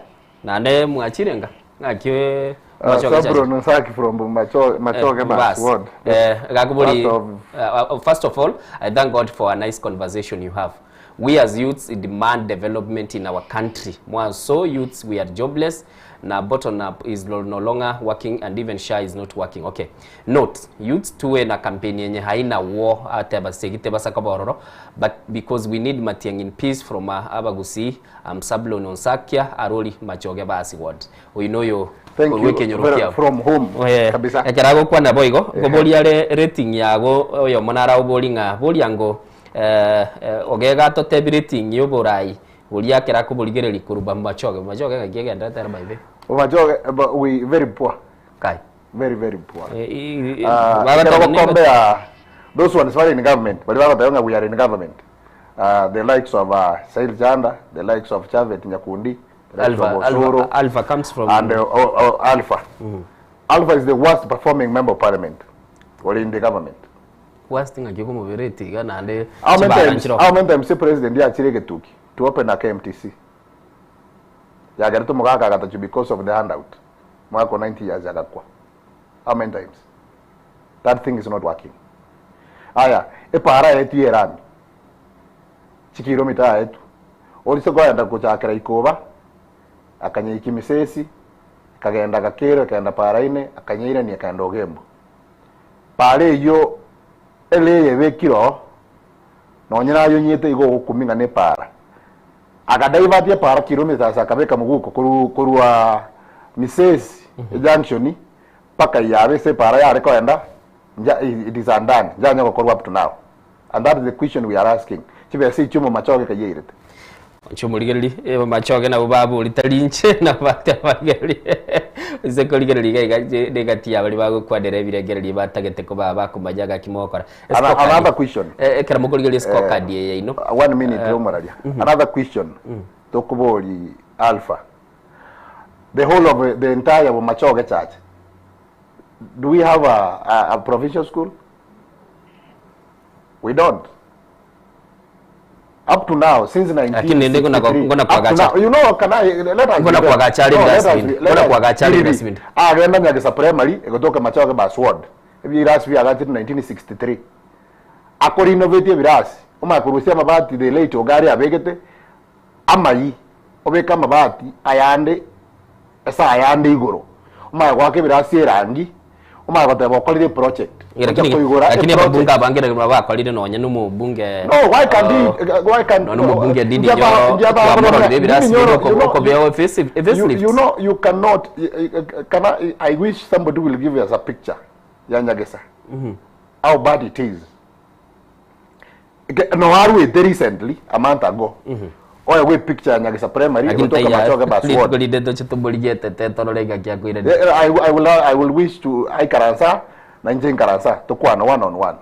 naende mwachire nga ng'aki eh, Bomachoge Chache? Sabron Nsaki from Machoge, Machoge Eh, Bas bas. Ward. Eh, gakobori Part of first of all I thank God for a nice conversation you have. We as youths demand development in our country. More so youths we are jobless na bottom up is no longer working and even SHA is not working. Okay. Note, youths tuwe na campaign yenye haina war ateba segite basa kabororo but because we need Matiang'i in peace from uh, Abagusii um, Sablon Onsakia Arori Machoge Basi Ward. Oyo noyo Thank korwa you. ekenyoro Very- kiabo. From home. Eh, Kabisa. ekero agokwana boigo Ehe. nkoboria are rating yago oyomo naraobori ng'a boria ngo eh, eh, ogega atotebi rating ya oborai boria ekero akoborigereria korwa Bomachoge. Bomachoge ng'aki egenderete ere by the way? Bomachoge but we very poor. Kai. Very very poor. Eh, Ah, bagoteba ekero nigo- gokombea those ones bare in government bari bagoteba ng'a we are in government Ah, the likes of uh, Sail Janda, the likes of Chavet Nyakundi, the likes Alpha, of Osoro, Alpha, Alpha comes from and uh, oh, oh, Alpha. Alpha is the worst performing member of parliament or in the government. Worst ng'aki okomobera etiga naende How many chibara times, nchiro. how many times the president yachire egetuki to open a KMTC? Yagerete omogaka agatachu because of the handout. Mwaka o 90 years agakwa. How many times? That thing is not working. Aya, epara yetu yerami. Chikilomita yetu. Orise kwagenda gochakera ikoba, akanyeiki misesi, akagenda gakero, akagenda paraine, akanyeirania akagenda ogembo. Para eyio ele yebekiro nonye nayonyete igo ogokumia ng'a na epara. Akadivert epara kilometers akabeka moguko koru korwa Misesi ejunction mpaka yabe ase epara yare koenda nja it is undone njanya gokorwa up to now and that is the question we are asking chibesa echio momachoge kayeirete. Inche omorigereria, eh, amachoge nabo babori tari inche, nabo batebarigereria ase korigereria iga iga inche negati ya baria bagokwanera ebirengererio batagete koba bakomanya ng'aki mogokora. Ana- Scorecard. Another question. Eh, ekero mokorigereria scorecard eye yaino. One minute omoraria. Another question tokobori Alpha. The whole of the entire Bomachoge church. Do we have a, a, a provincial school? We don't. Up to now, since Lakini nende ngona kwa- 1963, ngona up to kuagacha. now, you know, can I, let us Ngona be- kuagacha no, let us investment. be- let Ngona us- kuagacha Really. investment. Ah, genda Nyagesa primary, egotoka Machoge bas ward. Ebirasi biagachire 1963. Akora innovate ebirasi. Omanye korusia amabati the late Ogari abegete, amayi, obeke amabati ayande, ase ayande igoro. Omanye goaka ebirasi erangi, omanye goteba okorire eproject. Ocha Lakini koigora lakini eproject. ababunge abange nabo bakorire nonya na omobunge No, why can't he, why can't nonya omobunge Ndindi Njaba- Nyoro Njaba- twamororire ebirasi Ndindi Nyoro, bire you know, okobea face you, facelifts. you know, you cannot, can I, I wish somebody will give us a picture ya Nyagesa. How bad it is. No, arwete recently, a month ago. Oya gwe picture ya Nyagesa primary, Lakini egotoka taiya Machoge bas ward. rituko rinde toche tomorigete tetorore ngaki akoirania. Eh, I, I will, I will wish to aikaransa na inche nkaransa tukwana one on one.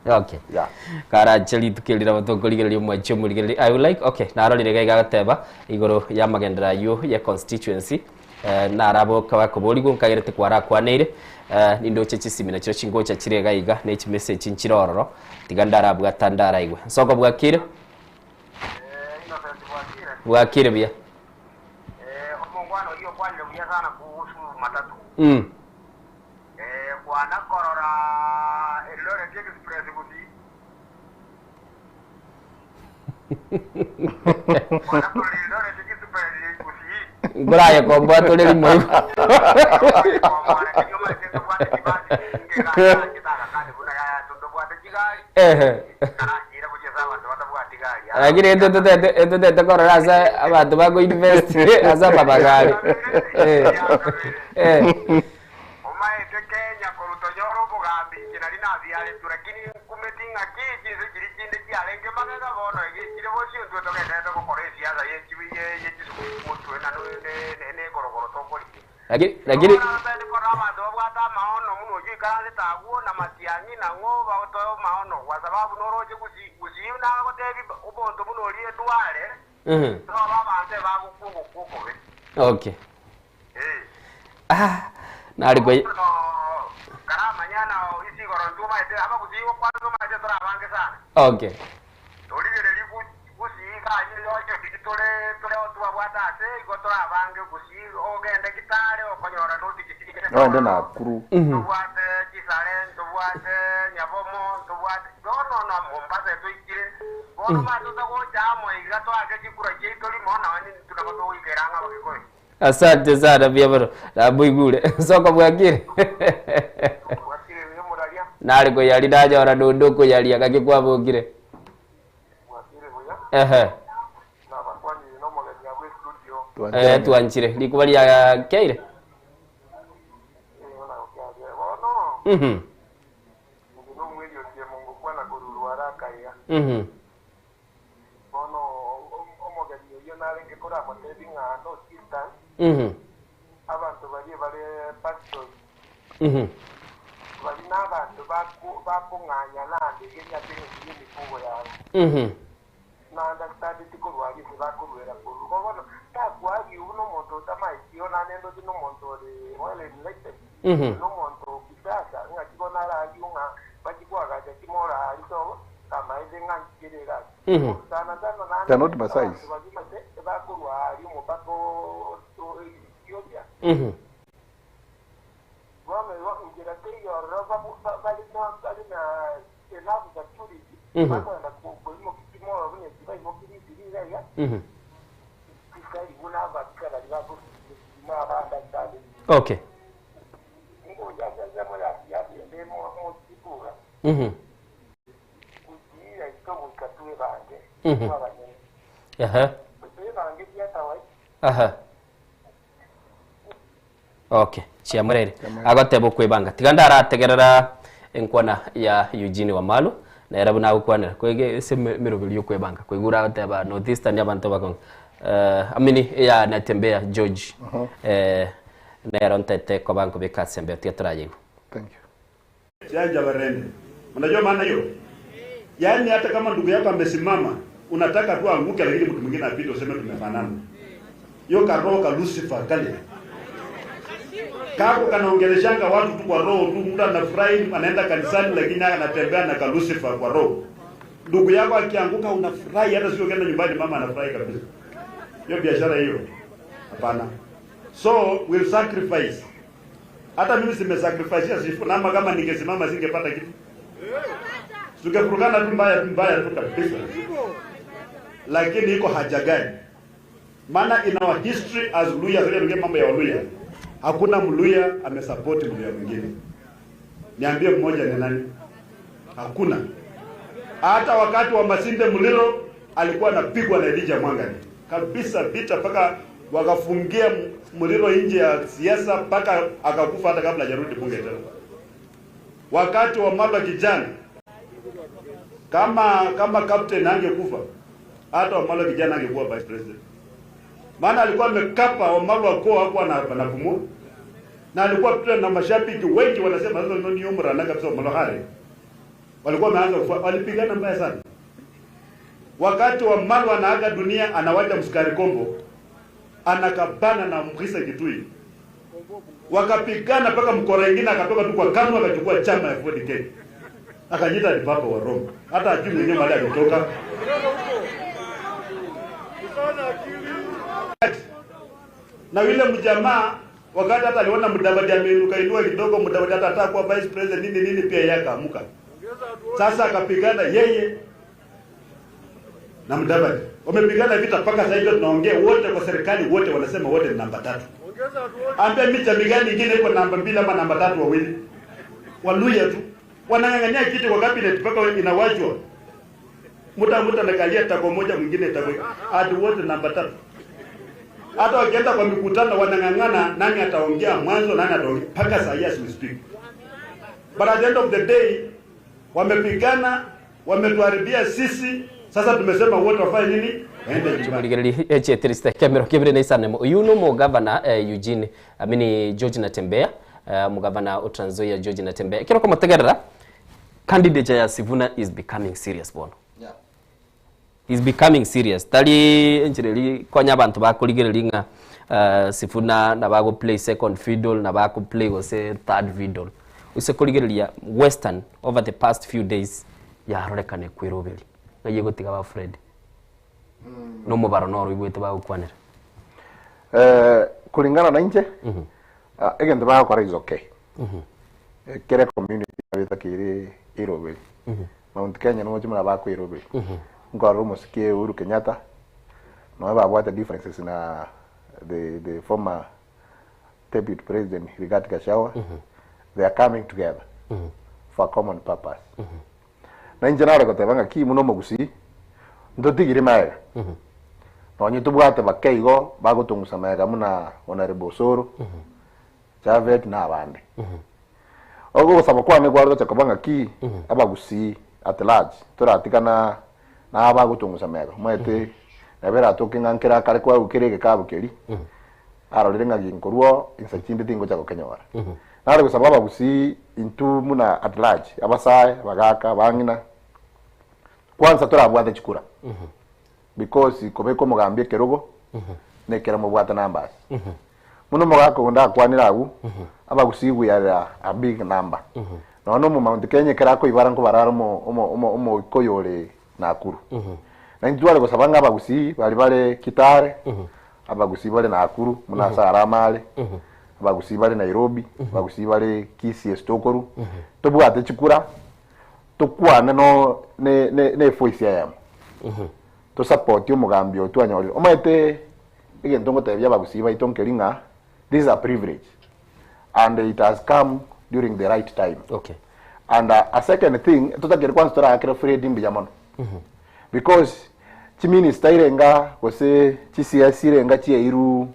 Okay. Yeah. Karache rituko erira batokorigereria omwanchi omorigereria. I would like okay narorire iga iga igoro ya magendera aywo ya constituency eh, narabo bakoborigwa nkagerete kwarakwaneire eh, nindoche chisimi nachio chingocha chire iga iga ne chimessage nchire ororo tiga ndarabwata ndaraigwe. Nsoko bwakire? Bwakire buya. Omongwana oyio okwanire buya sana kuhusu matatu. Kwana korora Eldoret Express gusi. Kwana korora Eldoret Express gusi. Ngoraye komboa tore rimo igo. Ehe. Lakini etotete etotete korora ase abanto bago invest ase amabagari. Eh. Eh. Omaete Kenya korutonyora obogambi inche nari nabiaretwe lakini nkumeti ng'aki chinse chiri chinde chiarenge magega bono egechire bosio intwe togenderete gokora esiasa yechisukuru motwe na nekorokoro tokorigia. Lakini lakini Korora abanto babwate amaono muno oyio ikaransete agwo na matiang'i nang'o bagotoe maono kwa sababu noroche gusii gusii nagotebi obonto buna oria edware noba abanto ebagokwa ogokwa okobe. Okay. Ah, nari koy Karamanyana isigoro ntumaete abagusii gokwana ntumaete torabange sana. Okay. Torigereria gusii kanye yoche tore tore twabwate ase igo torabange gusii ogende gitare okonyora notikitigere. Noende Nakuru. Ntobwate chisare ntobwate nyabomo ntobwate bono na Mombasa etoikire bono batotagocha amo iga twake chikura chiaito rimo nonye tunabo togoikera ng'a abagikuyu. Asante sana buya mono. Namoigure. Soko bwakire. Nari koyari ndanyora nundu koyaria ng'aki kwabokire. Ehe. Eh, twanchire rikuba ria keire. baria bare pastori bari n'abanto baku- bakong'anya nande egenya ase eng'encho y'emifugo yabo. Na understand tikorwa aria ase bakoruera korwa. Igo bono takwagi buna omonto otamaeti oo naende ndoche na omonto ore well enlightened, na omonto o kisasa ng'aki bono aragiwe ng'a bachie koagacha chimoro aria sobo kamaete ng'a nchikere egasi. Sana sana naende They are not Maasais. abanto baria omanyete bakorwa aria omopaka o o Ethiopia. Bono igo inchera teiyo ororo babu ba bare na bare na enough security bakoenda ko koimokia chimoro buna echi baimokirie isiri iga iga chisari buna ababisa baria bakorwa aba understanding. Okay. Ngocha ase ensemo ya siasa ende mo mochikura gusii yaito goika twebange intwe abanyene. Twebange ekiatawa Aha. Okay, chiamurere. Agoteba okwebanga. Tiga ndarategerera enkwana ya Eugene Wamalwa nere buna agokwanera kwege ase emeroberi ya okwebanga. Koigure agoteba North Eastern abanto bakong'u. Eh, I mean eya Natembeya George. Eh, nero ntete koba nkobeka ase embeo tiga torayeigwe. Thank you. Chanja barende. Unajua maana hiyo? Yaani hata kama ndugu yako amesimama, unataka tu anguke, lakini mtu mwingine apite useme tumefanana. Hiyo karoho ka Lucifer kale kako kanaongeleshanga watu tu kwa roho tu. Mtu anafurahi anaenda kanisani, lakini anatembea na ka Lucifer kwa roho. Ndugu yako akianguka unafurahi, hata sio ukienda nyumbani mama anafurahi kabisa. Hiyo biashara hiyo, hapana. So we'll sacrifice. Hata mimi simesacrifice Sifuna, ama kama ningesimama singepata kitu. Tungefurukana tu mbaya mbaya tu kabisa. Lakini iko haja gani? Maana in our history as Luya, sasa tuongee mambo ya Waluya. Hakuna Mluya amesupport Mluya mwingine. Niambie mmoja ni nani? Hakuna. Hata wakati wa Masinde Muliro alikuwa anapigwa na Elijah Mwangani kabisa vita mpaka wakafungia Muliro nje ya siasa mpaka akakufa hata kabla hajarudi bunge tena. Wakati wa Malwa Kijana, kama kama captain angekufa hata Wamalwa Kijana angekuwa vice president, maana alikuwa amekapa Wamalwa kwa hakuwa na anapumua, na alikuwa pia na mashabiki wengi wanasema sasa ndio umra na kabisa Wamalwa hare walikuwa wameanza kufa, walipigana mbaya sana. Wakati wa Malwa anaaga dunia, anawacha msukari kombo, anakabana na Mkhisa Kitui, wakapigana mpaka mkora ingine akatoka tu kwa KANU akachukua chama ya 40K akajiita ni papa wa Roma, hata ajui mwenyewe mahali alitoka. Na yule mjamaa wakati hata aliona Mudavadi ameinuka inua kidogo, Mudavadi hata ataka kuwa vice president nini nini, pia yeye akaamuka. Sasa akapigana yeye na Mudavadi, wamepigana vita mpaka sasa hivi tunaongea, wote kwa serikali, wote wanasema wote ni namba tatu. Ambia micha migani ingine iko namba mbili ama namba tatu, wawili Waluya tu wanang'ang'ania kiti kwa cabinet mpaka inawachwa. Muta muta anakalia tako moja, mwingine tako hadi wote namba tatu. Hata wakienda kwa mikutano wanang'ang'ana nani ataongea mwanzo, nani ataongea mpaka saa hii as we speak. But at the end of the day wamepigana, wametuharibia sisi. Sasa tumesema wote wafanye nini? Waende nyumbani. Chumurigereri echetiriste kemero kebire na isanemo uyu no mugavana eh, Eugene amini George Natembeya eh, mugavana o Trans Nzoia George Natembeya kero komotegerera candidature ya Sifuna is becoming serious bono Yeah. is becoming serious tari enchireri konya abantu bakorigereria ng'a uh, Sifuna na bago play second fiddle na bako play gose third fiddle use korigereria western over the past few days yarorekane kwiroberi ng'aye gotiga ba Fred nomobaro noro igwete bagokwanera Eh, kulingana na inche ah, egento bagokora is okay Eh, kere community yabeta kere iroberi Mount Kenya nigo chimura bakoiroberi nkorora omosike Uhuru Kenyatta noe babwate differences na the the former deputy president Rigathi Gachagua they are coming together for a common purpose na inche nare goteba ng'a ki muno omogusii ntotigire maega nonye tobwate bake igo bagotong'usa maega muna Honorable Osoro Javet na abande ogosaba kwane kware gocha koba ng'aki abagusii at large toratigana na abagotong'usa maega omanyete nabo eratoke ng'a nkere akare kwagokera egekabu keria Arorire ng'a ginkorwa insa chinde tingocha gokenyora. Nare gosaba abagusii intwe buna at large, abasae, abagaka, abang'ina, kwanza torabwate chikura because kobeka omogambi ekerogo na ekero mobwate numbers. Buna omogaka onde akwanire abwo, abagusii we are a big number. Nonya na omo Mount Kenya ekero akoibara nkobara are omo omo omo omoikoyo ore Nakuru. Na intwe tware gosaba ng'a abagusii baria bare Kitale, abagusii bare Nakuru buna ase Arama are, abagusii bare Nairobi, abagusii bare Kisii ase tokorwa, tobwate chikura, tokwane no ne ne ne evoice eyemo. Tosapotie omogambi oyo twanyorire. Omanyete egento ngotebia abagusii baito nkeri ng'a this is a privilege and it has come during the right time. Okay. And a second thing, totakeri kwanza toraakere Fred mbuya mono. Because chiminister irenga gose chi CS irenga chiairwu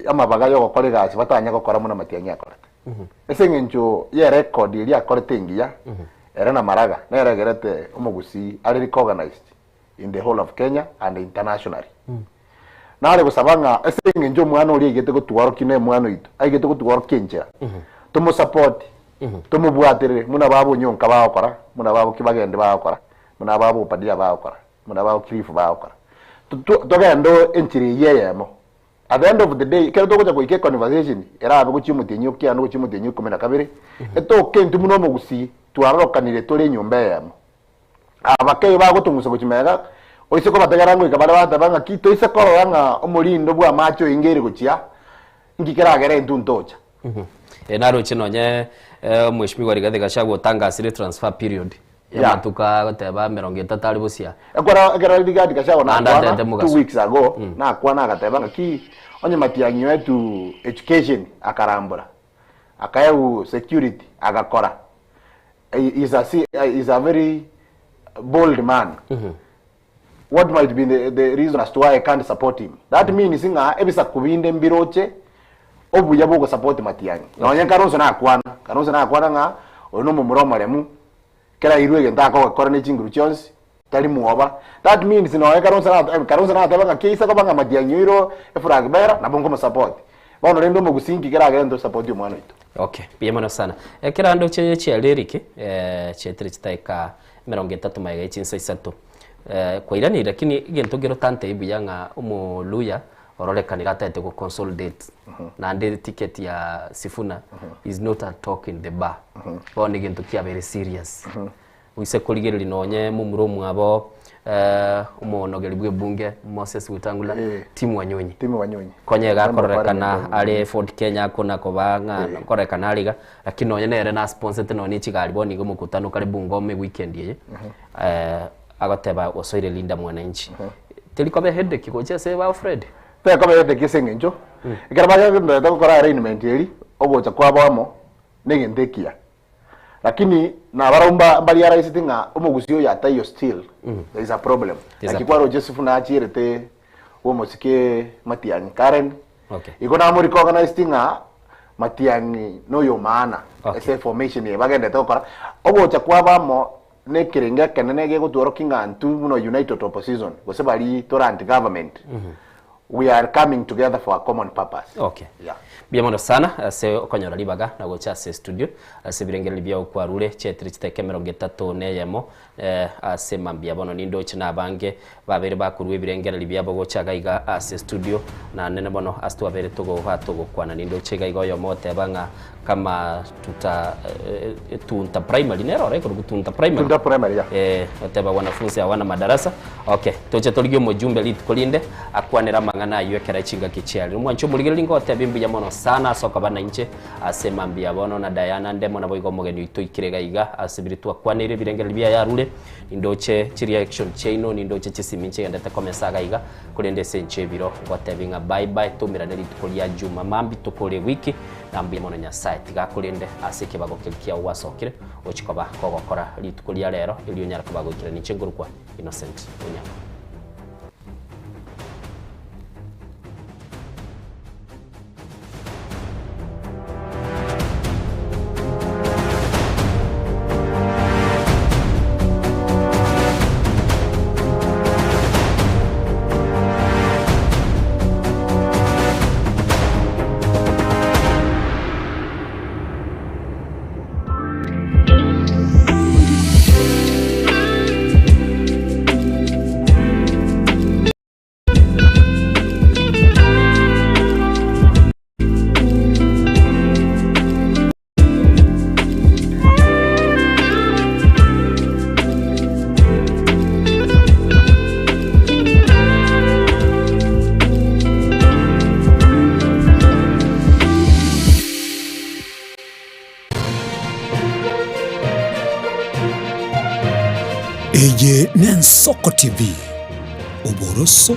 amabaga yogokora egasi batanya gokora buna Matiang'i akorete. Ase eng'encho ye record eria akorete engiya, ere na Maraga nere egerete omogusii are recognized in the whole of Kenya and internationally. Nare gosaba ng'a ase eng'encho omwana oria aigete gotworokia na omwana oito, aigete gotworokia enchera, tomosupport, tomobwaterere buna baba Onyonka bagokora, buna baba Kibagende bagokora, buna baba Obadia bagokora, buna baba Cliff bagokora. Togende enchera eyio eyemo. At the end of the day, ekero togocha goika econversation erabe gochia omotienyi o kianda gochia omotienyi o ikomi na kabere, etoke intwe buna omogusii twarorokanire tore enyomba eyemo. Abakei bagotong'usa gochia magega, oise kobategera ngoika bare bateba ng'a ki toise korora ng'a omorindo bw'amache oingeire gochia, inki keragere intwe ntocha. Eh, naroche nonye eh, Mheshimiwa Rigathi Gachagua otangasire transfer period Yeah. y'amatuko agoteba emerongo etato are bosia. Ekero ekero Rigathi Gachagua Naende nakwana atete two mogaso. weeks ago, nakwana agateba ng'a ki onye Matiang'i oetwe education akarambora, akaegwa security agakora, he is a is a very bold man. What might be the, the reason as to why I can't support him? That means ng'a ebisaku binde mbiroche obuya bw'ogosupport Matiang'i. Nonye Kalonzo nakwana, Kalonzo nakwana ng'a oyo nomomura omoremu, kera airwe egento akogekora ne chinguru chionsi, tari mwoba. That means nonye Kalonzo na Kalonzo nateba ng'a keisa koba ng'a Matiang'i oirwe eflag bearer, nabo nkomosupport. Bono rende omogusii inki keragere ntosupport omwana oito? Okay, mbuya mono sana. Ekero ande oche chiareriki, eh, chietire chidakika emerongo etato magega ye chinsa isato. Eh, kwairanire lakini egento nkere otantebie buya ng'a omoluya ororekanire atagete go consolidate naende ticket ya Sifuna is not a talk in the bar. Bono egento kiabeire serious. Oise korigereria nonye momura omwabo eh, omonogeri bw'ebunge Moses Wetangula, Tim Wanyonyi. Tim Wanyonyi. Konya iga Member of akororekana Parliament. are Ford Kenya akona koba ng'a nkorekana are iga, lakini nonye nere nasponsete nonye ne chigari bono iga omokutano kare Bungoma eweekend eye, eh, agoteba osoire Linda Mwananchi. Teri koba eheadache gochia ase ba Fred? Tekoba eheadache ase eng'encho, ekero bagendererete gokora arraignment eria, ogocha kwabo amo, negento ekiya. Lakini nabarabwo mba mbariaraiseti ng'a omogusii oyo ataiyo still there is a problem. There's a Naki kwaroche Sifuna achierete bw'omosike Matiang'i Karen. Okay. Igo namoricognized ng'a Matiang'i noyo maana Okay. ase formation eye bagenderete gokora. Ogocha kwabo amo na ekerengo ekenene gegotworokia ng'a intwe buna united opposition gose baria tore anti government we are coming together for a common purpose. Okay. Yeah. Mbuya mono sana ase okonyora ribaga na gocha ase estudio ase ebirengererio biao kwarure chietire chidakika emerongo etato na eyemo eh, ase mambia bono nindoche na abange babere bakorua ebirengererio biabo gocha iga iga ase estudio na nene mono ase twabere togoba togokwana nindoche iga iga oyomo oteba ng'a kama tuta eh, tunta primary nero ore ekorokwa tunta primary Tunta primary, yeah. Eh, oteba wanafunzi hawana madarasa okay toche torigie omojumbe rituko rinde akwanere amang'ana ayio ekero chingaki chiarire omwancho omorigereria ngotebia mbuya mono sana ase okoba nainche ase mambia bono na Diana ndemo naboigo omogeni oito oikire iga iga ase biria twakwaneire ebirengererio biaye arure nindoche chireaction chiaino nindoche chisimi nchigendete komesa iga iga korende ase enche ebiro ngotebia ng'a bye bye toumerane rituko ria juma mambia tokore ewiki Na mbuya mono Nyasae, tiga akorende ase ekebago keria kiao gwasokire, ochie koba kogokora rituko ria rero, erio onyare koba goikerania inche nkorokwa Innocent Onyango. Eye n'Ensoko TV, oboroso.